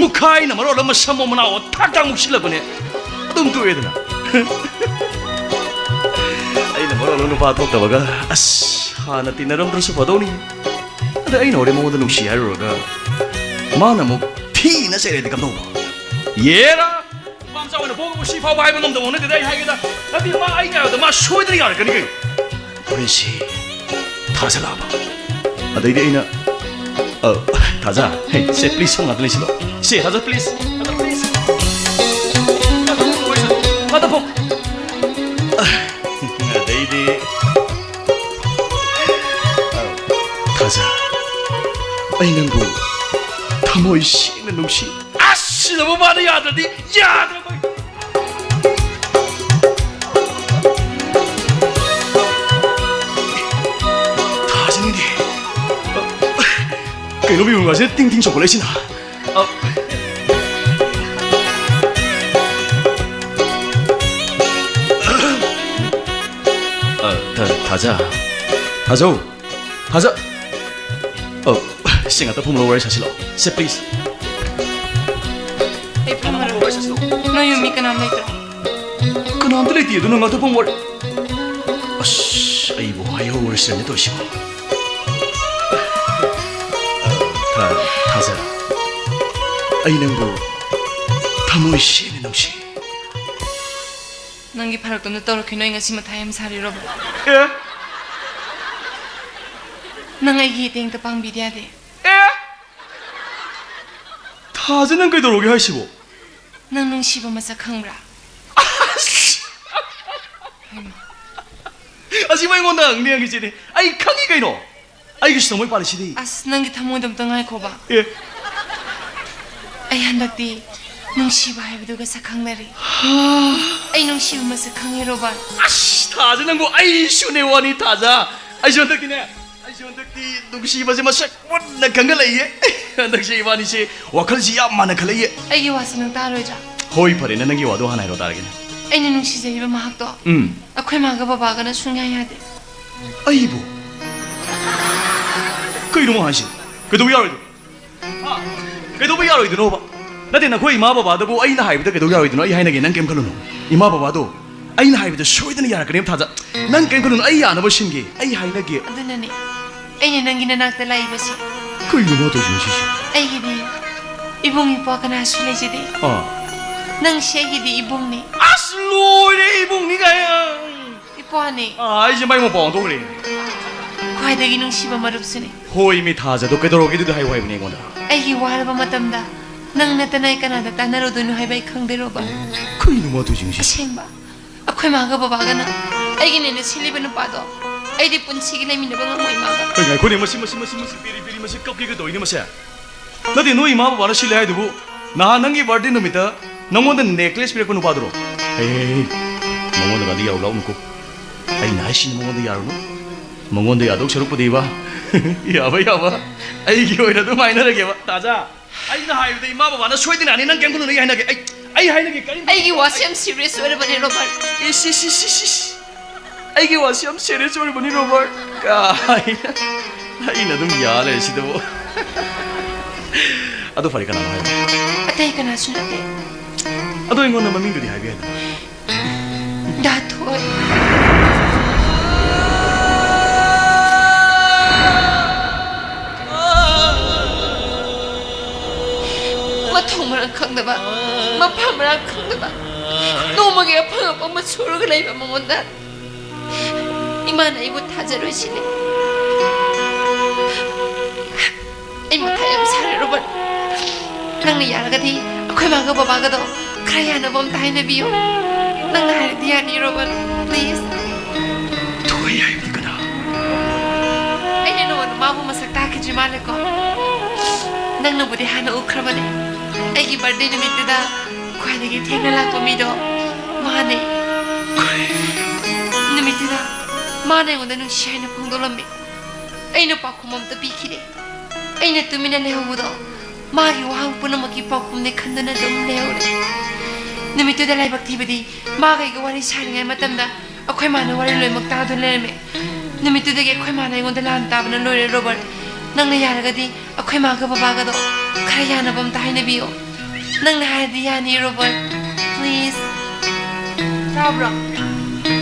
ꯃꯨꯈꯥꯏꯅ ꯃꯔꯣꯜ ꯑꯃ ꯁꯝꯃꯣ ꯃꯅꯥꯑꯣ ꯊꯥꯛ ꯊꯥꯛ ꯃꯨꯛꯁꯤꯜꯂꯛꯄꯅꯦ꯫ ꯑꯗꯨꯝ ꯇꯣꯛꯑꯦꯗꯅ꯫ ꯑꯩꯅ ꯃꯔꯣꯜ ꯑꯃ ꯅꯨꯄꯥ ꯊꯣꯛꯇꯕꯒ, ꯑꯁ, ꯍꯥꯟꯅ ꯇꯤꯟꯅꯔꯝꯗ꯭ꯔꯁꯨ ꯐꯗꯧꯅꯤ꯫ ꯑꯗ ꯑꯩꯅ ꯍꯣꯔꯦꯟ ꯃꯉꯣꯟꯗ ꯅꯨꯡꯁꯤ ꯍꯥꯏꯔꯨꯔꯒ ꯃꯥꯅ ꯑꯃꯨꯛ ꯊꯤꯅ ꯆꯩꯔꯗꯤ ꯀꯝꯗꯧꯕ? ꯌꯦꯔꯥ! ꯅꯨꯄꯥ ꯃꯆꯥ ꯑꯣꯏꯅ ꯄꯣꯛꯑꯒ ꯁꯤ ꯐꯥꯎꯕ ꯍꯥꯏꯕ ꯉꯝꯗꯕ ꯅꯠꯇꯦꯗ ꯑꯩ ꯍꯥꯏꯒꯦꯗ꯫ ꯅꯠꯇꯦ, ꯃꯥ ꯑꯩ ꯉꯥꯏꯕꯗ ꯃꯥ ꯁꯣꯏꯗꯅ ꯌꯥꯔꯛꯀꯅꯤ ꯀꯩꯅꯣ꯫ ꯍꯣꯔꯦꯟꯁꯤ ꯊꯥꯖꯜꯂꯛꯑꯕ꯫ ꯑꯗꯩꯗꯤ ꯑꯩꯅ, "ꯑ, ꯊꯥꯖ, ꯍꯦ, ꯁꯦ, please, ꯁꯣꯝ ꯉꯥꯛꯇ ꯂꯩꯁꯤꯜꯂꯣ꯫ ꯁꯦ, ꯊꯥꯖ, please, ꯊꯥꯖ, please꯫ ꯉꯥꯛꯇ ꯐꯝ, ꯉꯥꯛꯇ ꯐꯝ꯫ ꯑ, ꯑꯗꯩꯗꯤ, ꯑ, ꯊꯥꯖ, ꯑꯩ ꯅꯪꯕꯨ ꯊꯃꯣꯏ ꯁꯦꯡꯅ ꯅꯨꯡꯁꯤ꯫" ꯑꯁ, ꯁꯤꯗꯕꯨ ꯃꯥꯅ ꯌꯥꯗ꯭ꯔꯗꯤ ꯌꯥꯗ꯭ꯔꯕ꯫ ꯊꯥꯖꯅꯤꯡꯗꯦ꯫ ꯀꯩꯅꯣ ꯃꯤꯍꯨꯟꯒꯁꯦ ꯇꯤꯡ ꯇꯤꯡ ꯆꯣꯡꯈꯠꯂꯛꯏꯁꯤꯅ? ꯑ, ꯑ, ꯊ-, ꯊꯥꯖ꯫ ꯊꯥꯖꯧ꯫ ꯊꯥꯖ-, ꯑꯧ, ꯁꯤ ꯉꯥꯛꯇ ꯐꯝꯃꯒ ꯋꯥꯔꯤ ꯁꯥꯁꯤꯜꯂꯣ꯫ ꯁꯦ, please꯫ ꯑꯩ ꯐꯝꯃꯔꯣꯏ꯫ ꯋꯥꯔꯤ ꯁꯥꯁꯤꯜꯂꯣ꯫ ꯅꯣꯏ ꯌꯨꯝ ꯃꯤ ꯀꯅꯥꯝ ꯂꯩꯇ꯭ꯔꯣ? ꯀꯅꯥꯝꯇ ꯂꯩꯇꯦ, ꯑꯗꯨꯅ ꯉꯥꯛꯇ ꯐꯝꯃ ꯋꯥꯔꯤ-, ꯑꯁ, ꯑꯩꯕꯨ ꯍꯥꯏꯍꯧꯔꯁꯤꯔꯅꯦ ꯇꯧꯔꯤꯁꯤꯕꯣ꯫ ꯊꯥ-, ꯊꯥꯖ, ꯑꯩ ꯅꯪꯕꯨ ꯊꯃꯣꯏ ꯁꯦꯡꯅ ꯅꯨꯡꯁꯤ꯫ ꯅꯪꯒꯤ ꯐꯔꯛꯇꯣꯝꯗ ꯇꯧꯔꯛꯈꯤꯅꯨ, ꯑꯩ ꯉꯁꯤ ꯃꯊꯥ ꯌꯥꯝ ꯁꯥꯔꯤꯔꯣꯕ꯫ ꯑꯦ? ꯅꯪ ꯑꯩꯒꯤ ꯏꯇꯦꯡꯇ ꯄꯥꯡꯕꯤꯗ ꯌꯥꯗꯦ꯫ ꯑꯦ? ꯊꯥꯖ, ꯅꯪ ꯀꯩꯗꯧꯔꯒꯦ ꯍꯥꯏꯁꯤꯕꯣ? ꯅꯪ ꯅꯨꯡꯁꯤꯕ ꯃꯁꯛ ꯈꯪꯕ꯭ꯔꯥ? ꯑꯁ! ꯍꯩꯃꯥ꯫ ꯑꯁꯤꯕꯨ ꯑꯩꯉꯣꯟꯗ ꯍꯪꯅꯤ ꯍꯪꯉꯤꯁꯤꯗꯤ꯫ ꯑꯩ ꯈꯪꯉꯤ ꯀꯩꯅꯣ꯫ ꯑꯩꯒꯤꯁꯨ ꯊꯃꯣꯏ ꯄꯥꯜꯂꯤꯁꯤꯗꯤ꯫ ꯑꯁ, ꯅꯪꯒꯤ ꯊꯃꯣꯏꯗꯣ ꯑꯝꯇ ꯉꯥꯏꯈꯣꯕ꯫ ꯑꯦ꯫ ꯑꯩ ꯍꯟꯗꯛꯇꯤ ꯅꯨꯡꯁꯤꯕ ꯍꯥꯏꯕꯗꯨꯒ ꯁꯛ ꯈꯪꯅꯔꯦ꯫ ꯑꯩ ꯅꯨꯡꯁꯤꯕ ꯃꯁꯛ ꯈꯪꯉꯦ, ꯔꯣꯕꯥꯔꯠ꯫ ꯑꯁ, ꯊꯥꯖ, ꯅꯪꯕꯨ ꯑꯩꯁꯨꯅꯦ ꯋꯥꯅꯤ, ꯊꯥꯖ꯫ ꯑꯩꯁꯨ ꯍꯟꯗꯛꯇꯤꯅꯦ, ꯑꯩꯁꯨ ꯍꯟꯗꯛꯇꯤ ꯅꯨꯡꯁꯤꯕꯁꯦ ꯃꯁꯛ ꯃꯨꯟꯅ ꯈꯪꯒꯠꯂꯛꯏꯌꯦ꯫ ꯍꯟꯗꯛꯁꯦ ꯏꯕꯥꯅꯤꯁꯦ ꯋꯥꯈꯜꯁꯤ ꯌꯥꯝ ꯃꯥꯟꯅꯈꯠꯂꯛꯏꯌꯦ꯫ ꯑꯩꯒꯤ ꯋꯥꯁꯤ ꯅꯪ ꯇꯥꯔꯣꯏꯗ꯭ꯔꯥ? ꯍꯣꯏ, ꯐꯔꯦꯅꯦ, ꯅꯪꯒꯤ ꯋꯥꯗꯣ ꯍꯥꯟꯅ ꯍꯥꯏꯔꯣ ꯇꯥꯔꯒꯦꯅꯦ꯫ ꯑꯩꯅ ꯅꯨꯡꯁꯤꯖꯔꯤꯕ ꯃꯍꯥꯛꯇꯣ ꯎꯝ꯫ ꯑꯩꯈꯣꯏ ꯃꯥꯒ ꯕꯕꯥꯒꯅ ꯁꯨꯡꯌꯥ ꯌꯥꯗꯦ꯫ ꯑꯩꯕꯨ? ꯀꯩꯅꯣ ꯃꯥ ꯍꯥꯏꯁꯦ? ꯀꯩꯗꯧꯕ ꯌꯥꯔꯣꯏꯗꯣꯏꯅꯣ? ꯍꯥ? ꯀꯩꯗꯧꯕ ꯌꯥꯔꯣꯏꯗꯣꯏꯅꯣꯕ? ꯅꯠꯇꯦ, ꯅꯈꯣꯏ ꯏꯃꯥ ꯕꯕꯥꯗꯕꯨ ꯑꯩꯅ ꯍꯥꯏꯕꯗ ꯀꯩꯗꯧ ꯌꯥꯔꯣꯏꯗꯣꯏꯅꯣ? ꯑꯩ ꯍꯥꯏꯅꯒꯦ, ꯅꯪ ꯀꯩꯝ ꯈꯜꯂꯨꯅꯨ꯫ ꯏꯃꯥ ꯕꯕꯥꯗꯣ ꯑꯩꯅ ꯍꯥꯏꯕꯗ ꯁꯣꯏꯗꯅ ꯌꯥꯔꯛꯀꯅꯦꯕ, ꯊꯥꯖ-, ꯅꯪ ꯀꯩꯝ ꯈꯜꯂꯨꯅꯨ, ꯑꯩ ꯌꯥꯅꯕ ꯁꯤꯟꯒꯦ, ꯑꯩ ꯍꯥꯏꯅꯒꯦ꯫ ꯑꯗꯨꯅꯅꯦ ꯑꯩꯅ ꯅꯪꯒꯤ ꯅꯅꯥꯛꯇ ꯂꯥꯛꯏꯕꯁꯦ꯫ ꯀꯩꯅꯣ ꯃꯥ ꯇꯧꯔꯤꯁꯤꯅ ꯁꯤꯁꯦ? ꯑꯩꯒꯤꯗꯤ ꯏꯕꯨꯡ ꯏꯄ꯭ꯋꯥ ꯀꯅꯥꯁꯨ ꯂꯩꯖꯗꯦ꯫ ꯑꯥ꯫ ꯅꯪꯁꯦ ꯑꯩꯒꯤꯗꯤ ꯏꯕꯨꯡꯅꯤ꯫ ꯑꯁ, ꯂꯣꯏꯔꯦ, ꯏꯕꯨꯡꯅꯤ ꯀꯥꯏ꯫ ꯏꯄ꯭ꯋꯥꯅꯦ꯫ ꯑꯥ, ꯑꯩꯁꯦ ꯃꯩ ꯃꯄꯥꯎ ꯑꯣꯟꯊꯣꯛꯈ꯭ꯔꯦ꯫ ꯈ꯭ꯋꯥꯏꯗꯒꯤ ꯅꯨꯡꯁꯤꯕ ꯃꯔꯨꯞꯁꯨꯅꯦ꯫ ꯍꯣꯏ, ꯃꯤ ꯊꯥꯖꯗꯣ ꯀꯩꯗꯧꯔꯒꯦ ꯑꯗꯨꯗꯤ ꯍꯥꯏꯌꯨ ꯍꯥꯏꯕꯅꯦ ꯑꯩꯉꯣꯟꯗ꯫ ꯑꯩꯒꯤ ꯋꯥꯔꯕ ꯃꯇꯝꯗ ꯅꯪ ꯅꯠꯇꯅ ꯑꯩ ꯀꯅꯥꯗ ꯇꯥꯟꯅꯔꯨꯗꯣꯏꯅꯣ ꯍꯥꯏꯕ ꯑꯩ ꯈꯪꯗꯦ, ꯔꯣꯕꯔꯠ꯫ ꯀꯩꯅꯣ ꯃꯥ ꯇꯧꯔꯤꯁꯤꯡꯁꯦ? ꯑꯁꯦꯡꯕ, ꯑꯩꯈꯣꯏ ꯃꯥꯒ ꯕꯕꯥꯒꯅ ꯑꯩꯒꯤꯅꯦꯅ ꯁꯤꯜꯂꯤꯕ ꯅꯨꯄꯥꯗꯣ ꯑꯩꯗꯤ ꯄꯨꯟꯁꯤꯒꯤ ꯂꯩꯃꯤꯟꯅꯕ ꯉꯝꯃꯣꯏ ꯃꯥꯒ꯫ ꯀꯩ, ꯉꯥꯏꯈꯣꯅꯦ, ꯃꯁꯤ, ꯃꯁꯤ, ꯃꯁꯤ, ꯃꯁꯤ, ꯄꯤꯔꯤ, ꯄꯤꯔꯤ, ꯃꯁꯤ ꯀꯞꯀꯦꯒ ꯇꯧꯏꯅꯦ ꯃꯁꯦ꯫ ꯅꯠꯇꯦ, ꯅꯣꯏ ꯏꯃꯥ ꯕꯕꯥꯅ ꯁꯤꯜꯂꯦ ꯍꯥꯏꯗꯨꯕꯨ ꯅꯍꯥꯟ ꯅꯪꯒꯤ ꯕꯥꯔꯗꯦ ꯅꯨꯃꯤꯠꯇ ꯅꯪꯉꯣꯟꯗ ꯅꯦꯀ꯭ꯂꯦꯁ ꯄꯤꯔꯛꯄ ꯅꯨꯄꯥꯗꯨꯔꯣ? ꯍꯦ, ꯍꯦ, ꯍꯦ, ꯍꯦ꯫ ꯃꯉꯣꯟꯗꯒꯗꯤ ꯌꯥꯔꯨ ꯂꯥꯎꯅꯨꯀꯣ꯫ ꯑꯩꯅ ꯍꯥꯏꯁꯤꯅꯤ ꯃꯉꯣꯟꯗ ꯌꯥꯔꯨꯅꯨ꯫ ꯃꯉꯣꯟꯗ ꯌꯥꯗꯧ ꯁꯔꯨꯛꯄꯨꯗꯤꯕ꯫ ꯌꯥꯕ, ꯌꯥꯕ꯫ ꯑꯩꯒꯤ ꯑꯣꯏꯅ ꯑꯗꯨꯝ ꯍꯥꯏꯅꯔꯒꯦꯕ, ꯇꯥꯖꯥ꯫ ꯑꯩꯅ ꯍꯥꯏꯕꯗ ꯏꯃꯥ ꯕꯕꯥꯅ ꯁꯣꯏꯗꯅ ꯌꯥꯅꯤ꯫ ꯅꯪ ꯀꯩꯝ ꯈꯜꯂꯨꯅꯨ, ꯑꯩ ꯍꯥꯏꯅꯒꯦ꯫ ꯑꯩ, ꯑꯩ ꯍꯥꯏꯅꯒꯦ, ꯀꯔꯤꯝ ꯑꯩꯒꯤ ꯋꯥꯁꯦ ꯌꯥꯝ ꯁꯤꯔꯤꯌꯁ ꯑꯣꯏꯔꯕꯅꯦ, ꯔꯣꯕꯔꯠ꯫ ꯏꯁ, ꯏꯁ, ꯏꯁ, ꯏꯁ, ꯏꯁ꯫ ꯑꯩꯒꯤ ꯋꯥꯁꯤ ꯌꯥꯝ ꯁꯤꯔꯤꯌꯁ ꯑꯣꯏꯔꯕꯅꯤ, ꯔꯣꯕꯔꯠ꯫ ꯀꯥꯏꯅ꯫ ꯑꯩꯅ ꯑꯗꯨꯝ ꯌꯥ ꯂꯩꯔꯦ ꯁꯤꯗꯕꯨ꯫ ꯑꯗꯨ ꯐꯔꯦ, ꯀꯅꯥꯅꯣ ꯍꯥꯏꯔꯣ? ꯑꯇꯩ ꯀꯅꯥꯁꯨ ꯅꯠꯇꯦ꯫ ꯑꯗꯣ ꯑꯩꯉꯣꯟꯗ ꯃꯃꯤꯡꯗꯨꯗꯤ ꯍꯥꯏꯕ ꯌꯥꯏꯗꯅ? ꯗꯥ ꯊꯣꯏ꯫ ꯃꯊꯣꯡ ꯃꯔꯝ ꯈꯪꯗꯕ, ꯃꯐꯝ ꯃꯔꯥꯡ ꯈꯪꯗꯕ, ꯅꯣꯡꯃꯒꯤ ꯑꯐꯪ ꯑꯐꯪꯕ ꯁꯨꯔꯒ ꯂꯩꯕ ꯃꯉꯣꯟꯗ ꯏꯃꯥꯅ ꯑꯩꯕꯨ ꯊꯥꯖꯔꯣꯏ ꯁꯤꯅꯦ꯫ ꯑꯩ ꯃꯊꯥ ꯌꯥꯝ ꯁꯥꯔꯦ, ꯔꯣꯕꯔꯠ꯫ ꯅꯪꯅ ꯌꯥꯔꯒꯗꯤ ꯑꯩꯈꯣꯏ ꯃꯥꯒ ꯕꯕꯥꯒꯗꯣ ꯈꯔ ꯌꯥꯅꯕ ꯑꯝꯇ ꯍꯥꯏꯅꯕꯤꯌꯨ꯫ ꯅꯪꯅ ꯍꯥꯏꯔꯗꯤ ꯌꯥꯅꯤ, ꯔꯣꯕꯔꯠ, ꯄ꯭ꯂꯤꯖ꯫ ꯊꯣꯏ ꯍꯥꯏꯕꯗꯤ ꯀꯅꯥ? ꯑꯩꯅ ꯅꯉꯣꯟꯗ ꯃꯥꯕꯨ ꯃꯁꯛ ꯇꯥꯛꯈꯤꯗ꯭ꯔꯤ ꯃꯥꯜꯂꯦꯀꯣ? ꯅꯪꯅꯕꯨꯗꯤ ꯍꯥꯟꯅ ꯎꯈ꯭ꯔꯕꯅꯦ꯫ ꯑꯩꯒꯤ ꯕꯥꯔꯗꯦ ꯅꯨꯃꯤꯠꯇꯨꯗ ꯈ꯭ꯋꯥꯏꯗꯒꯤ ꯊꯦꯡꯅ ꯂꯥꯛꯄ ꯃꯤꯗꯣ ꯃꯥꯅꯦ꯫ ꯀꯔꯤ? ꯅꯨꯃꯤꯠꯇꯨꯗ ꯃꯥꯅ ꯑꯩꯉꯣꯟꯗ ꯅꯨꯡꯁꯤ ꯍꯥꯏꯅ ꯐꯣꯡꯗꯣꯛꯂꯝꯃꯤ꯫ ꯑꯩꯅ ꯄꯥꯎꯈꯨꯝ ꯑꯝꯇ ꯄꯤꯈꯤꯗꯦ꯫ ꯑꯩꯅ ꯇꯨꯃꯤꯟꯅ ꯂꯩꯍꯧꯕꯗꯣ ꯃꯥꯒꯤ ꯋꯥꯍꯪ ꯄꯨꯝꯅꯃꯛꯀꯤ ꯄꯥꯎꯈꯨꯝꯅꯤ ꯈꯟꯗꯨꯅ ꯑꯗꯨꯝ ꯂꯩꯍꯧꯔꯦ꯫ ꯅꯨꯃꯤꯠꯇꯨꯗ ꯂꯥꯏꯕꯛ ꯊꯤꯕꯗꯤ ꯃꯥꯒ ꯑꯩꯒ ꯋꯥꯔꯤ ꯁꯥꯔꯤꯉꯩ ꯃꯇꯝꯗ ꯑꯩꯈꯣꯏ ꯃꯥꯅ ꯋꯥꯔꯤ ꯂꯣꯏꯅꯃꯛ ꯇꯥꯗꯨꯅ ꯂꯩꯔꯝꯃꯦ꯫ ꯅꯨꯃꯤꯠꯇꯨꯗꯒꯤ ꯑꯩꯈꯣꯏ ꯃꯥꯅ ꯑꯩꯉꯣꯟꯗ ꯂꯥꯟ ꯇꯥꯕꯅ ꯂꯣꯏꯔꯦ, ꯔꯣꯕꯔꯠ꯫ ꯅꯪꯅ ꯌꯥꯔꯒꯗꯤ ꯑꯩꯈꯣꯏ ꯃꯥꯒ ꯕꯕꯥꯒꯗꯣ ꯈꯔ ꯌꯥꯅꯕ ꯑꯝꯇ ꯍꯥꯏꯅꯕꯤꯌꯣ꯫ ꯅꯪꯅ ꯍꯥꯏꯔꯗꯤ ꯌꯥꯅꯤ, ꯔꯣꯕꯔꯠ꯫ Please. ꯇꯥꯕ꯭ꯔꯣ?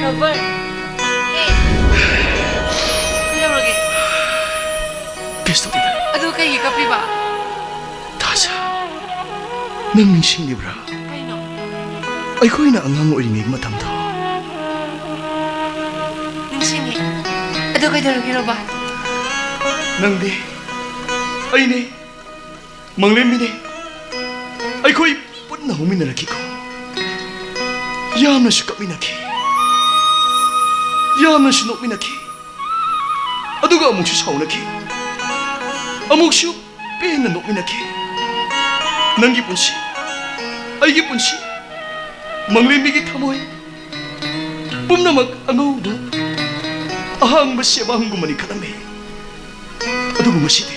ꯔꯣꯕꯔꯠ꯫ Hey. ꯀꯩꯗꯧꯔꯒꯦ? ꯀꯩꯁꯨ ꯇꯧꯗꯦꯗ꯫ ꯑꯗꯨ ꯀꯩꯒꯤ ꯀꯞꯄꯤꯕ? ꯊꯥꯖ, ꯅꯪ ꯅꯤꯡꯁꯤꯡꯂꯤꯕ꯭ꯔꯥ? ꯀꯩꯅꯣ? ꯑꯩꯈꯣꯏꯅ ꯑꯉꯥꯡ ꯑꯣꯏꯔꯤꯉꯩ ꯃꯇꯝꯗꯣ꯫ ꯅꯤꯡꯁꯤꯡꯉꯦ꯫ ꯑꯗꯨ ꯀꯩꯗꯧꯔꯒꯦ, ꯔꯣꯕꯥꯔꯠ? ꯅꯪꯗꯤ, ꯑꯩꯅꯦ, ꯃꯪꯂꯦꯝꯕꯤꯅꯦ꯫ ꯑꯩꯈꯣꯏ ꯄꯨꯟꯅ ꯍꯧꯃꯤꯟꯅꯔꯛꯈꯤꯀꯣ꯫ ꯌꯥꯝꯅꯁꯨ ꯀꯞꯃꯤꯟꯅꯈꯤ꯫ ꯌꯥꯝꯅꯁꯨ ꯅꯣꯛꯃꯤꯟꯅꯈꯤ꯫ ꯑꯗꯨꯒ ꯑꯃꯨꯛꯁꯨ ꯁꯥꯎꯅꯈꯤ꯫ ꯑꯃꯨꯛꯁꯨ ꯄꯦꯟꯅ ꯅꯣꯛꯃꯤꯟꯅꯈꯤ꯫ ꯅꯪꯒꯤ ꯄꯨꯟꯁꯤ, ꯑꯩꯒꯤ ꯄꯨꯟꯁꯤ, ꯃꯪꯂꯦꯝꯕꯤꯒꯤ ꯊꯃꯣꯏ, ꯄꯨꯝꯅꯃꯛ ꯑꯉꯧꯕ ꯑꯍꯥꯡꯕ ꯁꯦꯕꯥꯡꯒꯨꯝꯕꯅꯤ ꯈꯜꯂꯝꯃꯤ꯫ ꯑꯗꯨꯕꯨ ꯉꯁꯤꯗꯤ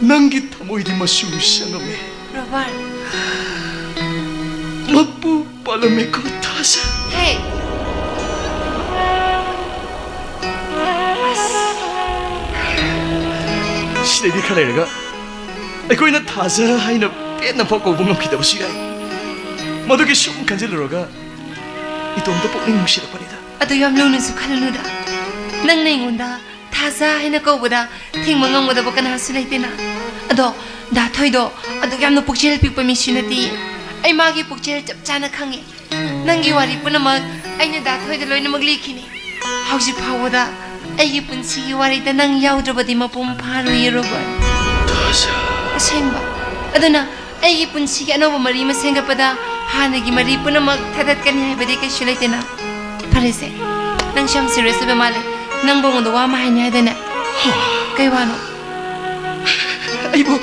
ꯅꯪꯒꯤ ꯊꯃꯣꯏꯗꯤ ꯃꯆꯨ ꯁꯪꯉꯝꯃꯤ꯫ ꯔꯣꯕꯥꯔꯠ꯫ ꯃꯄꯨ ꯄꯥꯜꯂꯝꯃꯤꯀꯣ, ꯊꯥꯖ꯫ ꯍꯦ! ꯑꯁ꯫ ꯁꯤꯗꯩꯗꯤ ꯈꯔ ꯂꯩꯔꯒ ꯑꯩꯈꯣꯏꯅ ꯊꯥꯖ ꯍꯥꯏꯅ ꯄꯦꯟꯅ ꯐꯥꯎ ꯀꯧꯕ ꯉꯝꯈꯤꯗꯕꯁꯨ ꯌꯥꯏ꯫ ꯃꯗꯨꯒꯤ ꯁꯨꯝ ꯈꯟꯖꯤꯜꯂꯨꯔꯒ ꯏꯇꯣꯝꯇ ꯄꯨꯛꯅꯤꯡ ꯅꯨꯡꯁꯤꯔꯛꯄꯅꯤꯗ꯫ ꯑꯗꯨ ꯌꯥꯝ ꯂꯨꯅꯁꯨ ꯈꯜꯂꯨꯅꯨꯗ꯫ ꯅꯪꯅ ꯑꯩꯉꯣꯟꯗ ꯊꯥꯖ ꯍꯥꯏꯅ ꯀꯧꯕꯗ ꯊꯤꯡꯕ ꯉꯝꯒꯗꯕ ꯀꯅꯥꯁꯨ ꯂꯩꯇꯦꯅ꯫ ꯑꯗꯣ ꯗꯥ ꯊꯣꯏꯗꯣ ꯑꯗꯨꯛ ꯌꯥꯝꯅ ꯄꯨꯛꯆꯦꯜ ꯄꯤꯛꯄ ꯃꯤꯁꯨ ꯅꯠꯇꯦ꯫ ꯑꯩ ꯃꯥꯒꯤ ꯄꯨꯛꯆꯦꯜ ꯆꯞ ꯆꯥꯅ ꯈꯪꯉꯦ꯫ ꯅꯪꯒꯤ ꯋꯥꯔꯤ ꯄꯨꯝꯅꯃꯛ ꯑꯩꯅ ꯗꯥ ꯊꯣꯏꯗ ꯂꯣꯏꯅꯃꯛ ꯂꯤꯈꯤꯅꯤ꯫ ꯍꯧꯖꯤꯛ ꯐꯥꯎꯕꯗ ꯑꯩꯒꯤ ꯄꯨꯟꯁꯤꯒꯤ ꯋꯥꯔꯤꯗ ꯅꯪ ꯌꯥꯎꯗ꯭ꯔꯕꯗꯤ ꯃꯄꯨꯡ ꯐꯥꯔꯣꯏꯌꯦ, ꯔꯣꯕꯔꯠ꯫ ꯊꯥꯖ꯫ ꯑꯁꯦꯡꯕ꯫ ꯑꯗꯨꯅ ꯑꯩꯒꯤ ꯄꯨꯟꯁꯤꯒꯤ ꯑꯅꯧꯕ ꯃꯔꯤ ꯑꯃ ꯁꯦꯝꯒꯠꯄꯗ ꯍꯥꯟꯅꯒꯤ ꯃꯔꯤ ꯄꯨꯝꯅꯃꯛ ꯊꯥꯗꯠꯀꯅꯤ ꯍꯥꯏꯕꯗꯤ ꯀꯩꯁꯨ ꯂꯩꯇꯦꯅ꯫ ꯐꯔꯦꯁꯦ, ꯅꯪꯁꯨ ꯌꯥꯝ serious ꯑꯣꯏꯕ ꯃꯥꯜꯂꯦ꯫ ꯅꯪꯕꯨ ꯑꯩꯉꯣꯟꯗ ꯋꯥ ꯑꯃ ꯍꯥꯏꯅꯤ ꯍꯥꯏꯗꯅꯦ꯫ ꯀꯩ ꯋꯥꯅꯣ? ꯑꯩꯕꯨ,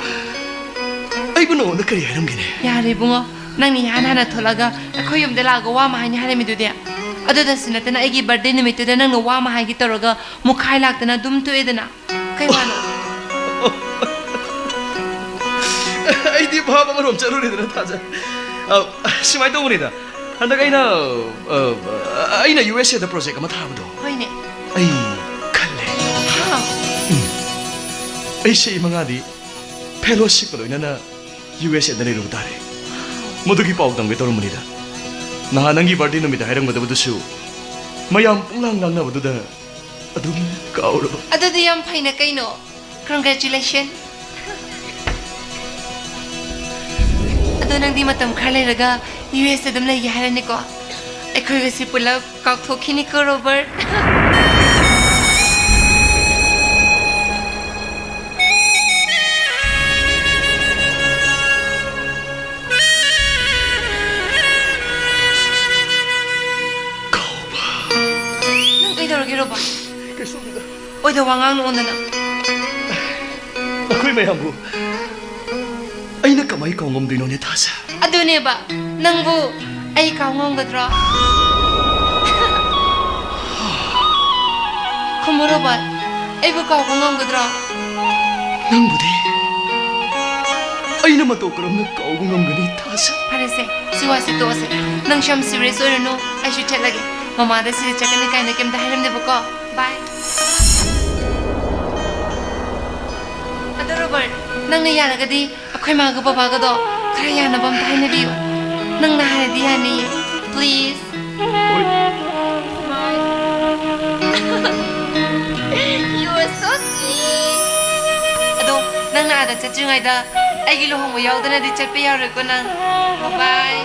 ꯑꯩꯕꯨ ꯅꯉꯣꯟꯗ ꯀꯔꯤ ꯍꯥꯏꯔꯝꯒꯦꯅꯦ? ꯌꯥꯔꯦ ꯏꯕꯨꯡꯉꯣ, ꯅꯪꯅ ꯏꯍꯥꯟ ꯍꯥꯟꯅ ꯊꯣꯛꯂꯛꯑꯒ ꯑꯩꯈꯣꯏ ꯌꯨꯝꯗ ꯂꯥꯛꯑꯒ ꯋꯥ ꯑꯃ ꯍꯥꯏꯅꯤ ꯍꯥꯏꯔꯝꯃꯤꯗꯨꯗꯤ꯫ ꯑꯗꯨꯗꯁꯨ ꯅꯠꯇꯅ, ꯑꯩꯒꯤ ꯕꯥꯔꯗꯦ ꯅꯨꯃꯤꯠꯇꯨꯗ ꯅꯪꯅ ꯋꯥ ꯑꯃ ꯍꯥꯏꯒꯦ ꯇꯧꯔꯒ ꯃꯨꯛꯈꯥꯏ ꯂꯥꯛꯇꯅ ꯑꯗꯨꯝ ꯇꯣꯛꯑꯦꯗꯅ꯫ ꯀꯩ ꯋꯥꯅꯣ? ꯑꯩꯗꯤ ꯚꯥꯕ ꯑꯃꯔꯣꯝ ꯆꯠꯂꯨꯔꯦꯗꯅ, ꯊꯥꯖ꯫ ꯑ, ꯁꯨꯃꯥꯏꯅ ꯇꯧꯕꯅꯤꯗ, ꯍꯟꯗꯛ ꯑꯩꯅ, ꯑ, ꯑꯩꯅ ꯌꯨ ꯑꯦꯁ ꯑꯦꯗ ꯄ꯭ꯔꯣꯖꯦꯛ ꯑꯃ ꯊꯥꯕꯗꯣ, ꯍꯣꯏꯅꯦ꯫ ꯑꯩ ꯈꯜꯂꯦ꯫ ꯍꯥ? ꯑꯩ ꯆꯍꯤ ꯃꯉꯥꯗꯤ ꯐꯦꯂꯣꯁꯤꯞꯀ ꯂꯣꯏꯅꯅ ꯌꯨ ꯑꯦꯁ ꯑꯦꯗ ꯂꯩꯔꯨꯕ ꯇꯥꯔꯦ꯫ ꯃꯗꯨꯒꯤ ꯄꯥꯎ ꯇꯝꯒꯦ ꯇꯧꯔꯝꯕꯅꯤꯗ꯫ ꯅꯍꯥꯟ ꯅꯪꯒꯤ ꯕꯥꯔꯗꯦ ꯅꯨꯃꯤꯠꯇ ꯍꯥꯏꯔꯝꯒꯗꯕꯗꯨꯁꯨ ꯃꯌꯥꯝ ꯄꯨꯡꯂꯥꯡ ꯂꯥꯡꯅꯕꯗꯨꯗ ꯑꯗꯨꯝ ꯀꯥꯎꯔꯕ꯫ ꯑꯗꯨꯗꯤ ꯌꯥꯝ ꯐꯩꯅ ꯀꯩꯅꯣ꯫ Congratulation꯫ ꯑꯗꯣ ꯅꯪꯗꯤ ꯃꯇꯝ ꯈꯔ ꯂꯩꯔꯒ ꯌꯨ ꯑꯦꯁ ꯑꯗꯨꯝ ꯂꯩꯒꯦ ꯍꯥꯏꯔꯅꯤꯀꯣ? ꯑꯩꯈꯣꯏꯒꯁꯤ ꯄꯨꯂꯞ ꯀꯥꯎꯊꯣꯛꯈꯤꯅꯤꯀꯣ, ꯔꯣꯕꯔꯠ꯫ ꯅꯪ ꯀꯩꯗꯧꯔꯒꯦ, ꯔꯣꯕꯔꯠ? ꯀꯩꯁꯨ ꯇꯧꯗꯦꯗ꯫ ꯑꯣꯏꯗ ꯋꯥ ꯉꯥꯡꯅꯨ ꯑꯣꯟꯗꯅ꯫ ꯑꯩꯈꯣꯏ ꯃꯌꯥꯝꯕꯨ ꯑꯩꯅ ꯀꯃꯥꯏ ꯀꯥꯎ ꯉꯝꯗꯣꯏꯅꯣꯅꯦ, ꯊꯥꯖ? ꯑꯗꯨꯅꯦꯕ, ꯅꯪꯕꯨ ꯑꯩ ꯀꯥꯎ ꯉꯝꯒꯗ꯭ꯔꯣ? ꯈꯨꯝꯃꯨ, ꯔꯣꯕꯔꯠ, ꯑꯩꯕꯨ ꯀꯥꯎꯕ ꯉꯝꯒꯗ꯭ꯔꯣ? ꯅꯪꯕꯨꯗꯤ ꯑꯩꯅ ꯃꯇꯧ ꯀꯔꯝꯅ ꯀꯥꯎꯕ ꯉꯝꯒꯅꯤ, ꯊꯥꯖ? ꯐꯔꯦꯁꯦ, ꯁꯤ ꯋꯥꯁꯤ ꯇꯣꯛꯑꯁꯦ꯫ ꯅꯪꯁꯨ ꯌꯥꯝ ꯁꯤꯔꯤꯌꯁ ꯑꯣꯏꯔꯨꯅꯨ, ꯑꯩꯁꯨ ꯆꯠꯂꯒꯦ꯫ ꯃꯃꯥꯗ ꯁꯤꯗ ꯆꯠꯀꯅꯤ ꯀꯥꯏꯅ ꯀꯩꯝꯇ ꯍꯥꯏꯔꯝꯗꯦꯕꯀꯣ꯫ ꯕꯥꯏ꯫ ꯑꯗꯣ, ꯔꯣꯕꯔꯠ, ꯅꯪꯅ ꯌꯥꯔꯒꯗꯤ ꯑꯩꯈꯣꯏ ꯃꯥꯒ ꯕꯕꯥꯒꯗꯣ ꯈꯔ ꯌꯥꯅꯕ ꯑꯝꯇ ꯍꯥꯏꯅꯕꯤꯌꯨ꯫ ꯅꯪꯅ ꯍꯥꯏꯔꯗꯤ ꯌꯥꯅꯤꯌꯦ꯫ Please. You're so sweet. ꯑꯗꯣ, ꯅꯪꯅ ꯑꯥꯗ ꯆꯠꯇ꯭ꯔꯤꯉꯩꯗ ꯑꯩꯒꯤ ꯂꯨꯍꯣꯡꯕ ꯌꯥꯎꯗꯅꯗꯤ ꯆꯠꯄ ꯌꯥꯔꯣꯏꯀꯣ ꯅꯪ꯫ Bye.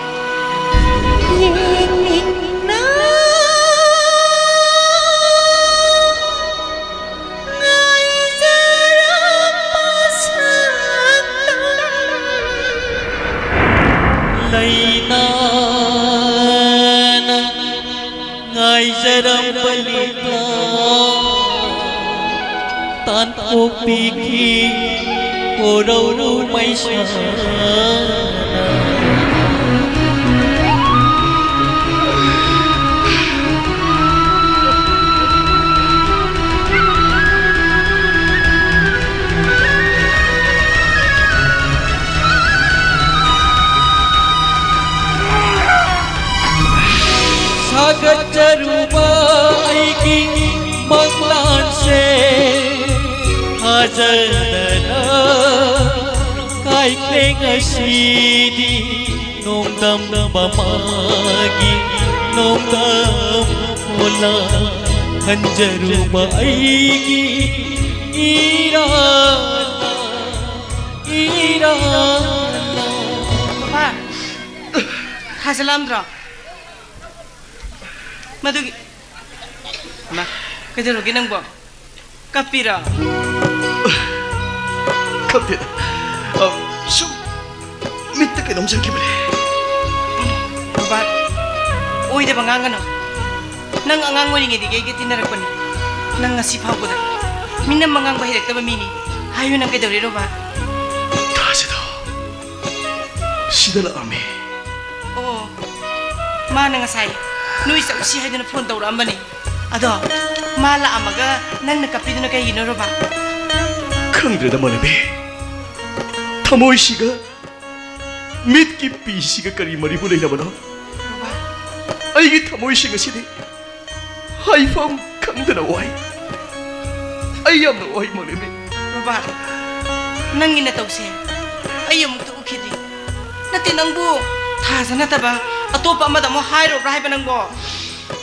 ꯂꯩꯅꯥꯅ ꯉꯥꯏꯖꯔꯝꯕ ꯂꯤꯛꯂꯥ ꯇꯥꯟꯊꯣꯛꯄꯤꯈꯤ ꯍꯣꯔꯧꯔꯨ ꯃꯩꯁꯥꯅ꯫ ꯑꯔꯨꯕ ꯑꯩꯒꯤ ꯃꯪꯂꯥꯟꯁꯦ ꯊꯥꯖꯗꯅ ꯀꯥꯏꯈ꯭ꯔꯦ ꯉꯁꯤꯗꯤ꯫ ꯅꯣꯡꯗꯝꯕ ꯃꯥꯒꯤ ꯅꯣꯡꯗꯝ ꯑꯣꯂꯥ ꯈꯟꯖꯔꯨꯕ ꯑꯩꯒꯤ ꯏꯔꯥꯜ, ꯏꯔꯥꯜ꯫ ꯄꯥꯄꯥ, ꯊꯥꯖꯜꯂꯝꯗ꯭ꯔꯣ? ꯃꯗꯨꯒꯤ, ꯃꯥ, ꯀꯩꯗꯧꯔꯒꯦ ꯅꯪꯕꯣ? ꯀꯞꯄꯤꯔꯣ? ꯀꯞꯇꯦꯗ꯫ ꯑ, ꯁꯨꯝ ꯃꯤꯠꯇ ꯀꯩꯅꯣꯝ ꯆꯪꯈꯤꯕꯅꯦ꯫ ꯔꯣꯕꯥꯔꯠ, ꯑꯣꯏꯗꯕ ꯉꯥꯡꯒꯅꯨ꯫ ꯅꯪ ꯑꯉꯥꯡ ꯑꯣꯏꯔꯤꯉꯩꯗꯒꯤ ꯑꯩꯒ ꯇꯤꯟꯅꯔꯛꯄꯅꯤ꯫ ꯅꯪ ꯉꯁꯤ ꯐꯥꯎꯕꯗ ꯃꯤꯅꯝꯕ ꯉꯥꯡꯕ ꯍꯩꯔꯛꯇꯕ ꯃꯤꯅꯤ꯫ ꯍꯥꯏꯌꯨ, ꯅꯪ ꯀꯩꯗꯧꯔꯦ, ꯔꯣꯕꯥꯔꯠ? ꯊꯥꯖꯗꯣ ꯁꯤꯗ ꯂꯥꯛꯑꯝꯃꯦ꯫ ꯑꯣ, ꯃꯥꯅ ꯉꯁꯥꯏ ꯅꯣꯏ ꯆꯠꯂꯨꯁꯤ ꯍꯥꯏꯗꯨꯅ ꯐꯣꯟ ꯇꯧꯔꯛꯑꯝꯕꯅꯤ꯫ ꯑꯗꯣ ꯃꯥ ꯂꯥꯛꯑꯝꯃꯒ ꯅꯪꯅ ꯀꯞꯄꯤꯗꯨꯅ ꯀꯩꯒꯤꯅꯣ, ꯔꯣꯕꯥꯔꯠ? ꯈꯪꯗ꯭ꯔꯦꯗ, ꯃꯥꯂꯦꯝꯕꯤ꯫ ꯊꯃꯣꯏꯁꯤꯒ ꯃꯤꯠꯀꯤ ꯄꯤꯁꯤꯒ ꯀꯔꯤ ꯃꯔꯤꯕꯨ ꯂꯩꯅꯕꯅꯣ? ꯔꯣꯕꯥꯔꯠ꯫ ꯑꯩꯒꯤ ꯊꯃꯣꯏꯁꯤ ꯉꯁꯤꯗꯤ ꯍꯥꯏꯐꯝ ꯈꯪꯗꯅ ꯋꯥꯏ꯫ ꯑꯩ ꯌꯥꯝꯅ ꯋꯥꯏ, ꯃꯥꯂꯦꯝꯕꯤ꯫ ꯔꯣꯕꯥꯔꯠ, ꯅꯪꯒꯤ ꯅꯇꯧꯁꯦ ꯑꯩ ꯑꯃꯨꯛꯇ ꯎꯈꯤꯗ꯭ꯔꯤ꯫ ꯅꯠꯇꯦ, ꯅꯪꯕꯨ ꯊꯥꯖ ꯅꯠꯇꯕ ꯑꯇꯣꯞꯄ ꯑꯃꯗ ꯑꯃꯨꯛ ꯍꯥꯏꯔꯨꯕ꯭ꯔꯥ ꯍꯥꯏꯕ ꯅꯪꯕꯣ?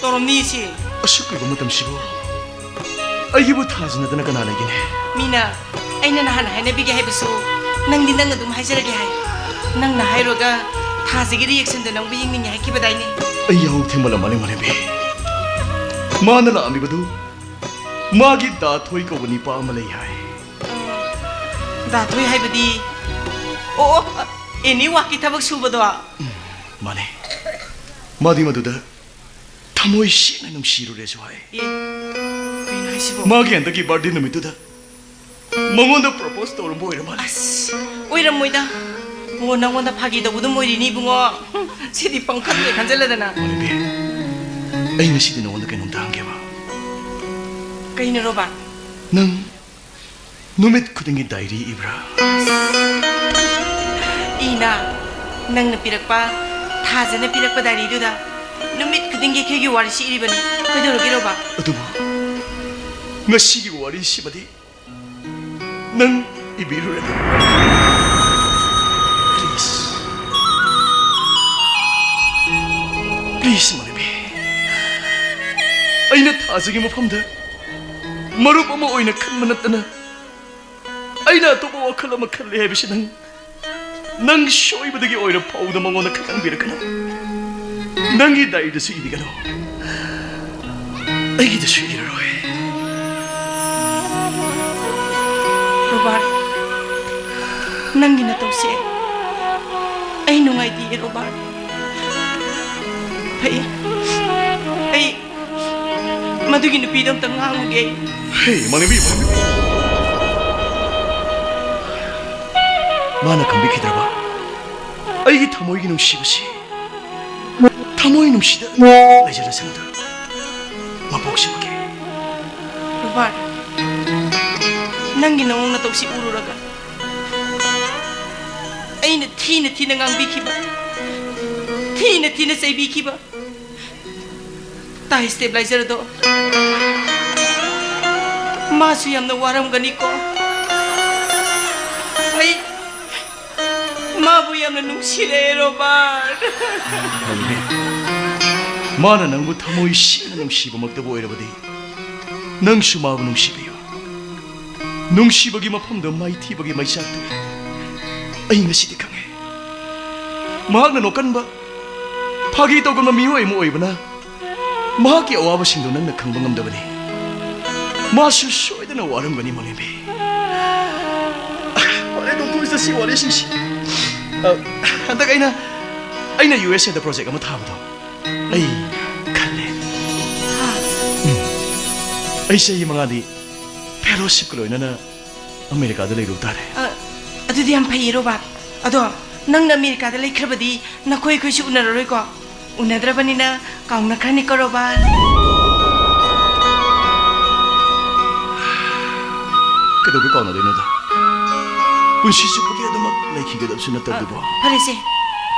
ꯇꯧꯔꯝꯅꯤ ꯁꯤ꯫ ꯑꯁꯨꯛ ꯀꯨꯏꯕ ꯃꯇꯝꯁꯤꯕꯨ ꯑꯩꯒꯤꯕꯨ ꯊꯥꯖꯅꯗꯅ ꯀꯅꯥ ꯂꯩꯒꯅꯤ? ꯃꯤꯅ ꯑꯩꯅ ꯅꯍꯥꯟ ꯍꯥꯏꯅꯕꯤꯒꯦ ꯍꯥꯏꯕꯁꯨ ꯅꯪꯗꯤ ꯅꯪ ꯑꯗꯨꯝ ꯍꯥꯏꯖꯔꯒꯦ ꯍꯥꯏ꯫ ꯅꯪꯅ ꯍꯥꯏꯔꯨꯔꯒ ꯊꯥꯖꯒꯤ ꯔꯤꯌꯦꯛꯁꯟꯗꯣ ꯅꯪꯕꯨ ꯌꯦꯡꯅꯤꯡꯉꯦ ꯍꯥꯏꯈꯤꯕꯗꯥꯏꯅꯦ? ꯑꯩ ꯌꯥꯍꯧ ꯊꯦꯡꯃꯜꯂ ꯃꯥꯜꯂꯦ, ꯃꯥꯂꯦꯝꯕꯤ꯫ ꯃꯥꯅ ꯂꯥꯛꯑꯝꯃꯤꯕꯗꯨ ꯃꯥꯒꯤ ꯗꯥ ꯊꯣꯏ ꯀꯧꯕ ꯅꯤꯄꯥ ꯑꯃ ꯂꯩ ꯍꯥꯏ꯫ ꯎꯝ, ꯗꯥ ꯊꯣꯏ ꯍꯥꯏꯕꯗꯤ? ꯑꯣ, ꯑꯣ, ꯑꯦꯅꯤ ꯋꯥꯛꯀꯤ ꯊꯕꯛ ꯁꯨꯕꯗꯣ? ꯎꯝ, ꯃꯥꯅꯦ꯫ ꯃꯥꯗꯤ ꯃꯗꯨꯗ ꯊꯃꯣꯏ ꯁꯦꯡꯅ ꯅꯨꯡꯁꯤꯔꯨꯔꯦꯁꯨ ꯍꯥꯏ꯫ ꯑꯦ, ꯀꯩꯅꯣ ꯍꯥꯏꯁꯤꯕꯣ? ꯃꯥꯒꯤ ꯍꯟꯗꯛꯀꯤ ꯕꯥꯔꯗꯦ ꯅꯨꯃꯤꯠꯇꯨꯗ ꯃꯉꯣꯟꯗ ꯄ꯭ꯔꯣꯄꯣꯁ ꯇꯧꯔꯝꯕ ꯑꯣꯏꯔ ꯃꯥꯜꯂꯦ꯫ ꯑꯁ, ꯑꯣꯏꯔꯝꯃꯣꯏꯗ꯫ ꯑꯣ, ꯅꯪꯉꯣꯟꯗ ꯐꯥꯒꯤ ꯇꯧꯕꯗꯨꯝ ꯑꯣꯏꯔꯤꯅꯤ, ꯏꯕꯨꯡꯉꯣ꯫ ꯁꯤꯗꯤ ꯄꯪꯈꯟ ꯍꯦꯛ ꯈꯟꯖꯜꯂꯗꯅ꯫ ꯃꯥꯂꯦꯝꯕꯤ, ꯑꯩ ꯉꯁꯤꯗꯤ ꯅꯉꯣꯟꯗ ꯀꯩꯅꯣꯝꯇ ꯍꯪꯒꯦꯕ꯫ ꯀꯩꯅꯣ, ꯔꯣꯕꯥꯔꯠ? ꯅꯪ ꯅꯨꯃꯤꯠ ꯈꯨꯗꯤꯡꯒꯤ ꯗꯥꯏꯔꯤ ꯏꯕ꯭ꯔꯥ? ꯏꯅ, ꯅꯪꯅ ꯄꯤꯔꯛꯄ, ꯊꯥꯖꯅ ꯄꯤꯔꯛꯄ ꯗꯥꯏꯔꯤꯗꯨꯗ ꯅꯨꯃꯤꯠ ꯈꯨꯗꯤꯡꯒꯤ ꯑꯩꯈꯣꯏꯒꯤ ꯋꯥꯔꯤꯁꯤ ꯏꯔꯤꯕꯅꯤ꯫ ꯀꯩꯗꯧꯔꯒꯦ, ꯔꯣꯕꯥꯔꯠ? ꯑꯗꯨꯕꯨ ꯉꯁꯤꯒꯤ ꯋꯥꯔꯤꯁꯤꯃꯗꯤ ꯅꯪ ꯏꯕꯤꯔꯨꯔꯅꯨ꯫ Please꯫ Please, ꯃꯥꯂꯦꯝꯕꯤ꯫ ꯑꯩꯅ ꯊꯥꯖꯒꯤ ꯃꯐꯝꯗ ꯃꯔꯨꯞ ꯑꯃ ꯑꯣꯏꯅ ꯈꯟꯕ ꯅꯠꯇꯅ ꯑꯩꯅ ꯑꯇꯣꯞꯄ ꯋꯥꯈꯜ ꯑꯃ ꯈꯜꯂꯦ ꯍꯥꯏꯕꯁꯤ ꯅꯪ, ꯅꯪ ꯁꯣꯏꯕꯗꯒꯤ ꯑꯣꯏꯔ ꯐꯥꯎꯗ ꯃꯉꯣꯟꯗ ꯈꯪꯍꯟꯕꯤꯔꯛꯀꯅꯨ꯫ ꯅꯪꯒꯤ ꯗꯥꯏꯔꯤꯗꯁꯨ ꯏꯕꯤꯒꯅꯨ꯫ ꯑꯩꯒꯤꯗꯁꯨ ꯏꯔꯔꯣꯏ꯫ ꯔꯣꯕꯥꯔꯠ, ꯅꯪꯒꯤ ꯅꯇꯧꯁꯦ ꯑꯩ ꯅꯨꯡꯉꯥꯏꯇꯤꯌꯦ, ꯔꯣꯕꯥꯔꯠ꯫ ꯐꯩ, ꯑꯩ ꯃꯗꯨꯒꯤ ꯅꯨꯄꯤꯗꯣ ꯑꯝꯇ ꯉꯥꯡꯉꯨꯒꯦ꯫ ꯍꯦ, ꯃꯥꯂꯦꯝꯕꯤ, ꯃꯥꯂꯦꯝꯕꯤ꯫ ꯃꯥꯅ ꯈꯪꯕꯤꯈꯤꯗ꯭ꯔꯕ ꯑꯩꯒꯤ ꯊꯃꯣꯏꯒꯤ ꯅꯨꯡꯁꯤꯕꯁꯤ? ꯊꯃꯣꯏ ꯅꯨꯡꯁꯤꯗ ꯂꯩꯖꯔꯁꯅꯨꯗ, ꯃꯄꯣꯛꯁꯤꯃꯒꯤ꯫ ꯔꯣꯕꯥꯔꯠ, ꯅꯪꯒꯤ ꯅꯑꯣꯡ ꯅꯇꯧꯁꯤ ꯎꯔꯨꯔꯒ ꯑꯩꯅ ꯊꯤꯅ ꯊꯤꯅ ꯉꯥꯡꯕꯤꯈꯤꯕ, ꯊꯤꯅ ꯊꯤꯅ ꯆꯩꯕꯤꯈꯤꯕ ꯇꯥꯏ ꯁ꯭ꯇꯦꯕꯤꯂꯥꯏꯖꯔꯗꯣ ꯃꯥꯁꯨ ꯌꯥꯝꯅ ꯋꯥꯔꯝꯒꯅꯤꯀꯣ꯫ ꯑꯩ ꯃꯥꯕꯨ ꯌꯥꯝꯅ ꯅꯨꯡꯁꯤꯔꯦ, ꯔꯣꯕꯥꯔꯠ꯫ ꯃꯥꯂꯦꯝꯕꯤ, ꯃꯥꯅ ꯅꯪꯕꯨ ꯊꯃꯣꯏ ꯁꯦꯡꯅ ꯅꯨꯡꯁꯤꯕꯃꯛꯇꯕꯨ ꯑꯣꯏꯔꯕꯗꯤ, ꯅꯪꯁꯨ ꯃꯥꯕꯨ ꯅꯨꯡꯁꯤꯕꯤꯌꯨ꯫ ꯅꯨꯡꯁꯤꯕꯒꯤ ꯃꯐꯝꯗ ꯃꯥꯏꯊꯤꯕꯒꯤ ꯃꯩꯆꯥꯛꯇꯨ ꯑꯩ ꯉꯁꯤꯗꯤ ꯈꯪꯉꯦ꯫ ꯃꯍꯥꯛꯅ ꯅꯣꯛꯀꯟꯕ, ꯐꯥꯒꯤ ꯇꯧꯒꯟꯕ ꯃꯤꯑꯣꯏ ꯑꯃ ꯑꯣꯏꯕꯅ ꯃꯍꯥꯛꯀꯤ ꯑꯋꯥꯕꯁꯤꯡꯗꯨ ꯅꯪꯅ ꯈꯪꯕ ꯉꯝꯗꯕꯅꯤ꯫ ꯃꯥꯁꯨ ꯁꯣꯏꯗꯅ ꯋꯥꯔꯝꯒꯅꯤ, ꯃꯥꯂꯦꯝꯕꯤ꯫ ꯐꯔꯦ, ꯇꯣꯛꯊꯣꯛꯑꯁꯤ ꯁꯤ ꯋꯥꯔꯤꯁꯤꯡꯁꯤ꯫ ꯑ, ꯍꯟꯗꯛ ꯑꯩꯅ, ꯑꯩꯅ ꯌꯨ ꯑꯦꯁ ꯑꯦꯗ ꯄ꯭ꯔꯣꯖꯦꯛ ꯑꯃ ꯊꯥꯕꯗꯣ ꯑꯩ ꯈꯜꯂꯦ꯫ ꯎꯝ꯫ ꯑꯩ ꯆꯍꯤ ꯃꯉꯥꯗꯤ ꯐꯦꯂꯣꯁꯤꯞꯀ ꯂꯣꯏꯅꯅ ꯑꯃꯦꯔꯤꯀꯥꯗ ꯂꯩꯔꯨꯕ ꯇꯥꯔꯦ꯫ ꯑ, ꯑꯗꯨꯗꯤ ꯌꯥꯝ ꯐꯩꯌꯦ, ꯔꯣꯕꯥꯔꯠ꯫ ꯑꯗꯣ ꯅꯪꯅ ꯑꯃꯦꯔꯤꯀꯥꯗ ꯂꯩꯈ꯭ꯔꯕꯗꯤ ꯅꯈꯣꯏ ꯑꯩꯈꯣꯏꯁꯨ ꯎꯅꯔꯔꯣꯏꯀꯣ? ꯎꯅꯗ꯭ꯔꯕꯅꯤꯅ ꯀꯥꯎꯅꯈ꯭ꯔꯅꯤꯀꯣ, ꯔꯣꯕꯥꯔꯠ꯫ ꯀꯩꯗꯧꯕꯩ ꯀꯥꯎꯅꯗꯣꯏꯅꯣꯗ? ꯄꯨꯟꯁꯤ ꯆꯨꯞꯄꯒꯤ ꯑꯗꯨꯃꯛ ꯂꯩꯈꯤꯒꯗꯕꯁꯨ ꯅꯠꯇꯕꯗꯨꯕꯨ꯫ ꯑ, ꯐꯔꯦꯁꯦ,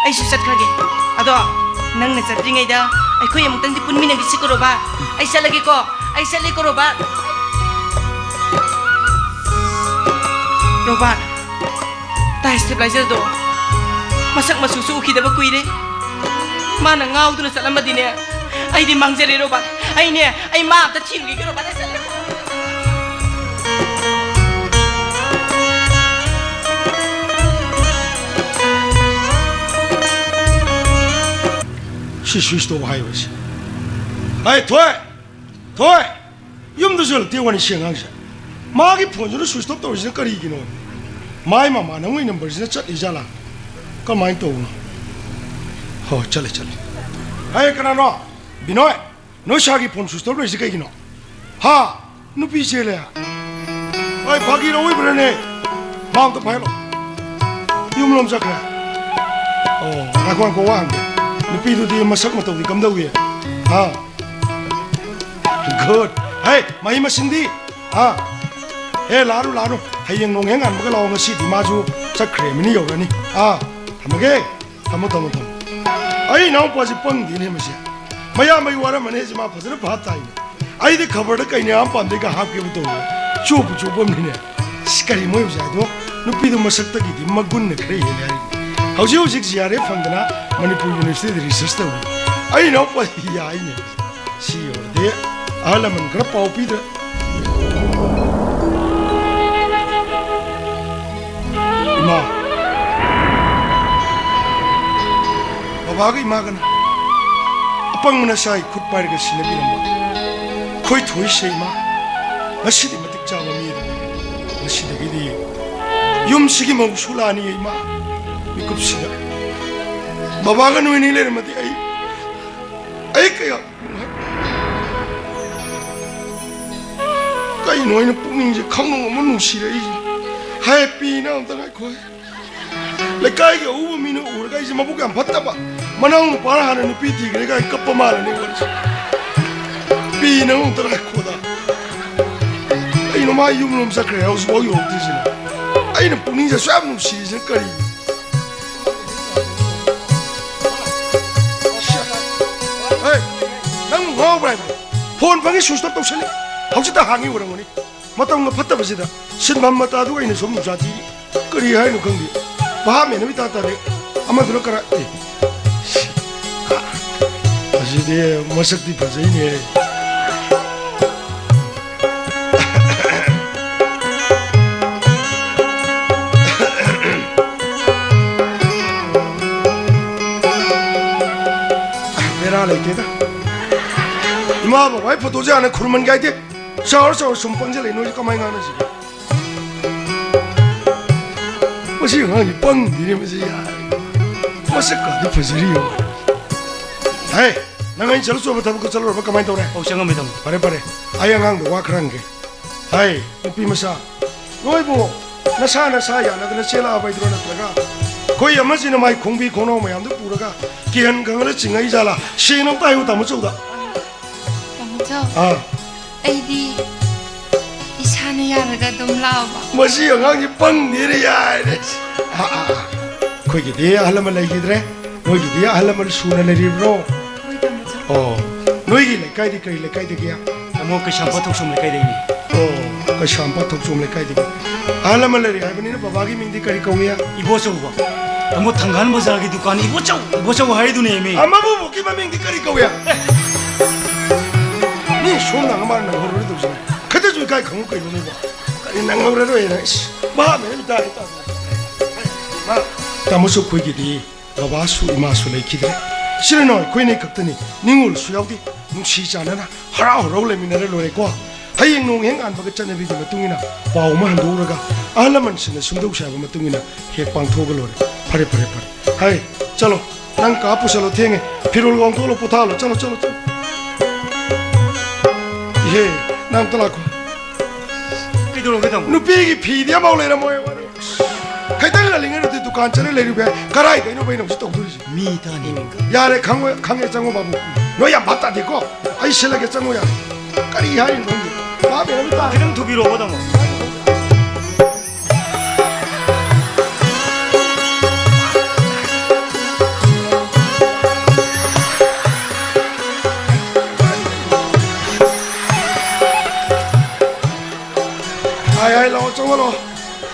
ꯑꯩꯁꯨ ꯆꯠꯈ꯭ꯔꯒꯦ꯫ ꯑꯗꯣ ꯅꯪꯅ ꯆꯠꯇ꯭ꯔꯤꯉꯩꯗ ꯑꯩꯈꯣꯏ ꯑꯃꯨꯛꯇꯪꯗꯤ ꯄꯨꯟꯃꯤꯟꯅꯈꯤꯁꯤꯀꯣ, ꯔꯣꯕꯥꯔꯠ꯫ ꯑꯩ ꯆꯠꯂꯒꯦꯀꯣ, ꯑꯩ ꯆꯠꯂꯦꯀꯣ, ꯔꯣꯕꯥꯔꯠ꯫ ꯔꯣꯕꯥꯔꯠ, ꯇꯥꯏ ꯁ꯭ꯇꯦꯕꯤꯂꯥꯏꯖꯔꯗꯣ ꯃꯁꯛ ꯃꯆꯨꯁꯨ ꯎꯈꯤꯗꯕ ꯀꯨꯏꯔꯦ꯫ ꯃꯥꯅ ꯉꯥꯎꯗꯨꯅ ꯆꯠꯂꯝꯃꯗꯤꯅꯦ, ꯑꯩꯗꯤ ꯃꯥꯡꯖꯔꯦ, ꯔꯣꯕꯥꯔꯠ꯫ ꯑꯩꯅꯦ, ꯑꯩ ꯃꯥ ꯑꯝꯇ ꯊꯤꯔꯨꯈꯤꯒꯦ, ꯔꯣꯕꯥꯔꯠ꯫ ꯑꯩ ꯆꯠꯂꯦ꯫ ꯁꯤ ꯁ꯭ꯋꯤꯆ ꯇꯧ ꯍꯥꯏꯕꯁꯦ꯫ ꯑꯩ ꯊꯣꯏ! ꯊꯣꯏ! ꯌꯨꯝꯗꯁꯨ ꯍꯜꯂꯛꯇꯦ ꯋꯥꯅꯤ ꯁꯤ ꯑꯉꯥꯡꯁꯦ꯫ ꯃꯥꯒꯤ ꯐꯣꯟꯁꯤꯅ ꯁ꯭ꯋꯤꯆ ꯑꯣꯐ ꯇꯧꯔꯤꯁꯤꯅ ꯀꯔꯤꯒꯤꯅꯣ? ꯃꯥꯏ ꯃꯃꯥꯟꯅꯕꯒꯤ ꯅꯝꯕꯔꯁꯤꯅ ꯆꯠꯂꯤꯖꯥꯠꯂꯥ? ꯀꯃꯥꯏꯅ ꯇꯧꯕꯅꯣ? ꯍꯣꯏ, ꯆꯠꯂꯦ, ꯆꯠꯂꯦ꯫ ꯍꯦ, ꯀꯅꯥꯅꯣ? ꯕꯤꯅꯣꯏ! ꯅꯣꯏ ꯁꯥꯔꯒꯤ ꯐꯣꯟ ꯁ꯭ꯋꯤꯆ ꯑꯣꯐ ꯂꯩꯔꯤꯁꯦ ꯀꯩꯒꯤꯅꯣ? ꯍꯥ? ꯅꯨꯄꯤ ꯆꯦꯜꯂꯦ? ꯍꯣꯏ, ꯐꯥꯒꯤ ꯑꯣꯏꯕ꯭ꯔꯥꯅꯦ? ꯃꯥ ꯑꯝꯇ ꯄꯥꯏꯍꯜꯂꯣ꯫ ꯌꯨꯝ ꯂꯣꯝ ꯆꯠꯈ꯭ꯔꯦ? ꯑꯣ, ꯉꯥꯏꯈꯣ, ꯉꯥꯏꯈꯣ, ꯋꯥ ꯍꯪꯒꯦ꯫ ꯅꯨꯄꯤꯗꯨꯗꯤ ꯃꯁꯛ ꯃꯇꯧꯗꯤ ꯀꯝꯗꯧꯏ? ꯍꯥ? ꯒꯨꯗ꯫ ꯍꯦ, ꯃꯍꯩ ꯃꯁꯤꯡꯗꯤ? ꯍꯥ? ꯍꯦ, ꯂꯥꯛꯑꯅꯨ, ꯂꯥꯛꯑꯅꯨ꯫ ꯍꯌꯦꯡ ꯅꯣꯡ ꯍꯦꯛ ꯉꯥꯟꯕꯒ ꯂꯥꯛꯑꯣ, ꯉꯁꯤꯗꯤ ꯃꯥꯁꯨ ꯆꯠꯈ꯭ꯔꯦ, ꯃꯤꯅ ꯌꯧꯔꯅꯤ꯫ ꯑꯥ, ꯊꯝꯃꯒꯦ꯫ ꯊꯝꯃꯣ, ꯊꯝꯃꯣ, ꯊꯝꯃꯣ꯫ ꯑꯩ ꯏꯅꯥꯎꯄꯥꯁꯦ ꯄꯪꯗꯦꯅꯦ ꯃꯁꯦ꯫ ꯃꯌꯥꯝꯕꯒꯤ ꯋꯥꯔꯝꯃꯅꯤ ꯍꯥꯏꯁꯦ ꯃꯥ ꯐꯖꯅ ꯚꯥꯞ ꯇꯥꯏꯅꯦ꯫ ꯑꯩꯗꯤ ꯈꯕꯔꯗ ꯀꯩꯅꯥ ꯄꯥꯝꯗꯩꯒ ꯍꯥꯞꯀꯦꯕꯨ ꯇꯧꯕ꯫ ꯆꯣꯞꯄꯨ ꯆꯣꯞꯄꯝꯅꯤꯅꯦ꯫ ꯑꯁ, ꯀꯔꯤ ꯃꯣꯏ ꯑꯣꯖꯥꯗꯣ ꯅꯨꯄꯤꯗꯣ ꯃꯁꯛꯇꯒꯤꯗꯤ ꯃꯒꯨꯟꯅ ꯈꯔ ꯍꯦꯜꯂꯦ ꯍꯥꯏꯔꯤꯅꯦ꯫ ꯍꯧꯖꯤꯛ ꯍꯧꯖꯤꯛ ꯖꯤ ꯑꯥꯔ ꯑꯦꯐ ꯐꯪꯗꯅ ꯃꯅꯤꯄꯨꯔ ꯌꯨꯅꯤꯚꯔꯁꯤꯇꯤꯗ ꯔꯤꯁꯔꯁ ꯇꯧꯔꯤ꯫ ꯑꯩ ꯏꯅꯥꯎꯄꯥ ꯌꯥꯏꯅꯦ꯫ ꯁꯤ ꯌꯧꯔꯗꯤ ꯑꯍꯜ ꯂꯃꯟ ꯈꯔ ꯄꯥꯎ ꯄꯤꯗ꯭ꯔꯦ꯫ ꯏꯃꯥ, ꯕꯕꯥꯒ ꯏꯃꯥꯒꯅ ꯑꯄꯪꯕꯅ ꯁꯥꯏ ꯈꯨꯠ ꯄꯥꯏꯔꯒ ꯁꯤꯟꯅꯕꯤꯔꯝꯕ ꯑꯩꯈꯣꯏ ꯊꯣꯏꯁꯦ, ꯏꯃꯥ, ꯉꯁꯤꯗꯤ ꯃꯇꯤꯛ ꯆꯥꯕ ꯃꯤ ꯑꯗꯨꯅꯤ꯫ ꯉꯁꯤꯗꯒꯤꯗꯤ ꯌꯨꯝꯁꯤꯒꯤ ꯃꯧꯁꯨ ꯂꯥꯛꯑꯅꯤ, ꯏꯃꯥ꯫ ꯃꯤꯀꯨꯞꯁꯤꯗ ꯕꯕꯥꯒ ꯅꯣꯏꯅꯤ ꯂꯩꯔꯝꯃꯗꯤ ꯑꯩ, ꯑꯩ ꯀꯌꯥ ꯀꯩꯅꯣ ꯑꯩꯅ ꯄꯨꯛꯅꯤꯡꯁꯦ ꯈꯪꯅꯨꯡ ꯑꯃ ꯅꯨꯡꯁꯤꯔꯛꯏꯁꯦ? ꯍꯥꯏ, ꯄꯤꯅ ꯑꯝꯇ ꯉꯥꯏꯈꯣ꯫ ꯂꯩꯀꯥꯏꯒꯤ ꯑꯎꯕ ꯃꯤꯅ ꯎꯔꯒ ꯑꯩꯁꯦ ꯃꯕꯨꯛ ꯌꯥꯝ ꯐꯠꯇꯕ, ꯃꯅꯥꯎ ꯅꯨꯄꯥꯅ ꯍꯥꯟꯅ ꯅꯨꯄꯤ ꯊꯤꯈ꯭ꯔꯦ ꯀꯥꯏ ꯀꯞꯄ ꯃꯥꯜꯂꯅꯤ ꯋꯥꯔꯤꯁꯦ꯫ ꯄꯤꯅ ꯑꯝꯇ ꯉꯥꯏꯈꯣꯗ꯫ ꯀꯩꯅꯣ ꯃꯥ ꯌꯨꯝ ꯂꯣꯝ ꯆꯠꯈ꯭ꯔꯦ ꯍꯧꯖꯤꯛꯐꯥꯎ ꯌꯧꯔꯛꯇ꯭ꯔꯤꯁꯤꯅ? ꯑꯩꯅ ꯄꯨꯛꯅꯤꯡꯁꯦ ꯑꯁꯨꯛ ꯌꯥꯝ ꯅꯨꯡꯁꯤꯔꯤꯁꯤꯅ ꯀꯔꯤꯒꯤꯅꯣ? ꯐꯣꯟ ꯐꯪꯉꯤ, switch off ꯇꯧꯁꯜꯂꯤ꯫ ꯍꯧꯖꯤꯛꯇ ꯍꯥꯡꯉꯤ ꯑꯣꯏꯔꯝꯒꯅꯤ꯫ ꯃꯇꯝꯒ ꯐꯠꯇꯕꯁꯤꯗ ꯁꯤꯟꯐꯝ ꯃꯇꯥꯗꯨꯒ ꯑꯩꯅ ꯁꯣꯝ ꯖꯥꯇꯤ ꯀꯔꯤ ꯍꯥꯏꯅꯣ ꯈꯪꯗꯦ꯫ ꯚꯥꯞ ꯃꯦꯟ ꯑꯃ ꯏꯇꯥ ꯇꯥꯗꯦ꯫ ꯑꯃꯗꯨꯅ ꯀꯔꯥꯏ, ꯑꯦ꯫ ꯑꯁꯤꯗꯤ ꯃꯁꯛꯇꯤ ꯐꯖꯩꯅꯦ꯫ ꯕꯦꯔꯥ ꯂꯩꯇꯦꯗ꯫ ꯏꯃꯥ ꯕꯕꯥꯒꯤ ꯐꯣꯇꯣꯁꯦ ꯍꯥꯟꯅ ꯈꯨꯔꯨꯝꯍꯟꯒꯦ ꯍꯥꯏꯗꯦ꯫ ꯆꯥꯎꯔ ꯆꯥꯎꯔ ꯁꯨꯝ ꯄꯪꯁꯤꯜꯂꯛꯏ, ꯅꯣꯏꯁꯦ ꯀꯃꯥꯏꯅ ꯉꯥꯡꯅꯁꯤꯒꯦ? ꯃꯁꯤ ꯑꯉꯥꯡꯁꯤ ꯄꯪꯗꯤꯅꯦ, ꯃꯁꯤ ꯌꯥꯔꯦ꯫ ꯃꯁꯛ ꯀꯥꯗꯤ ꯐꯖꯔꯤ ꯌꯦꯡꯉꯣ꯫ ꯍꯦ, ꯅꯪ ꯑꯩꯅ ꯆꯠꯂꯨ ꯆꯣꯕ ꯊꯕꯛꯇꯣ ꯆꯠꯂꯨꯔꯕ ꯀꯃꯥꯏꯅ ꯇꯧꯔꯦ? ꯑꯧ, ꯆꯪꯉꯝꯃꯦ, ꯇꯥꯃꯣ꯫ ꯐꯔꯦ, ꯐꯔꯦ꯫ ꯑꯩ ꯑꯉꯥꯡꯗꯣ ꯋꯥ ꯈꯔ ꯍꯪꯒꯦ꯫ ꯍꯥꯏ, ꯅꯨꯄꯤ ꯃꯆꯥ, ꯅꯣꯏꯕꯨ ꯅꯁꯥ ꯅꯁꯥ ꯌꯥꯅꯗꯅ ꯆꯦꯜꯂꯛꯑꯕ ꯍꯥꯏꯗꯨꯔꯣ, ꯅꯠꯇ꯭ꯔꯒ ꯑꯩꯈꯣꯏ ꯑꯃꯁꯤꯅ ꯃꯥꯏ ꯈꯣꯡꯕꯤ ꯈꯣꯡꯅꯥꯎ ꯃꯌꯥꯝꯗꯨ ꯄꯨꯔꯒ ꯀꯤꯍꯟ ꯈꯪꯍꯟꯅ ꯆꯤꯡꯉꯛꯏ ꯖꯥꯠꯂꯥ? ꯁꯦꯡꯅ ꯑꯝꯇ ꯍꯥꯏꯌꯨ, ꯇꯥꯃꯣ ꯆꯧꯗ꯫ ꯇꯥꯃꯣ ꯆꯧ, ꯑꯥ꯫ ꯑꯩꯗꯤ ꯏꯁꯥꯅ ꯌꯥꯔꯒ ꯑꯗꯨꯝ ꯂꯥꯛꯑꯕ꯫ ꯃꯁꯤ ꯑꯉꯥꯡꯁꯤ ꯄꯪꯗꯦꯅꯦ, ꯌꯥꯔꯦ꯫ ꯑꯥ, ꯑꯥ, ꯑꯥ꯫ ꯑꯩꯈꯣꯏꯒꯤꯗꯤ ꯑꯍꯜ ꯂꯃꯟ ꯂꯩꯈꯤꯗ꯭ꯔꯦ꯫ ꯅꯣꯏꯒꯤꯗꯤ ꯑꯍꯜ ꯂꯃꯟ ꯁꯨꯅ ꯂꯩꯔꯤꯕ꯭ꯔꯣ? ꯍꯣꯏ, ꯇꯥꯃꯣ ꯆꯧ꯫ ꯑꯣ, ꯅꯣꯏꯒꯤ ꯂꯩꯀꯥꯏꯗꯤ ꯀꯔꯤ ꯂꯩꯀꯥꯏꯗꯒꯤ? ꯇꯥꯃꯣ, ꯀꯩꯁꯥꯝꯄꯥꯠ ꯊꯣꯛꯆꯣꯝ ꯂꯩꯀꯥꯏꯗꯒꯤꯅꯤ꯫ ꯑꯣ, ꯀꯩꯁꯥꯝꯄꯥꯠ ꯊꯣꯛꯆꯣꯝ ꯂꯩꯀꯥꯏꯗꯒꯤ꯫ ꯑꯍꯜ ꯂꯃꯟ ꯂꯩꯔꯤ ꯍꯥꯏꯕꯅꯤꯅ ꯕꯕꯥꯒꯤ ꯃꯤꯡꯗꯤ ꯀꯔꯤ ꯀꯧꯏ? ꯏꯕꯣꯆꯧꯕ꯫ ꯇꯥꯃꯣ, ꯊꯪꯒꯥꯜ ꯕꯖꯥꯔꯒꯤ ꯗꯨꯀꯥꯟ ꯏꯕꯣꯆꯧ, ꯏꯕꯣꯆꯧ ꯍꯥꯏꯗꯨꯅꯦꯃꯤ꯫ ꯑꯃꯕꯨꯕꯣꯛꯀꯤ ꯃꯃꯤꯡꯗꯤ ꯀꯔꯤ ꯀꯧꯏ? ꯃꯤ ꯁꯣꯝ ꯅꯥꯀꯟ ꯃꯥꯅ ꯅꯪꯍꯧꯔꯣꯏꯗꯧꯁꯤꯅ꯫ ꯈꯤꯇꯁꯨ ꯏꯀꯥꯏ ꯈꯪꯉꯨ ꯀꯩꯅꯣ ꯅꯣꯏꯕꯣ? ꯀꯔꯤ ꯅꯪꯍꯧꯔꯔꯣꯏꯅ? ꯏꯁ, ꯚꯥꯞ ꯃꯦꯟ ꯑꯃ ꯇꯥꯗꯦ, ꯇꯥꯗꯦ꯫ ꯃꯥ, ꯇꯥꯃꯣꯁꯨ ꯑꯩꯈꯣꯏꯒꯤꯗꯤ ꯕꯕꯥꯁꯨ ꯏꯃꯥꯁꯨ ꯂꯩꯈꯤꯗ꯭ꯔꯦ꯫ ꯏꯆꯤꯜ ꯏꯅꯥꯎ ꯑꯩꯈꯣꯏꯅꯤ ꯈꯛꯇꯅꯤ꯫ ꯅꯤꯡꯉꯣꯜꯁꯨ ꯌꯥꯎꯗꯦ꯫ ꯅꯨꯡꯁꯤ ꯆꯥꯟꯅꯅ ꯍꯔꯥꯎ ꯍꯔꯥꯎ ꯂꯩꯃꯤꯟꯅꯔ ꯂꯣꯏꯔꯦꯀꯣ꯫ ꯍꯌꯦꯡ ꯅꯣꯡ ꯍꯦꯛ ꯉꯥꯟꯕꯒ ꯆꯠꯅꯕꯤꯒꯤ ꯃꯇꯨꯡ ꯏꯟꯅ ꯄꯥꯎ ꯑꯃ ꯍꯟꯗꯣꯛꯎꯔꯒ ꯑꯍꯜ ꯂꯃꯟꯁꯤꯡꯅ ꯁꯨꯝꯗꯧꯁꯦ ꯍꯥꯏꯕ ꯃꯇꯨꯡ ꯏꯟꯅ ꯍꯦꯛ ꯄꯥꯡꯊꯣꯛꯑꯒ ꯂꯣꯏꯔꯦ꯫ ꯐꯔꯦ, ꯐꯔꯦ, ꯐꯔꯦ꯫ ꯍꯥꯏ, ꯆꯠꯂꯣ꯫ ꯅꯪ ꯀꯥ ꯄꯨꯁꯜꯂꯣ, ꯊꯦꯡꯉꯦ꯫ ꯐꯤꯔꯣꯜ ꯂꯣꯡꯊꯣꯛꯂꯣ, ꯄꯣꯊꯥꯍꯜꯂꯣ꯫ ꯆꯠꯂꯣ, ꯆꯠꯂꯣ, ꯆꯠꯂꯣ꯫ ꯏꯍꯦ, ꯅꯪ ꯑꯝꯇ ꯂꯥꯛꯈꯣ꯫ ꯀꯩꯗꯧꯔꯒꯦ, ꯇꯥꯃꯣ? ꯅꯨꯄꯤꯒꯤ ꯐꯤꯗꯤ ꯑꯃꯐꯥꯎ ꯂꯩꯔꯝꯃꯣꯏ꯫ ꯈꯤꯇꯪ ꯉꯜꯂꯤꯉꯩꯗꯗꯤ ꯗꯨꯀꯥꯟ ꯆꯠꯂ ꯂꯩꯔꯨꯕ ꯌꯥꯏ꯫ ꯀꯔꯥꯏꯗꯩꯅꯣꯕ ꯑꯩꯅ ꯍꯧꯖꯤꯛ ꯇꯧꯗꯣꯔꯤꯁꯦ? ꯃꯤ ꯇꯥꯅꯤ꯫ ꯌꯥꯔꯦ, ꯈꯪꯉꯣꯏ, ꯈꯪꯉꯦ, ꯆꯪꯉꯣ ꯕꯥꯕꯨ꯫ ꯅꯣꯏ ꯌꯥꯝ ꯚꯥꯞ ꯇꯥꯗꯦꯀꯣ꯫ ꯑꯩ ꯁꯤꯜꯂꯒꯦ, ꯆꯪꯉꯣ ꯌꯥꯔꯦ꯫ ꯀꯔꯤ ꯍꯥꯏꯔꯤꯅꯣ ꯈꯪꯗꯦ꯫ ꯚꯥꯞ ꯃꯦꯟ ꯑꯃ ꯇꯥꯗꯦ꯫ ꯈꯤꯇꯪ ꯊꯨꯕꯤꯔꯛꯑꯣꯕ, ꯇꯥꯃꯣ꯫ ꯑꯩ ꯂꯥꯛꯑꯣ, ꯆꯪꯉꯣ, ꯂꯥꯛꯑꯣ꯫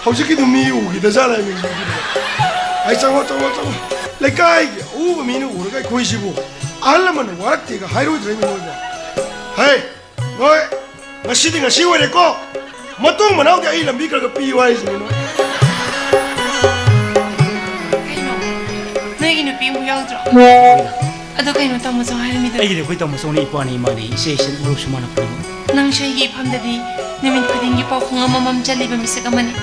ꯍꯧꯖꯤꯛꯀꯤꯗꯨ ꯃꯤ ꯎꯈꯤꯗ ꯖꯥꯠꯂ ꯃꯤꯡꯁꯤꯡꯗꯨꯕꯣ? ꯑꯩ ꯆꯪꯉꯣ, ꯆꯪꯉꯣ, ꯆꯪꯉꯣ꯫ ꯂꯩꯀꯥꯏꯒꯤ ꯑꯎꯕ ꯃꯤꯅ ꯎꯔꯒ ꯑꯩꯈꯣꯏꯁꯤꯕꯨ ꯑꯍꯜ ꯂꯃꯟꯅ ꯋꯥꯔꯛꯇꯦꯒ ꯍꯥꯏꯔꯣꯏꯗ꯭ꯔꯦ ꯃꯤꯉꯣꯟꯗ? ꯍꯦ, ꯅꯣꯏ, ꯉꯁꯤꯗꯤ ꯉꯁꯤ ꯑꯣꯏꯔꯦꯀꯣ꯫ ꯃꯇꯨꯡ ꯃꯅꯥꯎꯗꯤ ꯑꯩ ꯂꯝꯕꯤ ꯈꯔ ꯈꯔ ꯄꯤꯌꯨ ꯍꯥꯏꯁꯤꯅꯤ ꯅꯣꯏ꯫ ꯀꯩꯅꯣ? ꯅꯣꯏꯒꯤ ꯅꯨꯄꯤ ꯑꯃꯨꯛ ꯌꯥꯎꯗ꯭ꯔꯣ? ꯑꯗꯣ ꯀꯩꯅꯣ ꯇꯥꯃꯣꯆꯧ ꯍꯥꯏꯔꯝꯃꯤꯗꯣ? ꯑꯩꯒꯤꯗꯤ ꯑꯩꯈꯣꯏ ꯇꯥꯃꯣꯆꯧꯅꯦ, ꯏꯄ꯭ꯋꯥꯅꯦ, ꯏꯃꯥꯅꯦ, ꯏꯆꯦ, ꯏꯆꯟ, ꯏꯔꯨꯞꯁꯨ ꯃꯥꯅ ꯄꯨꯝꯅꯃꯛ꯫ ꯅꯪꯁꯨ ꯑꯩꯒꯤ ꯏꯐꯝꯗꯗꯤ ꯅꯨꯃꯤꯠ ꯈꯨꯗꯤꯡꯒꯤ ꯄꯥꯎꯈꯣꯡ ꯑꯃꯃꯝ ꯆꯜꯂꯤꯕ ꯃꯤꯁꯛ ꯑꯃꯅꯤ꯫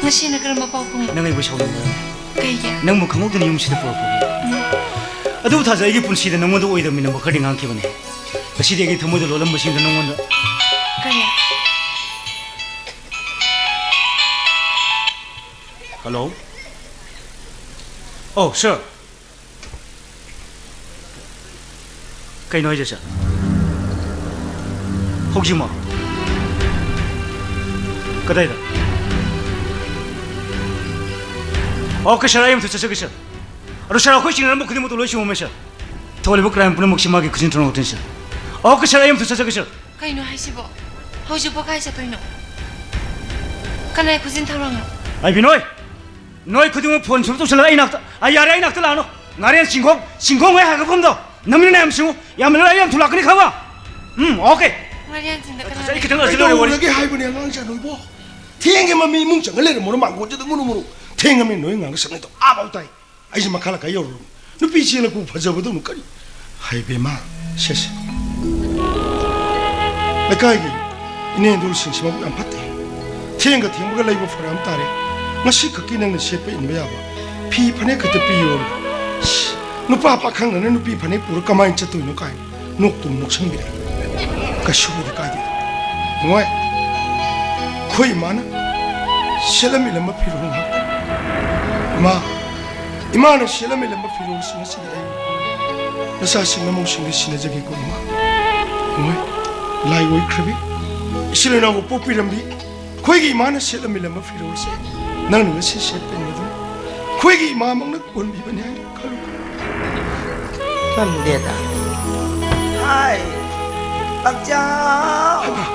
ꯉꯁꯤꯅ ꯀꯔꯝꯕ ꯄꯥꯎꯈꯣꯡꯅꯣ? ꯅꯪ ꯑꯩꯕꯨ ꯁꯥꯎꯅꯤꯡꯕ꯭ꯔꯥ? ꯀꯩꯒꯤ? ꯅꯪꯕꯨ ꯈꯪꯍꯧꯗꯅ ꯌꯨꯝꯁꯤꯗ ꯄꯨꯔꯛꯄꯒꯤ꯫ ꯎꯝ꯫ ꯑꯗꯨꯕꯨ ꯊꯥꯖ, ꯑꯩꯒꯤ ꯄꯨꯟꯁꯤꯗ ꯅꯪꯉꯣꯟꯗ ꯑꯣꯏꯗꯕ ꯃꯤꯅꯝꯕ ꯈꯔꯗꯤ ꯉꯥꯡꯈꯤꯕꯅꯦ꯫ ꯉꯁꯤꯗꯤ ꯑꯩꯒꯤ ꯊꯃꯣꯏꯗ ꯂꯣꯠꯂꯝꯕꯁꯤꯡꯗꯣ ꯅꯪꯉꯣꯟꯗ꯫ ꯀꯔꯤ? ꯍꯜꯂꯣ? ꯑꯧ, ꯁꯥꯔ꯫ ꯀꯩꯅꯣ ꯍꯥꯏꯁꯦ, ꯁꯥꯔ? ꯍꯧꯖꯤꯛꯃꯛ? ꯀꯗꯥꯏꯗ? ꯑꯣꯀꯦ, ꯁꯥꯔ, ꯑꯩ ꯑꯃꯨꯛꯇ ꯆꯠꯆꯒꯦ, ꯁꯥꯔ꯫ ꯑꯗꯣ, ꯁꯥꯔ, ꯑꯩꯈꯣꯏ ꯆꯤꯡꯅꯔꯝꯕ ꯈꯨꯗꯤꯡꯃꯛꯇꯣ ꯂꯣꯏ ꯆꯨꯝꯃꯝꯃꯦ, ꯁꯥꯔ꯫ ꯊꯣꯛꯂꯤꯕ ꯀ꯭ꯔꯥꯏꯝ ꯄꯨꯝꯅꯃꯛꯁꯤ ꯃꯥꯒꯤ ꯈꯨꯖꯤꯟ ꯊꯥꯡ ꯉꯥꯛꯇꯅꯤ, ꯁꯥꯔ꯫ ꯑꯣꯀꯦ, ꯁꯥꯔ, ꯑꯩ ꯑꯃꯨꯛꯇ ꯆꯠꯆꯒꯦ, ꯁꯥꯔ꯫ ꯀꯩꯅꯣ ꯍꯥꯏꯁꯤꯕꯣ? ꯍꯧꯖꯤꯛꯄꯣ ꯀꯥꯏ ꯆꯠꯇꯣꯏꯅꯣ? ꯀꯅꯥꯏ ꯈꯨꯖꯤꯟ ꯊꯥꯡꯅꯣ? ꯑꯩ ꯕꯤꯅꯣꯏ! ꯅꯣꯏ ꯈꯨꯗꯤꯡꯃꯛ ꯐꯣꯟ ꯁꯨꯝ ꯇꯧꯁꯜꯂꯒ ꯑꯩ ꯅꯥꯛꯇ, ꯑ, ꯌꯥꯔꯦ, ꯑꯩ ꯅꯥꯛꯇ ꯂꯥꯛꯑꯅꯨ꯫ ꯉꯥꯔꯦꯟ ꯆꯤꯡꯈꯣꯡ, ꯆꯤꯡꯈꯣꯡ ꯍꯦꯛ ꯍꯥꯏꯒꯠꯐꯝꯗꯣ, ꯅꯃꯤꯠ ꯅꯥ ꯌꯥꯝ ꯁꯤꯡꯉꯨ, ꯌꯥꯝ ꯂꯩꯔ ꯑꯩ ꯌꯥꯝ ꯊꯨꯂꯥꯛꯀꯅꯤ, ꯈꯪꯉꯕ? ꯎꯝ, ꯑꯣꯀꯦ꯫ ꯉꯥꯔꯦꯟ ꯆꯤꯡꯗ ꯀꯅꯥ ꯑꯩ ꯈꯤꯇꯪ ꯂꯩ? ꯑꯁꯤ ꯂꯣꯏꯔꯦ ꯋꯥꯔꯤ꯫ ꯀꯩꯗꯧꯔꯒꯦ ꯍꯥꯏꯕꯅꯦ ꯑꯉꯥꯡꯁꯦ ꯅꯣꯏꯕꯣ? ꯊꯦꯡꯉꯦ, ꯃꯃꯤ ꯏꯃꯨꯡ ꯆꯪꯉ ꯂꯩꯔꯝꯃꯣꯔꯣ, ꯃꯥꯡꯒꯣꯟꯁꯤꯗ ꯉꯨꯔꯨ ꯉꯨꯔꯨ꯫ ꯊꯦꯡꯉꯃꯤ, ꯅꯣꯏ ꯉꯥꯡꯒ ꯁꯛꯅꯩꯗꯣ ꯑꯥꯐꯥꯎ ꯇꯥꯏ꯫ ꯑꯩꯁꯦ ꯃꯈꯥ ꯂꯩꯀꯥꯏ ꯌꯧꯔꯨꯔꯕꯅꯤ꯫ ꯅꯨꯄꯤ ꯆꯦꯜꯂꯛꯄꯕꯨ ꯐꯖꯕꯗꯧꯅ ꯀꯔꯤ? ꯍꯩ ꯕꯦꯝꯃ, ꯁꯦ, ꯁꯦ꯫ ꯂꯩꯀꯥꯏꯒꯤ ꯏꯅꯦꯗꯨ ꯂꯨꯁꯤꯡꯁꯤ ꯃꯕꯨꯛ ꯌꯥꯝ ꯐꯠꯇꯦ꯫ ꯊꯦꯡꯒ ꯊꯦꯡꯕꯒ ꯂꯩꯕ ꯐꯔꯛ ꯑꯃ ꯇꯥꯔꯦ꯫ ꯉꯁꯤ ꯈꯛꯀꯤ ꯅꯪꯅ ꯁꯦꯠꯄ ꯏꯟꯕ ꯌꯥꯕ ꯐꯤ ꯐꯅꯦꯛ ꯈꯛꯇ ꯄꯤꯌꯣ꯫ ꯁꯤ, ꯅꯨꯄꯥ ꯄꯥꯈꯪꯅꯅ ꯅꯨꯄꯤ ꯐꯅꯦꯛ ꯄꯨꯔ ꯀꯃꯥꯏꯅ ꯆꯠꯇꯣꯏꯅꯣ ꯀꯥꯏꯅ ꯅꯣꯛꯇꯨꯝ ꯅꯣꯛꯁꯟꯕꯤꯔꯦ꯫ ꯀꯩꯁꯨꯕꯨꯗꯤ ꯀꯥꯏꯗꯦ꯫ ꯏꯃꯣꯏ, ꯑꯩꯈꯣꯏ ꯏꯃꯥꯅ ꯁꯦꯠꯂꯝꯃꯤꯂꯝꯕ ꯐꯤꯔꯣꯜ ꯉꯥꯛꯇ꯫ ꯏꯃꯥ, ꯏꯃꯥꯅ ꯁꯦꯠꯂꯝꯃꯤꯂꯝꯕ ꯐꯤꯔꯣꯜꯁꯤꯡ ꯑꯁꯤꯗꯤ ꯑꯩ ꯅꯆꯥꯁꯤꯡ ꯅꯃꯧꯁꯤꯡꯗ ꯁꯤꯟꯅꯖꯒꯦꯀꯣ, ꯏꯃꯥ꯫ ꯏꯃꯣꯏ, ꯂꯥꯏ ꯑꯣꯏꯈ꯭ꯔꯕꯤ, ꯏꯆꯤꯜ ꯏꯅꯥꯎꯕꯨ ꯄꯣꯛꯄꯤꯔꯝꯕꯤ, ꯑꯩꯈꯣꯏꯒꯤ ꯏꯃꯥꯅ ꯁꯦꯠꯂꯝꯃꯤꯂꯝꯕ ꯐꯤꯔꯣꯜꯁꯦ ꯅꯪꯅ ꯉꯁꯤ ꯁꯦꯠꯄꯅꯤ ꯑꯗꯨ ꯑꯩꯈꯣꯏꯒꯤ ꯏꯃꯥꯃꯛꯅ ꯀꯣꯟꯕꯤꯕꯅꯤ ꯍꯥꯏꯅ ꯈꯜꯂꯨ꯫ ꯈꯪꯗꯦꯗ꯫ ꯍꯥꯏ, ꯄꯛꯆꯥꯎ! ꯍꯩꯃꯥ,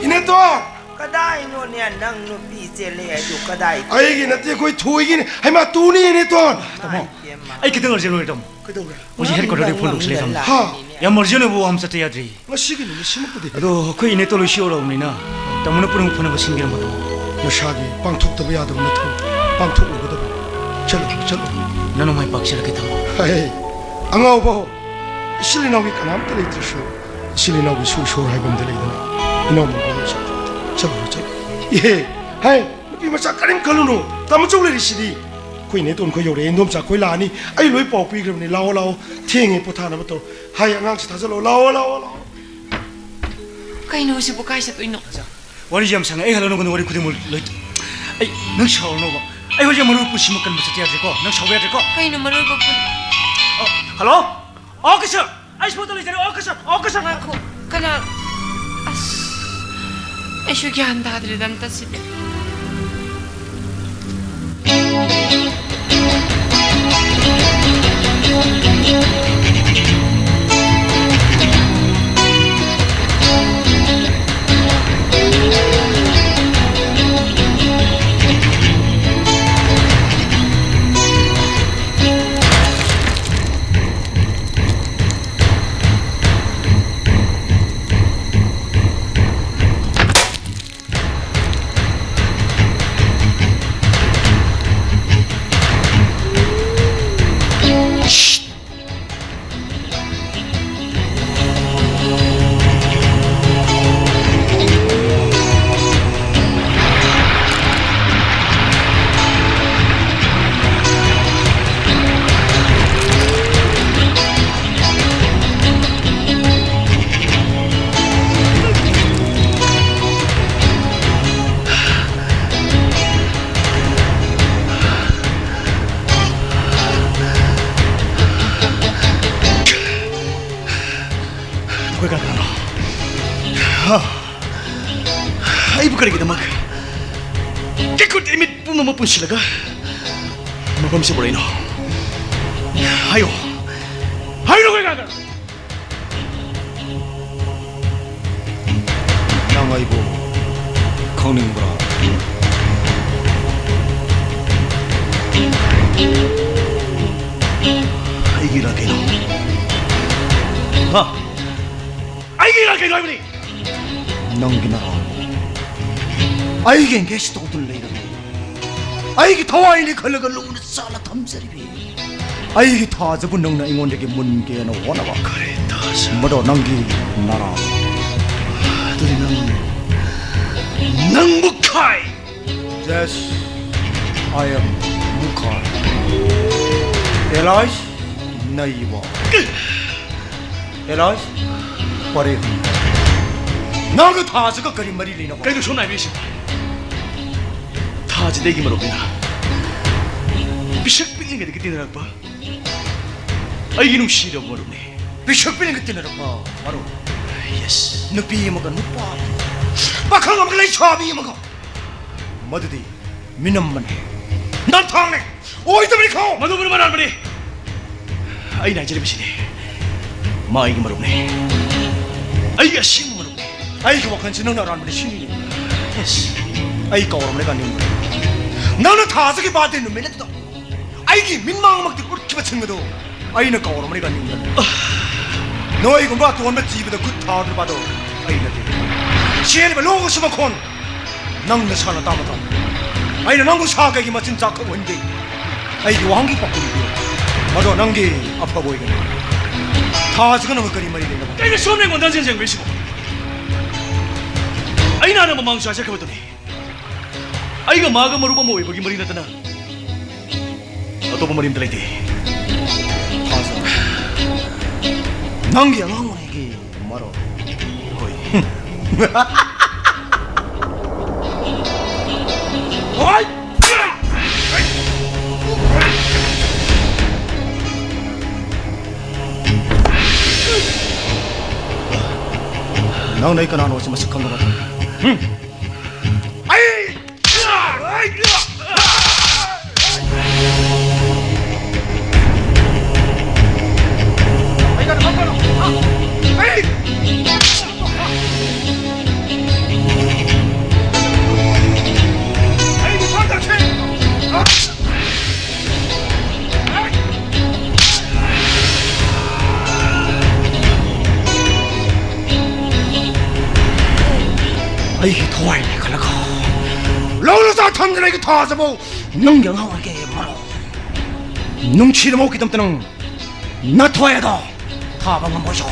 ꯏꯅꯦꯇꯣꯟ! ꯀꯗꯥ ꯀꯗꯥꯏꯅꯣꯅꯦ, ꯅꯪ ꯅꯨꯄꯤ ꯆꯦꯜꯂꯦ ꯍꯥꯏꯗꯨ ꯀꯗꯥꯏ? ꯑꯩꯒꯤ ꯅꯠꯇꯦ, ꯑꯩꯈꯣꯏ ꯊꯣꯏꯒꯤꯅꯤ꯫ ꯍꯩꯃꯥ, ꯇꯨꯅꯤ, ꯏꯅꯦꯇꯣꯟ꯫ ꯇꯥꯃꯣ, ꯏꯕꯦꯝꯃ꯫ ꯑꯩ ꯈꯤꯇꯪ urgent ꯑꯣꯏꯔꯦ, ꯇꯥꯃꯣ꯫ ꯀꯩꯗꯧꯔꯦ? ꯍꯧꯖꯤꯛ headquarter ꯗꯒꯤ phone ꯇꯧꯁꯤꯜꯂꯛꯑꯦ, ꯇꯥꯃꯣ꯫ ꯍꯥ? ꯌꯥꯝ urgent ꯑꯣꯏꯕ ꯋꯥ ꯑꯃ ꯆꯠꯇ ꯌꯥꯗ꯭ꯔꯤ꯫ ꯉꯁꯤꯒꯤ ꯅꯨꯃꯤꯠꯁꯤꯃꯛꯄꯨꯗꯤ꯫ ꯑꯗꯣ ꯑꯩꯈꯣꯏ ꯏꯅꯦꯇꯣꯟ ꯍꯣꯏꯁꯨ ꯌꯧꯔꯛꯑꯕꯅꯤꯅ, ꯇꯥꯃꯣꯅ ꯄꯨꯝꯅꯃꯛ ꯐꯅꯕ ꯁꯤꯟꯕꯤꯔꯝꯃꯣ, ꯇꯥꯃꯣ꯫ ꯅꯁꯥꯒꯤ ꯄꯥꯡꯊꯣꯛꯇꯕ ꯌꯥꯗꯕ ꯅꯊꯧ ꯄꯥꯡꯊꯣꯛꯂꯨꯒꯗꯕꯅꯤ꯫ ꯆꯠꯂꯣ, ꯆꯠꯂꯣ꯫ ꯅꯅꯃꯥꯏ ꯄꯥꯛꯆꯔꯒꯦ, ꯇꯥꯃꯣ꯫ ꯍꯦ, ꯑꯉꯥꯎꯕ ꯍꯣ꯫ ꯏꯆꯤꯜ ꯏꯅꯥꯎꯒꯤ ꯀꯅꯥꯝꯇ ꯂꯩꯇ꯭ꯔꯁꯨ, ꯏꯆꯤꯜ ꯏꯅꯥꯎꯒꯤ ꯁꯨ ꯏꯁꯣꯔ ꯍꯥꯏꯕ ꯑꯃꯗꯤ ꯂꯩꯗꯅ꯫ ꯏꯅꯥꯎ ꯃꯉꯣꯟꯗ ꯆꯠꯂꯣ, ꯆꯠꯂꯣ, ꯆꯠꯂꯣ꯫ ꯏꯍꯦ, ꯍꯥꯏ, ꯅꯨꯄꯤ ꯃꯆꯥ ꯀꯔꯤꯝ ꯈꯜꯂꯨꯅꯨ꯫ ꯇꯥꯃꯣꯆꯧ ꯂꯩꯔꯤꯁꯤꯗꯤ꯫ ꯑꯩꯈꯣꯏ ꯏꯅꯦꯇꯣꯟ ꯈꯣꯏ ꯌꯧꯔꯛꯑꯦ, ꯏꯟꯗꯣꯝꯆꯥ ꯈꯣꯏ ꯂꯥꯛꯑꯅꯤ꯫ ꯑꯩ ꯂꯣꯏ ꯄꯥꯎ ꯄꯤꯈ꯭ꯔꯕꯅꯤ꯫ ꯂꯥꯛꯑꯣ, ꯂꯥꯛꯑꯣ꯫ ꯊꯦꯡꯉꯦ, ꯄꯣꯊꯥꯅꯕ ꯇꯧ꯫ ꯍꯥꯏ, ꯑꯉꯥꯡꯁꯤ ꯊꯥꯖꯜꯂꯛꯑꯣ꯫ ꯂꯥꯛꯑꯣ, ꯂꯥꯛꯑꯣ, ꯂꯥꯛꯑꯣ꯫ ꯀꯩꯅꯣ ꯍꯧꯖꯤꯛꯄꯨ ꯀꯥꯏ ꯆꯠꯇꯣꯏꯅꯣ? ꯋꯥꯔꯤꯁꯦ ꯌꯥꯝ ꯁꯥꯡꯉꯦ꯫ ꯑꯩ ꯍꯜꯂꯛꯅꯕ ꯋꯥꯔꯤ ꯈꯨꯗꯤꯡꯃꯛ ꯂꯣꯏ꯫ ꯑꯩ, ꯅꯪ ꯁꯥꯎꯔꯅꯣꯕ꯫ ꯑꯩ ꯍꯧꯖꯤꯛ ꯃꯔꯨꯞ ꯄꯨꯟꯁꯤꯃꯛ ꯀꯟꯕ ꯆꯠꯇ ꯌꯥꯗ꯭ꯔꯦꯀꯣ? ꯅꯪ ꯁꯥꯎꯕ ꯌꯥꯗ꯭ꯔꯦꯀꯣ? ꯀꯩꯅꯣ ꯃꯔꯨꯞ ꯄꯨꯟ- ꯑ, ꯍꯜꯂꯣ? ꯑꯣ, ꯀꯤꯁꯟ! ꯑꯩ ꯁꯣꯝꯗ ꯂꯩꯖꯔꯦ꯫ ꯑꯣ, ꯀꯤꯁꯟ! ꯑꯣ, ꯀꯤꯁꯟ! ꯉꯥꯏꯈꯣ, ꯀꯅꯥ? ꯑꯁ, ꯑꯩꯁꯨ ꯒ꯭ꯌꯥꯟ ꯇꯥꯗ꯭ꯔꯦꯗ ꯑꯝꯇ ꯁꯤꯗꯤ꯫ ꯅꯈꯣꯏ ꯀꯅꯥ ꯀꯅꯥꯅꯣ? ꯍꯥ? ꯑꯩꯕꯨ ꯀꯔꯤꯒꯤꯗꯃꯛ ꯀꯩꯀꯨꯠ ꯏꯃꯤꯠ ꯄꯨꯝꯅꯃꯛ ꯄꯨꯟꯁꯤꯜꯂꯒ ꯃꯐꯝꯁꯤꯗ ꯄꯨꯔꯛꯏꯅꯣ? ꯍꯥꯏꯌꯨ꯫ ꯍꯥꯏꯌꯨ, ꯅꯈꯣꯏ ꯀꯅꯥ ꯀꯅꯥ? ꯅꯪ ꯑꯩꯕꯨ ꯈꯪꯅꯤꯡꯕ꯭ꯔꯥ? ꯑꯩꯒꯤꯔ ꯀꯩꯅꯣ? ꯍꯥ? ꯑꯩꯒꯤꯔ ꯀꯩꯅꯣ ꯍꯥꯏꯕꯅꯤ? ꯅꯪꯒꯤ ꯅꯔꯥ ꯑꯩꯒꯤ engage ꯇꯧꯗꯨꯅ ꯂꯩꯔꯕꯅꯤ꯫ ꯑꯩꯒꯤ ꯊꯋꯥꯏꯅꯤ ꯈꯜꯂꯒ ꯂꯨꯅ ꯆꯥꯅ ꯊꯝꯖꯔꯤꯕꯤ꯫ ꯑꯩꯒꯤ ꯊꯥꯖꯕꯨ ꯅꯪꯅ ꯑꯩꯉꯣꯟꯗꯒꯤ ꯃꯨꯟꯒꯦꯅ ꯍꯣꯠꯅꯕ꯫ ꯀꯔꯤ ꯊꯥꯖ? ꯃꯗꯣ ꯅꯪꯒꯤ ꯅꯔꯥ꯫ ꯑꯗꯨꯗꯤ ꯅꯪ, ꯅꯪꯕꯨ ꯈꯥꯏ꯫ Yes, I am Mukhar. Alias ꯅꯩꯕ꯫ Alias ꯄꯔꯦꯡ꯫ ꯅꯪꯒ ꯊꯥꯁꯤꯒ ꯀꯔꯤ ꯃꯔꯤ ꯂꯩꯅꯕ? ꯀꯩꯅꯣ ꯁꯣꯝꯅ ꯍꯥꯏꯕꯤꯔꯤꯁꯤ? ꯊꯥꯁꯤꯗꯤ ꯑꯩꯒꯤ ꯃꯔꯨꯞꯅꯤꯅ꯫ ꯄꯤꯁꯛ ꯄꯤꯛꯂꯤꯉꯩꯗꯒꯤ ꯇꯤꯟꯅꯔꯛꯄ ꯑꯩꯒꯤ ꯅꯨꯡꯁꯤꯔꯕ ꯃꯔꯨꯞꯅꯤ꯫ ꯄꯤꯁꯛ ꯄꯤꯛꯂꯤꯉꯩ ꯇꯤꯟꯅꯔꯛꯄ ꯃꯔꯨꯞ? Yes. ꯅꯨꯄꯤ ꯑꯃꯒ ꯅꯨꯄꯥ ꯑꯃꯒ, ꯄꯥꯈꯪ ꯑꯃꯒ ꯂꯩꯁꯥꯕꯤ ꯑꯃꯒ, ꯃꯗꯨꯗꯤ ꯃꯤꯅꯝꯕꯅꯤ, ꯅꯝꯊꯥꯛꯅꯤ, ꯑꯣꯏꯗꯕꯅꯤ ꯈꯣ! ꯃꯗꯨ ꯃꯔꯨꯞ ꯑꯔꯥꯟꯕꯅꯤ꯫ ꯑꯩꯅ ꯍꯥꯏꯖꯔꯤꯕꯁꯤꯅꯤ, ꯃꯥ ꯑꯩꯒꯤ ꯃꯔꯨꯞꯅꯤ, ꯑꯩꯒꯤ ꯑꯁꯦꯡꯕ ꯃꯔꯨꯞꯅꯤ꯫ ꯑꯩꯒꯤ ꯋꯥꯈꯜꯁꯤ ꯅꯪꯅ ꯑꯔꯥꯟꯕꯅꯤ ꯁꯤꯅꯤꯅꯦ꯫ Yes. ꯑꯩ ꯀꯧꯔꯕꯅꯦ ꯀꯥꯅꯤꯡꯕ꯫ ꯅꯪꯅ ꯊꯥꯖꯒꯤ birthday ꯅꯨꯃꯤꯠ ꯑꯗꯨꯗ ꯑꯩꯒꯤ ꯃꯤꯠꯃꯥꯡꯃꯛꯇ ꯎꯠꯈꯤꯕꯁꯤꯡ ꯑꯗꯨ ꯑꯩꯅ ꯀꯧꯔꯕꯅꯤ ꯀꯥꯅꯤꯡꯕ꯫ ꯅꯣꯏꯒꯨꯝꯕ ꯑꯇꯣꯟꯕ ꯖꯤꯕꯗ ꯈꯨꯠ ꯊꯥꯗ꯭ꯔꯤꯕ ꯑꯗꯣ ꯑꯩ ꯅꯠꯇꯦ꯫ ꯆꯦꯜꯂꯤꯕ ꯂꯣꯡꯒꯁꯨ ꯃꯈꯣꯟ ꯅꯪ ꯅꯁꯥꯅ ꯇꯥꯕ ꯇꯥꯕ꯫ ꯑꯩꯅ ꯅꯪꯕꯨ ꯁꯥ ꯀꯩꯒꯤ ꯃꯆꯤꯟꯖꯥꯛ ꯈꯛ ꯑꯣꯏꯍꯟꯗꯦ? ꯑꯩꯒꯤ ꯋꯥꯍꯪꯒꯤ ꯄꯥꯎꯈꯨꯝ ꯄꯤꯌꯨ꯫ ꯃꯗꯣ ꯅꯪꯒꯤ ꯑꯐꯕ ꯑꯣꯏꯒꯅꯤ꯫ ꯊꯥꯁꯤꯒ ꯅꯪꯒ ꯀꯔꯤ ꯃꯔꯤ ꯂꯩꯅꯕ? ꯀꯩꯅꯣ ꯁꯣꯝꯅ ꯑꯩꯉꯣꯟꯗ ꯍꯟꯖꯤꯟ ꯍꯟꯖꯤꯟ ꯍꯪꯕꯤꯔꯤꯁꯤꯕꯣ? ꯑꯩꯅ ꯍꯥꯟꯅ ꯃꯃꯥꯡꯁꯨ ꯍꯥꯏꯖꯈ꯭ꯔꯕꯗꯨꯅꯤ, ꯑꯩꯒ ꯃꯥꯒ ꯃꯔꯨꯞ ꯑꯃ ꯑꯣꯏꯕꯒꯤ ꯃꯔꯤ ꯅꯠꯇꯅ ꯑꯇꯣꯞꯄ ꯃꯔꯤ ꯑꯝꯇ ꯂꯩꯇꯦ꯫ ꯊꯥꯖ, ꯅꯪꯒꯤ ꯑꯉꯥꯡ ꯑꯣꯏꯔꯤꯉꯩꯒꯤ ꯃꯔꯨꯞ? ꯍꯣꯏ꯫ ꯍꯣꯏ! ꯅꯪꯅ ꯑꯩ ꯀꯅꯥꯅꯣ ꯍꯥꯏꯁꯤ ꯃꯁꯛ ꯈꯪꯗꯕ ꯃꯇꯝꯗ꯫ ꯑꯩ ꯑꯩꯒꯤ ꯊꯋꯥꯏꯅꯦ ꯈꯜꯂꯒ ꯂꯧꯅ ꯆꯥ ꯊꯝꯗꯅ ꯑꯩꯒꯤ ꯊꯥꯖꯕꯧ ꯅꯪꯒꯤ ꯑꯉꯥꯡ ꯑꯣꯏꯔꯒꯦ ꯃꯔꯣ꯫ ꯅꯨꯡꯁꯤꯅ ꯃꯧ ꯈꯤꯇꯝꯇ ꯅꯪ ꯅꯊꯣꯏ ꯑꯗꯣ ꯊꯥꯕ ꯉꯝꯃꯣꯏꯁꯣ꯫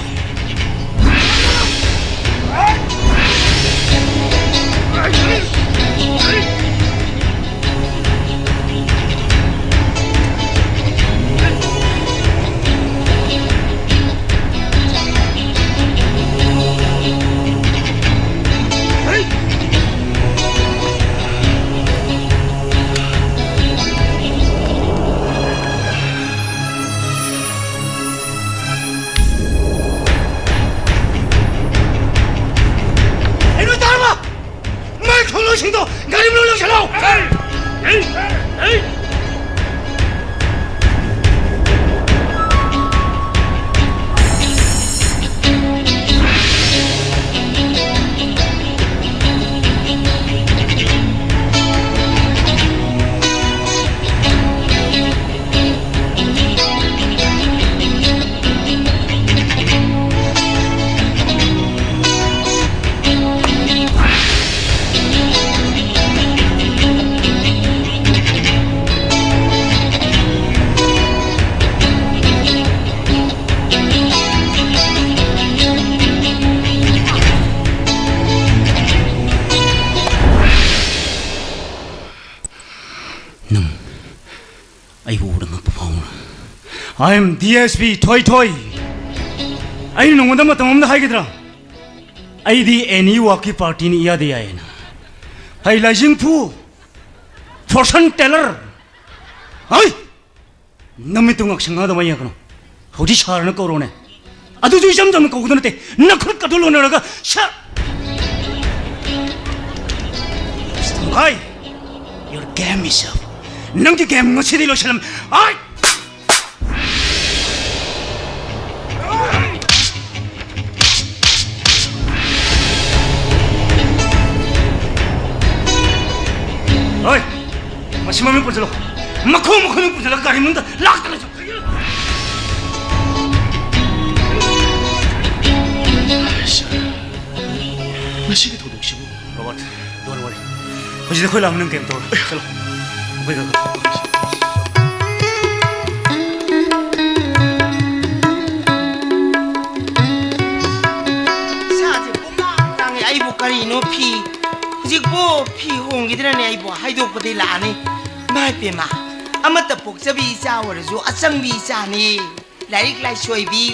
ꯑꯩ ꯂꯣꯏ ꯇꯥꯔꯕ? ꯃꯥꯏ ꯊꯣꯡꯂꯣꯏꯁꯤꯡꯗꯣ ꯒꯥꯔꯤ ꯃꯅꯨꯡ ꯂꯪꯁꯤꯜꯂꯣ! ꯅꯪ ꯑꯩꯕꯨ ꯎꯕꯗ ꯉꯛꯄ ꯐꯥꯎꯕ꯭ꯔꯥ? I am D S P ꯊꯣꯏꯊꯣꯏ꯫ ꯑꯩꯅ ꯅꯉꯣꯟꯗ ꯃꯇꯝ ꯑꯃꯗ ꯍꯥꯏꯒꯗ꯭ꯔꯥ? ꯑꯩꯗꯤ any ꯋꯥꯛꯀꯤ ꯄꯥꯔꯇꯤꯅꯤ ꯏꯌꯥꯗ ꯌꯥꯏꯌꯦꯅ꯫ ꯍꯩ ꯂꯥꯏꯖꯤꯡ ꯐꯨ, fortune teller꯫ ꯍꯩ! ꯅꯃꯤꯠꯇꯨ ꯉꯥꯛꯁꯪ ꯉꯥꯗꯕ ꯌꯦꯡꯉꯛꯀꯅꯨ꯫ ꯍꯧꯖꯤꯛ ꯁꯥꯔꯅ ꯀꯧꯔꯣꯅꯦ꯫ ꯑꯗꯨꯁꯨ ꯏꯆꯝ ꯆꯝꯅ ꯀꯧꯒꯗꯕ ꯅꯠꯇꯦ꯫ ꯅꯈꯨꯠꯀꯗꯣ ꯂꯣꯟꯅꯔꯒ, "Sir!" ꯍꯥꯏ! Your game is up. ꯅꯪꯒꯤ ꯒꯦꯝ ꯉꯁꯤꯗꯤ ꯂꯣꯏꯁꯤꯜꯂꯝ-, ꯑꯥꯏ! ꯍꯣꯏ! ꯃꯁꯤ ꯃꯃꯤꯡ ꯄꯨꯟꯁꯤꯜꯂꯣ꯫ ꯃꯈꯣꯡ ꯃꯈꯨꯠ ꯄꯨꯟꯁꯤꯜꯂꯒ ꯒꯥꯔꯤ ꯃꯅꯨꯡꯗ ꯂꯥꯛꯇꯅ ꯆꯠ-, ꯁꯥꯔ, ꯃꯁꯤꯒꯤ ꯊꯧꯗꯣꯛꯁꯤꯕꯨ ꯍꯧꯖꯤꯛꯇꯤ ꯑꯩꯈꯣꯏ ꯂꯥꯛꯑꯃꯤ, ꯅꯪ ꯀꯩꯝ ꯇꯧꯔꯣꯏ꯫ ꯆꯠꯂꯣ꯫ ꯑꯩꯈꯣꯏ ꯈꯔ ꯈꯔ꯫ ꯏꯁꯥꯁꯦ ꯄꯨꯡꯂꯥꯡ ꯂꯥꯡꯉꯦ꯫ ꯑꯩꯕꯨ ꯀꯔꯤꯅꯣ ꯐꯤ, ꯍꯧꯖꯤꯛꯄꯨ ꯐꯤ ꯍꯣꯡꯈꯤꯗ꯭ꯔꯅꯦ? ꯑꯩꯕꯨ ꯍꯥꯏꯗꯣꯛꯄꯗꯤ ꯂꯥꯛꯑꯅꯤ꯫ ꯏꯃꯥ ꯏꯄꯦꯝꯃ, ꯑꯃꯠꯇ ꯄꯣꯛꯆꯕꯤ ꯏꯆꯥ ꯑꯣꯏꯔꯁꯨ ꯑꯆꯪꯕꯤ ꯏꯆꯥꯅꯤ꯫ ꯂꯥꯏꯔꯤꯛ ꯂꯥꯏꯁꯣꯏꯕꯤ,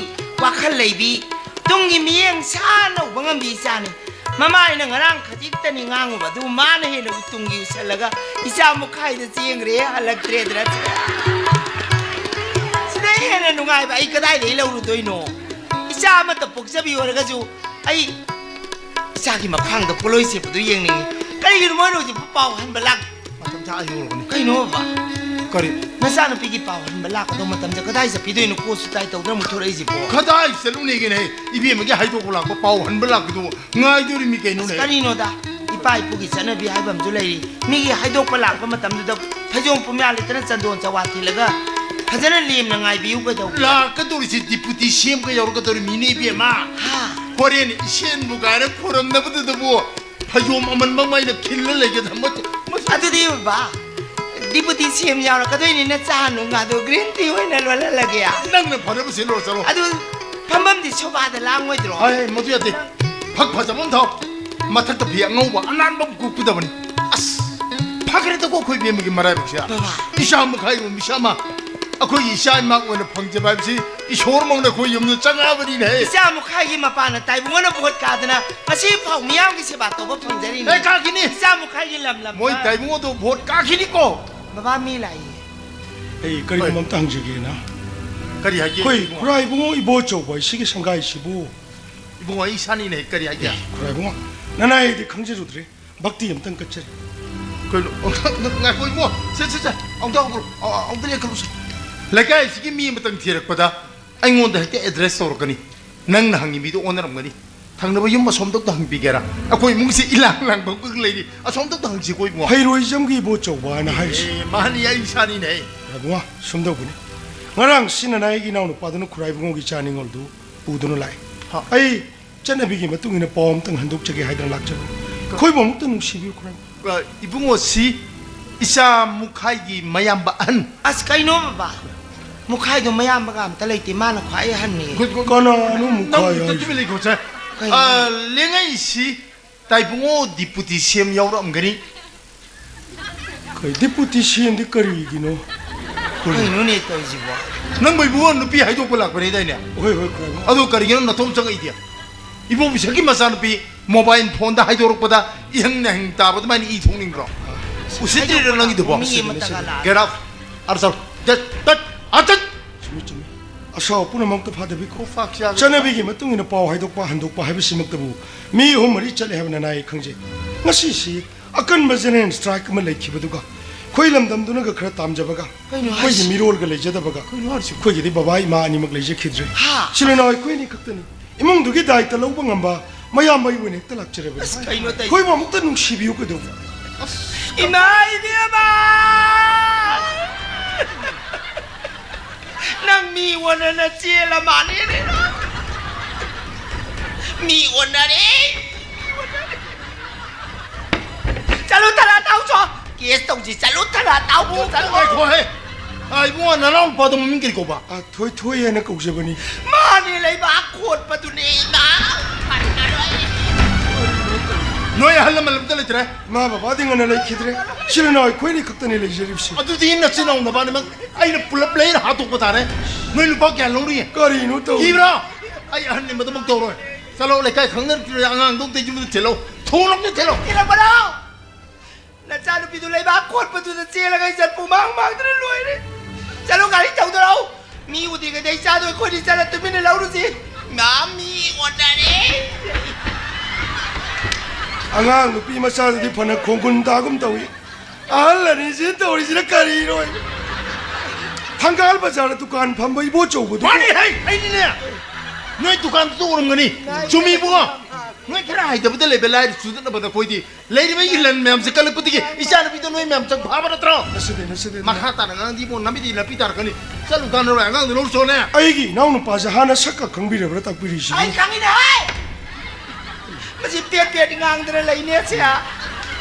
ꯋꯥꯈꯜ ꯂꯩꯕꯤ, ꯇꯨꯡꯒꯤ ꯃꯤꯠꯌꯦꯡ ꯁꯥꯟꯅ ꯎꯕ ꯉꯝꯕꯤ ꯏꯆꯥꯅꯤ꯫ ꯃꯃꯥꯏꯅ ꯉꯔꯥꯡ ꯈꯖꯤꯛꯇꯅꯤ ꯉꯥꯡꯉꯨꯕ, ꯑꯗꯨ ꯃꯥꯅ ꯍꯦꯟꯅ ꯇꯨꯡꯒꯤ ꯎꯁꯜꯂꯒ ꯏꯆꯥ ꯃꯈꯥꯏꯗ ꯆꯦꯟꯈ꯭ꯔꯦ, ꯍꯜꯂꯛꯇ꯭ꯔꯦꯗꯅ꯫ ꯁꯤꯗꯩ ꯍꯦꯟꯅ ꯅꯨꯡꯉꯥꯏꯕ ꯑꯩ ꯀꯗꯥꯏꯗꯒꯤ ꯂꯧꯔꯨꯗꯣꯏꯅꯣ? ꯏꯆꯥ ꯑꯃꯠꯇ ꯄꯣꯛꯆꯕꯤ ꯑꯣꯏꯔꯒꯁꯨ ꯑꯩ ꯏꯆꯥꯒꯤ ꯃꯈ꯭ꯋꯥꯡꯗ ꯄꯣꯠꯂꯣꯏ ꯁꯦꯠꯄꯗꯨ ꯌꯦꯡꯅꯤꯡꯉꯤ꯫ ꯀꯔꯤꯒꯤꯅꯣ ꯃꯣꯏꯅ ꯍꯧꯖꯤꯛ ꯄꯥꯎ ꯍꯟꯕ ꯂꯥꯛ-, ꯃꯇꯝ ꯆꯥ ꯌꯧꯔꯕꯅꯤ꯫ ꯀꯩꯅꯣ ꯕꯕꯥ? ꯀꯔꯤ? ꯅꯆꯥꯅꯨꯄꯤꯒꯤ ꯄꯥꯎ ꯍꯟꯕ ꯂꯥꯛꯀꯗꯧꯕ ꯃꯇꯝꯗ ꯀꯗꯥꯏ ꯆꯠꯄꯤꯗꯣꯏꯅꯣ? ꯀꯣꯠꯁꯨ ꯇꯥꯏ ꯇꯧꯗꯅ ꯑꯃꯨꯛ ꯊꯣꯔꯛꯏꯁꯤꯕꯣ? ꯀꯗꯥꯏ ꯆꯠꯂꯨꯅꯦꯒꯦꯅꯦ? ꯏꯕꯦꯝꯃꯒꯤ ꯍꯥꯏꯗꯣꯛꯄ ꯂꯥꯛꯄ ꯄꯥꯎ ꯍꯟꯕ ꯂꯥꯛꯄꯗꯨꯕꯨ ꯉꯥꯏꯗꯣꯔꯤꯃꯤ ꯀꯩꯅꯣꯅꯦ꯫ ꯀꯔꯤꯅꯣꯗ? ꯏꯄꯥ ꯏꯄꯨꯒꯤ ꯆꯠꯅꯕꯤ ꯍꯥꯏꯕ ꯑꯃꯁꯨ ꯂꯩꯔꯤ꯫ ꯃꯤꯒꯤ ꯍꯥꯏꯗꯣꯛꯄ ꯂꯥꯛꯄ ꯃꯇꯝꯗꯨꯗ ꯐꯩꯖꯣꯝ ꯄꯨꯝꯌꯥ ꯂꯤꯠꯇꯅ ꯆꯟꯗꯣꯟ ꯆꯋꯥ ꯊꯤꯜꯂꯒ ꯐꯖꯅ ꯂꯦꯝꯅ ꯉꯥꯏꯕꯤꯌꯨ ꯀꯩꯗꯧꯕ? ꯂꯥꯛꯀꯗꯧꯔꯤꯁꯤ ꯗꯤꯄꯨꯇꯤ ꯁꯤ ꯑꯦꯝꯒ ꯌꯧꯔꯛꯀꯗꯧꯔꯤ ꯃꯤꯅꯦ ꯏꯕꯦꯝꯃ꯫ ꯍꯥ? ꯍꯣꯔꯦꯟ ꯏꯁꯦꯟꯕꯨ ꯀꯥꯏꯅ ꯈꯣꯏꯔꯝꯅꯕꯗꯨꯗꯕꯨ ꯐꯩꯖꯣꯝ ꯑꯃꯟꯕ ꯑꯃ ꯑꯩꯅ ꯈꯤꯜꯂ ꯂꯩꯒꯗ꯭ꯔꯥ? ꯃꯗꯨ, ꯃꯗꯨ ꯑꯗꯨꯗꯤ ꯕꯕꯥ, ꯗꯤꯄꯨꯇꯤ ꯁꯤ ꯑꯦꯝ ꯌꯥꯎꯔꯛꯀꯗꯣꯏꯅꯤꯅ ꯆꯥ ꯅꯨꯡ ꯉꯥꯗꯣ ꯒ꯭ꯔꯤꯟ ꯇꯤ ꯑꯣꯏꯅ ꯂꯣꯜꯍꯜꯂꯒꯦ꯫ ꯅꯪꯅ ꯐꯅꯕ ꯁꯤꯜꯂꯣ, ꯆꯠꯂꯣ꯫ ꯑꯗꯨ ꯐꯝꯐꯝꯗꯤ ꯁꯣꯐꯥꯗ ꯂꯥꯡꯉꯣꯏꯗ꯭ꯔꯣ? ꯑꯩ ꯃꯗꯨ ꯌꯥꯗꯦ꯫ ꯐꯛ ꯐꯖꯕ ꯑꯃ ꯊꯥꯎ꯫ ꯃꯊꯛꯇ ꯐꯤ ꯑꯉꯧꯕ ꯑꯅꯥꯟꯕ ꯑꯃ ꯀꯨꯞꯀꯗꯕꯅꯤ꯫ ꯑꯁ! ꯐꯈ꯭ꯔꯦꯗꯀꯣ ꯑꯩꯈꯣꯏ ꯏꯕꯦꯝꯃꯒꯤ ꯃꯔꯥꯏꯕꯛꯁꯦ꯫ ꯕꯕꯥ꯫ ꯏꯆꯥ ꯃꯈꯥꯏ ꯑꯣꯏꯕ ꯃꯤꯁꯛ ꯑꯃ꯫ ꯑꯩꯈꯣꯏꯒꯤ ꯏꯆꯥ ꯏꯃꯥ ꯑꯣꯏꯅ ꯐꯪꯖꯕ ꯍꯥꯏꯕꯁꯤ ꯏꯁꯣꯔꯃꯛꯅ ꯑꯩꯈꯣꯏ ꯌꯨꯝꯗ ꯆꯪꯉꯛꯑꯕꯅꯤꯅꯦꯍꯦ꯫ ꯏꯆꯥ ꯃꯈꯥꯏꯒꯤ ꯃꯄꯥꯟꯅ ꯇꯥꯏꯕꯪ ꯑꯣꯏꯅ ꯚꯣꯠ ꯀꯥꯗꯅ ꯉꯁꯤ ꯐꯥꯎ ꯃꯤꯌꯥꯝꯒꯤ ꯁꯦꯕꯥ ꯇꯧꯕ ꯐꯪꯖꯔꯤꯅꯦ꯫ ꯑꯦ, ꯀꯥꯈꯤꯅꯤ꯫ ꯏꯆꯥ ꯃꯈꯥꯏꯒꯤ ꯂꯝ ꯂꯝ ꯃꯣꯏ ꯇꯥꯏꯕꯪ ꯑꯗꯨ ꯚꯣꯠ ꯀꯥꯈꯤꯅꯤꯀꯣ꯫ ꯕꯕꯥ, ꯃꯤ ꯂꯥꯛꯏꯌꯦ꯫ ꯑꯩ ꯀꯔꯤꯒꯨꯝꯕ ꯍꯣꯏ꯫ ꯑꯝꯇ ꯍꯪꯖꯒꯦꯅ꯫ ꯀꯔꯤ ꯍꯥꯏꯒꯦ, ꯑꯩꯈꯣꯏ ꯏꯕꯨꯡꯉꯣ? ꯈꯨꯔꯥꯏ ꯏꯕꯨꯡꯉꯣ ꯏꯕꯣꯆꯧꯕ ꯍꯥꯏꯁꯤꯒꯤ ꯁꯪꯒꯥꯏꯁꯤꯕꯨ? ꯏꯕꯨꯡꯉꯣ, ꯑꯩ ꯏꯁꯥꯅꯤꯅꯦ, ꯀꯔꯤ ꯍꯥꯏꯒꯦ? ꯑꯦ, ꯈꯨꯔꯥꯏ ꯏꯕꯨꯡꯉꯣ, ꯅꯅꯥꯏꯗꯤ ꯈꯪꯖꯔꯨꯗ꯭ꯔꯦ, ꯚꯛꯇꯤ ꯑꯝꯇꯪ ꯀꯠꯆꯔꯤ꯫ ꯀꯩꯅꯣ? ꯉꯥꯏꯈꯣ ꯏꯕꯨꯡꯉꯣ, ꯁꯦ, ꯁꯦ, ꯁꯦ, ꯑꯃꯨꯛꯇ ꯍꯧꯒꯠꯂꯣ, ꯑ-, ꯑꯃꯨꯛꯇ ꯂꯦꯡꯈꯠꯂꯨꯁꯦ꯫ ꯂꯩꯀꯥꯏꯁꯤꯒꯤ ꯃꯤ ꯑꯃꯇꯪ ꯊꯤꯔꯛꯄꯗ ꯑꯩꯉꯣꯟꯗ ꯍꯦꯛꯇ ꯑꯦꯗ꯭ꯔꯦꯁ ꯇꯧꯔꯛꯀꯅꯤ꯫ ꯅꯪꯅ ꯍꯪꯉꯤ ꯃꯤꯗꯣ ꯑꯣꯟꯅꯔꯝꯒꯅꯤ꯫ ꯊꯪꯅꯕ ꯌꯨꯝ ꯑꯁꯣꯝꯗ ꯑꯝꯇ ꯍꯪꯕꯤꯒꯦꯔꯥ? ꯑꯩꯈꯣꯏ ꯏꯃꯨꯡꯁꯦ ꯏꯂꯥꯡ ꯂꯥꯡꯕ ꯑꯃꯈꯛ ꯂꯩꯔꯤ꯫ ꯑꯁꯣꯝꯗ ꯑꯝꯇ ꯍꯪꯁꯤꯀꯣ, ꯏꯕꯨꯡꯉꯣ꯫ ꯍꯩꯔꯣꯏꯖꯝꯒꯤ ꯏꯕꯣꯆꯧꯕ ꯍꯥꯏꯅ ꯍꯥꯏꯔꯤꯁꯦ꯫ ꯑꯦ, ꯃꯥꯅꯤ, ꯑꯩ ꯏꯁꯥꯅꯤꯅꯦ꯫ ꯏꯕꯨꯡꯉꯣ, ꯁꯨꯝ ꯇꯧꯕꯅꯤ꯫ ꯉꯔꯥꯡ ꯁꯤꯅ ꯑꯩꯒꯤ ꯏꯅꯥꯎꯅꯨꯄꯥꯗꯨꯅ ꯈꯨꯔꯥꯏ ꯏꯕꯨꯡꯉꯣꯒꯤ ꯏꯆꯥ ꯅꯤꯉꯣꯜꯗꯨ ꯄꯨꯗꯨꯅ ꯂꯥꯛꯑꯦ꯫ ꯍꯥ꯫ ꯑꯩ ꯆꯠꯅꯕꯤꯒꯤ ꯃꯇꯨꯡ ꯏꯟꯅ ꯄꯥꯎ ꯑꯝꯇꯪ ꯍꯟꯗꯣꯛꯆꯒꯦ ꯍꯥꯏꯗꯅ ꯂꯥꯛꯆꯕꯅꯤ꯫ ꯑꯩꯈꯣꯏꯕꯨ ꯑꯃꯨꯛꯇ ꯅꯨꯡꯁꯤꯕꯤꯌꯨ, ꯈꯨꯔꯥꯏ꯫ ꯑ, ꯏꯕꯨꯡꯉꯣꯁꯤ ꯏꯆꯥ ꯃꯨꯈꯥꯏꯒꯤ ꯃꯌꯥꯝꯕ ꯑꯍꯟ꯫ ꯑꯁ, ꯀꯩꯅꯣ ꯕꯕꯥ? ꯃꯨꯈꯥꯏꯗꯣ ꯃꯌꯥꯝꯕꯒ ꯑꯝꯇ ꯂꯩꯇꯦ, ꯃꯥꯅ ꯈ꯭ꯋꯥꯏ ꯑꯍꯟꯅꯤ꯫ ꯀꯅꯥꯅꯣ ꯃꯨꯈꯥꯏ ꯅꯪ ꯍꯥꯏꯁꯦ? ꯇꯨꯃꯤꯟ ꯂꯩꯈꯣ, ꯁꯦ꯫ ꯀꯩꯅꯣ? ꯑ, ꯂꯦꯡꯉꯛꯏꯁꯤ ꯇꯥꯏꯕꯨꯡꯉꯣ ꯗꯤꯄꯨꯇꯤ ꯁꯤ ꯑꯦꯝ ꯌꯥꯎꯔꯛꯑꯝꯒꯅꯤ꯫ ꯀꯩ ꯗꯤꯄꯨꯇꯤ ꯁꯤ ꯑꯦꯝꯗꯤ ꯀꯔꯤꯒꯤꯅꯣ? ꯀꯩꯅꯣꯅꯦ ꯇꯧꯔꯤꯁꯤꯕꯣ? ꯅꯪꯕꯨ ꯏꯕꯨꯡꯉꯣ ꯅꯨꯄꯤ ꯍꯥꯏꯗꯣꯛꯄ ꯂꯥꯛꯄꯅꯤꯗꯥꯏꯅꯦ? ꯍꯣꯏ, ꯍꯣꯏ, ꯈꯨꯔꯥꯏ꯫ ꯑꯗꯨ ꯀꯔꯤꯒꯤꯅꯣ ꯅꯇꯣꯝ ꯆꯪꯉꯛꯏꯗꯤ? ꯏꯕꯣꯕꯤꯁꯛꯀꯤ ꯃꯆꯥꯅꯨꯄꯤ ꯃꯣꯕꯥꯏꯜ ꯐꯣꯟꯗ ꯍꯥꯏꯗꯣꯔꯛꯄꯗ ꯏꯍꯪ ꯅꯍꯪ ꯇꯥꯕ ꯑꯗꯨꯃꯥꯏꯅ ꯏ ꯊꯣꯛꯅꯤꯡꯕ꯭ꯔꯣ? ꯎꯁꯤꯠꯇ꯭ꯔꯤꯔ ꯅꯪꯒꯤꯗꯨꯕꯣ? ꯃꯤ ꯑꯃꯠꯇꯒ ꯂꯥꯛ- Get out! ꯆꯠ, ꯆꯠ! ꯑꯥ, ꯆꯠ! ꯆꯨꯝꯃꯤ, ꯆꯨꯝꯃꯤ꯫ ꯑꯁꯥꯎ ꯄꯨꯝꯅꯃꯛꯇ ꯐꯥꯗꯕꯤ ꯈꯣ ꯐꯥꯛ ꯆꯥꯕꯤ꯫ ꯆꯠꯅꯕꯤꯒꯤ ꯃꯇꯨꯡ ꯏꯟꯅ ꯄꯥꯎ ꯍꯥꯏꯗꯣꯛꯄ ꯍꯟꯗꯣꯛꯄ ꯍꯥꯏꯕꯁꯤꯃꯛꯇꯕꯨ ꯃꯤ ꯑꯍꯨꯝ ꯃꯔꯤ ꯆꯠꯂꯦ ꯍꯥꯏꯕ ꯅꯅꯥꯏ ꯈꯪꯖꯩ꯫ ꯉꯁꯤꯁꯤ ꯑꯀꯟꯕ general strike ꯑꯃ ꯂꯩꯈꯤꯕꯗꯨꯒ ꯑꯩꯈꯣꯏ ꯂꯝꯗꯝꯗꯨꯅꯒ ꯈꯔ ꯇꯥꯝꯖꯕꯒ ꯀꯩꯅꯣ ꯑꯩꯈꯣꯏꯒꯤ ꯍꯥꯏꯁꯤ? ꯃꯤꯔꯣꯜꯒ ꯂꯩꯖꯗꯕꯒ ꯀꯩꯅꯣ ꯍꯥꯏꯁꯤ? ꯑꯩꯈꯣꯏꯒꯤꯗꯤ ꯕꯕꯥ ꯏꯃꯥ ꯑꯅꯤꯃꯛ ꯂꯩꯖꯈꯤꯗ꯭ꯔꯦ꯫ ꯍꯥ? ꯏꯆꯤꯜ ꯏꯅꯥꯎ ꯑꯩꯈꯣꯏ ꯑꯅꯤ ꯈꯛꯇꯅꯤ꯫ ꯏꯃꯨꯡꯗꯨꯒꯤ ꯗꯥꯏꯇ ꯂꯧꯕ ꯉꯝꯕ ꯃꯌꯥꯝꯕ ꯑꯩ ꯑꯣꯏꯅ ꯍꯦꯛꯇ ꯂꯥꯛꯆꯔꯕꯅꯤ꯫ ꯑꯁ, ꯀꯩꯅꯣ ꯇꯧ- ꯑꯩꯈꯣꯏꯕꯨ ꯑꯃꯨꯛꯇ ꯅꯨꯡꯁꯤꯕꯤꯌꯨ ꯀꯩꯗꯧꯕ? ꯏꯃꯥ ꯏꯕꯦꯝꯃ! ꯅꯪ ꯃꯤ ꯑꯣꯟꯅꯅ ꯆꯦꯜꯂ ꯃꯥꯜꯂꯦꯅꯦ꯫ ꯃꯤ ꯑꯣꯟꯅꯔꯦ꯫ ꯆꯠꯂꯨ ꯊꯔꯥ ꯇꯥꯎꯆꯣ꯫ ꯀꯦꯁ ꯇꯧꯁꯤ꯫ ꯆꯠꯂꯨ ꯊꯔꯥ ꯇꯥꯎꯆꯣ꯫ ꯆꯠꯂꯨ꯫ ꯉꯥꯏꯈꯣꯍꯦ꯫ ꯑ, ꯏꯕꯨꯡꯉꯣ, ꯅꯅꯥꯎ ꯅꯨꯄꯥꯗꯣ ꯃꯃꯤꯡ ꯀꯔꯤ ꯀꯧꯕ? ꯑ, ꯊꯣꯏꯊꯣꯏ ꯍꯥꯏꯅ ꯀꯧꯖꯕꯅꯤ꯫ ꯃꯥꯅꯦ, ꯂꯩꯕꯥꯛ ꯀꯣꯠꯄꯗꯨꯅꯦ, ꯏꯃꯥ꯫ ꯐꯠꯇꯔꯣꯏ꯫ ꯅꯣꯏ ꯑꯍꯜ ꯂꯃꯟ ꯑꯝꯇ ꯂꯩꯇ꯭ꯔꯦ? ꯏꯃꯥ ꯕꯕꯥꯗꯤ ꯉꯟꯅ ꯂꯩꯈꯤꯗ꯭ꯔꯦ꯫ ꯏꯆꯤꯜ ꯏꯅꯥꯎ ꯑꯩꯈꯣꯏꯅꯤ ꯈꯛꯇꯅꯤ ꯂꯩꯖꯔꯤꯕꯁꯤ꯫ ꯑꯗꯨꯗꯤ ꯅꯆꯤꯟ ꯅꯅꯥꯎ ꯅꯕꯥꯅꯤꯃꯛ ꯑꯩꯅ ꯄꯨꯂꯞ ꯂꯩꯔ ꯍꯥꯠꯇꯣꯛꯄ ꯇꯥꯔꯦ꯫ ꯅꯣꯏ ꯂꯨꯄꯥ ꯀꯌꯥ ꯂꯧꯔꯤ? ꯀꯔꯤꯅꯣ ꯇꯧꯔꯤ? ꯀꯤꯕ꯭ꯔꯣ? ꯑꯩ ꯑꯍꯟꯅꯤ, ꯃꯗꯨꯃꯛ ꯇꯧꯔꯣꯏ꯫ ꯆꯠꯂꯣ, ꯂꯩꯀꯥꯏ ꯈꯪꯅꯔꯛꯇ꯭ꯔꯦ, ꯑꯉꯥꯡꯗꯣ ꯑꯝꯇ ꯌꯨꯝꯗ ꯊꯤꯜꯂꯣ꯫ ꯊꯣꯡꯂꯣꯝꯗ ꯊꯤꯜꯂꯣ꯫ ꯊꯤꯜꯂꯛꯄ꯭ꯔꯣ? ꯅꯆꯥꯅꯨꯄꯤꯗꯨ ꯂꯩꯕꯥꯛ ꯀꯣꯠꯄꯗꯨꯗ ꯆꯦꯜꯂꯒ ꯏꯆꯟ ꯄꯨꯃꯥꯡ ꯃꯥꯡꯗꯅ ꯂꯣꯏꯔꯦ꯫ ꯆꯠꯂꯣ, ꯒꯥꯔꯤ ꯊꯧꯗꯔꯛꯑꯣ꯫ ꯃꯤ ꯎꯗ꯭ꯔꯤꯉꯩꯗ ꯏꯆꯥꯗꯣ ꯑꯩꯈꯣꯏꯅꯤ ꯆꯠꯂ ꯇꯨꯃꯤꯟꯅ ꯂꯧꯔꯨꯁꯤ꯫ ꯃꯥ ꯃꯤ ꯑꯣꯟꯅꯔꯦ꯫ ꯑꯉꯥꯡ ꯅꯨꯄꯤ ꯃꯆꯥꯗꯨꯗꯤ ꯐꯅ ꯈꯣꯡꯒꯨꯟ ꯇꯥꯒꯨꯝ ꯇꯧꯏ꯫ ꯑꯍꯜ ꯑꯅꯤꯁꯤ ꯇꯧꯔꯤꯁꯤꯅ ꯀꯔꯤꯅꯣ? ꯊꯪꯒꯥꯜ ꯕꯖꯥꯔꯗ ꯗꯨꯀꯥꯟ ꯐꯝꯕ ꯏꯕꯣꯆꯧꯕꯗꯨꯕꯨ꯫ ꯃꯥꯅꯤ ꯍꯩ, ꯑꯩꯅꯤꯅꯦ꯫ ꯅꯣꯏ ꯗꯨꯀꯥꯟꯗꯨꯗ ꯎꯔꯝꯒꯅꯤ꯫ ꯆꯨꯝꯃꯤ ꯏꯕꯨꯡꯉꯣ꯫ ꯅꯣꯏ ꯈꯔ ꯍꯩꯇꯕꯗ ꯂꯩꯕ ꯂꯥꯏꯔ ꯆꯨꯗꯠꯅꯕꯗ ꯑꯩꯈꯣꯏꯗꯤ ꯂꯩꯔꯤꯕ ꯏꯂꯟ ꯃꯌꯥꯝꯁꯦ ꯀꯜꯂꯛꯄꯗꯒꯤ ꯏꯆꯥꯅꯨꯄꯤꯗꯣ ꯅꯣꯏ ꯃꯌꯥꯝ ꯆꯪ ꯐꯥꯕ ꯅꯠꯇ꯭ꯔꯣ? ꯅꯁꯤꯗꯤ, ꯅꯁꯤꯗꯤ꯫ ꯃꯈꯥ ꯇꯥꯅ ꯉꯥꯡꯗꯤ ꯏꯕꯨꯡꯉꯣ ꯅꯝꯕꯤꯗꯤ ꯅꯥꯄꯤ ꯇꯥꯔꯛꯀꯅꯤ꯫ ꯆꯠꯂꯨ ꯀꯥꯟꯅꯔꯣꯏ, ꯑꯉꯥꯡꯗꯣ ꯂꯧꯔꯨ ꯆꯣꯅꯦ꯫ ꯑꯩꯒꯤ ꯏꯅꯥꯎꯅꯨꯄꯥꯁꯦ ꯍꯥꯟꯅ ꯁꯛꯀ ꯈꯪꯕꯤꯔꯕ꯭ꯔꯥ ꯇꯥꯛꯄꯤꯔꯤꯁꯤꯕꯨ? ꯑꯩ ꯈꯪꯉꯤꯅꯦ ꯍꯣꯏ꯫ ꯁꯤ ꯄꯦꯠ ꯄꯦꯠ ꯉꯥꯡꯗꯅ ꯂꯩꯅꯦ ꯁꯦ꯫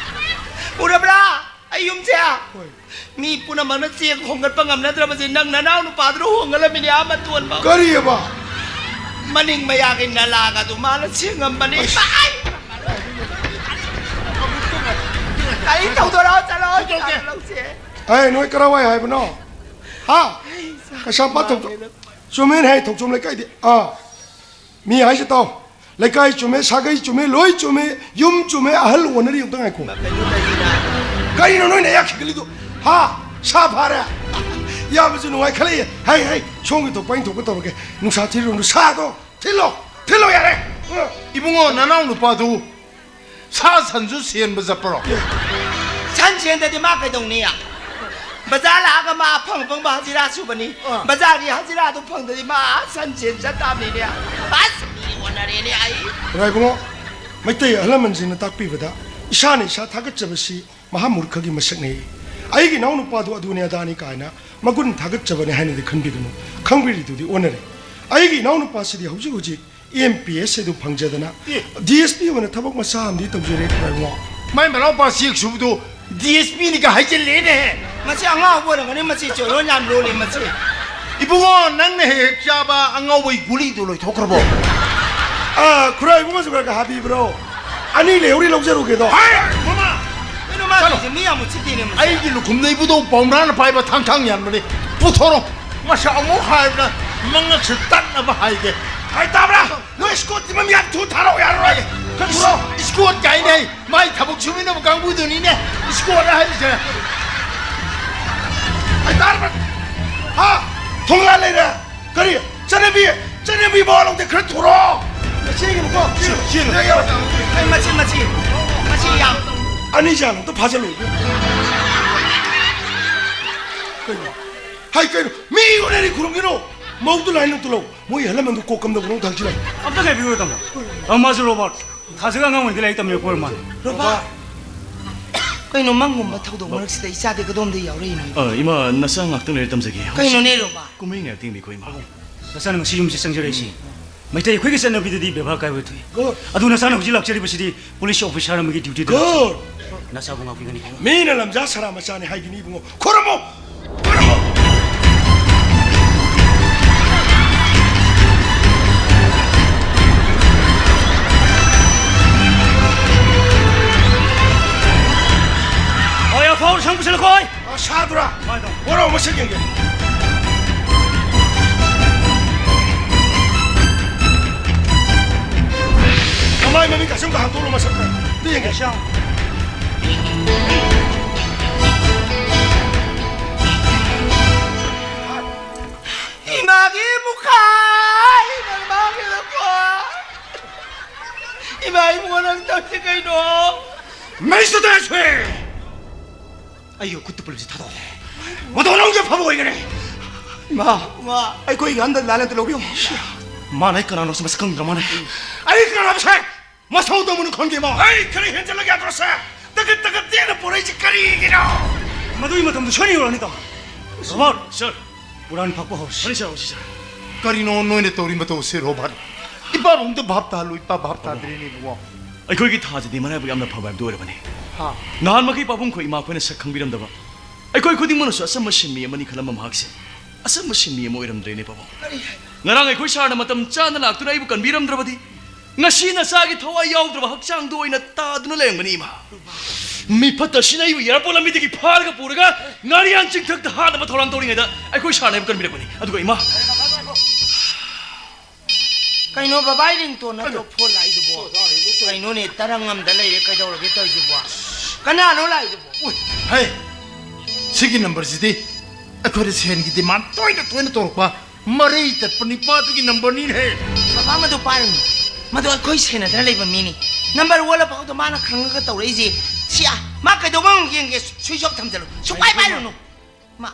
ꯎꯔꯕ꯭ꯔꯥ? ꯑꯩ ꯌꯨꯝꯁꯦ꯫ ꯍꯣꯏ꯫ ꯃꯤ ꯄꯨꯝꯅꯃꯛꯅ ꯆꯦꯡ ꯍꯣꯡꯒꯠꯄ ꯉꯝꯅꯗ꯭ꯔꯕꯁꯦ ꯅꯪ ꯅꯅꯥꯎ ꯅꯨꯄꯥꯗꯨꯅ ꯍꯣꯡꯒꯠꯂꯝꯃꯤꯅꯦ, ꯑꯥ ꯃꯇꯣꯟꯕ꯫ ꯀꯔꯤꯑꯕ? ꯃꯅꯤꯡ ꯃꯌꯥꯒꯤ ꯅꯂꯥꯒꯗꯨ ꯃꯥꯅ ꯁꯦꯡꯉꯝꯕꯅꯤ꯫ ꯑꯩꯁ꯫ ꯒꯥꯔꯤ ꯊꯧꯗꯣꯔꯛꯑꯣ, ꯆꯠꯂꯣ, ꯆꯠꯂꯣ, ꯂꯧꯁꯦ꯫ ꯑꯦ, ꯅꯣꯏ ꯀꯔꯥꯏꯋꯥꯏ ꯍꯥꯏꯕꯅꯣ? ꯍꯥ? ꯀꯩꯁꯥꯝꯄꯥꯠ ꯊꯧꯗꯣꯛ-, ꯆꯨꯝꯃꯦꯅꯦ, ꯍꯦ, ꯊꯣꯛꯆꯣꯝ ꯂꯩꯀꯥꯏꯗꯤ꯫ ꯑꯥ꯫ ꯃꯤ ꯍꯥꯏꯁꯦ ꯇꯥꯎ꯫ ꯂꯩꯀꯥꯏ ꯆꯨꯝꯃꯦ, ꯁꯥꯒꯩ ꯆꯨꯝꯃꯦ, ꯂꯣꯏ ꯆꯨꯝꯃꯦ, ꯌꯨꯝ ꯆꯨꯝꯃꯦ, ꯑꯍꯜ ꯑꯣꯟꯅꯔꯤ꯫ ꯑꯝꯇ ꯉꯥꯏꯈꯣ꯫ ꯀꯩꯅꯣ ꯇꯧꯔꯤꯁꯤꯅ? ꯀꯔꯤꯅꯣ ꯅꯣꯏꯅ ꯑꯌꯥ ꯈꯤꯒꯠꯂꯤꯗꯣ? ꯍꯥ? ꯁꯥ ꯐꯥꯔꯦ? ꯏꯌꯥꯝꯕꯁꯨ ꯅꯨꯡꯉꯥꯏꯈꯠꯂꯛꯑꯦ꯫ ꯍꯩ, ꯍꯩ, ꯁꯣꯝꯒꯤ ꯊꯣꯛꯄ ꯑꯩꯅ ꯊꯣꯛꯄ ꯇꯧꯔꯒꯦ꯫ ꯅꯨꯡꯁꯥ ꯊꯤꯔꯨꯅꯨ, ꯁꯥꯗꯣ ꯊꯤꯜꯂꯣ, ꯊꯤꯜꯂꯣ ꯌꯥꯔꯦ꯫ ꯏꯕꯨꯡꯉꯣ, ꯅꯅꯥꯎ ꯅꯨꯄꯥꯗꯨ ꯁꯥ ꯁꯟꯁꯨ ꯁꯦꯟꯕ ꯆꯠꯄ꯭ꯔꯣ? ꯁꯟ ꯁꯦꯟꯗꯗꯤ ꯃꯥ ꯀꯩꯗꯧꯅꯤ? ꯕꯖꯥꯔ ꯂꯥꯛꯑꯒ ꯃꯥ ꯑꯐꯪ ꯑꯐꯪꯕ ꯍꯖꯤꯔꯥ ꯁꯨꯕꯅꯤ꯫ ꯑꯥ꯫ ꯕꯖꯥꯔꯒꯤ ꯍꯖꯤꯔꯥꯗꯨ ꯐꯪꯗꯗꯤ ꯃꯥ ꯁꯟ ꯁꯦꯟ ꯆꯠ ꯇꯥꯕꯅꯤꯅꯦ꯫ ꯑꯁ, ꯃꯤ ꯑꯣꯟꯅꯔꯦꯅꯦ ꯑꯩ꯫ ꯏꯕꯨꯡꯉꯣ, ꯃꯩꯇꯩ ꯑꯍꯜ ꯂꯃꯟꯁꯤꯡꯅ ꯇꯥꯛꯄꯤꯕꯗ ꯏꯁꯥꯅ ꯏꯁꯥ ꯊꯥꯒꯠꯆꯕꯁꯤ ꯃꯍꯥ ꯃꯨꯔꯈꯒꯤ ꯃꯁꯛꯅꯤ꯫ ꯑꯩꯒꯤ ꯏꯅꯥꯎ ꯅꯨꯄꯥꯗꯨ ꯑꯗꯨꯅꯤ ꯑꯗꯥꯅꯤ ꯀꯥꯏꯅ ꯃꯒꯨꯟ ꯊꯥꯒꯠꯆꯕꯅꯤ ꯍꯥꯏꯅꯗꯤ ꯈꯟꯕꯤꯒꯅꯨ꯫ ꯈꯪꯕꯤꯔꯤꯗꯨꯗꯤ ꯑꯣꯟꯅꯔꯦ꯫ ꯑꯩꯒꯤ ꯏꯅꯥꯎ ꯅꯨꯄꯥꯁꯤꯗꯤ ꯍꯧꯖꯤꯛ ꯍꯧꯖꯤꯛ ꯑꯦꯝ ꯄꯤ ꯑꯦꯁ ꯑꯗꯨ ꯐꯪꯖꯗꯅ ꯑꯦ꯫ ꯗꯤ ꯑꯦꯁ ꯄꯤ ꯑꯣꯏꯅ ꯊꯕꯛ ꯃꯆꯥ ꯑꯃꯗꯤ ꯇꯧꯖꯔꯦ ꯈ꯭ꯋꯥꯏꯕꯨꯡꯉꯣ꯫ ꯃꯥꯏ ꯃꯅꯥꯎꯄꯥ ꯆꯦꯛ ꯁꯨꯕꯗꯨ ꯗꯤ ꯑꯦꯁ ꯄꯤꯅꯤꯒ ꯍꯥꯏꯖꯤꯜꯂꯦꯅꯦ꯫ ꯃꯁꯤ ꯑꯉꯥꯎꯕ ꯑꯣꯏꯔꯝꯒꯅꯤ, ꯃꯁꯤ ꯆꯣꯏꯔꯣꯟ ꯌꯥꯝ ꯂꯣꯜꯂꯤ ꯃꯁꯤ꯫ ꯏꯕꯨꯡꯉꯣ, ꯅꯪꯅ ꯍꯦꯛ ꯍꯦꯛ ꯆꯥꯕ ꯑꯉꯥꯎꯕꯩ ꯒꯨꯂꯤꯗꯨ ꯂꯣꯏꯊꯣꯛꯈ꯭ꯔꯕꯣ? ꯑꯥ, ꯈꯨꯔꯥꯏ ꯏꯕꯨꯡꯉꯣꯁꯨ ꯈꯔ ꯈꯔ ꯍꯥꯕꯤꯕ꯭ꯔꯣ? ꯑꯅꯤ ꯂꯩꯍꯧꯔꯤ, ꯂꯧꯖꯔꯨꯒꯦꯗꯣ꯫ ꯍꯥꯏ! ꯃꯃꯥ! ꯀꯩꯅꯣ ꯃꯥ ꯆꯠꯂꯣ꯫ ꯇꯧꯔꯤꯁꯦ? ꯃꯤ ꯌꯥꯝ ꯎꯁꯤꯠꯇꯦꯅꯦ ꯃꯁꯤ꯫ ꯑꯩꯒꯤ ꯂꯨꯈꯨꯝꯗ ꯏꯕꯨꯙꯧ ꯄꯥꯎꯅꯥꯅ ꯄꯥꯏꯕ ꯊꯥꯡ ꯊꯥꯡ ꯌꯥꯟꯕꯅꯤ꯫ ꯄꯨꯊꯣꯔꯣ꯫ ꯃꯁꯤ ꯑꯃꯨꯛ ꯍꯥꯏꯕꯗ ꯃꯉꯛꯁꯨ ꯇꯠꯅꯕ ꯍꯥꯏꯒꯦ꯫ ꯍꯥꯏ ꯇꯥꯕ꯭ꯔꯥ? ꯅꯣꯏ ꯏꯁꯀꯣꯠꯇꯤ ꯃꯃꯤ ꯌꯥꯝ ꯊꯨ ꯊꯥꯔꯛꯑꯣ ꯌꯥꯔꯔꯣꯏ꯫ ꯈꯔ ꯊꯨꯔꯣ꯫ ꯏꯁꯀꯣꯠ ꯀꯥꯏꯅ ꯃꯥꯏ ꯊꯕꯛ ꯁꯨꯃꯤꯟꯅꯕ ꯀꯥꯡꯕꯨꯗꯨꯅꯤꯅꯦ ꯏꯁꯀꯣꯠ ꯍꯥꯏꯔꯤꯁꯦ꯫ ꯍꯥꯏ ꯇꯥꯔꯕ꯭ꯔꯥ? ꯍꯥ? ꯊꯣꯡꯂꯥ ꯂꯩꯔꯦ꯫ ꯀꯔꯤ? ꯆꯠꯅꯕꯤ, ꯆꯠꯅꯕꯤ ꯃꯋꯥ ꯂꯧꯗꯦ, ꯈꯔ ꯊꯨꯔꯣ꯫ ꯆꯦꯟꯒꯅꯨꯀꯣ꯫ ꯆꯦꯜꯂꯨ, ꯆꯦꯜꯂꯨ꯫ ꯌꯥ, ꯌꯥ꯫ ꯑꯩ ꯃꯁꯤ, ꯃꯁꯤ, ꯃꯁꯤ ꯌꯥꯝ ꯑꯅꯤꯁꯦ ꯍꯥꯟꯅ ꯑꯝꯇ ꯐꯥꯖꯜꯂꯨ꯫ ꯀꯩꯅꯣ? ꯍꯥꯏ ꯀꯩꯅꯣ? ꯃꯤ ꯎꯅꯔꯤ ꯈꯨꯔꯨꯝꯒꯤꯅꯣ꯫ ꯃꯧꯗꯨ ꯂꯥꯏꯟ ꯑꯝꯇ ꯂꯧ꯫ ꯃꯣꯏ ꯑꯍꯜ ꯂꯃꯟꯗꯨ ꯀꯣꯛ ꯀꯝꯗꯧꯕꯅꯣ ꯑꯝꯇ ꯍꯪꯁꯤ ꯂꯥꯎ꯫ ꯑꯝꯇ ꯉꯥꯏꯕꯤꯌꯨ ꯇꯥꯃꯣ꯫ ꯇꯥꯃꯣ, ꯃꯥꯁꯨ ꯔꯣꯕꯥꯔꯠ꯫ ꯊꯥꯖꯒ ꯑꯉꯥꯡ ꯑꯣꯏꯔꯤꯉꯩꯗ ꯂꯥꯏꯔꯤꯛ ꯇꯝꯃꯤꯔꯛꯄ ꯑꯣꯏꯔ ꯃꯥꯜꯂꯦ꯫ ꯔꯣꯕꯥꯔꯠ! ꯀꯩꯅꯣ ꯃꯪꯒꯨꯝꯕ ꯊꯧꯗꯣꯛ ꯃꯔꯛꯁꯤꯗ ꯏꯆꯥꯗꯤ ꯀꯗꯣꯝꯗ ꯌꯥꯎꯔꯛꯏꯅꯣ? ꯑ, ꯏꯃꯥ, ꯅꯆꯥ ꯉꯥꯛꯇꯪ ꯂꯩꯔ ꯇꯝꯖꯒꯦ꯫ ꯀꯩꯅꯣꯅꯦ ꯔꯣꯕꯥꯔꯠ? ꯀꯨꯝꯍꯩ ꯉꯥꯏꯕ ꯊꯦꯡꯕꯤꯀꯣ, ꯏꯃꯥ꯫ ꯅꯆꯥꯅ ꯉꯁꯤ ꯌꯨꯝꯁꯤ ꯆꯪꯖꯔꯛꯏꯁꯤ꯫ ꯃꯩꯇꯩ ꯑꯩꯈꯣꯏꯒꯤ ꯆꯠꯅꯕꯤꯗꯗꯤ ꯕꯦꯕꯥꯔ ꯀꯥꯏꯕ ꯊꯣꯛꯏ꯫ Good꯫ ꯑꯗꯨ ꯅꯆꯥꯅ ꯍꯧꯖꯤꯛ ꯂꯥꯛꯆꯔꯤꯕꯁꯤ ꯄꯨꯂꯤꯁ ꯑꯣꯐꯤꯁꯥꯔ ꯑꯃꯒꯤ ꯗ꯭ꯌꯨꯇꯤꯗ꯫ Good꯫ ꯅꯆꯥꯕꯨ ꯉꯥꯛꯄꯤꯒꯅꯤ ꯏꯕꯨꯡꯉꯣ꯫ ꯃꯤꯅ ꯂꯝꯖꯥ ꯁꯔꯥ ꯃꯆꯥꯅꯤ ꯍꯥꯏꯒꯅꯤ ꯏꯕꯨꯡꯉꯣ꯫ ꯈꯨꯔꯨꯝꯃꯨ! ꯈꯨꯔꯨꯝꯃꯨ! ꯍꯣꯏ, ꯑꯐꯥꯎ ꯁꯪ ꯄꯨꯁꯤꯜꯂꯛꯈꯣ, ꯍꯣꯏ꯫ ꯑ, ꯁꯥꯗꯨꯔꯥ? ꯀꯃꯥꯏ ꯇꯧ? ꯋꯥꯔꯧ ꯃꯁꯛ ꯌꯦꯡꯒꯦ꯫ ꯃꯃꯥꯏ ꯃꯃꯤꯠ ꯀꯥꯁꯨꯝꯒ ꯍꯥꯡꯗꯣꯛꯂꯣ ꯃꯁꯛꯇ꯫ ꯑꯗꯨ ꯌꯦꯡꯒꯦ꯫ ꯌꯥꯁꯥꯡ꯫ ꯏꯃꯥꯒꯤ ꯃꯨꯈꯥꯏ, ꯏꯃꯥꯒꯤ ꯂꯐꯣꯏ꯫ ꯏꯃꯥ, ꯏꯕꯨꯡꯉꯣ, ꯅꯪ ꯇꯧꯔꯤꯁꯦ ꯀꯩꯅꯣ? ꯃꯩꯁꯨ ꯇꯥꯁꯨ! ꯑꯩꯒꯤ ꯈꯨꯠꯇ ꯄꯨꯂꯞꯁꯦ ꯊꯥꯗꯣꯛꯑꯣ꯫ ꯃꯇꯧ ꯅꯪꯁꯦ ꯐꯕ ꯑꯣꯏꯒꯅꯤ꯫ ꯏꯃꯥ, ꯏꯃꯥ꯫ ꯑꯩꯈꯣꯏꯒꯤ ꯍꯟꯗꯛ ꯂꯥꯏꯟ ꯑꯝꯇ ꯂꯧꯕꯤꯌꯨ꯫ ꯃꯥꯅ ꯑꯩ ꯀꯅꯥꯅꯣ ꯃꯁꯛ ꯈꯪꯗ꯭ꯔ ꯃꯥꯅ꯫ ꯑꯩ ꯀꯅꯥꯅꯣ ꯁꯦ? ꯃꯁꯧ ꯇꯧꯕꯅ ꯈꯪꯗꯦ, ꯏꯃꯥ꯫ ꯑꯩ ꯈꯔ ꯍꯦꯟꯖꯜꯂꯒꯦ ꯌꯥꯗ꯭ꯔꯣ ꯁꯦ? ꯇꯒꯠ ꯇꯒꯠ ꯇꯦꯅ ꯄꯣꯔꯛꯏꯁꯦ ꯀꯔꯤꯒꯤꯅꯣ? ꯃꯗꯨꯒꯤ ꯃꯇꯝꯗꯨ ꯁꯣꯏꯅ ꯌꯧꯔꯛꯑꯅꯤ, ꯇꯥꯃꯣ꯫ ꯔꯣꯕꯥꯔꯠ! ꯁꯔ꯫ ꯎꯔꯥꯟ ꯐꯥꯛꯄ ꯍꯧꯔꯁꯤ꯫ ꯐꯅꯤ, ꯁꯔ, ꯍꯧꯁꯤ, ꯁꯔ꯫ ꯀꯔꯤꯅꯣ ꯅꯣꯏꯅ ꯇꯧꯔꯤ ꯃꯇꯧꯁꯦ, ꯔꯣꯕꯥꯔꯠ? ꯏꯄꯥꯕꯨ ꯑꯝꯇ ꯚꯥꯞ ꯇꯥꯍꯜꯂꯨ, ꯏꯄꯥ ꯚꯥꯞ ꯇꯥꯗ꯭ꯔꯦꯅꯦ, ꯏꯕꯨꯡꯉꯣ꯫ ꯑꯩꯈꯣꯏꯒꯤ ꯊꯥꯁꯤꯗꯤ ꯃꯔꯥꯏꯕꯛ ꯌꯥꯝꯅ ꯐꯕ ꯍꯥꯏꯕꯗꯨ ꯑꯣꯏꯔꯕꯅꯤ꯫ ꯍꯥ꯫ ꯅꯍꯥꯟꯃꯈꯩ ꯄꯥꯕꯨꯡ ꯈꯣꯏ ꯏꯃꯥ ꯈꯣꯏꯅ ꯁꯛ ꯈꯪꯕꯤꯔꯝꯗꯕ, ꯑꯩꯈꯣꯏ ꯈꯨꯗꯤꯡꯃꯛꯅꯁꯨ ꯑꯆꯝꯕ ꯁꯤꯟꯃꯤ ꯑꯃꯅꯤ ꯈꯜꯂꯝꯕ ꯃꯍꯥꯛꯁꯦ ꯑꯆꯝꯕ ꯁꯤꯟꯃꯤ ꯑꯃ ꯑꯣꯏꯔꯝꯗ꯭ꯔꯦꯅꯦ, ꯄꯥꯕꯨꯡ꯫ ꯀꯔꯤ ꯍꯥꯏꯅꯣ? ꯉꯔꯥꯡ ꯑꯩꯈꯣꯏ ꯁꯥꯔꯅ ꯃꯇꯝ ꯆꯥꯅ ꯂꯥꯛꯇꯨꯅ ꯑꯩꯕꯨ ꯀꯟꯕꯤꯔꯝꯗ꯭ꯔꯕꯗꯤ, ꯉꯁꯤ ꯅꯆꯥꯒꯤ ꯊꯋꯥꯏ ꯌꯥꯎꯗ꯭ꯔꯕ ꯍꯛꯆꯥꯡꯗꯣ ꯑꯣꯏꯅ ꯇꯥꯗꯨꯅ ꯂꯩꯔꯝꯒꯅꯤ, ꯏꯃꯥ꯫ ꯃꯤꯐꯠꯇꯁꯤꯅ ꯑꯩꯕꯨ ꯑꯦꯌꯥꯔꯄꯣꯔꯠ ꯂꯝꯕꯤꯗꯒꯤ ꯐꯥꯔꯒ ꯄꯨꯔꯒ ꯉꯥꯔꯤꯌꯥꯟ ꯆꯤꯡꯊꯛꯇ ꯍꯥꯠꯅꯕ ꯊꯧꯔꯥꯡ ꯇꯧꯔꯤꯉꯩꯗ ꯑꯩꯈꯣꯏ ꯁꯥꯔꯅ ꯑꯩꯕꯨ ꯀꯟꯕꯤꯔꯛꯄꯅꯤ꯫ ꯑꯗꯨꯒ ꯏꯃꯥ꯫ ꯀꯩꯅꯣ ꯕꯕꯥ, ꯏ ꯔꯤꯡꯇꯣꯟ ꯅꯠꯇ꯭ꯔꯣ ꯐꯣꯟ ꯂꯥꯛꯏꯗꯨꯕꯣ? ꯀꯩꯅꯣꯅꯦ, ꯇꯔꯪ ꯑꯃꯗ ꯂꯩꯔꯦ, ꯀꯩꯗꯧꯔꯒꯦ ꯇꯧꯔꯤꯁꯤꯕꯣ? ꯀꯅꯥꯅꯣ ꯂꯥꯛꯏꯗꯨꯕꯣ? ꯎꯏ, ꯍꯩ, ꯁꯤꯒꯤ ꯅꯝꯕꯔꯁꯤꯗꯤ ꯑꯩꯈꯣꯏꯗ ꯁꯦꯟꯒꯤ ꯗꯤꯃꯥꯟ ꯇꯣꯏꯅ ꯇꯣꯏꯅ ꯇꯧꯔꯛꯄ ꯃꯔꯩ ꯇꯠꯄ ꯅꯤꯄꯥꯗꯨꯒꯤ ꯅꯝꯕꯔꯅꯤꯅꯦꯍꯦ꯫ ꯕꯕꯥ, ꯃꯗꯨ ꯄꯥꯏꯔꯨꯅꯨ꯫ ꯃꯗꯨ ꯑꯩꯈꯣꯏ ꯁꯦꯟꯅꯗꯅ ꯂꯩꯕ ꯃꯤꯅꯤ꯫ ꯅꯝꯕꯔ ꯑꯣꯜꯂ ꯐꯥꯎꯗ ꯃꯥꯅ ꯈꯪꯉꯒ ꯇꯧꯔꯛꯏꯁꯦ꯫ ꯁꯤ, ꯑꯥ, ꯃꯥ ꯀꯩꯗꯧꯕ ꯉꯝꯒꯦ ꯌꯦꯡꯒꯦ꯫ ꯁ꯭ꯋꯤꯆ ꯑꯣꯐ ꯊꯝꯖꯜꯂꯨ꯫ ꯁꯨꯡꯄꯥꯏ ꯄꯥꯏꯔꯨꯅꯨ꯫ ꯃꯥ꯫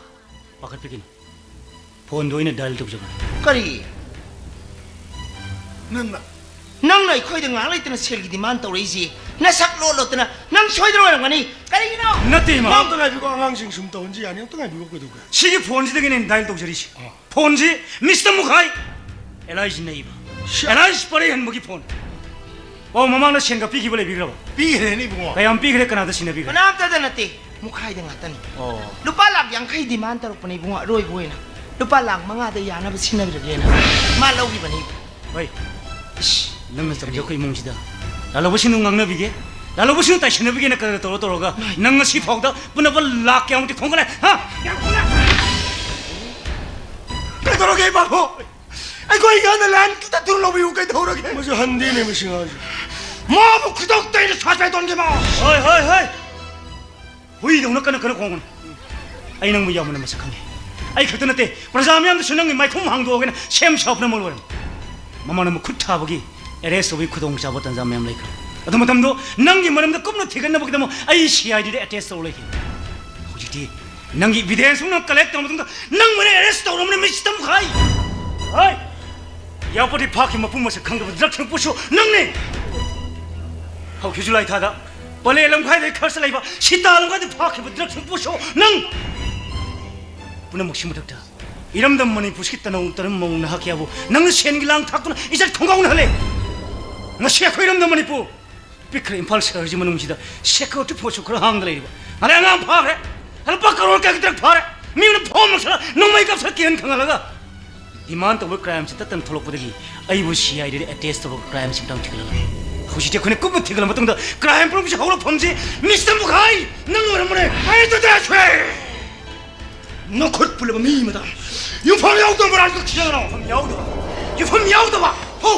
ꯄꯥꯈꯠꯄꯤꯒꯅꯨ꯫ ꯐꯣꯟꯗꯣ ꯑꯩꯅ ꯗꯥꯏꯜ ꯇꯧꯖꯕꯅꯤ꯫ ꯀꯔꯤ? ꯅꯪꯅ? ꯅꯪꯅ ꯑꯩꯈꯣꯏꯗ ꯉꯥꯏꯍꯥꯛ ꯂꯩꯇꯅ ꯁꯦꯜꯒꯤ ꯗꯤꯃꯥꯟ ꯇꯧꯔꯛꯏꯁꯤ? ꯅꯁꯛ ꯂꯣꯠ ꯂꯣꯠꯇꯅ ꯅꯪ ꯁꯣꯏꯗꯅ ꯑꯣꯏꯔꯝꯒꯅꯤ꯫ ꯀꯔꯤꯒꯤꯅꯣ? ꯅꯠꯇꯦ, ꯏꯃꯥ꯫ ꯏꯃꯥ, ꯑꯝꯇ ꯉꯥꯏꯕꯤꯀꯣ, ꯑꯉꯥꯡꯁꯤꯡ ꯁꯨꯝ ꯇꯧꯍꯟꯁꯤ ꯌꯥꯅꯤ? ꯑꯝꯇ ꯉꯥꯏꯕꯤꯀꯣ, ꯀꯩꯗꯧꯒꯦ? ꯁꯤꯒꯤ ꯐꯣꯟꯁꯤꯗꯒꯤꯅꯦ ꯑꯩꯅ ꯗꯥꯏꯜ ꯇꯧꯖꯔꯤꯁꯤ꯫ ꯑꯥ꯫ ꯐꯣꯟꯁꯤ mister Mukhai, L I G ꯅꯩꯕ꯫ ꯑꯦꯂꯥꯏꯟꯁ ꯄꯔꯩ ꯍꯟꯕꯒꯤ ꯐꯣꯟ꯫ ꯑꯣ, ꯃꯃꯥꯡꯗ ꯁꯦꯟꯒ ꯄꯤꯈꯤꯕ ꯂꯩꯕꯤꯈ꯭ꯔꯕ? ꯄꯤꯈ꯭ꯔꯦꯅꯦ ꯏꯕꯨꯡꯉꯣ꯫ ꯀꯌꯥꯝ ꯄꯤꯈ꯭ꯔꯦ? ꯀꯅꯥꯗ ꯁꯤꯟꯅꯕꯤꯈ꯭ꯔꯦ? ꯀꯅꯥꯝꯇꯗ ꯅꯠꯇꯦ, ꯃꯨꯈꯥꯏꯗ ꯉꯥꯛꯇꯅꯤ꯫ ꯑꯣ꯫ ꯂꯨꯄꯥ ꯂꯥꯛ ꯌꯥꯡꯈꯩ ꯗꯤꯃꯥꯟ ꯇꯧꯔꯛꯄꯅꯦ ꯏꯕꯨꯡꯉꯣ, ꯑꯔꯣꯏꯕ ꯑꯣꯏꯅ꯫ ꯂꯨꯄꯥ ꯂꯥꯛ ꯃꯉꯥꯗ ꯌꯥꯅꯕ ꯁꯤꯟꯅꯕꯤꯔꯒꯦꯅ꯫ ꯃꯥ ꯂꯧꯈꯤꯕꯅꯤ꯫ ꯍꯣꯏ꯫ ꯏꯁ, ꯅꯪꯅ ꯇꯧꯔꯤꯁꯦ ꯑꯩꯈꯣꯏ ꯏꯃꯨꯡꯁꯤꯗ ꯂꯥꯜꯍꯧꯕꯁꯤꯡꯗꯨ ꯉꯥꯡꯅꯕꯤꯒꯦ, ꯂꯥꯜꯍꯧꯕꯁꯤꯡꯗꯨ ꯇꯥꯏꯁꯤꯟꯅꯕꯤꯒꯦꯅ ꯀꯗꯔ ꯇꯧꯔ ꯇꯧꯔꯒ ꯅꯪ ꯉꯁꯤ ꯐꯥꯎꯗ ꯄꯨꯅꯕ ꯂꯥꯛ ꯀꯌꯥꯃꯨꯛꯇꯤ ꯈꯣꯝꯒꯠꯂꯦ, ꯍꯥ? ꯀꯩꯗꯧꯔꯒꯦ ꯏꯃꯥꯕꯣ? ꯑꯩꯈꯣꯏ ꯏꯉꯥꯅ ꯂꯥꯟ ꯈꯤꯇ ꯊꯨꯅ ꯂꯧꯕꯤꯌꯨ, ꯀꯩꯗꯧꯔꯒꯦ? ꯃꯁꯤ ꯍꯟꯗꯦꯅꯦ, ꯃꯁꯤ ꯑꯉꯥꯡꯁꯦ꯫ ꯃꯥꯕꯨ ꯈꯨꯗꯛꯇ ꯑꯩꯅ ꯁꯥ ꯁꯥꯏ ꯇꯣꯟꯒꯦ ꯃꯥ꯫ ꯍꯣꯏ, ꯍꯣꯏ, ꯍꯣꯏ꯫ ꯍꯨꯏꯗꯧꯅ ꯀꯟꯅ ꯀꯟꯅ ꯈꯣꯡꯒꯅꯨ꯫ ꯑꯩ ꯅꯪꯕꯨ ꯌꯥꯝꯅ ꯃꯁꯛ ꯈꯪꯉꯤ꯫ ꯑꯩ ꯈꯛꯇ ꯅꯠꯇꯦ, ꯄ꯭ꯔꯖꯥ ꯃꯌꯥꯝꯗꯁꯨ ꯅꯪꯒꯤ ꯃꯥꯏꯈꯨꯝ ꯍꯥꯡꯗꯣꯛꯑꯒꯦꯅ ꯁꯦꯝ ꯁꯥ ꯄꯨꯝꯅꯃꯛ ꯂꯣꯏꯔꯝꯃꯤ꯫ ꯃꯃꯥꯅ ꯃꯈꯨꯠ ꯊꯥꯕꯒꯤ ꯑꯦꯔꯦꯁ ꯇꯧꯕꯒꯤ ꯈꯨꯗꯣꯡꯆꯥꯕ ꯇꯥꯟꯖꯥ ꯃꯌꯥꯝ ꯂꯩꯈ꯭ꯔꯦ꯫ ꯑꯗꯨ ꯃꯇꯝꯗꯣ ꯅꯪꯒꯤ ꯃꯔꯝꯗ ꯀꯨꯞꯅ ꯊꯤꯒꯠꯅꯕꯒꯤꯗꯃꯛ ꯑꯩ ꯁꯤ ꯑꯥꯏ ꯗꯤꯗ ꯑꯦꯇꯦꯁ ꯇꯧꯔ ꯂꯩꯈꯤ꯫ ꯍꯧꯖꯤꯛꯇꯤ ꯅꯪꯒꯤ ꯏꯕꯤꯗꯦꯟꯁ ꯄꯨꯝꯅꯃꯛ ꯀꯂꯦꯛ ꯇꯧꯔꯕ ꯃꯇꯨꯡꯗ ꯅꯪꯕꯨ ꯑꯩꯅ ꯑꯦꯔꯦꯁ ꯇꯧꯔꯕꯅꯤ, ꯃꯤꯁ ꯇꯝꯈꯥꯏ꯫ ꯍꯣꯏ꯫ ꯏꯌꯥꯔꯄꯣꯔꯠꯇꯒꯤ ꯐꯥꯈꯤꯕ ꯃꯄꯨ ꯃꯁꯛ ꯈꯪꯗꯕ ꯗ꯭ꯔꯒ ꯁꯤꯡꯄꯨꯁꯨ ꯅꯪꯅꯤ꯫ ꯍꯧꯈꯤꯕ ꯖꯨꯂꯥꯏ ꯊꯥꯗ ꯄꯂꯦ ꯂꯝꯈꯥꯏꯗꯒꯤ ꯈꯔꯁ ꯂꯩꯕ ꯁꯤꯇꯥ ꯂꯝꯈꯥꯏꯗꯒꯤ ꯐꯥꯈꯤꯕ ꯗ꯭ꯔꯒ ꯁꯤꯡꯄꯨꯁꯨ ꯅꯪ꯫ ꯄꯨꯝꯅꯃꯛꯁꯤ ꯃꯊꯛꯇ ꯏꯔꯝꯗꯝ ꯃꯅꯤꯄꯨꯔꯁꯤꯒꯤ ꯇꯅꯧ ꯇꯅꯝ ꯃꯧ ꯅꯍꯥ ꯀꯌꯥꯕꯨ ꯅꯪꯅ ꯁꯦꯟꯒꯤ ꯂꯥꯡ ꯊꯥꯛꯇꯨꯅ ꯏꯖꯠ ꯈꯣꯡꯒꯥꯎꯅꯍꯜꯂꯦ꯫ ꯉꯁꯤ ꯑꯩꯈꯣꯏ ꯏꯔꯝꯗꯝ ꯃꯅꯤꯄꯨꯔ ꯄꯤꯛꯈ꯭ꯔ ꯏꯝꯐꯥꯜ ꯁꯍꯔꯁꯤ ꯃꯅꯨꯡꯁꯤꯗ ꯁꯦꯀ꯭ꯌꯨꯔꯤꯇꯤ ꯐꯣꯔꯁꯁꯨ ꯈꯔ ꯍꯥꯡꯗ ꯂꯩꯔꯤꯕ꯫ ꯉꯔꯥꯡ ꯑꯉꯥꯡ ꯐꯥꯈ꯭ꯔꯦ꯫ ꯂꯨꯄꯥ ꯀꯔꯣꯔ ꯀꯌꯥꯒꯤ ꯗ꯭ꯔꯒ ꯐꯥꯔꯦ꯫ ꯃꯤ ꯑꯃꯅ ꯐꯣꯝ ꯂꯧꯁꯜꯂ ꯅꯣꯡꯃꯩ ꯀꯥꯞꯁꯜꯂ ꯀꯤꯍꯟ ꯈꯪꯍꯜꯂꯒ ꯗꯤꯃꯥꯟ ꯇꯧꯕ ꯀ꯭ꯔꯥꯏꯝꯁꯤ ꯇꯠꯇꯅ ꯊꯣꯛꯂꯛꯄꯗꯒꯤ ꯑꯩꯕꯨ ꯁꯤ ꯑꯥꯏ ꯗꯤꯗ ꯑꯦꯇꯦꯁ ꯇꯧꯔꯒ ꯀ꯭ꯔꯥꯏꯝꯁꯤ ꯃꯇꯥꯡ ꯊꯤꯒꯠꯍꯜꯂꯦ꯫ ꯍꯧꯖꯤꯛꯇꯤ ꯑꯩꯈꯣꯏꯅ ꯀꯨꯞꯅ ꯊꯤꯒꯠꯂ ꯃꯇꯨꯡꯗ ꯀ꯭ꯔꯥꯏꯝ ꯄꯨꯝꯅꯃꯛꯁꯤ ꯍꯧꯔꯛꯐꯝꯁꯤ ꯃꯤꯁꯇꯔ ꯃꯨꯈꯥꯏ ꯅꯪ ꯑꯣꯏꯔꯝꯕꯅꯦ꯫ ꯑꯩ ꯇꯇꯥꯁ ꯅꯈꯨꯠ ꯄꯨꯜꯂꯕ ꯃꯤ ꯑꯃꯗ ꯌꯨꯝꯐꯝ ꯌꯥꯎꯗꯕ ꯃꯔꯥꯜ ꯀꯛꯁꯤꯟꯅꯒꯅꯣ꯫ ꯌꯨꯝꯐꯝ ꯌꯥꯎꯗꯕ? ꯌꯨꯝꯐꯝ ꯌꯥꯎꯗꯕ? ꯍꯣ!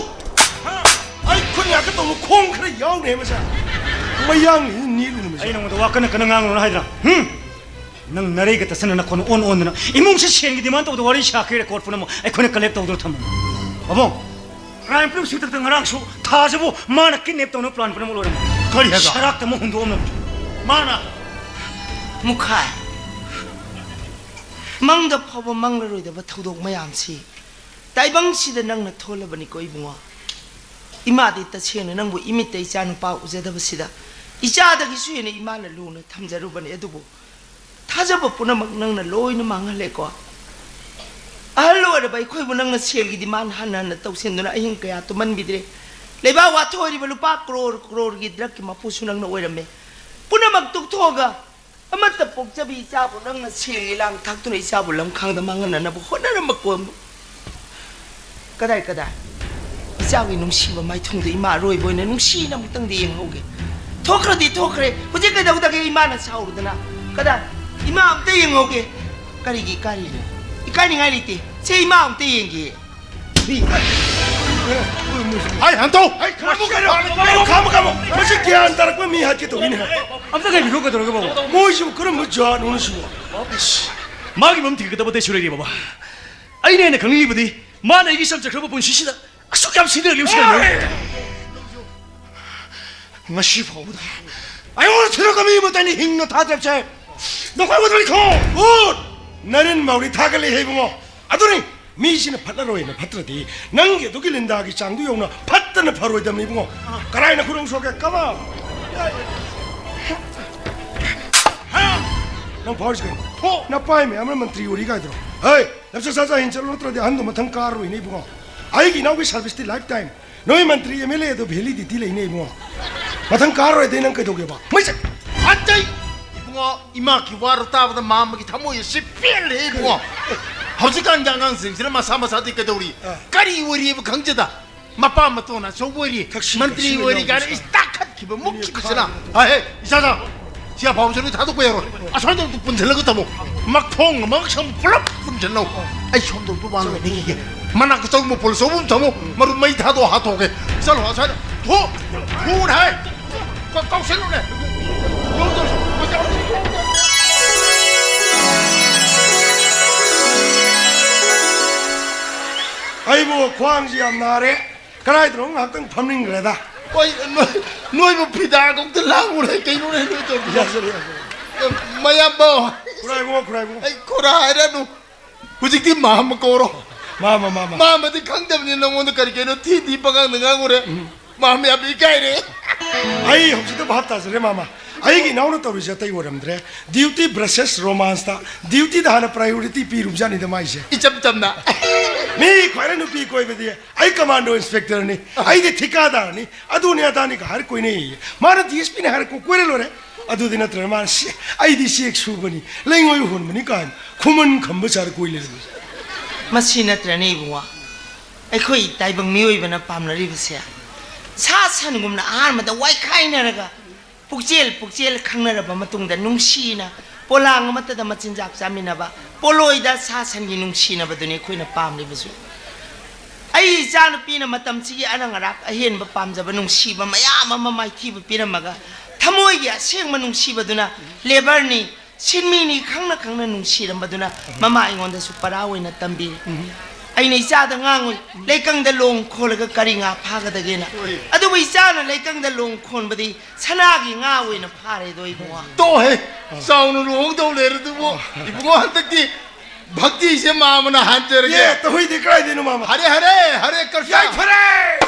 ꯑꯩ ꯈꯨꯠ ꯉꯥꯛꯇ ꯇꯧꯅ ꯈꯣꯡ ꯈꯔ ꯌꯥꯎꯔꯦ ꯃꯁꯥ꯫ ꯃꯌꯥꯡ ꯅꯦꯠꯂꯨꯅ ꯃꯁꯥ꯫ ꯑꯩ ꯅꯉꯣꯟꯗ ꯋꯥ ꯀꯟꯅ ꯀꯟꯅ ꯉꯥꯡꯉꯨꯅꯨ ꯍꯥꯏꯗ꯭ꯔꯥ? ꯍꯨꯝ? ꯅꯪ ꯅꯔꯩꯒ ꯇꯠꯁꯟꯅ ꯅꯈꯣꯟ ꯑꯣꯟ ꯑꯣꯟꯗꯅ ꯏꯃꯨꯡꯁꯦ ꯁꯦꯟꯒꯤ ꯗꯤꯃꯥꯟ ꯇꯧꯕꯗ ꯋꯥꯔꯤ ꯁꯥꯈ꯭ꯔꯦ, ꯔꯦꯀꯣꯔꯠ ꯄꯨꯝꯅꯃꯛ ꯑꯩꯈꯣꯏꯅ ꯀꯂꯦꯛ ꯇꯧꯗꯨꯅ ꯊꯝꯃꯝꯃꯤ꯫ ꯑꯕꯣ, ꯀ꯭ꯔꯥꯏꯝ ꯄꯨꯝꯅꯃꯛꯁꯤ ꯃꯊꯛꯇ ꯉꯔꯥꯡꯁꯨ ꯊꯥꯖꯕꯨ ꯃꯥꯅ ꯀꯤꯗꯅꯦꯞ ꯇꯧꯅꯕ ꯄ꯭ꯂꯥꯟ ꯄꯨꯝꯅꯃꯛ ꯂꯣꯏꯔꯝꯃꯤ꯫ ꯀꯔꯤ ꯍꯥꯏꯕ? ꯁꯔꯥꯛꯇ ꯑꯃꯨꯛ ꯍꯨꯟꯗꯣꯛꯑꯝꯃꯤ꯫ ꯃꯥꯅ ꯃꯨꯈꯥꯏ꯫ ꯃꯪꯗ ꯐꯥꯎꯕ ꯃꯪꯂꯔꯣꯏꯗꯕ ꯊꯧꯗꯣꯛ ꯃꯌꯥꯝꯁꯤ ꯇꯥꯏꯕꯪꯁꯤꯗ ꯅꯪꯅ ꯊꯣꯛꯍꯜꯂꯕꯅꯤꯀꯣ ꯏꯕꯨꯡꯉꯣ꯫ ꯏꯃꯥꯗꯤ ꯇꯁꯦꯡꯅ ꯅꯪꯕꯨ ꯏꯃꯤꯠꯇ ꯏꯆꯥ ꯅꯨꯄꯥ ꯎꯖꯗꯕꯁꯤꯗ ꯏꯆꯥꯗꯒꯤꯁꯨ ꯍꯦꯟꯅ ꯏꯃꯥꯅ ꯂꯨꯅ ꯊꯝꯖꯔꯨꯕꯅꯤ꯫ ꯑꯗꯨꯕꯨ ꯊꯥꯖꯕ ꯄꯨꯝꯅꯃꯛ ꯅꯪꯅ ꯂꯣꯏꯅ ꯃꯥꯡꯍꯜꯂꯦꯀꯣ꯫ ꯑꯍꯜ ꯑꯣꯏꯔꯕ ꯑꯩꯈꯣꯏꯕꯨ ꯅꯪꯅ ꯁꯦꯜꯒꯤ ꯗꯤꯃꯥꯟ ꯍꯟꯅ ꯍꯟꯅ ꯇꯧꯁꯤꯟꯗꯨꯅ ꯑꯍꯤꯡ ꯀꯌꯥ ꯇꯨꯝꯍꯟꯕꯤꯗ꯭ꯔꯦ꯫ ꯂꯩꯕꯥꯛ ꯋꯥꯊꯣꯛ ꯑꯣꯏꯔꯤꯕ ꯂꯨꯄꯥ ꯀ꯭ꯔꯣꯔ ꯀ꯭ꯔꯣꯔꯒꯤ ꯗ꯭ꯔꯛꯀꯤ ꯃꯄꯨꯁꯨ ꯅꯪꯅ ꯑꯣꯏꯔꯝꯃꯦ꯫ ꯄꯨꯝꯅꯃꯛ ꯇꯣꯛꯊꯣꯛꯑꯒ ꯑꯃꯠꯇ ꯄꯣꯛꯆꯕꯤ ꯏꯆꯥꯕꯨ ꯅꯪꯅ ꯁꯦꯜꯒꯤ ꯂꯥꯡ ꯊꯥꯛꯇꯨꯅ ꯏꯆꯥꯕꯨ ꯂꯝꯈꯥꯡꯗ ꯃꯥꯡꯍꯟꯅꯅꯕ ꯍꯣꯠꯅꯔꯝꯕ ꯀꯣꯟꯕꯨ꯫ ꯀꯗꯥꯏ ꯀꯗꯥꯏ? ꯏꯆꯥꯒꯤ ꯅꯨꯡꯁꯤꯕ ꯃꯥꯏꯊꯣꯡꯗ ꯏꯃꯥ ꯑꯔꯣꯏꯕ ꯑꯣꯏꯅ ꯅꯨꯡꯁꯤꯅ ꯑꯃꯨꯛꯇꯪꯗꯤ ꯌꯦꯡꯍꯧꯒꯦ꯫ ꯊꯣꯛꯈ꯭ꯔꯗꯤ ꯊꯣꯛꯈ꯭ꯔꯦ, ꯍꯧꯖꯤꯛ ꯀꯩꯗꯧꯗꯒꯦ ꯏꯃꯥꯅ ꯁꯥꯎꯔꯨꯗꯅ? ꯀꯗꯥꯏ? ꯏꯃꯥ ꯑꯝꯇ ꯌꯦꯡꯍꯧꯒꯦ꯫ ꯀꯔꯤꯒꯤ ꯏꯀꯥꯏꯔꯤꯅꯣ? ꯏꯀꯥꯏꯅꯤꯡꯉꯥꯏ ꯂꯩꯇꯦ꯫ ꯁꯦ, ꯏꯃꯥ ꯑꯝꯇ ꯌꯦꯡꯒꯦ꯫ ꯍꯥꯏ, ꯍꯟꯇꯣ! ꯑꯩ ꯈꯥꯝꯃꯨ ꯀꯩꯅꯣ! ꯀꯩꯅꯣ, ꯈꯥꯝꯃꯨ, ꯈꯥꯝꯃꯨ! ꯃꯁꯤ ꯒ꯭ꯌꯥꯟ ꯇꯥꯔꯛꯄ ꯃꯤ ꯍꯥꯠꯀꯦ ꯇꯧꯔꯤꯅꯦ꯫ ꯑꯝꯇ ꯀꯩꯕꯤꯈꯣ ꯀꯩꯗꯧꯔꯒꯦ, ꯕꯥꯕꯨ? ꯃꯣꯏꯁꯤꯕꯨ ꯀꯔꯝꯕ ꯖꯥꯠꯅꯣ ꯁꯤꯕꯣ? ꯃꯥꯒꯤ ꯃꯔꯝ ꯊꯤꯒꯗꯕ ꯑꯇꯩꯁꯨ ꯂꯩꯔꯤ, ꯕꯥꯕꯥ꯫ ꯑꯩꯅ ꯍꯦꯟꯅ ꯈꯪꯅꯤꯡꯂꯤꯕꯗꯤ ꯃꯥꯅ ꯑꯩꯒꯤ ꯆꯝꯖꯈ꯭ꯔꯕ ꯄꯨꯟꯁꯤꯁꯤꯗ ꯑꯁꯨꯛ ꯌꯥꯝ ꯁꯤꯖꯤꯟꯅꯔꯤꯕꯁꯤ ꯀꯔꯤꯅꯣ? ꯉꯁꯤ ꯐꯥꯎꯕꯗ ꯑꯩꯉꯣꯟꯗ ꯊꯤꯔꯛꯄ ꯃꯤ ꯑꯃꯠꯇ ꯑꯩꯅ ꯍꯤꯡꯅ ꯊꯥꯗꯕꯁꯦ꯫ ꯅꯈꯣꯏ ꯎꯗ꯭ꯔꯤꯀꯣ? ꯎꯠ! ꯅꯔꯤꯟ ꯃꯧꯔꯤ ꯊꯥꯒꯠꯂꯦ ꯍꯦ ꯏꯕꯨꯡꯉꯣ꯫ ꯑꯗꯨꯅꯤ, ꯃꯤꯁꯤꯅ ꯐꯠꯂꯔꯣꯏꯅ ꯐꯠꯇ꯭ꯔꯗꯤ ꯅꯪꯒꯤ ꯑꯗꯨꯒꯤ ꯂꯤꯟꯗꯥꯒꯤ ꯆꯥꯡꯗꯨ ꯌꯧꯅ ꯐꯠꯇꯅ ꯐꯔꯣꯏꯗꯕꯅꯤ ꯏꯕꯨꯡꯉꯣ꯫ ꯀꯔꯥꯏꯅ ꯈꯨꯔꯧ ꯁꯣꯛꯀꯦ? ꯀꯃ! ꯅꯪ ꯐꯥꯎꯔꯤꯁꯤ ꯀꯩꯅꯣ? ꯍꯣ! ꯅꯄꯥꯏ ꯃꯌꯥꯝꯅ ꯃꯟꯇ꯭ꯔꯤ ꯑꯣꯏꯔꯤ ꯀꯥꯏꯗ꯭ꯔꯣ? ꯍꯦ! ꯂꯝꯆꯠ ꯁꯥꯖꯠ ꯍꯦꯟ ꯆꯠꯂꯨ, ꯅꯠꯇ꯭ꯔꯗꯤ ꯑꯍꯟꯗꯣ ꯃꯊꯪ ꯀꯥꯔꯔꯣꯏꯅꯦ ꯏꯕꯨꯡꯉꯣ꯫ ꯑꯩꯒꯤ ꯏꯅꯥꯎꯒꯤ ꯁꯥꯔꯚꯤꯁꯇꯤ ꯂꯥꯏꯐ ꯇꯥꯏꯝ꯫ ꯅꯣꯏ ꯃꯟꯇ꯭ꯔꯤ ꯑꯦꯝ ꯑꯦꯜ ꯑꯦ ꯑꯗꯣ ꯚꯦꯂꯤꯗꯤꯇꯤ ꯂꯩꯅꯦ ꯏꯕꯨꯡꯉꯣ꯫ ꯃꯊꯪ ꯀꯥꯔꯔꯣꯏꯗꯤ ꯅꯪ ꯀꯩꯗꯧꯒꯦꯕ? ꯃꯩ ꯆꯠ! ꯑꯇꯩ! ꯏꯕꯨꯡꯉꯣ, ꯏꯃꯥꯒꯤ ꯋꯥꯔꯣ ꯇꯥꯕꯗ ꯃꯥꯃꯒꯤ ꯊꯃꯣꯏ ꯑꯁꯤ ꯄꯦꯜꯂꯦ ꯏꯕꯨꯡꯉꯣ꯫ ꯍꯧꯖꯤꯛꯀꯥꯟꯒꯤ ꯑꯉꯥꯡꯁꯤꯡꯁꯤꯅ ꯃꯁꯥ ꯃꯁꯥꯗꯤ ꯀꯩꯗꯧꯔꯤ? ꯑꯥ꯫ ꯀꯔꯤ ꯑꯣꯏꯔꯤꯕ ꯈꯪꯖꯗ? ꯃꯄꯥ ꯃꯇꯣꯟ ꯑꯆꯧꯕ ꯑꯣꯏꯔꯤ, ꯊꯛꯁꯤ, ꯃꯟꯇ꯭ꯔꯤ ꯊꯛꯁꯤ ꯑꯣꯏꯔꯤ ꯂꯩꯅꯕ ꯀꯥꯏꯅ ꯁꯥ-, ꯏꯁ ꯇꯥꯈꯠꯈꯤꯕ, ꯃꯨꯛꯈꯤꯕꯁꯤꯅ꯫ ꯈꯥꯏꯕ꯫ ꯑꯍꯦ, ꯏꯆꯥ ꯆꯥ, ꯁꯤ ꯑꯐꯥꯎꯕꯁꯦ ꯅꯣꯏ ꯊꯥꯗꯣꯛꯄ ꯌꯥꯔꯣꯏ꯫ ꯑꯁ꯭ꯋꯥꯏꯗ ꯑꯝꯇ ꯄꯨꯟꯁꯤꯜꯂꯒ ꯊꯝꯃꯣ꯫ ꯃꯈꯣꯡ ꯑꯃ ꯁꯝ ꯄꯨꯂꯞ ꯄꯨꯟꯁꯤꯜꯂꯣ꯫ ꯑꯩ ꯁꯣꯝꯗ ꯑꯝꯇ ꯋꯥ ꯂꯣꯏꯅꯈꯤꯒꯦ꯫ ꯃꯅꯥꯛꯇ ꯆꯔꯨ ꯃꯄꯣꯜ ꯑꯆꯧꯕ ꯑꯃ ꯊꯝꯃꯣ꯫ ꯃꯔꯨ ꯃꯩ ꯊꯥꯗꯣꯛꯑ ꯍꯥꯠꯇꯣꯛꯑꯒꯦ꯫ ꯆꯠꯂꯣ, ꯑꯁ꯭ꯋꯥꯏꯗ꯫ ꯊꯣꯛ! ꯊꯨꯅ ꯍꯥꯏ! ꯀ-, ꯀꯧꯁꯜꯂꯨꯅꯦ! ꯑꯩꯕꯨ ꯈ꯭ꯋꯥꯡꯁꯤ ꯌꯥꯝ ꯅꯥꯔꯦ꯫ ꯀꯗꯥꯏꯗꯅꯣ ꯉꯥꯏꯍꯥꯛꯇꯪ ꯐꯝꯅꯤꯡꯈ꯭ꯔꯦꯗ꯫ ꯍꯣꯏ, ꯅꯣꯏ-, ꯅꯣꯏꯕꯨ ꯐꯤꯗꯥꯒ ꯑꯝꯇ ꯂꯥꯡꯉꯨꯔꯦ, ꯀꯩꯅꯣꯅꯦ ꯅꯣꯏ ꯇꯧꯔꯤꯁꯦ? ꯌꯥꯖꯔꯦ, ꯌꯥꯖꯔꯦ꯫ ꯃꯌꯥꯝꯕ꯫ ꯈꯨꯔꯥꯏꯕꯨꯡꯉꯣ, ꯈꯨꯔꯥꯏꯕꯨꯡꯉꯣ꯫ ꯑꯩ ꯈꯨꯔꯥ ꯍꯥꯏꯔꯅꯨ꯫ ꯍꯧꯖꯤꯛꯇꯤ ꯃꯥꯝꯃ ꯀꯧꯔꯣ꯫ ꯃꯥꯝꯃ, ꯃꯥꯝꯃ꯫ ꯃꯥꯝꯃꯗꯤ ꯈꯪꯗꯕꯅꯤ ꯅꯪꯉꯣꯟꯗ ꯀꯔꯤ ꯀꯩꯅꯣ ꯊꯤ ꯊꯤ ꯄꯉꯥꯡꯗ ꯉꯥꯡꯉꯨꯔꯦ꯫ ꯎꯝ꯫ ꯃꯥꯝꯃ ꯌꯥꯝ ꯏꯀꯥꯏꯔꯦ꯫ ꯑꯩ ꯍꯧꯖꯤꯛꯇ ꯚꯥꯞ ꯇꯥꯖꯔꯦ, ꯃꯥꯝꯃ꯫ ꯑꯩꯒꯤ ꯏꯅꯥꯎꯅ ꯇꯧꯔꯤꯁꯦ ꯑꯇꯩ ꯑꯣꯏꯔꯝꯗ꯭ꯔꯦ꯫ Duty versus romance ꯇ duty ꯗ ꯍꯥꯟꯅ priority ꯄꯤꯔꯨꯕꯖꯥꯠꯅꯤꯗ ꯃꯥꯏꯁꯦ꯫ ꯏꯆꯝ ꯆꯝꯅ꯫ ꯃꯤ ꯈ꯭ꯋꯥꯏꯅ ꯅꯨꯄꯤ ꯀꯣꯏꯕꯗꯤ ꯑꯩ commando inspector ꯅꯤ, ꯑꯩꯗꯤ ꯊꯤꯀꯥꯗꯥꯔꯅꯤ, ꯑꯗꯨꯅꯤ ꯑꯗꯥꯅꯤꯒ ꯍꯥꯏꯔ ꯀꯣꯏꯅꯩꯌꯦ꯫ ꯃꯥꯅ DSP ꯅꯤ ꯍꯥꯏꯔ ꯀꯣ-, ꯀꯣꯏꯔ ꯂꯣꯏꯔꯦ꯫ ꯑꯗꯨꯗꯤ ꯅꯠꯇ꯭ꯔꯅ ꯃꯥꯅ "ꯁꯤ, ꯑꯩꯗꯤ ꯆꯦꯛ ꯁꯨꯕꯅꯤ, ꯂꯩꯉꯣꯏ ꯍꯣꯟꯕꯅꯤ" ꯀꯥꯏꯅ ꯈꯨꯃꯟ ꯈꯝꯕ ꯆꯥꯔ ꯀꯣꯏ ꯂꯩꯔꯝꯃꯤ꯫ ꯃꯁꯤ ꯅꯠꯇ꯭ꯔꯅꯦ ꯏꯕꯨꯡꯉꯣ, ꯑꯩꯈꯣꯏ ꯇꯥꯏꯕꯪ ꯃꯤꯑꯣꯏꯕꯅ ꯄꯥꯝꯅꯔꯤꯕꯁꯦ? ꯁꯥ ꯁꯟꯒꯨꯝꯅ ꯑꯍꯥꯟꯕꯗ ꯋꯥꯏꯈꯥꯏꯅꯔꯒ ꯄꯨꯛꯆꯦꯜ ꯄꯨꯛꯆꯦꯜ ꯈꯪꯅꯔꯕ ꯃꯇꯨꯡꯗ ꯅꯨꯡꯁꯤꯅ ꯄꯣꯂꯥꯡ ꯑꯃꯠꯇꯗ ꯃꯆꯤꯟꯖꯥꯛ ꯆꯥꯃꯤꯟꯅꯕ, ꯄꯣꯂꯣꯏꯗ ꯁꯥ ꯁꯟꯒꯤ ꯅꯨꯡꯁꯤꯅꯕꯗꯨꯅꯤ ꯑꯩꯈꯣꯏꯅ ꯄꯥꯝꯂꯤꯕꯁꯨ꯫ ꯑꯩ ꯏꯆꯥꯅꯨꯄꯤꯅ ꯃꯇꯝꯁꯤꯒꯤ ꯑꯔꯪ ꯑꯔꯥꯛ ꯑꯍꯦꯟꯕ ꯄꯥꯝꯖꯕ ꯅꯨꯡꯁꯤꯕ ꯃꯌꯥꯝ ꯑꯃ ꯃꯥꯏꯊꯤꯕ ꯄꯤꯔꯝꯃꯒ, ꯊꯃꯣꯏꯒꯤ ꯑꯁꯦꯡꯕ ꯅꯨꯡꯁꯤꯕꯗꯨꯅ labour ꯅꯤ, ꯁꯤꯟꯃꯤꯅꯤ ꯈꯪꯅ ꯈꯪꯅ ꯅꯨꯡꯁꯤꯔꯝꯕꯗꯨꯅ ꯃꯃꯥ ꯑꯩꯉꯣꯟꯗꯁꯨ ꯄꯔꯥ ꯑꯣꯏꯅ ꯇꯝꯕꯤꯔꯦ꯫ ꯑꯩꯅ ꯏꯆꯥꯗ ꯉꯥꯡꯉꯨꯏ, "ꯂꯩꯀꯪꯗ ꯂꯣꯡ ꯈꯣꯜꯂꯒ ꯀꯔꯤ ꯉꯥ ꯐꯥꯒꯗꯒꯦꯅ?" ꯍꯣꯏ꯫ ꯑꯗꯨꯕꯨ ꯏꯆꯥꯅ ꯂꯩꯀꯪꯗ ꯂꯣꯡ ꯈꯣꯟꯕꯗꯤ ꯁꯅꯥꯒꯤ ꯉꯥ ꯑꯣꯏꯅ ꯐꯥꯔꯦꯗꯣ ꯏꯕꯨꯡꯉꯣ꯫ ꯇꯣꯛꯍꯦ! ꯆꯥꯎꯅ ꯂꯨꯍꯣꯡꯗꯧ ꯂꯩꯔꯗꯨꯕꯨ꯫ ꯏꯕꯨꯡꯉꯣ, ꯍꯟꯗꯛꯇꯤ ꯚꯛꯇꯤꯁꯦ ꯃꯥꯃꯅ ꯍꯥꯟꯖꯔꯒꯦ꯫ ꯑꯦ, ꯇꯧꯍꯩꯗꯦ, ꯀꯗꯥꯏꯗꯩꯅꯣ ꯃꯥꯃ? ꯍꯔꯦ ꯍꯔꯦ, ꯍꯔꯦ ꯀ꯭ꯔꯤꯁꯅ꯫ ꯌꯥꯏꯐꯔꯦ!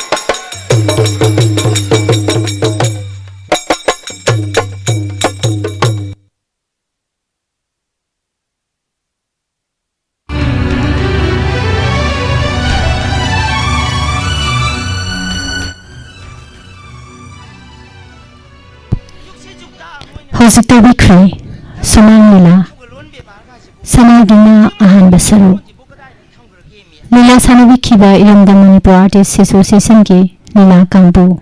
ꯍꯧꯖꯤꯛ ꯇꯧꯕꯤꯈ꯭ꯔꯦ ꯁꯨꯃꯥꯡ ꯂꯤꯂꯥ, ꯁꯅꯥꯒꯤ ꯉꯥ ꯑꯍꯥꯟꯕ ꯁꯔꯨꯛ꯫ ꯂꯤꯂꯥ ꯁꯥꯟꯅꯕꯤꯈꯤꯕ ꯏꯔꯝꯗꯝ ꯃꯅꯤꯄꯨꯔ Artist Association ꯒꯤ ꯂꯤꯂꯥ ꯀꯥꯡꯕꯨ꯫